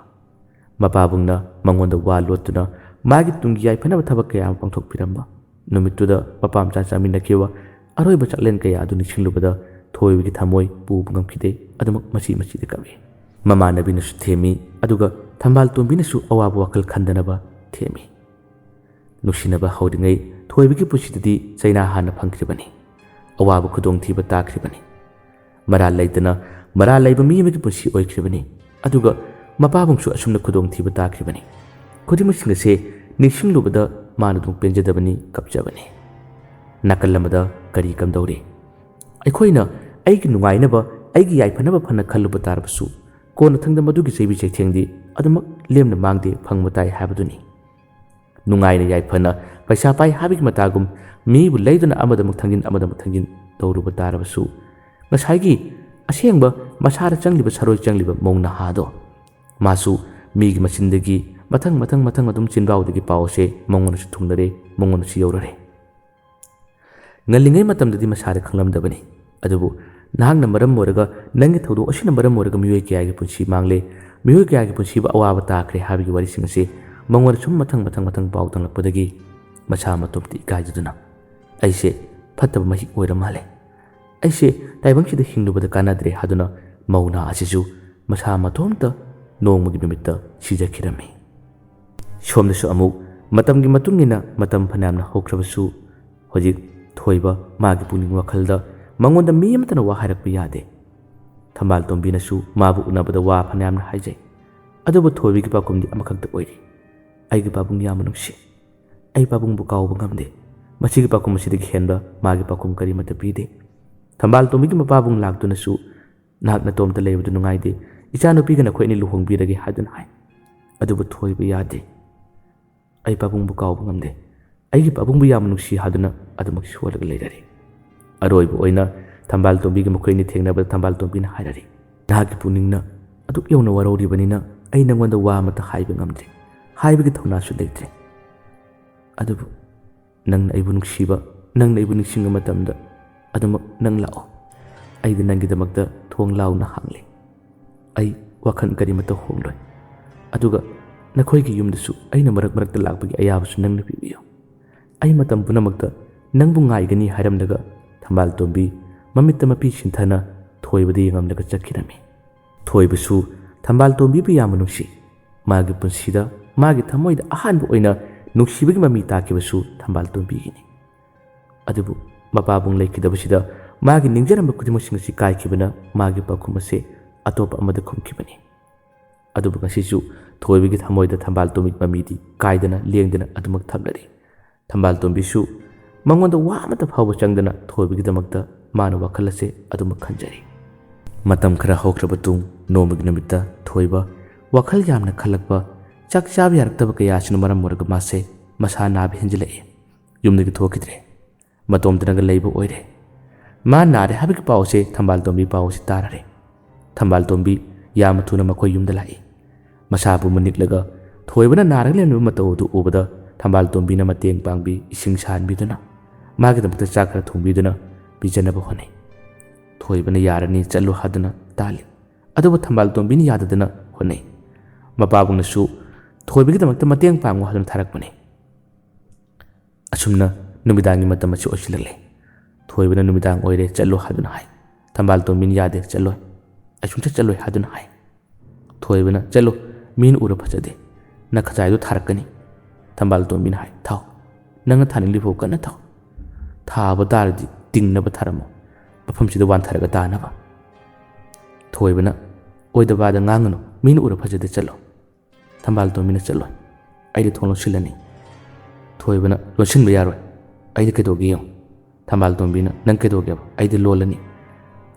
ꯃꯄꯥꯕꯨꯡꯅ ꯃꯉꯣꯟꯗ ꯋꯥ ꯂꯣꯠꯇꯨꯅ ꯃꯥꯒꯤ ꯇꯨꯡꯒꯤ ꯌꯥꯏꯐꯅꯕ ꯊꯕꯛ ꯀꯌꯥ ꯑꯃ ꯄꯥꯡꯊꯣꯛꯄꯤꯔꯝꯕ, ꯅꯨꯃꯤꯠꯇꯨꯗ ꯃꯄꯥ ꯃꯆꯥ ꯆꯥꯃꯤꯟꯅꯈꯤꯕ ꯑꯔꯣꯏꯕ ꯆꯥꯛꯂꯦꯟ ꯀꯌꯥ ꯑꯗꯨ ꯅꯤꯡꯁꯤꯡꯂꯨꯕꯗ ꯊꯣꯏꯕꯒꯤ ꯊꯃꯣꯏ ꯄꯨꯕ ꯉꯝꯈꯤꯗꯦ꯫ ꯑꯗꯨꯃꯛ ꯃꯆꯤ ꯃꯆꯤꯗ ꯀꯞꯏ꯫ ꯃꯃꯥꯟꯅꯕꯤꯅꯁꯨ ꯊꯦꯝꯃꯤ, ꯑꯗꯨꯒ ꯊꯝꯕꯥꯜ ꯇꯣꯝꯕꯤꯅꯁꯨ ꯑꯋꯥꯕ ꯋꯥꯈꯜ ꯈꯟꯗꯅꯕ ꯊꯦꯝꯃꯤ꯫ ꯅꯨꯡꯁꯤꯅꯕ ꯍꯧꯔꯤꯉꯩ ꯊꯣꯏꯕꯒꯤ ꯄꯨꯟꯁꯤꯗꯗꯤ ꯆꯩꯅꯥ ꯍꯥꯟꯅ ꯐꯪꯈ꯭ꯔꯤꯕꯅꯤ꯫ ꯑꯋꯥꯕ ꯈꯨꯗꯣꯡꯊꯤꯕ ꯇꯥꯈ꯭ꯔꯤꯕꯅꯤ꯫ ꯃꯔꯥꯜ ꯂꯩꯇꯅ ꯃꯔꯥꯜ ꯂꯩꯕ ꯃꯤ ꯑꯃꯒꯤ ꯄꯨꯟꯁꯤ ꯑꯣꯏꯈ꯭ꯔꯤꯕꯅꯤ꯫ ꯑꯗꯨꯒ ꯃꯄꯥꯕꯨꯡꯁꯨ ꯑꯁꯨꯝꯅ ꯈꯨꯗꯣꯡꯊꯤꯕ ꯇꯥꯈ꯭ꯔꯤꯕꯅꯤ꯫ ꯈꯨꯗꯤꯡꯃꯛꯁꯤꯡ ꯑꯁꯦ ꯅꯤꯡꯁꯤꯡꯂꯨꯕꯗ ꯃꯥꯅ ꯑꯗꯨꯝ ꯄꯦꯟꯖꯗꯕꯅꯤ, ꯀꯞꯆꯕꯅꯤ꯫ ꯅꯥꯀꯜ ꯑꯃꯗ ꯀꯔꯤ ꯀꯝꯗꯧꯔꯤ? ꯑꯩꯈꯣꯏꯅ ꯑꯩꯒꯤ ꯅꯨꯡꯉꯥꯏꯅꯕ, ꯑꯩꯒꯤ ꯌꯥꯏꯐꯅꯕ ꯐꯅ ꯈꯜꯂꯨꯕ ꯇꯥꯔꯕꯁꯨ, ꯀꯣꯟꯅꯊꯪꯗ ꯃꯗꯨꯒꯤ ꯆꯩꯕꯤ ꯆꯩꯊꯦꯡꯗꯤ ꯑꯗꯨꯃꯛ ꯂꯦꯝꯅ ꯃꯥꯡꯗꯦ, ꯐꯪꯕ ꯇꯥꯏ ꯍꯥꯏꯕꯗꯨꯅꯤ꯫ ꯅꯨꯡꯉꯥꯏꯅ ꯌꯥꯏꯐꯅ ꯄꯩꯁꯥ ꯄꯥꯏ ꯍꯥꯏꯕꯒꯤ ꯃꯇꯥꯒꯨꯝ ꯃꯤꯕꯨ ꯂꯩꯗꯨꯅ ꯑꯃꯗꯃꯛ ꯊꯪꯖꯤꯟ ꯑꯃꯗꯃꯛ ꯊꯪꯖꯤꯟ ꯇꯧꯔꯨꯕ ꯇꯥꯔꯕꯁꯨ, ꯉꯁꯥꯏꯒꯤ ꯑꯁꯦꯡꯕ ꯃꯁꯥꯗ ꯆꯪꯂꯤꯕ ꯁꯔꯣꯏ ꯆꯪꯂꯤꯕ ꯃꯧ ꯅꯍꯥꯗꯣ, ꯃꯥꯁꯨ ꯃꯤꯒꯤ ꯃꯆꯤꯟꯗꯒꯤ ꯃꯊꯪ ꯃꯊꯪ ꯃꯊꯪ ꯑꯗꯨꯝ ꯆꯤꯟꯕꯥꯎꯗꯒꯤ ꯄꯥꯎ ꯑꯁꯦ ꯃꯉꯣꯟꯗꯁꯨ ꯊꯨꯡꯂꯔꯦ, ꯃꯉꯣꯟꯗꯁꯨ ꯌꯧꯔꯔꯦ꯫ ꯉꯜꯂꯤꯉꯩ ꯃꯇꯝꯗꯗꯤ ꯃꯁꯥꯗ ꯈꯪꯂꯝꯗꯕꯅꯤ꯫ ꯑꯗꯨꯕꯨ ꯅꯍꯥꯛꯅ ꯃꯔꯝ ꯑꯣꯏꯔꯒ, ꯅꯪꯒꯤ ꯊꯧꯗꯣꯛ ꯑꯁꯤꯅ ꯃꯔꯝ ꯑꯣꯏꯔꯒ ꯃꯤꯑꯣꯏ ꯀꯌꯥꯒꯤ ꯄꯨꯟꯁꯤ ꯃꯥꯡꯂꯦ, ꯃꯤꯑꯣꯏ ꯀꯌꯥꯒꯤ ꯄꯨꯟꯁꯤꯕꯨ ꯑꯋꯥꯕ ꯇꯥꯈ꯭ꯔꯦ ꯍꯥꯏꯕꯒꯤ ꯋꯥꯔꯤꯁꯤꯡ ꯑꯁꯤ ꯃꯉꯣꯟꯗ ꯁꯨꯝ ꯃꯊꯪ ꯃꯊꯪ ꯃꯊꯪ ꯄꯥꯎ ꯇꯝꯂꯛꯄꯗꯒꯤ ꯃꯁꯥ ꯃꯇꯣꯝꯇ ꯏꯀꯥꯏꯖꯗꯨꯅ, "ꯑꯩꯁꯦ ꯐꯠꯇꯕ ꯃꯍꯤꯛ ꯑꯣꯏꯔ ꯃꯥꯜꯂꯦ, ꯑꯩꯁꯦ ꯇꯥꯏꯕꯪꯁꯤꯗ ꯍꯤꯡꯂꯨꯕꯗ ꯀꯥꯟꯅꯗ꯭ꯔꯦ" ꯍꯥꯏꯗꯨꯅ ꯃꯧ ꯅꯍꯥ ꯑꯁꯤꯁꯨ ꯃꯁꯥ ꯃꯇꯣꯝꯇ ꯅꯣꯡꯃꯒꯤ ꯅꯨꯃꯤꯠꯇ ꯁꯤꯖꯈꯤꯔꯝꯃꯤ꯫ ꯁꯣꯝꯗꯁꯨ ꯑꯃꯨꯛ ꯃꯇꯝꯒꯤ ꯃꯇꯨꯡ ꯏꯟꯅ ꯃꯇꯝ ꯐꯅꯌꯥꯝꯅ ꯍꯧꯈ꯭ꯔꯕꯁꯨ, ꯍꯧꯖꯤꯛ ꯊꯣꯏꯕ ꯃꯥꯒꯤ ꯄꯨꯛꯅꯤꯡ ꯋꯥꯈꯜꯗ ꯃꯉꯣꯟꯗ ꯃꯤ ꯑꯃꯠꯇꯅ ꯋꯥ ꯍꯥꯏꯔꯛꯄ ꯌꯥꯗꯦ꯫ ꯊꯝꯕꯥꯜ ꯇꯣꯝꯕꯤꯅꯁꯨ ꯃꯥꯕꯨ ꯎꯅꯕꯗ ꯋꯥ ꯐꯅꯌꯥꯝꯅ ꯍꯥꯏꯖꯩ꯫ ꯑꯗꯨꯕꯨ ꯊꯣꯏꯕꯒꯤ ꯄꯥꯎꯈꯨꯝꯗꯤ ꯑꯃꯈꯛꯇ ꯑꯣꯏꯔꯤ: "ꯑꯩꯒꯤ ꯄꯥꯕꯨꯡ ꯌꯥꯝꯅ ꯅꯨꯡꯁꯤ꯫ ꯑꯩ ꯄꯥꯕꯨꯡꯕꯨ ꯀꯥꯎꯕ ꯉꯝꯗꯦ꯫ ꯃꯁꯤꯒꯤ ꯄꯥꯎꯈꯨꯝ ꯑꯁꯤꯗꯒꯤ ꯍꯦꯟꯕ ꯃꯥꯒꯤ ꯄꯥꯎꯈꯨꯝ ꯀꯔꯤꯃꯠꯇ ꯄꯤꯗꯦ"꯫ ꯊꯝꯕꯥꯜ ꯇꯣꯝꯕꯤꯒꯤ ꯃꯄꯥꯕꯨꯡ ꯂꯥꯛꯇꯨꯅꯁꯨ, "ꯅꯍꯥꯛ ꯅꯇꯣꯝꯇ ꯂꯩꯕꯗꯨ ꯅꯨꯡꯉꯥꯏꯗꯦ, ꯏꯆꯥꯅꯨꯄꯤꯒ ꯅꯈꯣꯏ ꯑꯅꯤ ꯂꯨꯍꯣꯡꯕꯤꯔꯒꯦ" ꯍꯥꯏꯗꯨꯅ ꯍꯥꯏ꯫ ꯑꯗꯨꯕꯨ ꯊꯣꯏꯕ ꯌꯥꯗꯦ꯫ "ꯑꯩ ꯄꯥꯕꯨꯡꯕꯨ ꯀꯥꯎꯕ ꯉꯝꯗꯦ, ꯑꯩꯒꯤ ꯄꯥꯕꯨꯡꯕꯨ ꯌꯥꯝꯅ ꯅꯨꯡꯁꯤ" ꯍꯥꯏꯗꯨꯅ ꯑꯗꯨꯃꯛ ꯁꯣꯜꯂꯒ ꯂꯩꯔꯔꯦ꯫ ꯑꯔꯣꯏꯕ ꯑꯣꯏꯅ ꯊꯝꯕꯥꯜ ꯇꯣꯝꯕꯤꯒ ꯃꯈꯣꯏ ꯑꯅꯤ ꯊꯦꯡꯅꯕꯗ ꯊꯝꯕꯥꯜ ꯇꯣꯝꯕꯤꯅ ꯍꯥꯏꯔꯔꯦ, "ꯅꯍꯥꯛꯀꯤ ꯄꯨꯛꯅꯤꯡꯅ ꯑꯗꯨꯛ ꯌꯧꯅ ꯋꯥꯔꯧꯔꯤꯕꯅꯤꯅ ꯑꯩ ꯅꯉꯣꯟꯗ ꯋꯥ ꯑꯃꯠꯇ ꯍꯥꯏꯕ ꯉꯝꯗ꯭ꯔꯦ, ꯍꯥꯏꯕꯒꯤ ꯊꯧꯅꯥꯁꯨ ꯂꯩꯇ꯭ꯔꯦ꯫ ꯑꯗꯨꯕꯨ ꯅꯪꯅ ꯑꯩꯕꯨ ꯅꯨꯡꯁꯤꯕ, ꯅꯪꯅ ꯑꯩꯕꯨ ꯅꯤꯡꯁꯤꯡꯕ ꯃꯇꯝꯗ ꯑꯗꯨꯃꯛ ꯅꯪ ꯂꯥꯛꯑꯣ꯫ ꯑꯩꯗꯤ ꯅꯪꯒꯤꯗꯃꯛꯇ ꯊꯣꯡ ꯂꯥꯎꯅ ꯍꯥꯡꯂꯤ꯫ ꯑꯩ ꯋꯥꯈꯜ ꯀꯔꯤꯃꯠꯇ ꯍꯣꯡꯂꯣꯏ꯫ ꯑꯗꯨꯒ ꯅꯈꯣꯏꯒꯤ ꯌꯨꯝꯗꯁꯨ ꯑꯩꯅ ꯃꯔꯛ ꯃꯔꯛꯇ ꯂꯥꯛꯄꯒꯤ ꯑꯌꯥꯕꯁꯨ ꯅꯪꯅ ꯄꯤꯕꯤꯌꯨ꯫ ꯑꯩ ꯃꯇꯝ ꯄꯨꯝꯅꯃꯛꯇ ꯅꯪꯕꯨ ꯉꯥꯏꯒꯅꯤ" ꯍꯥꯏꯔꯝꯂꯒ ꯊꯝꯕꯥꯜ ꯇꯣꯝꯕꯤ ꯃꯃꯤꯠꯇ ꯃꯄꯤ ꯁꯤꯟꯊꯅ ꯊꯣꯏꯕꯗ ꯌꯦꯡꯉꯝꯂꯒ ꯆꯠꯈꯤꯔꯝꯃꯤ꯫ ꯊꯣꯏꯕꯁꯨ ꯊꯝꯕꯥꯜ ꯇꯣꯝꯕꯤꯕꯨ ꯌꯥꯝꯅ ꯅꯨꯡꯁꯤ꯫ ꯃꯥꯒꯤ ꯄꯨꯟꯁꯤꯗ ꯃꯥꯒꯤ ꯊꯃꯣꯏꯗ ꯑꯍꯥꯟꯕ ꯑꯣꯏꯅ ꯅꯨꯡꯁꯤꯕꯒꯤ ꯃꯃꯤ ꯇꯥꯈꯤꯕꯁꯨ ꯊꯝꯕꯥꯜ ꯇꯣꯝꯕꯤꯒꯤꯅꯤ꯫ ꯑꯗꯨꯕꯨ ꯃꯄꯥꯕꯨꯡ ꯂꯩꯈꯤꯗꯕꯁꯤꯗ ꯃꯥꯒꯤ ꯅꯤꯡꯖꯔꯝꯕ ꯈꯨꯗꯤꯡꯃꯛꯁꯤꯡ ꯑꯁꯤ ꯀꯥꯏꯈꯤꯕꯅ ꯃꯥꯒꯤ ꯄꯥꯎꯈꯨꯝ ꯑꯁꯦ ꯑꯇꯣꯞꯄ ꯑꯃꯗ ꯈꯨꯝꯈꯤꯕꯅꯤ꯫ ꯑꯗꯨꯕꯨ ꯉꯁꯤꯁꯨ ꯊꯣꯏꯕꯒꯤ ꯊꯃꯣꯏꯗ ꯊꯝꯕꯥꯜ ꯇꯣꯝꯕꯤꯒꯤ ꯃꯃꯤꯗꯤ ꯀꯥꯏꯗꯅ ꯂꯦꯡꯗꯅ ꯑꯗꯨꯃꯛ ꯊꯝꯂꯔꯤ꯫ ꯊꯝꯕꯥꯜ ꯇꯣꯝꯕꯤꯁꯨ ꯃꯉꯣꯟꯗ ꯋꯥ ꯑꯃꯠꯇ ꯐꯥꯎꯕ ꯆꯪꯗꯅ ꯊꯣꯏꯕꯒꯤꯗꯃꯛꯇ ꯃꯥꯅ ꯋꯥꯈꯜ ꯑꯁꯦ ꯑꯗꯨꯃꯛ ꯈꯟꯖꯔꯤ꯫ ꯃꯇꯝ ꯈꯔ ꯍꯧꯈ꯭ꯔꯕ ꯇꯨꯡ ꯅꯣꯡꯃꯒꯤ ꯅꯨꯃꯤꯠꯇ ꯊꯣꯏꯕ ꯋꯥꯈꯜ ꯌꯥꯝꯅ ꯈꯜꯂꯛꯄ, ꯆꯥꯛ ꯆꯥꯕ ꯌꯥꯔꯛꯇꯕ ꯀꯌꯥ ꯑꯁꯤꯅ ꯃꯔꯝ ꯑꯣꯏꯔꯒ ꯃꯥꯁꯦ ꯃꯁꯥ ꯅꯥꯕ ꯍꯦꯟꯖꯤꯜꯂꯛꯑꯦ꯫ ꯌꯨꯝꯗꯒꯤ ꯊꯣꯛꯈꯤꯗ꯭ꯔꯦ꯫ ꯃꯇꯣꯝꯇꯅꯒ ꯂꯩꯕ ꯑꯣꯏꯔꯦ꯫ ꯃꯥ ꯅꯥꯔꯦ ꯍꯥꯏꯕꯒꯤ ꯄꯥꯎ ꯑꯁꯦ ꯊꯝꯕꯥꯜ ꯇꯣꯝꯕꯤ ꯄꯥꯎ ꯑꯁꯤ ꯇꯥꯔꯔꯦ꯫ ꯊꯝꯕꯥꯜ ꯇꯣꯝꯕꯤ ꯌꯥꯝꯅ ꯊꯨꯅ ꯃꯈꯣꯏ ꯌꯨꯝꯗ ꯂꯥꯛꯏ꯫ ꯃꯁꯥ ꯄꯨꯝꯕ ꯅꯤꯛꯂꯒ ꯊꯣꯏꯕꯅ ꯅꯥꯔꯒ ꯂꯩꯔꯝꯂꯤꯕ ꯃꯇꯧ ꯑꯗꯨ ꯎꯕꯗ ꯊꯝꯕꯥꯜ ꯇꯣꯝꯕꯤꯅ ꯃꯇꯦꯡ ꯄꯥꯡꯕꯤ, ꯏꯁꯤꯡ ꯁꯥꯍꯟꯕꯤꯗꯨꯅ, ꯃꯥꯒꯤꯗꯃꯛꯇ ꯆꯥꯛ ꯈꯔ ꯊꯣꯡꯕꯤꯗꯨꯅ ꯄꯤꯖꯅꯕ ꯍꯣꯠꯅꯩ꯫ ꯊꯣꯏꯕꯅ ꯌꯥꯔꯅꯤ, ꯆꯠꯂꯨ ꯍꯥꯏꯗꯨꯅ ꯇꯥꯜꯂꯤ꯫ ꯑꯗꯨꯕꯨ ꯊꯝꯕꯥꯜ ꯇꯣꯝꯕꯤꯅ ꯌꯥꯗꯗꯅ ꯍꯣꯠꯅꯩ꯫ ꯃꯄꯥꯕꯨꯡꯅꯁꯨ ꯊꯣꯏꯕꯒꯤꯗꯃꯛꯇ ꯃꯇꯦꯡ ꯄꯥꯡꯉꯨ ꯍꯥꯏꯗꯨꯅ ꯊꯥꯔꯛꯄꯅꯤ꯫ ꯑꯁꯨꯝꯅ ꯅꯨꯃꯤꯗꯥꯡꯒꯤ ꯃꯇꯝ ꯑꯁꯤ ꯑꯣꯏꯁꯤꯜꯂꯛꯂꯦ꯫ ꯊꯣꯏꯕꯅ ꯅꯨꯃꯤꯗꯥꯡ ꯑꯣꯏꯔꯦ, ꯆꯠꯂꯣ ꯍꯥꯏꯗꯨꯅ ꯍꯥꯏ꯫ ꯊꯝꯕꯥꯜ ꯇꯣꯝꯕꯤꯅ ꯌꯥꯗꯦ, ꯆꯠꯂꯣꯏ, ꯑꯩ ꯁꯨꯡꯆꯠ ꯆꯠꯂꯣꯏ ꯍꯥꯏꯗꯨꯅ ꯍꯥꯏ꯫ ꯊꯣꯏꯕꯅ, "ꯆꯠꯂꯣ, ꯃꯤꯅ ꯎꯔ ꯐꯖꯗꯦ, ꯅꯈꯖꯥꯏꯗꯣ ꯊꯥꯔꯛꯀꯅꯤ꯫" ꯊꯝꯕꯥꯜ ꯇꯣꯝꯕꯤꯅ ꯍꯥꯏ, "ꯊꯥꯎ, ꯅꯪꯅ ꯊꯥꯅꯤꯡꯂꯤꯐꯥꯎ ꯀꯟꯅ ꯊꯥꯎ꯫ ꯊꯥꯕ ꯇꯥꯔꯗꯤ ꯇꯤꯡꯅꯕ ꯊꯥꯔꯝꯃꯣ, ꯃꯐꯝꯁꯤꯗ ꯋꯥꯟꯊꯔꯒ ꯇꯥꯅꯕ꯫" ꯊꯣꯏꯕꯅ, "ꯑꯣꯏꯗꯕꯗ ꯉꯥꯡꯒꯅꯨ, ꯃꯤꯅ ꯎꯔ ꯐꯖꯗꯦ, ꯆꯠꯂꯣ꯫" ꯊꯝꯕꯥꯜ ꯇꯣꯝꯕꯤꯅ, "ꯆꯠꯂꯣꯏ, ꯑꯩꯗꯤ ꯊꯣꯡ ꯂꯣꯟꯁꯤꯜꯂꯅꯤ꯫" ꯊꯣꯏꯕꯅ, "ꯂꯣꯟꯁꯤꯟꯕ ꯌꯥꯔꯣꯏ, ꯑꯩꯗꯤ ꯀꯩꯗꯧꯒꯦ ꯌꯦꯡꯉꯨ꯫" ꯊꯝꯕꯥꯜ ꯇꯣꯝꯕꯤꯅ, "ꯅꯪ ꯀꯩꯗꯧꯒꯦꯕ? ꯑꯩꯗꯤ ꯂꯣꯜꯂꯅꯤ꯫"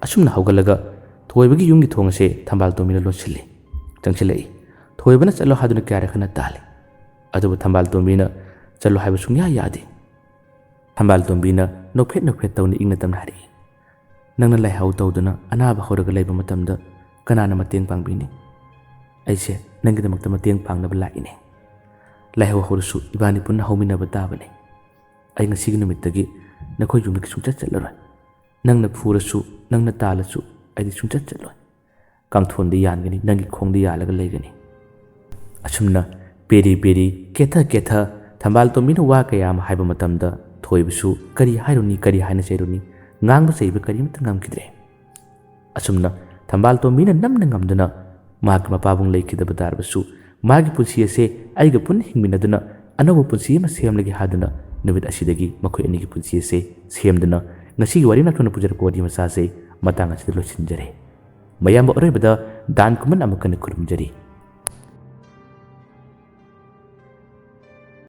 ꯑꯁꯨꯝꯅ ꯍꯧꯒꯠꯂꯒ ꯊꯣꯏꯕꯒꯤ ꯌꯨꯝꯒꯤ ꯊꯣꯡ ꯑꯁꯦ ꯊꯝꯕꯥꯜ ꯇꯣꯝꯕꯤꯅ ꯂꯣꯟꯁꯤꯜꯂꯤ, ꯆꯪꯁꯤꯜꯂꯛꯏ꯫ ꯊꯣꯏꯕꯅ ꯆꯠꯂꯣ ꯍꯥꯏꯗꯨꯅ ꯀꯌꯥꯔꯛ ꯍꯟꯅ ꯇꯥꯜꯂꯤ, ꯑꯗꯨꯕꯨ ꯊꯝꯕꯥꯜ ꯇꯣꯝꯕꯤꯅ ꯆꯠꯂꯣ ꯍꯥꯏꯕ ꯁꯨꯡꯌꯥ ꯌꯥꯗꯦ꯫ ꯊꯝꯕꯥꯜ ꯇꯣꯝꯕꯤꯅ ꯅꯣꯛꯐꯦꯠ ꯅꯣꯛꯐꯦꯠ ꯇꯧꯅ ꯏꯪꯅ ꯇꯞꯅ ꯍꯥꯏꯔꯛꯏ, "ꯅꯪꯅ ꯂꯥꯏꯍꯧ ꯇꯧꯗꯨꯅ ꯑꯅꯥꯕ ꯍꯧꯔꯒ ꯂꯩꯕ ꯃꯇꯝꯗ ꯀꯅꯥꯅ ꯃꯇꯦꯡ ꯄꯥꯡꯕꯤꯅꯤ? ꯑꯩꯁꯦ ꯅꯪꯒꯤꯗꯃꯛꯇ ꯃꯇꯦꯡ ꯄꯥꯡꯅꯕ ꯂꯥꯛꯏꯅꯦ꯫ ꯂꯥꯏꯍꯧ ꯍꯧꯔꯁꯨ ꯏꯕꯥꯅꯤ ꯄꯨꯟꯅ ꯍꯧꯃꯤꯟꯅꯕ ꯇꯥꯕꯅꯤ꯫ ꯑꯩ ꯉꯁꯤꯒꯤ ꯅꯨꯃꯤꯠꯇꯒꯤ ꯅꯈꯣꯏ ꯌꯨꯝꯗꯒꯤ ꯁꯨꯡꯆꯠ ꯆꯠꯂꯔꯣꯏ꯫ ꯅꯪꯅ ꯐꯨꯔꯁꯨ, ꯅꯪꯅ ꯇꯥꯜꯂꯁꯨ ꯑꯩꯗꯤ ꯁꯨꯡꯆꯠ ꯆꯠꯂꯣꯏ꯫ ꯀꯥꯡꯊꯣꯟꯗ ꯌꯥꯟꯒꯅꯤ, ꯅꯪꯒꯤ ꯈꯣꯡꯗ ꯌꯥꯜꯂꯒ ꯂꯩꯒꯅꯤ꯫" ꯑꯁꯨꯝꯅ ꯄꯦꯔꯤ ꯄꯦꯔꯤ, ꯀꯦꯊ ꯀꯦꯊ ꯊꯝꯕꯥꯜ ꯇꯣꯝꯕꯤꯅ ꯋꯥ ꯀꯌꯥ ꯑꯃ ꯍꯥꯏꯕ ꯃꯇꯝꯗ ꯊꯣꯏꯕꯁꯨ ꯀꯔꯤ ꯍꯥꯏꯔꯨꯅꯤ, ꯀꯔꯤ ꯍꯥꯏꯅ ꯆꯩꯔꯨꯅꯤ? ꯉꯥꯡꯕ ꯆꯩꯕ ꯀꯔꯤꯃꯠꯇ ꯉꯝꯈꯤꯗ꯭ꯔꯦ꯫ ꯑꯁꯨꯝꯅ ꯊꯝꯕꯥꯜ ꯇꯣꯝꯕꯤꯅ ꯅꯝꯅ ꯉꯝꯗꯨꯅ ꯃꯍꯥꯛꯀꯤ ꯃꯄꯥꯕꯨꯡ ꯂꯩꯈꯤꯗꯕ ꯇꯥꯔꯕꯁꯨ, ꯃꯥꯒꯤ ꯄꯨꯟꯁꯤ ꯑꯁꯦ ꯑꯩꯒ ꯄꯨꯟꯅ ꯍꯤꯡꯃꯤꯟꯅꯗꯨꯅ ꯑꯅꯧꯕ ꯄꯨꯟꯁꯤ ꯑꯃ ꯁꯦꯝꯂꯒꯦ ꯍꯥꯏꯗꯨꯅ ꯅꯨꯃꯤꯠ ꯑꯁꯤꯗꯒꯤ ꯃꯈꯣꯏ ꯑꯅꯤꯒꯤ ꯄꯨꯟꯁꯤ ꯑꯁꯦ ꯁꯦꯝꯗꯨꯅ ꯉꯁꯤꯒꯤ ꯋꯥꯔꯤ ꯅꯥꯊꯨꯅ ꯄꯨꯖꯔꯛꯄ ꯋꯥꯔꯤ ꯃꯆꯥ ꯑꯁꯦ ꯃꯇꯥꯡ ꯑꯁꯤꯗ ꯂꯣꯏꯁꯤꯟꯖꯔꯦ꯫ ꯃꯌꯥꯝꯕ ꯑꯔꯣꯏꯕꯗ ꯗꯥꯟ ꯀꯨꯃꯟ ꯑꯃꯨꯛ ꯍꯟꯅ ꯈꯨꯔꯨꯝꯖꯔꯤ꯫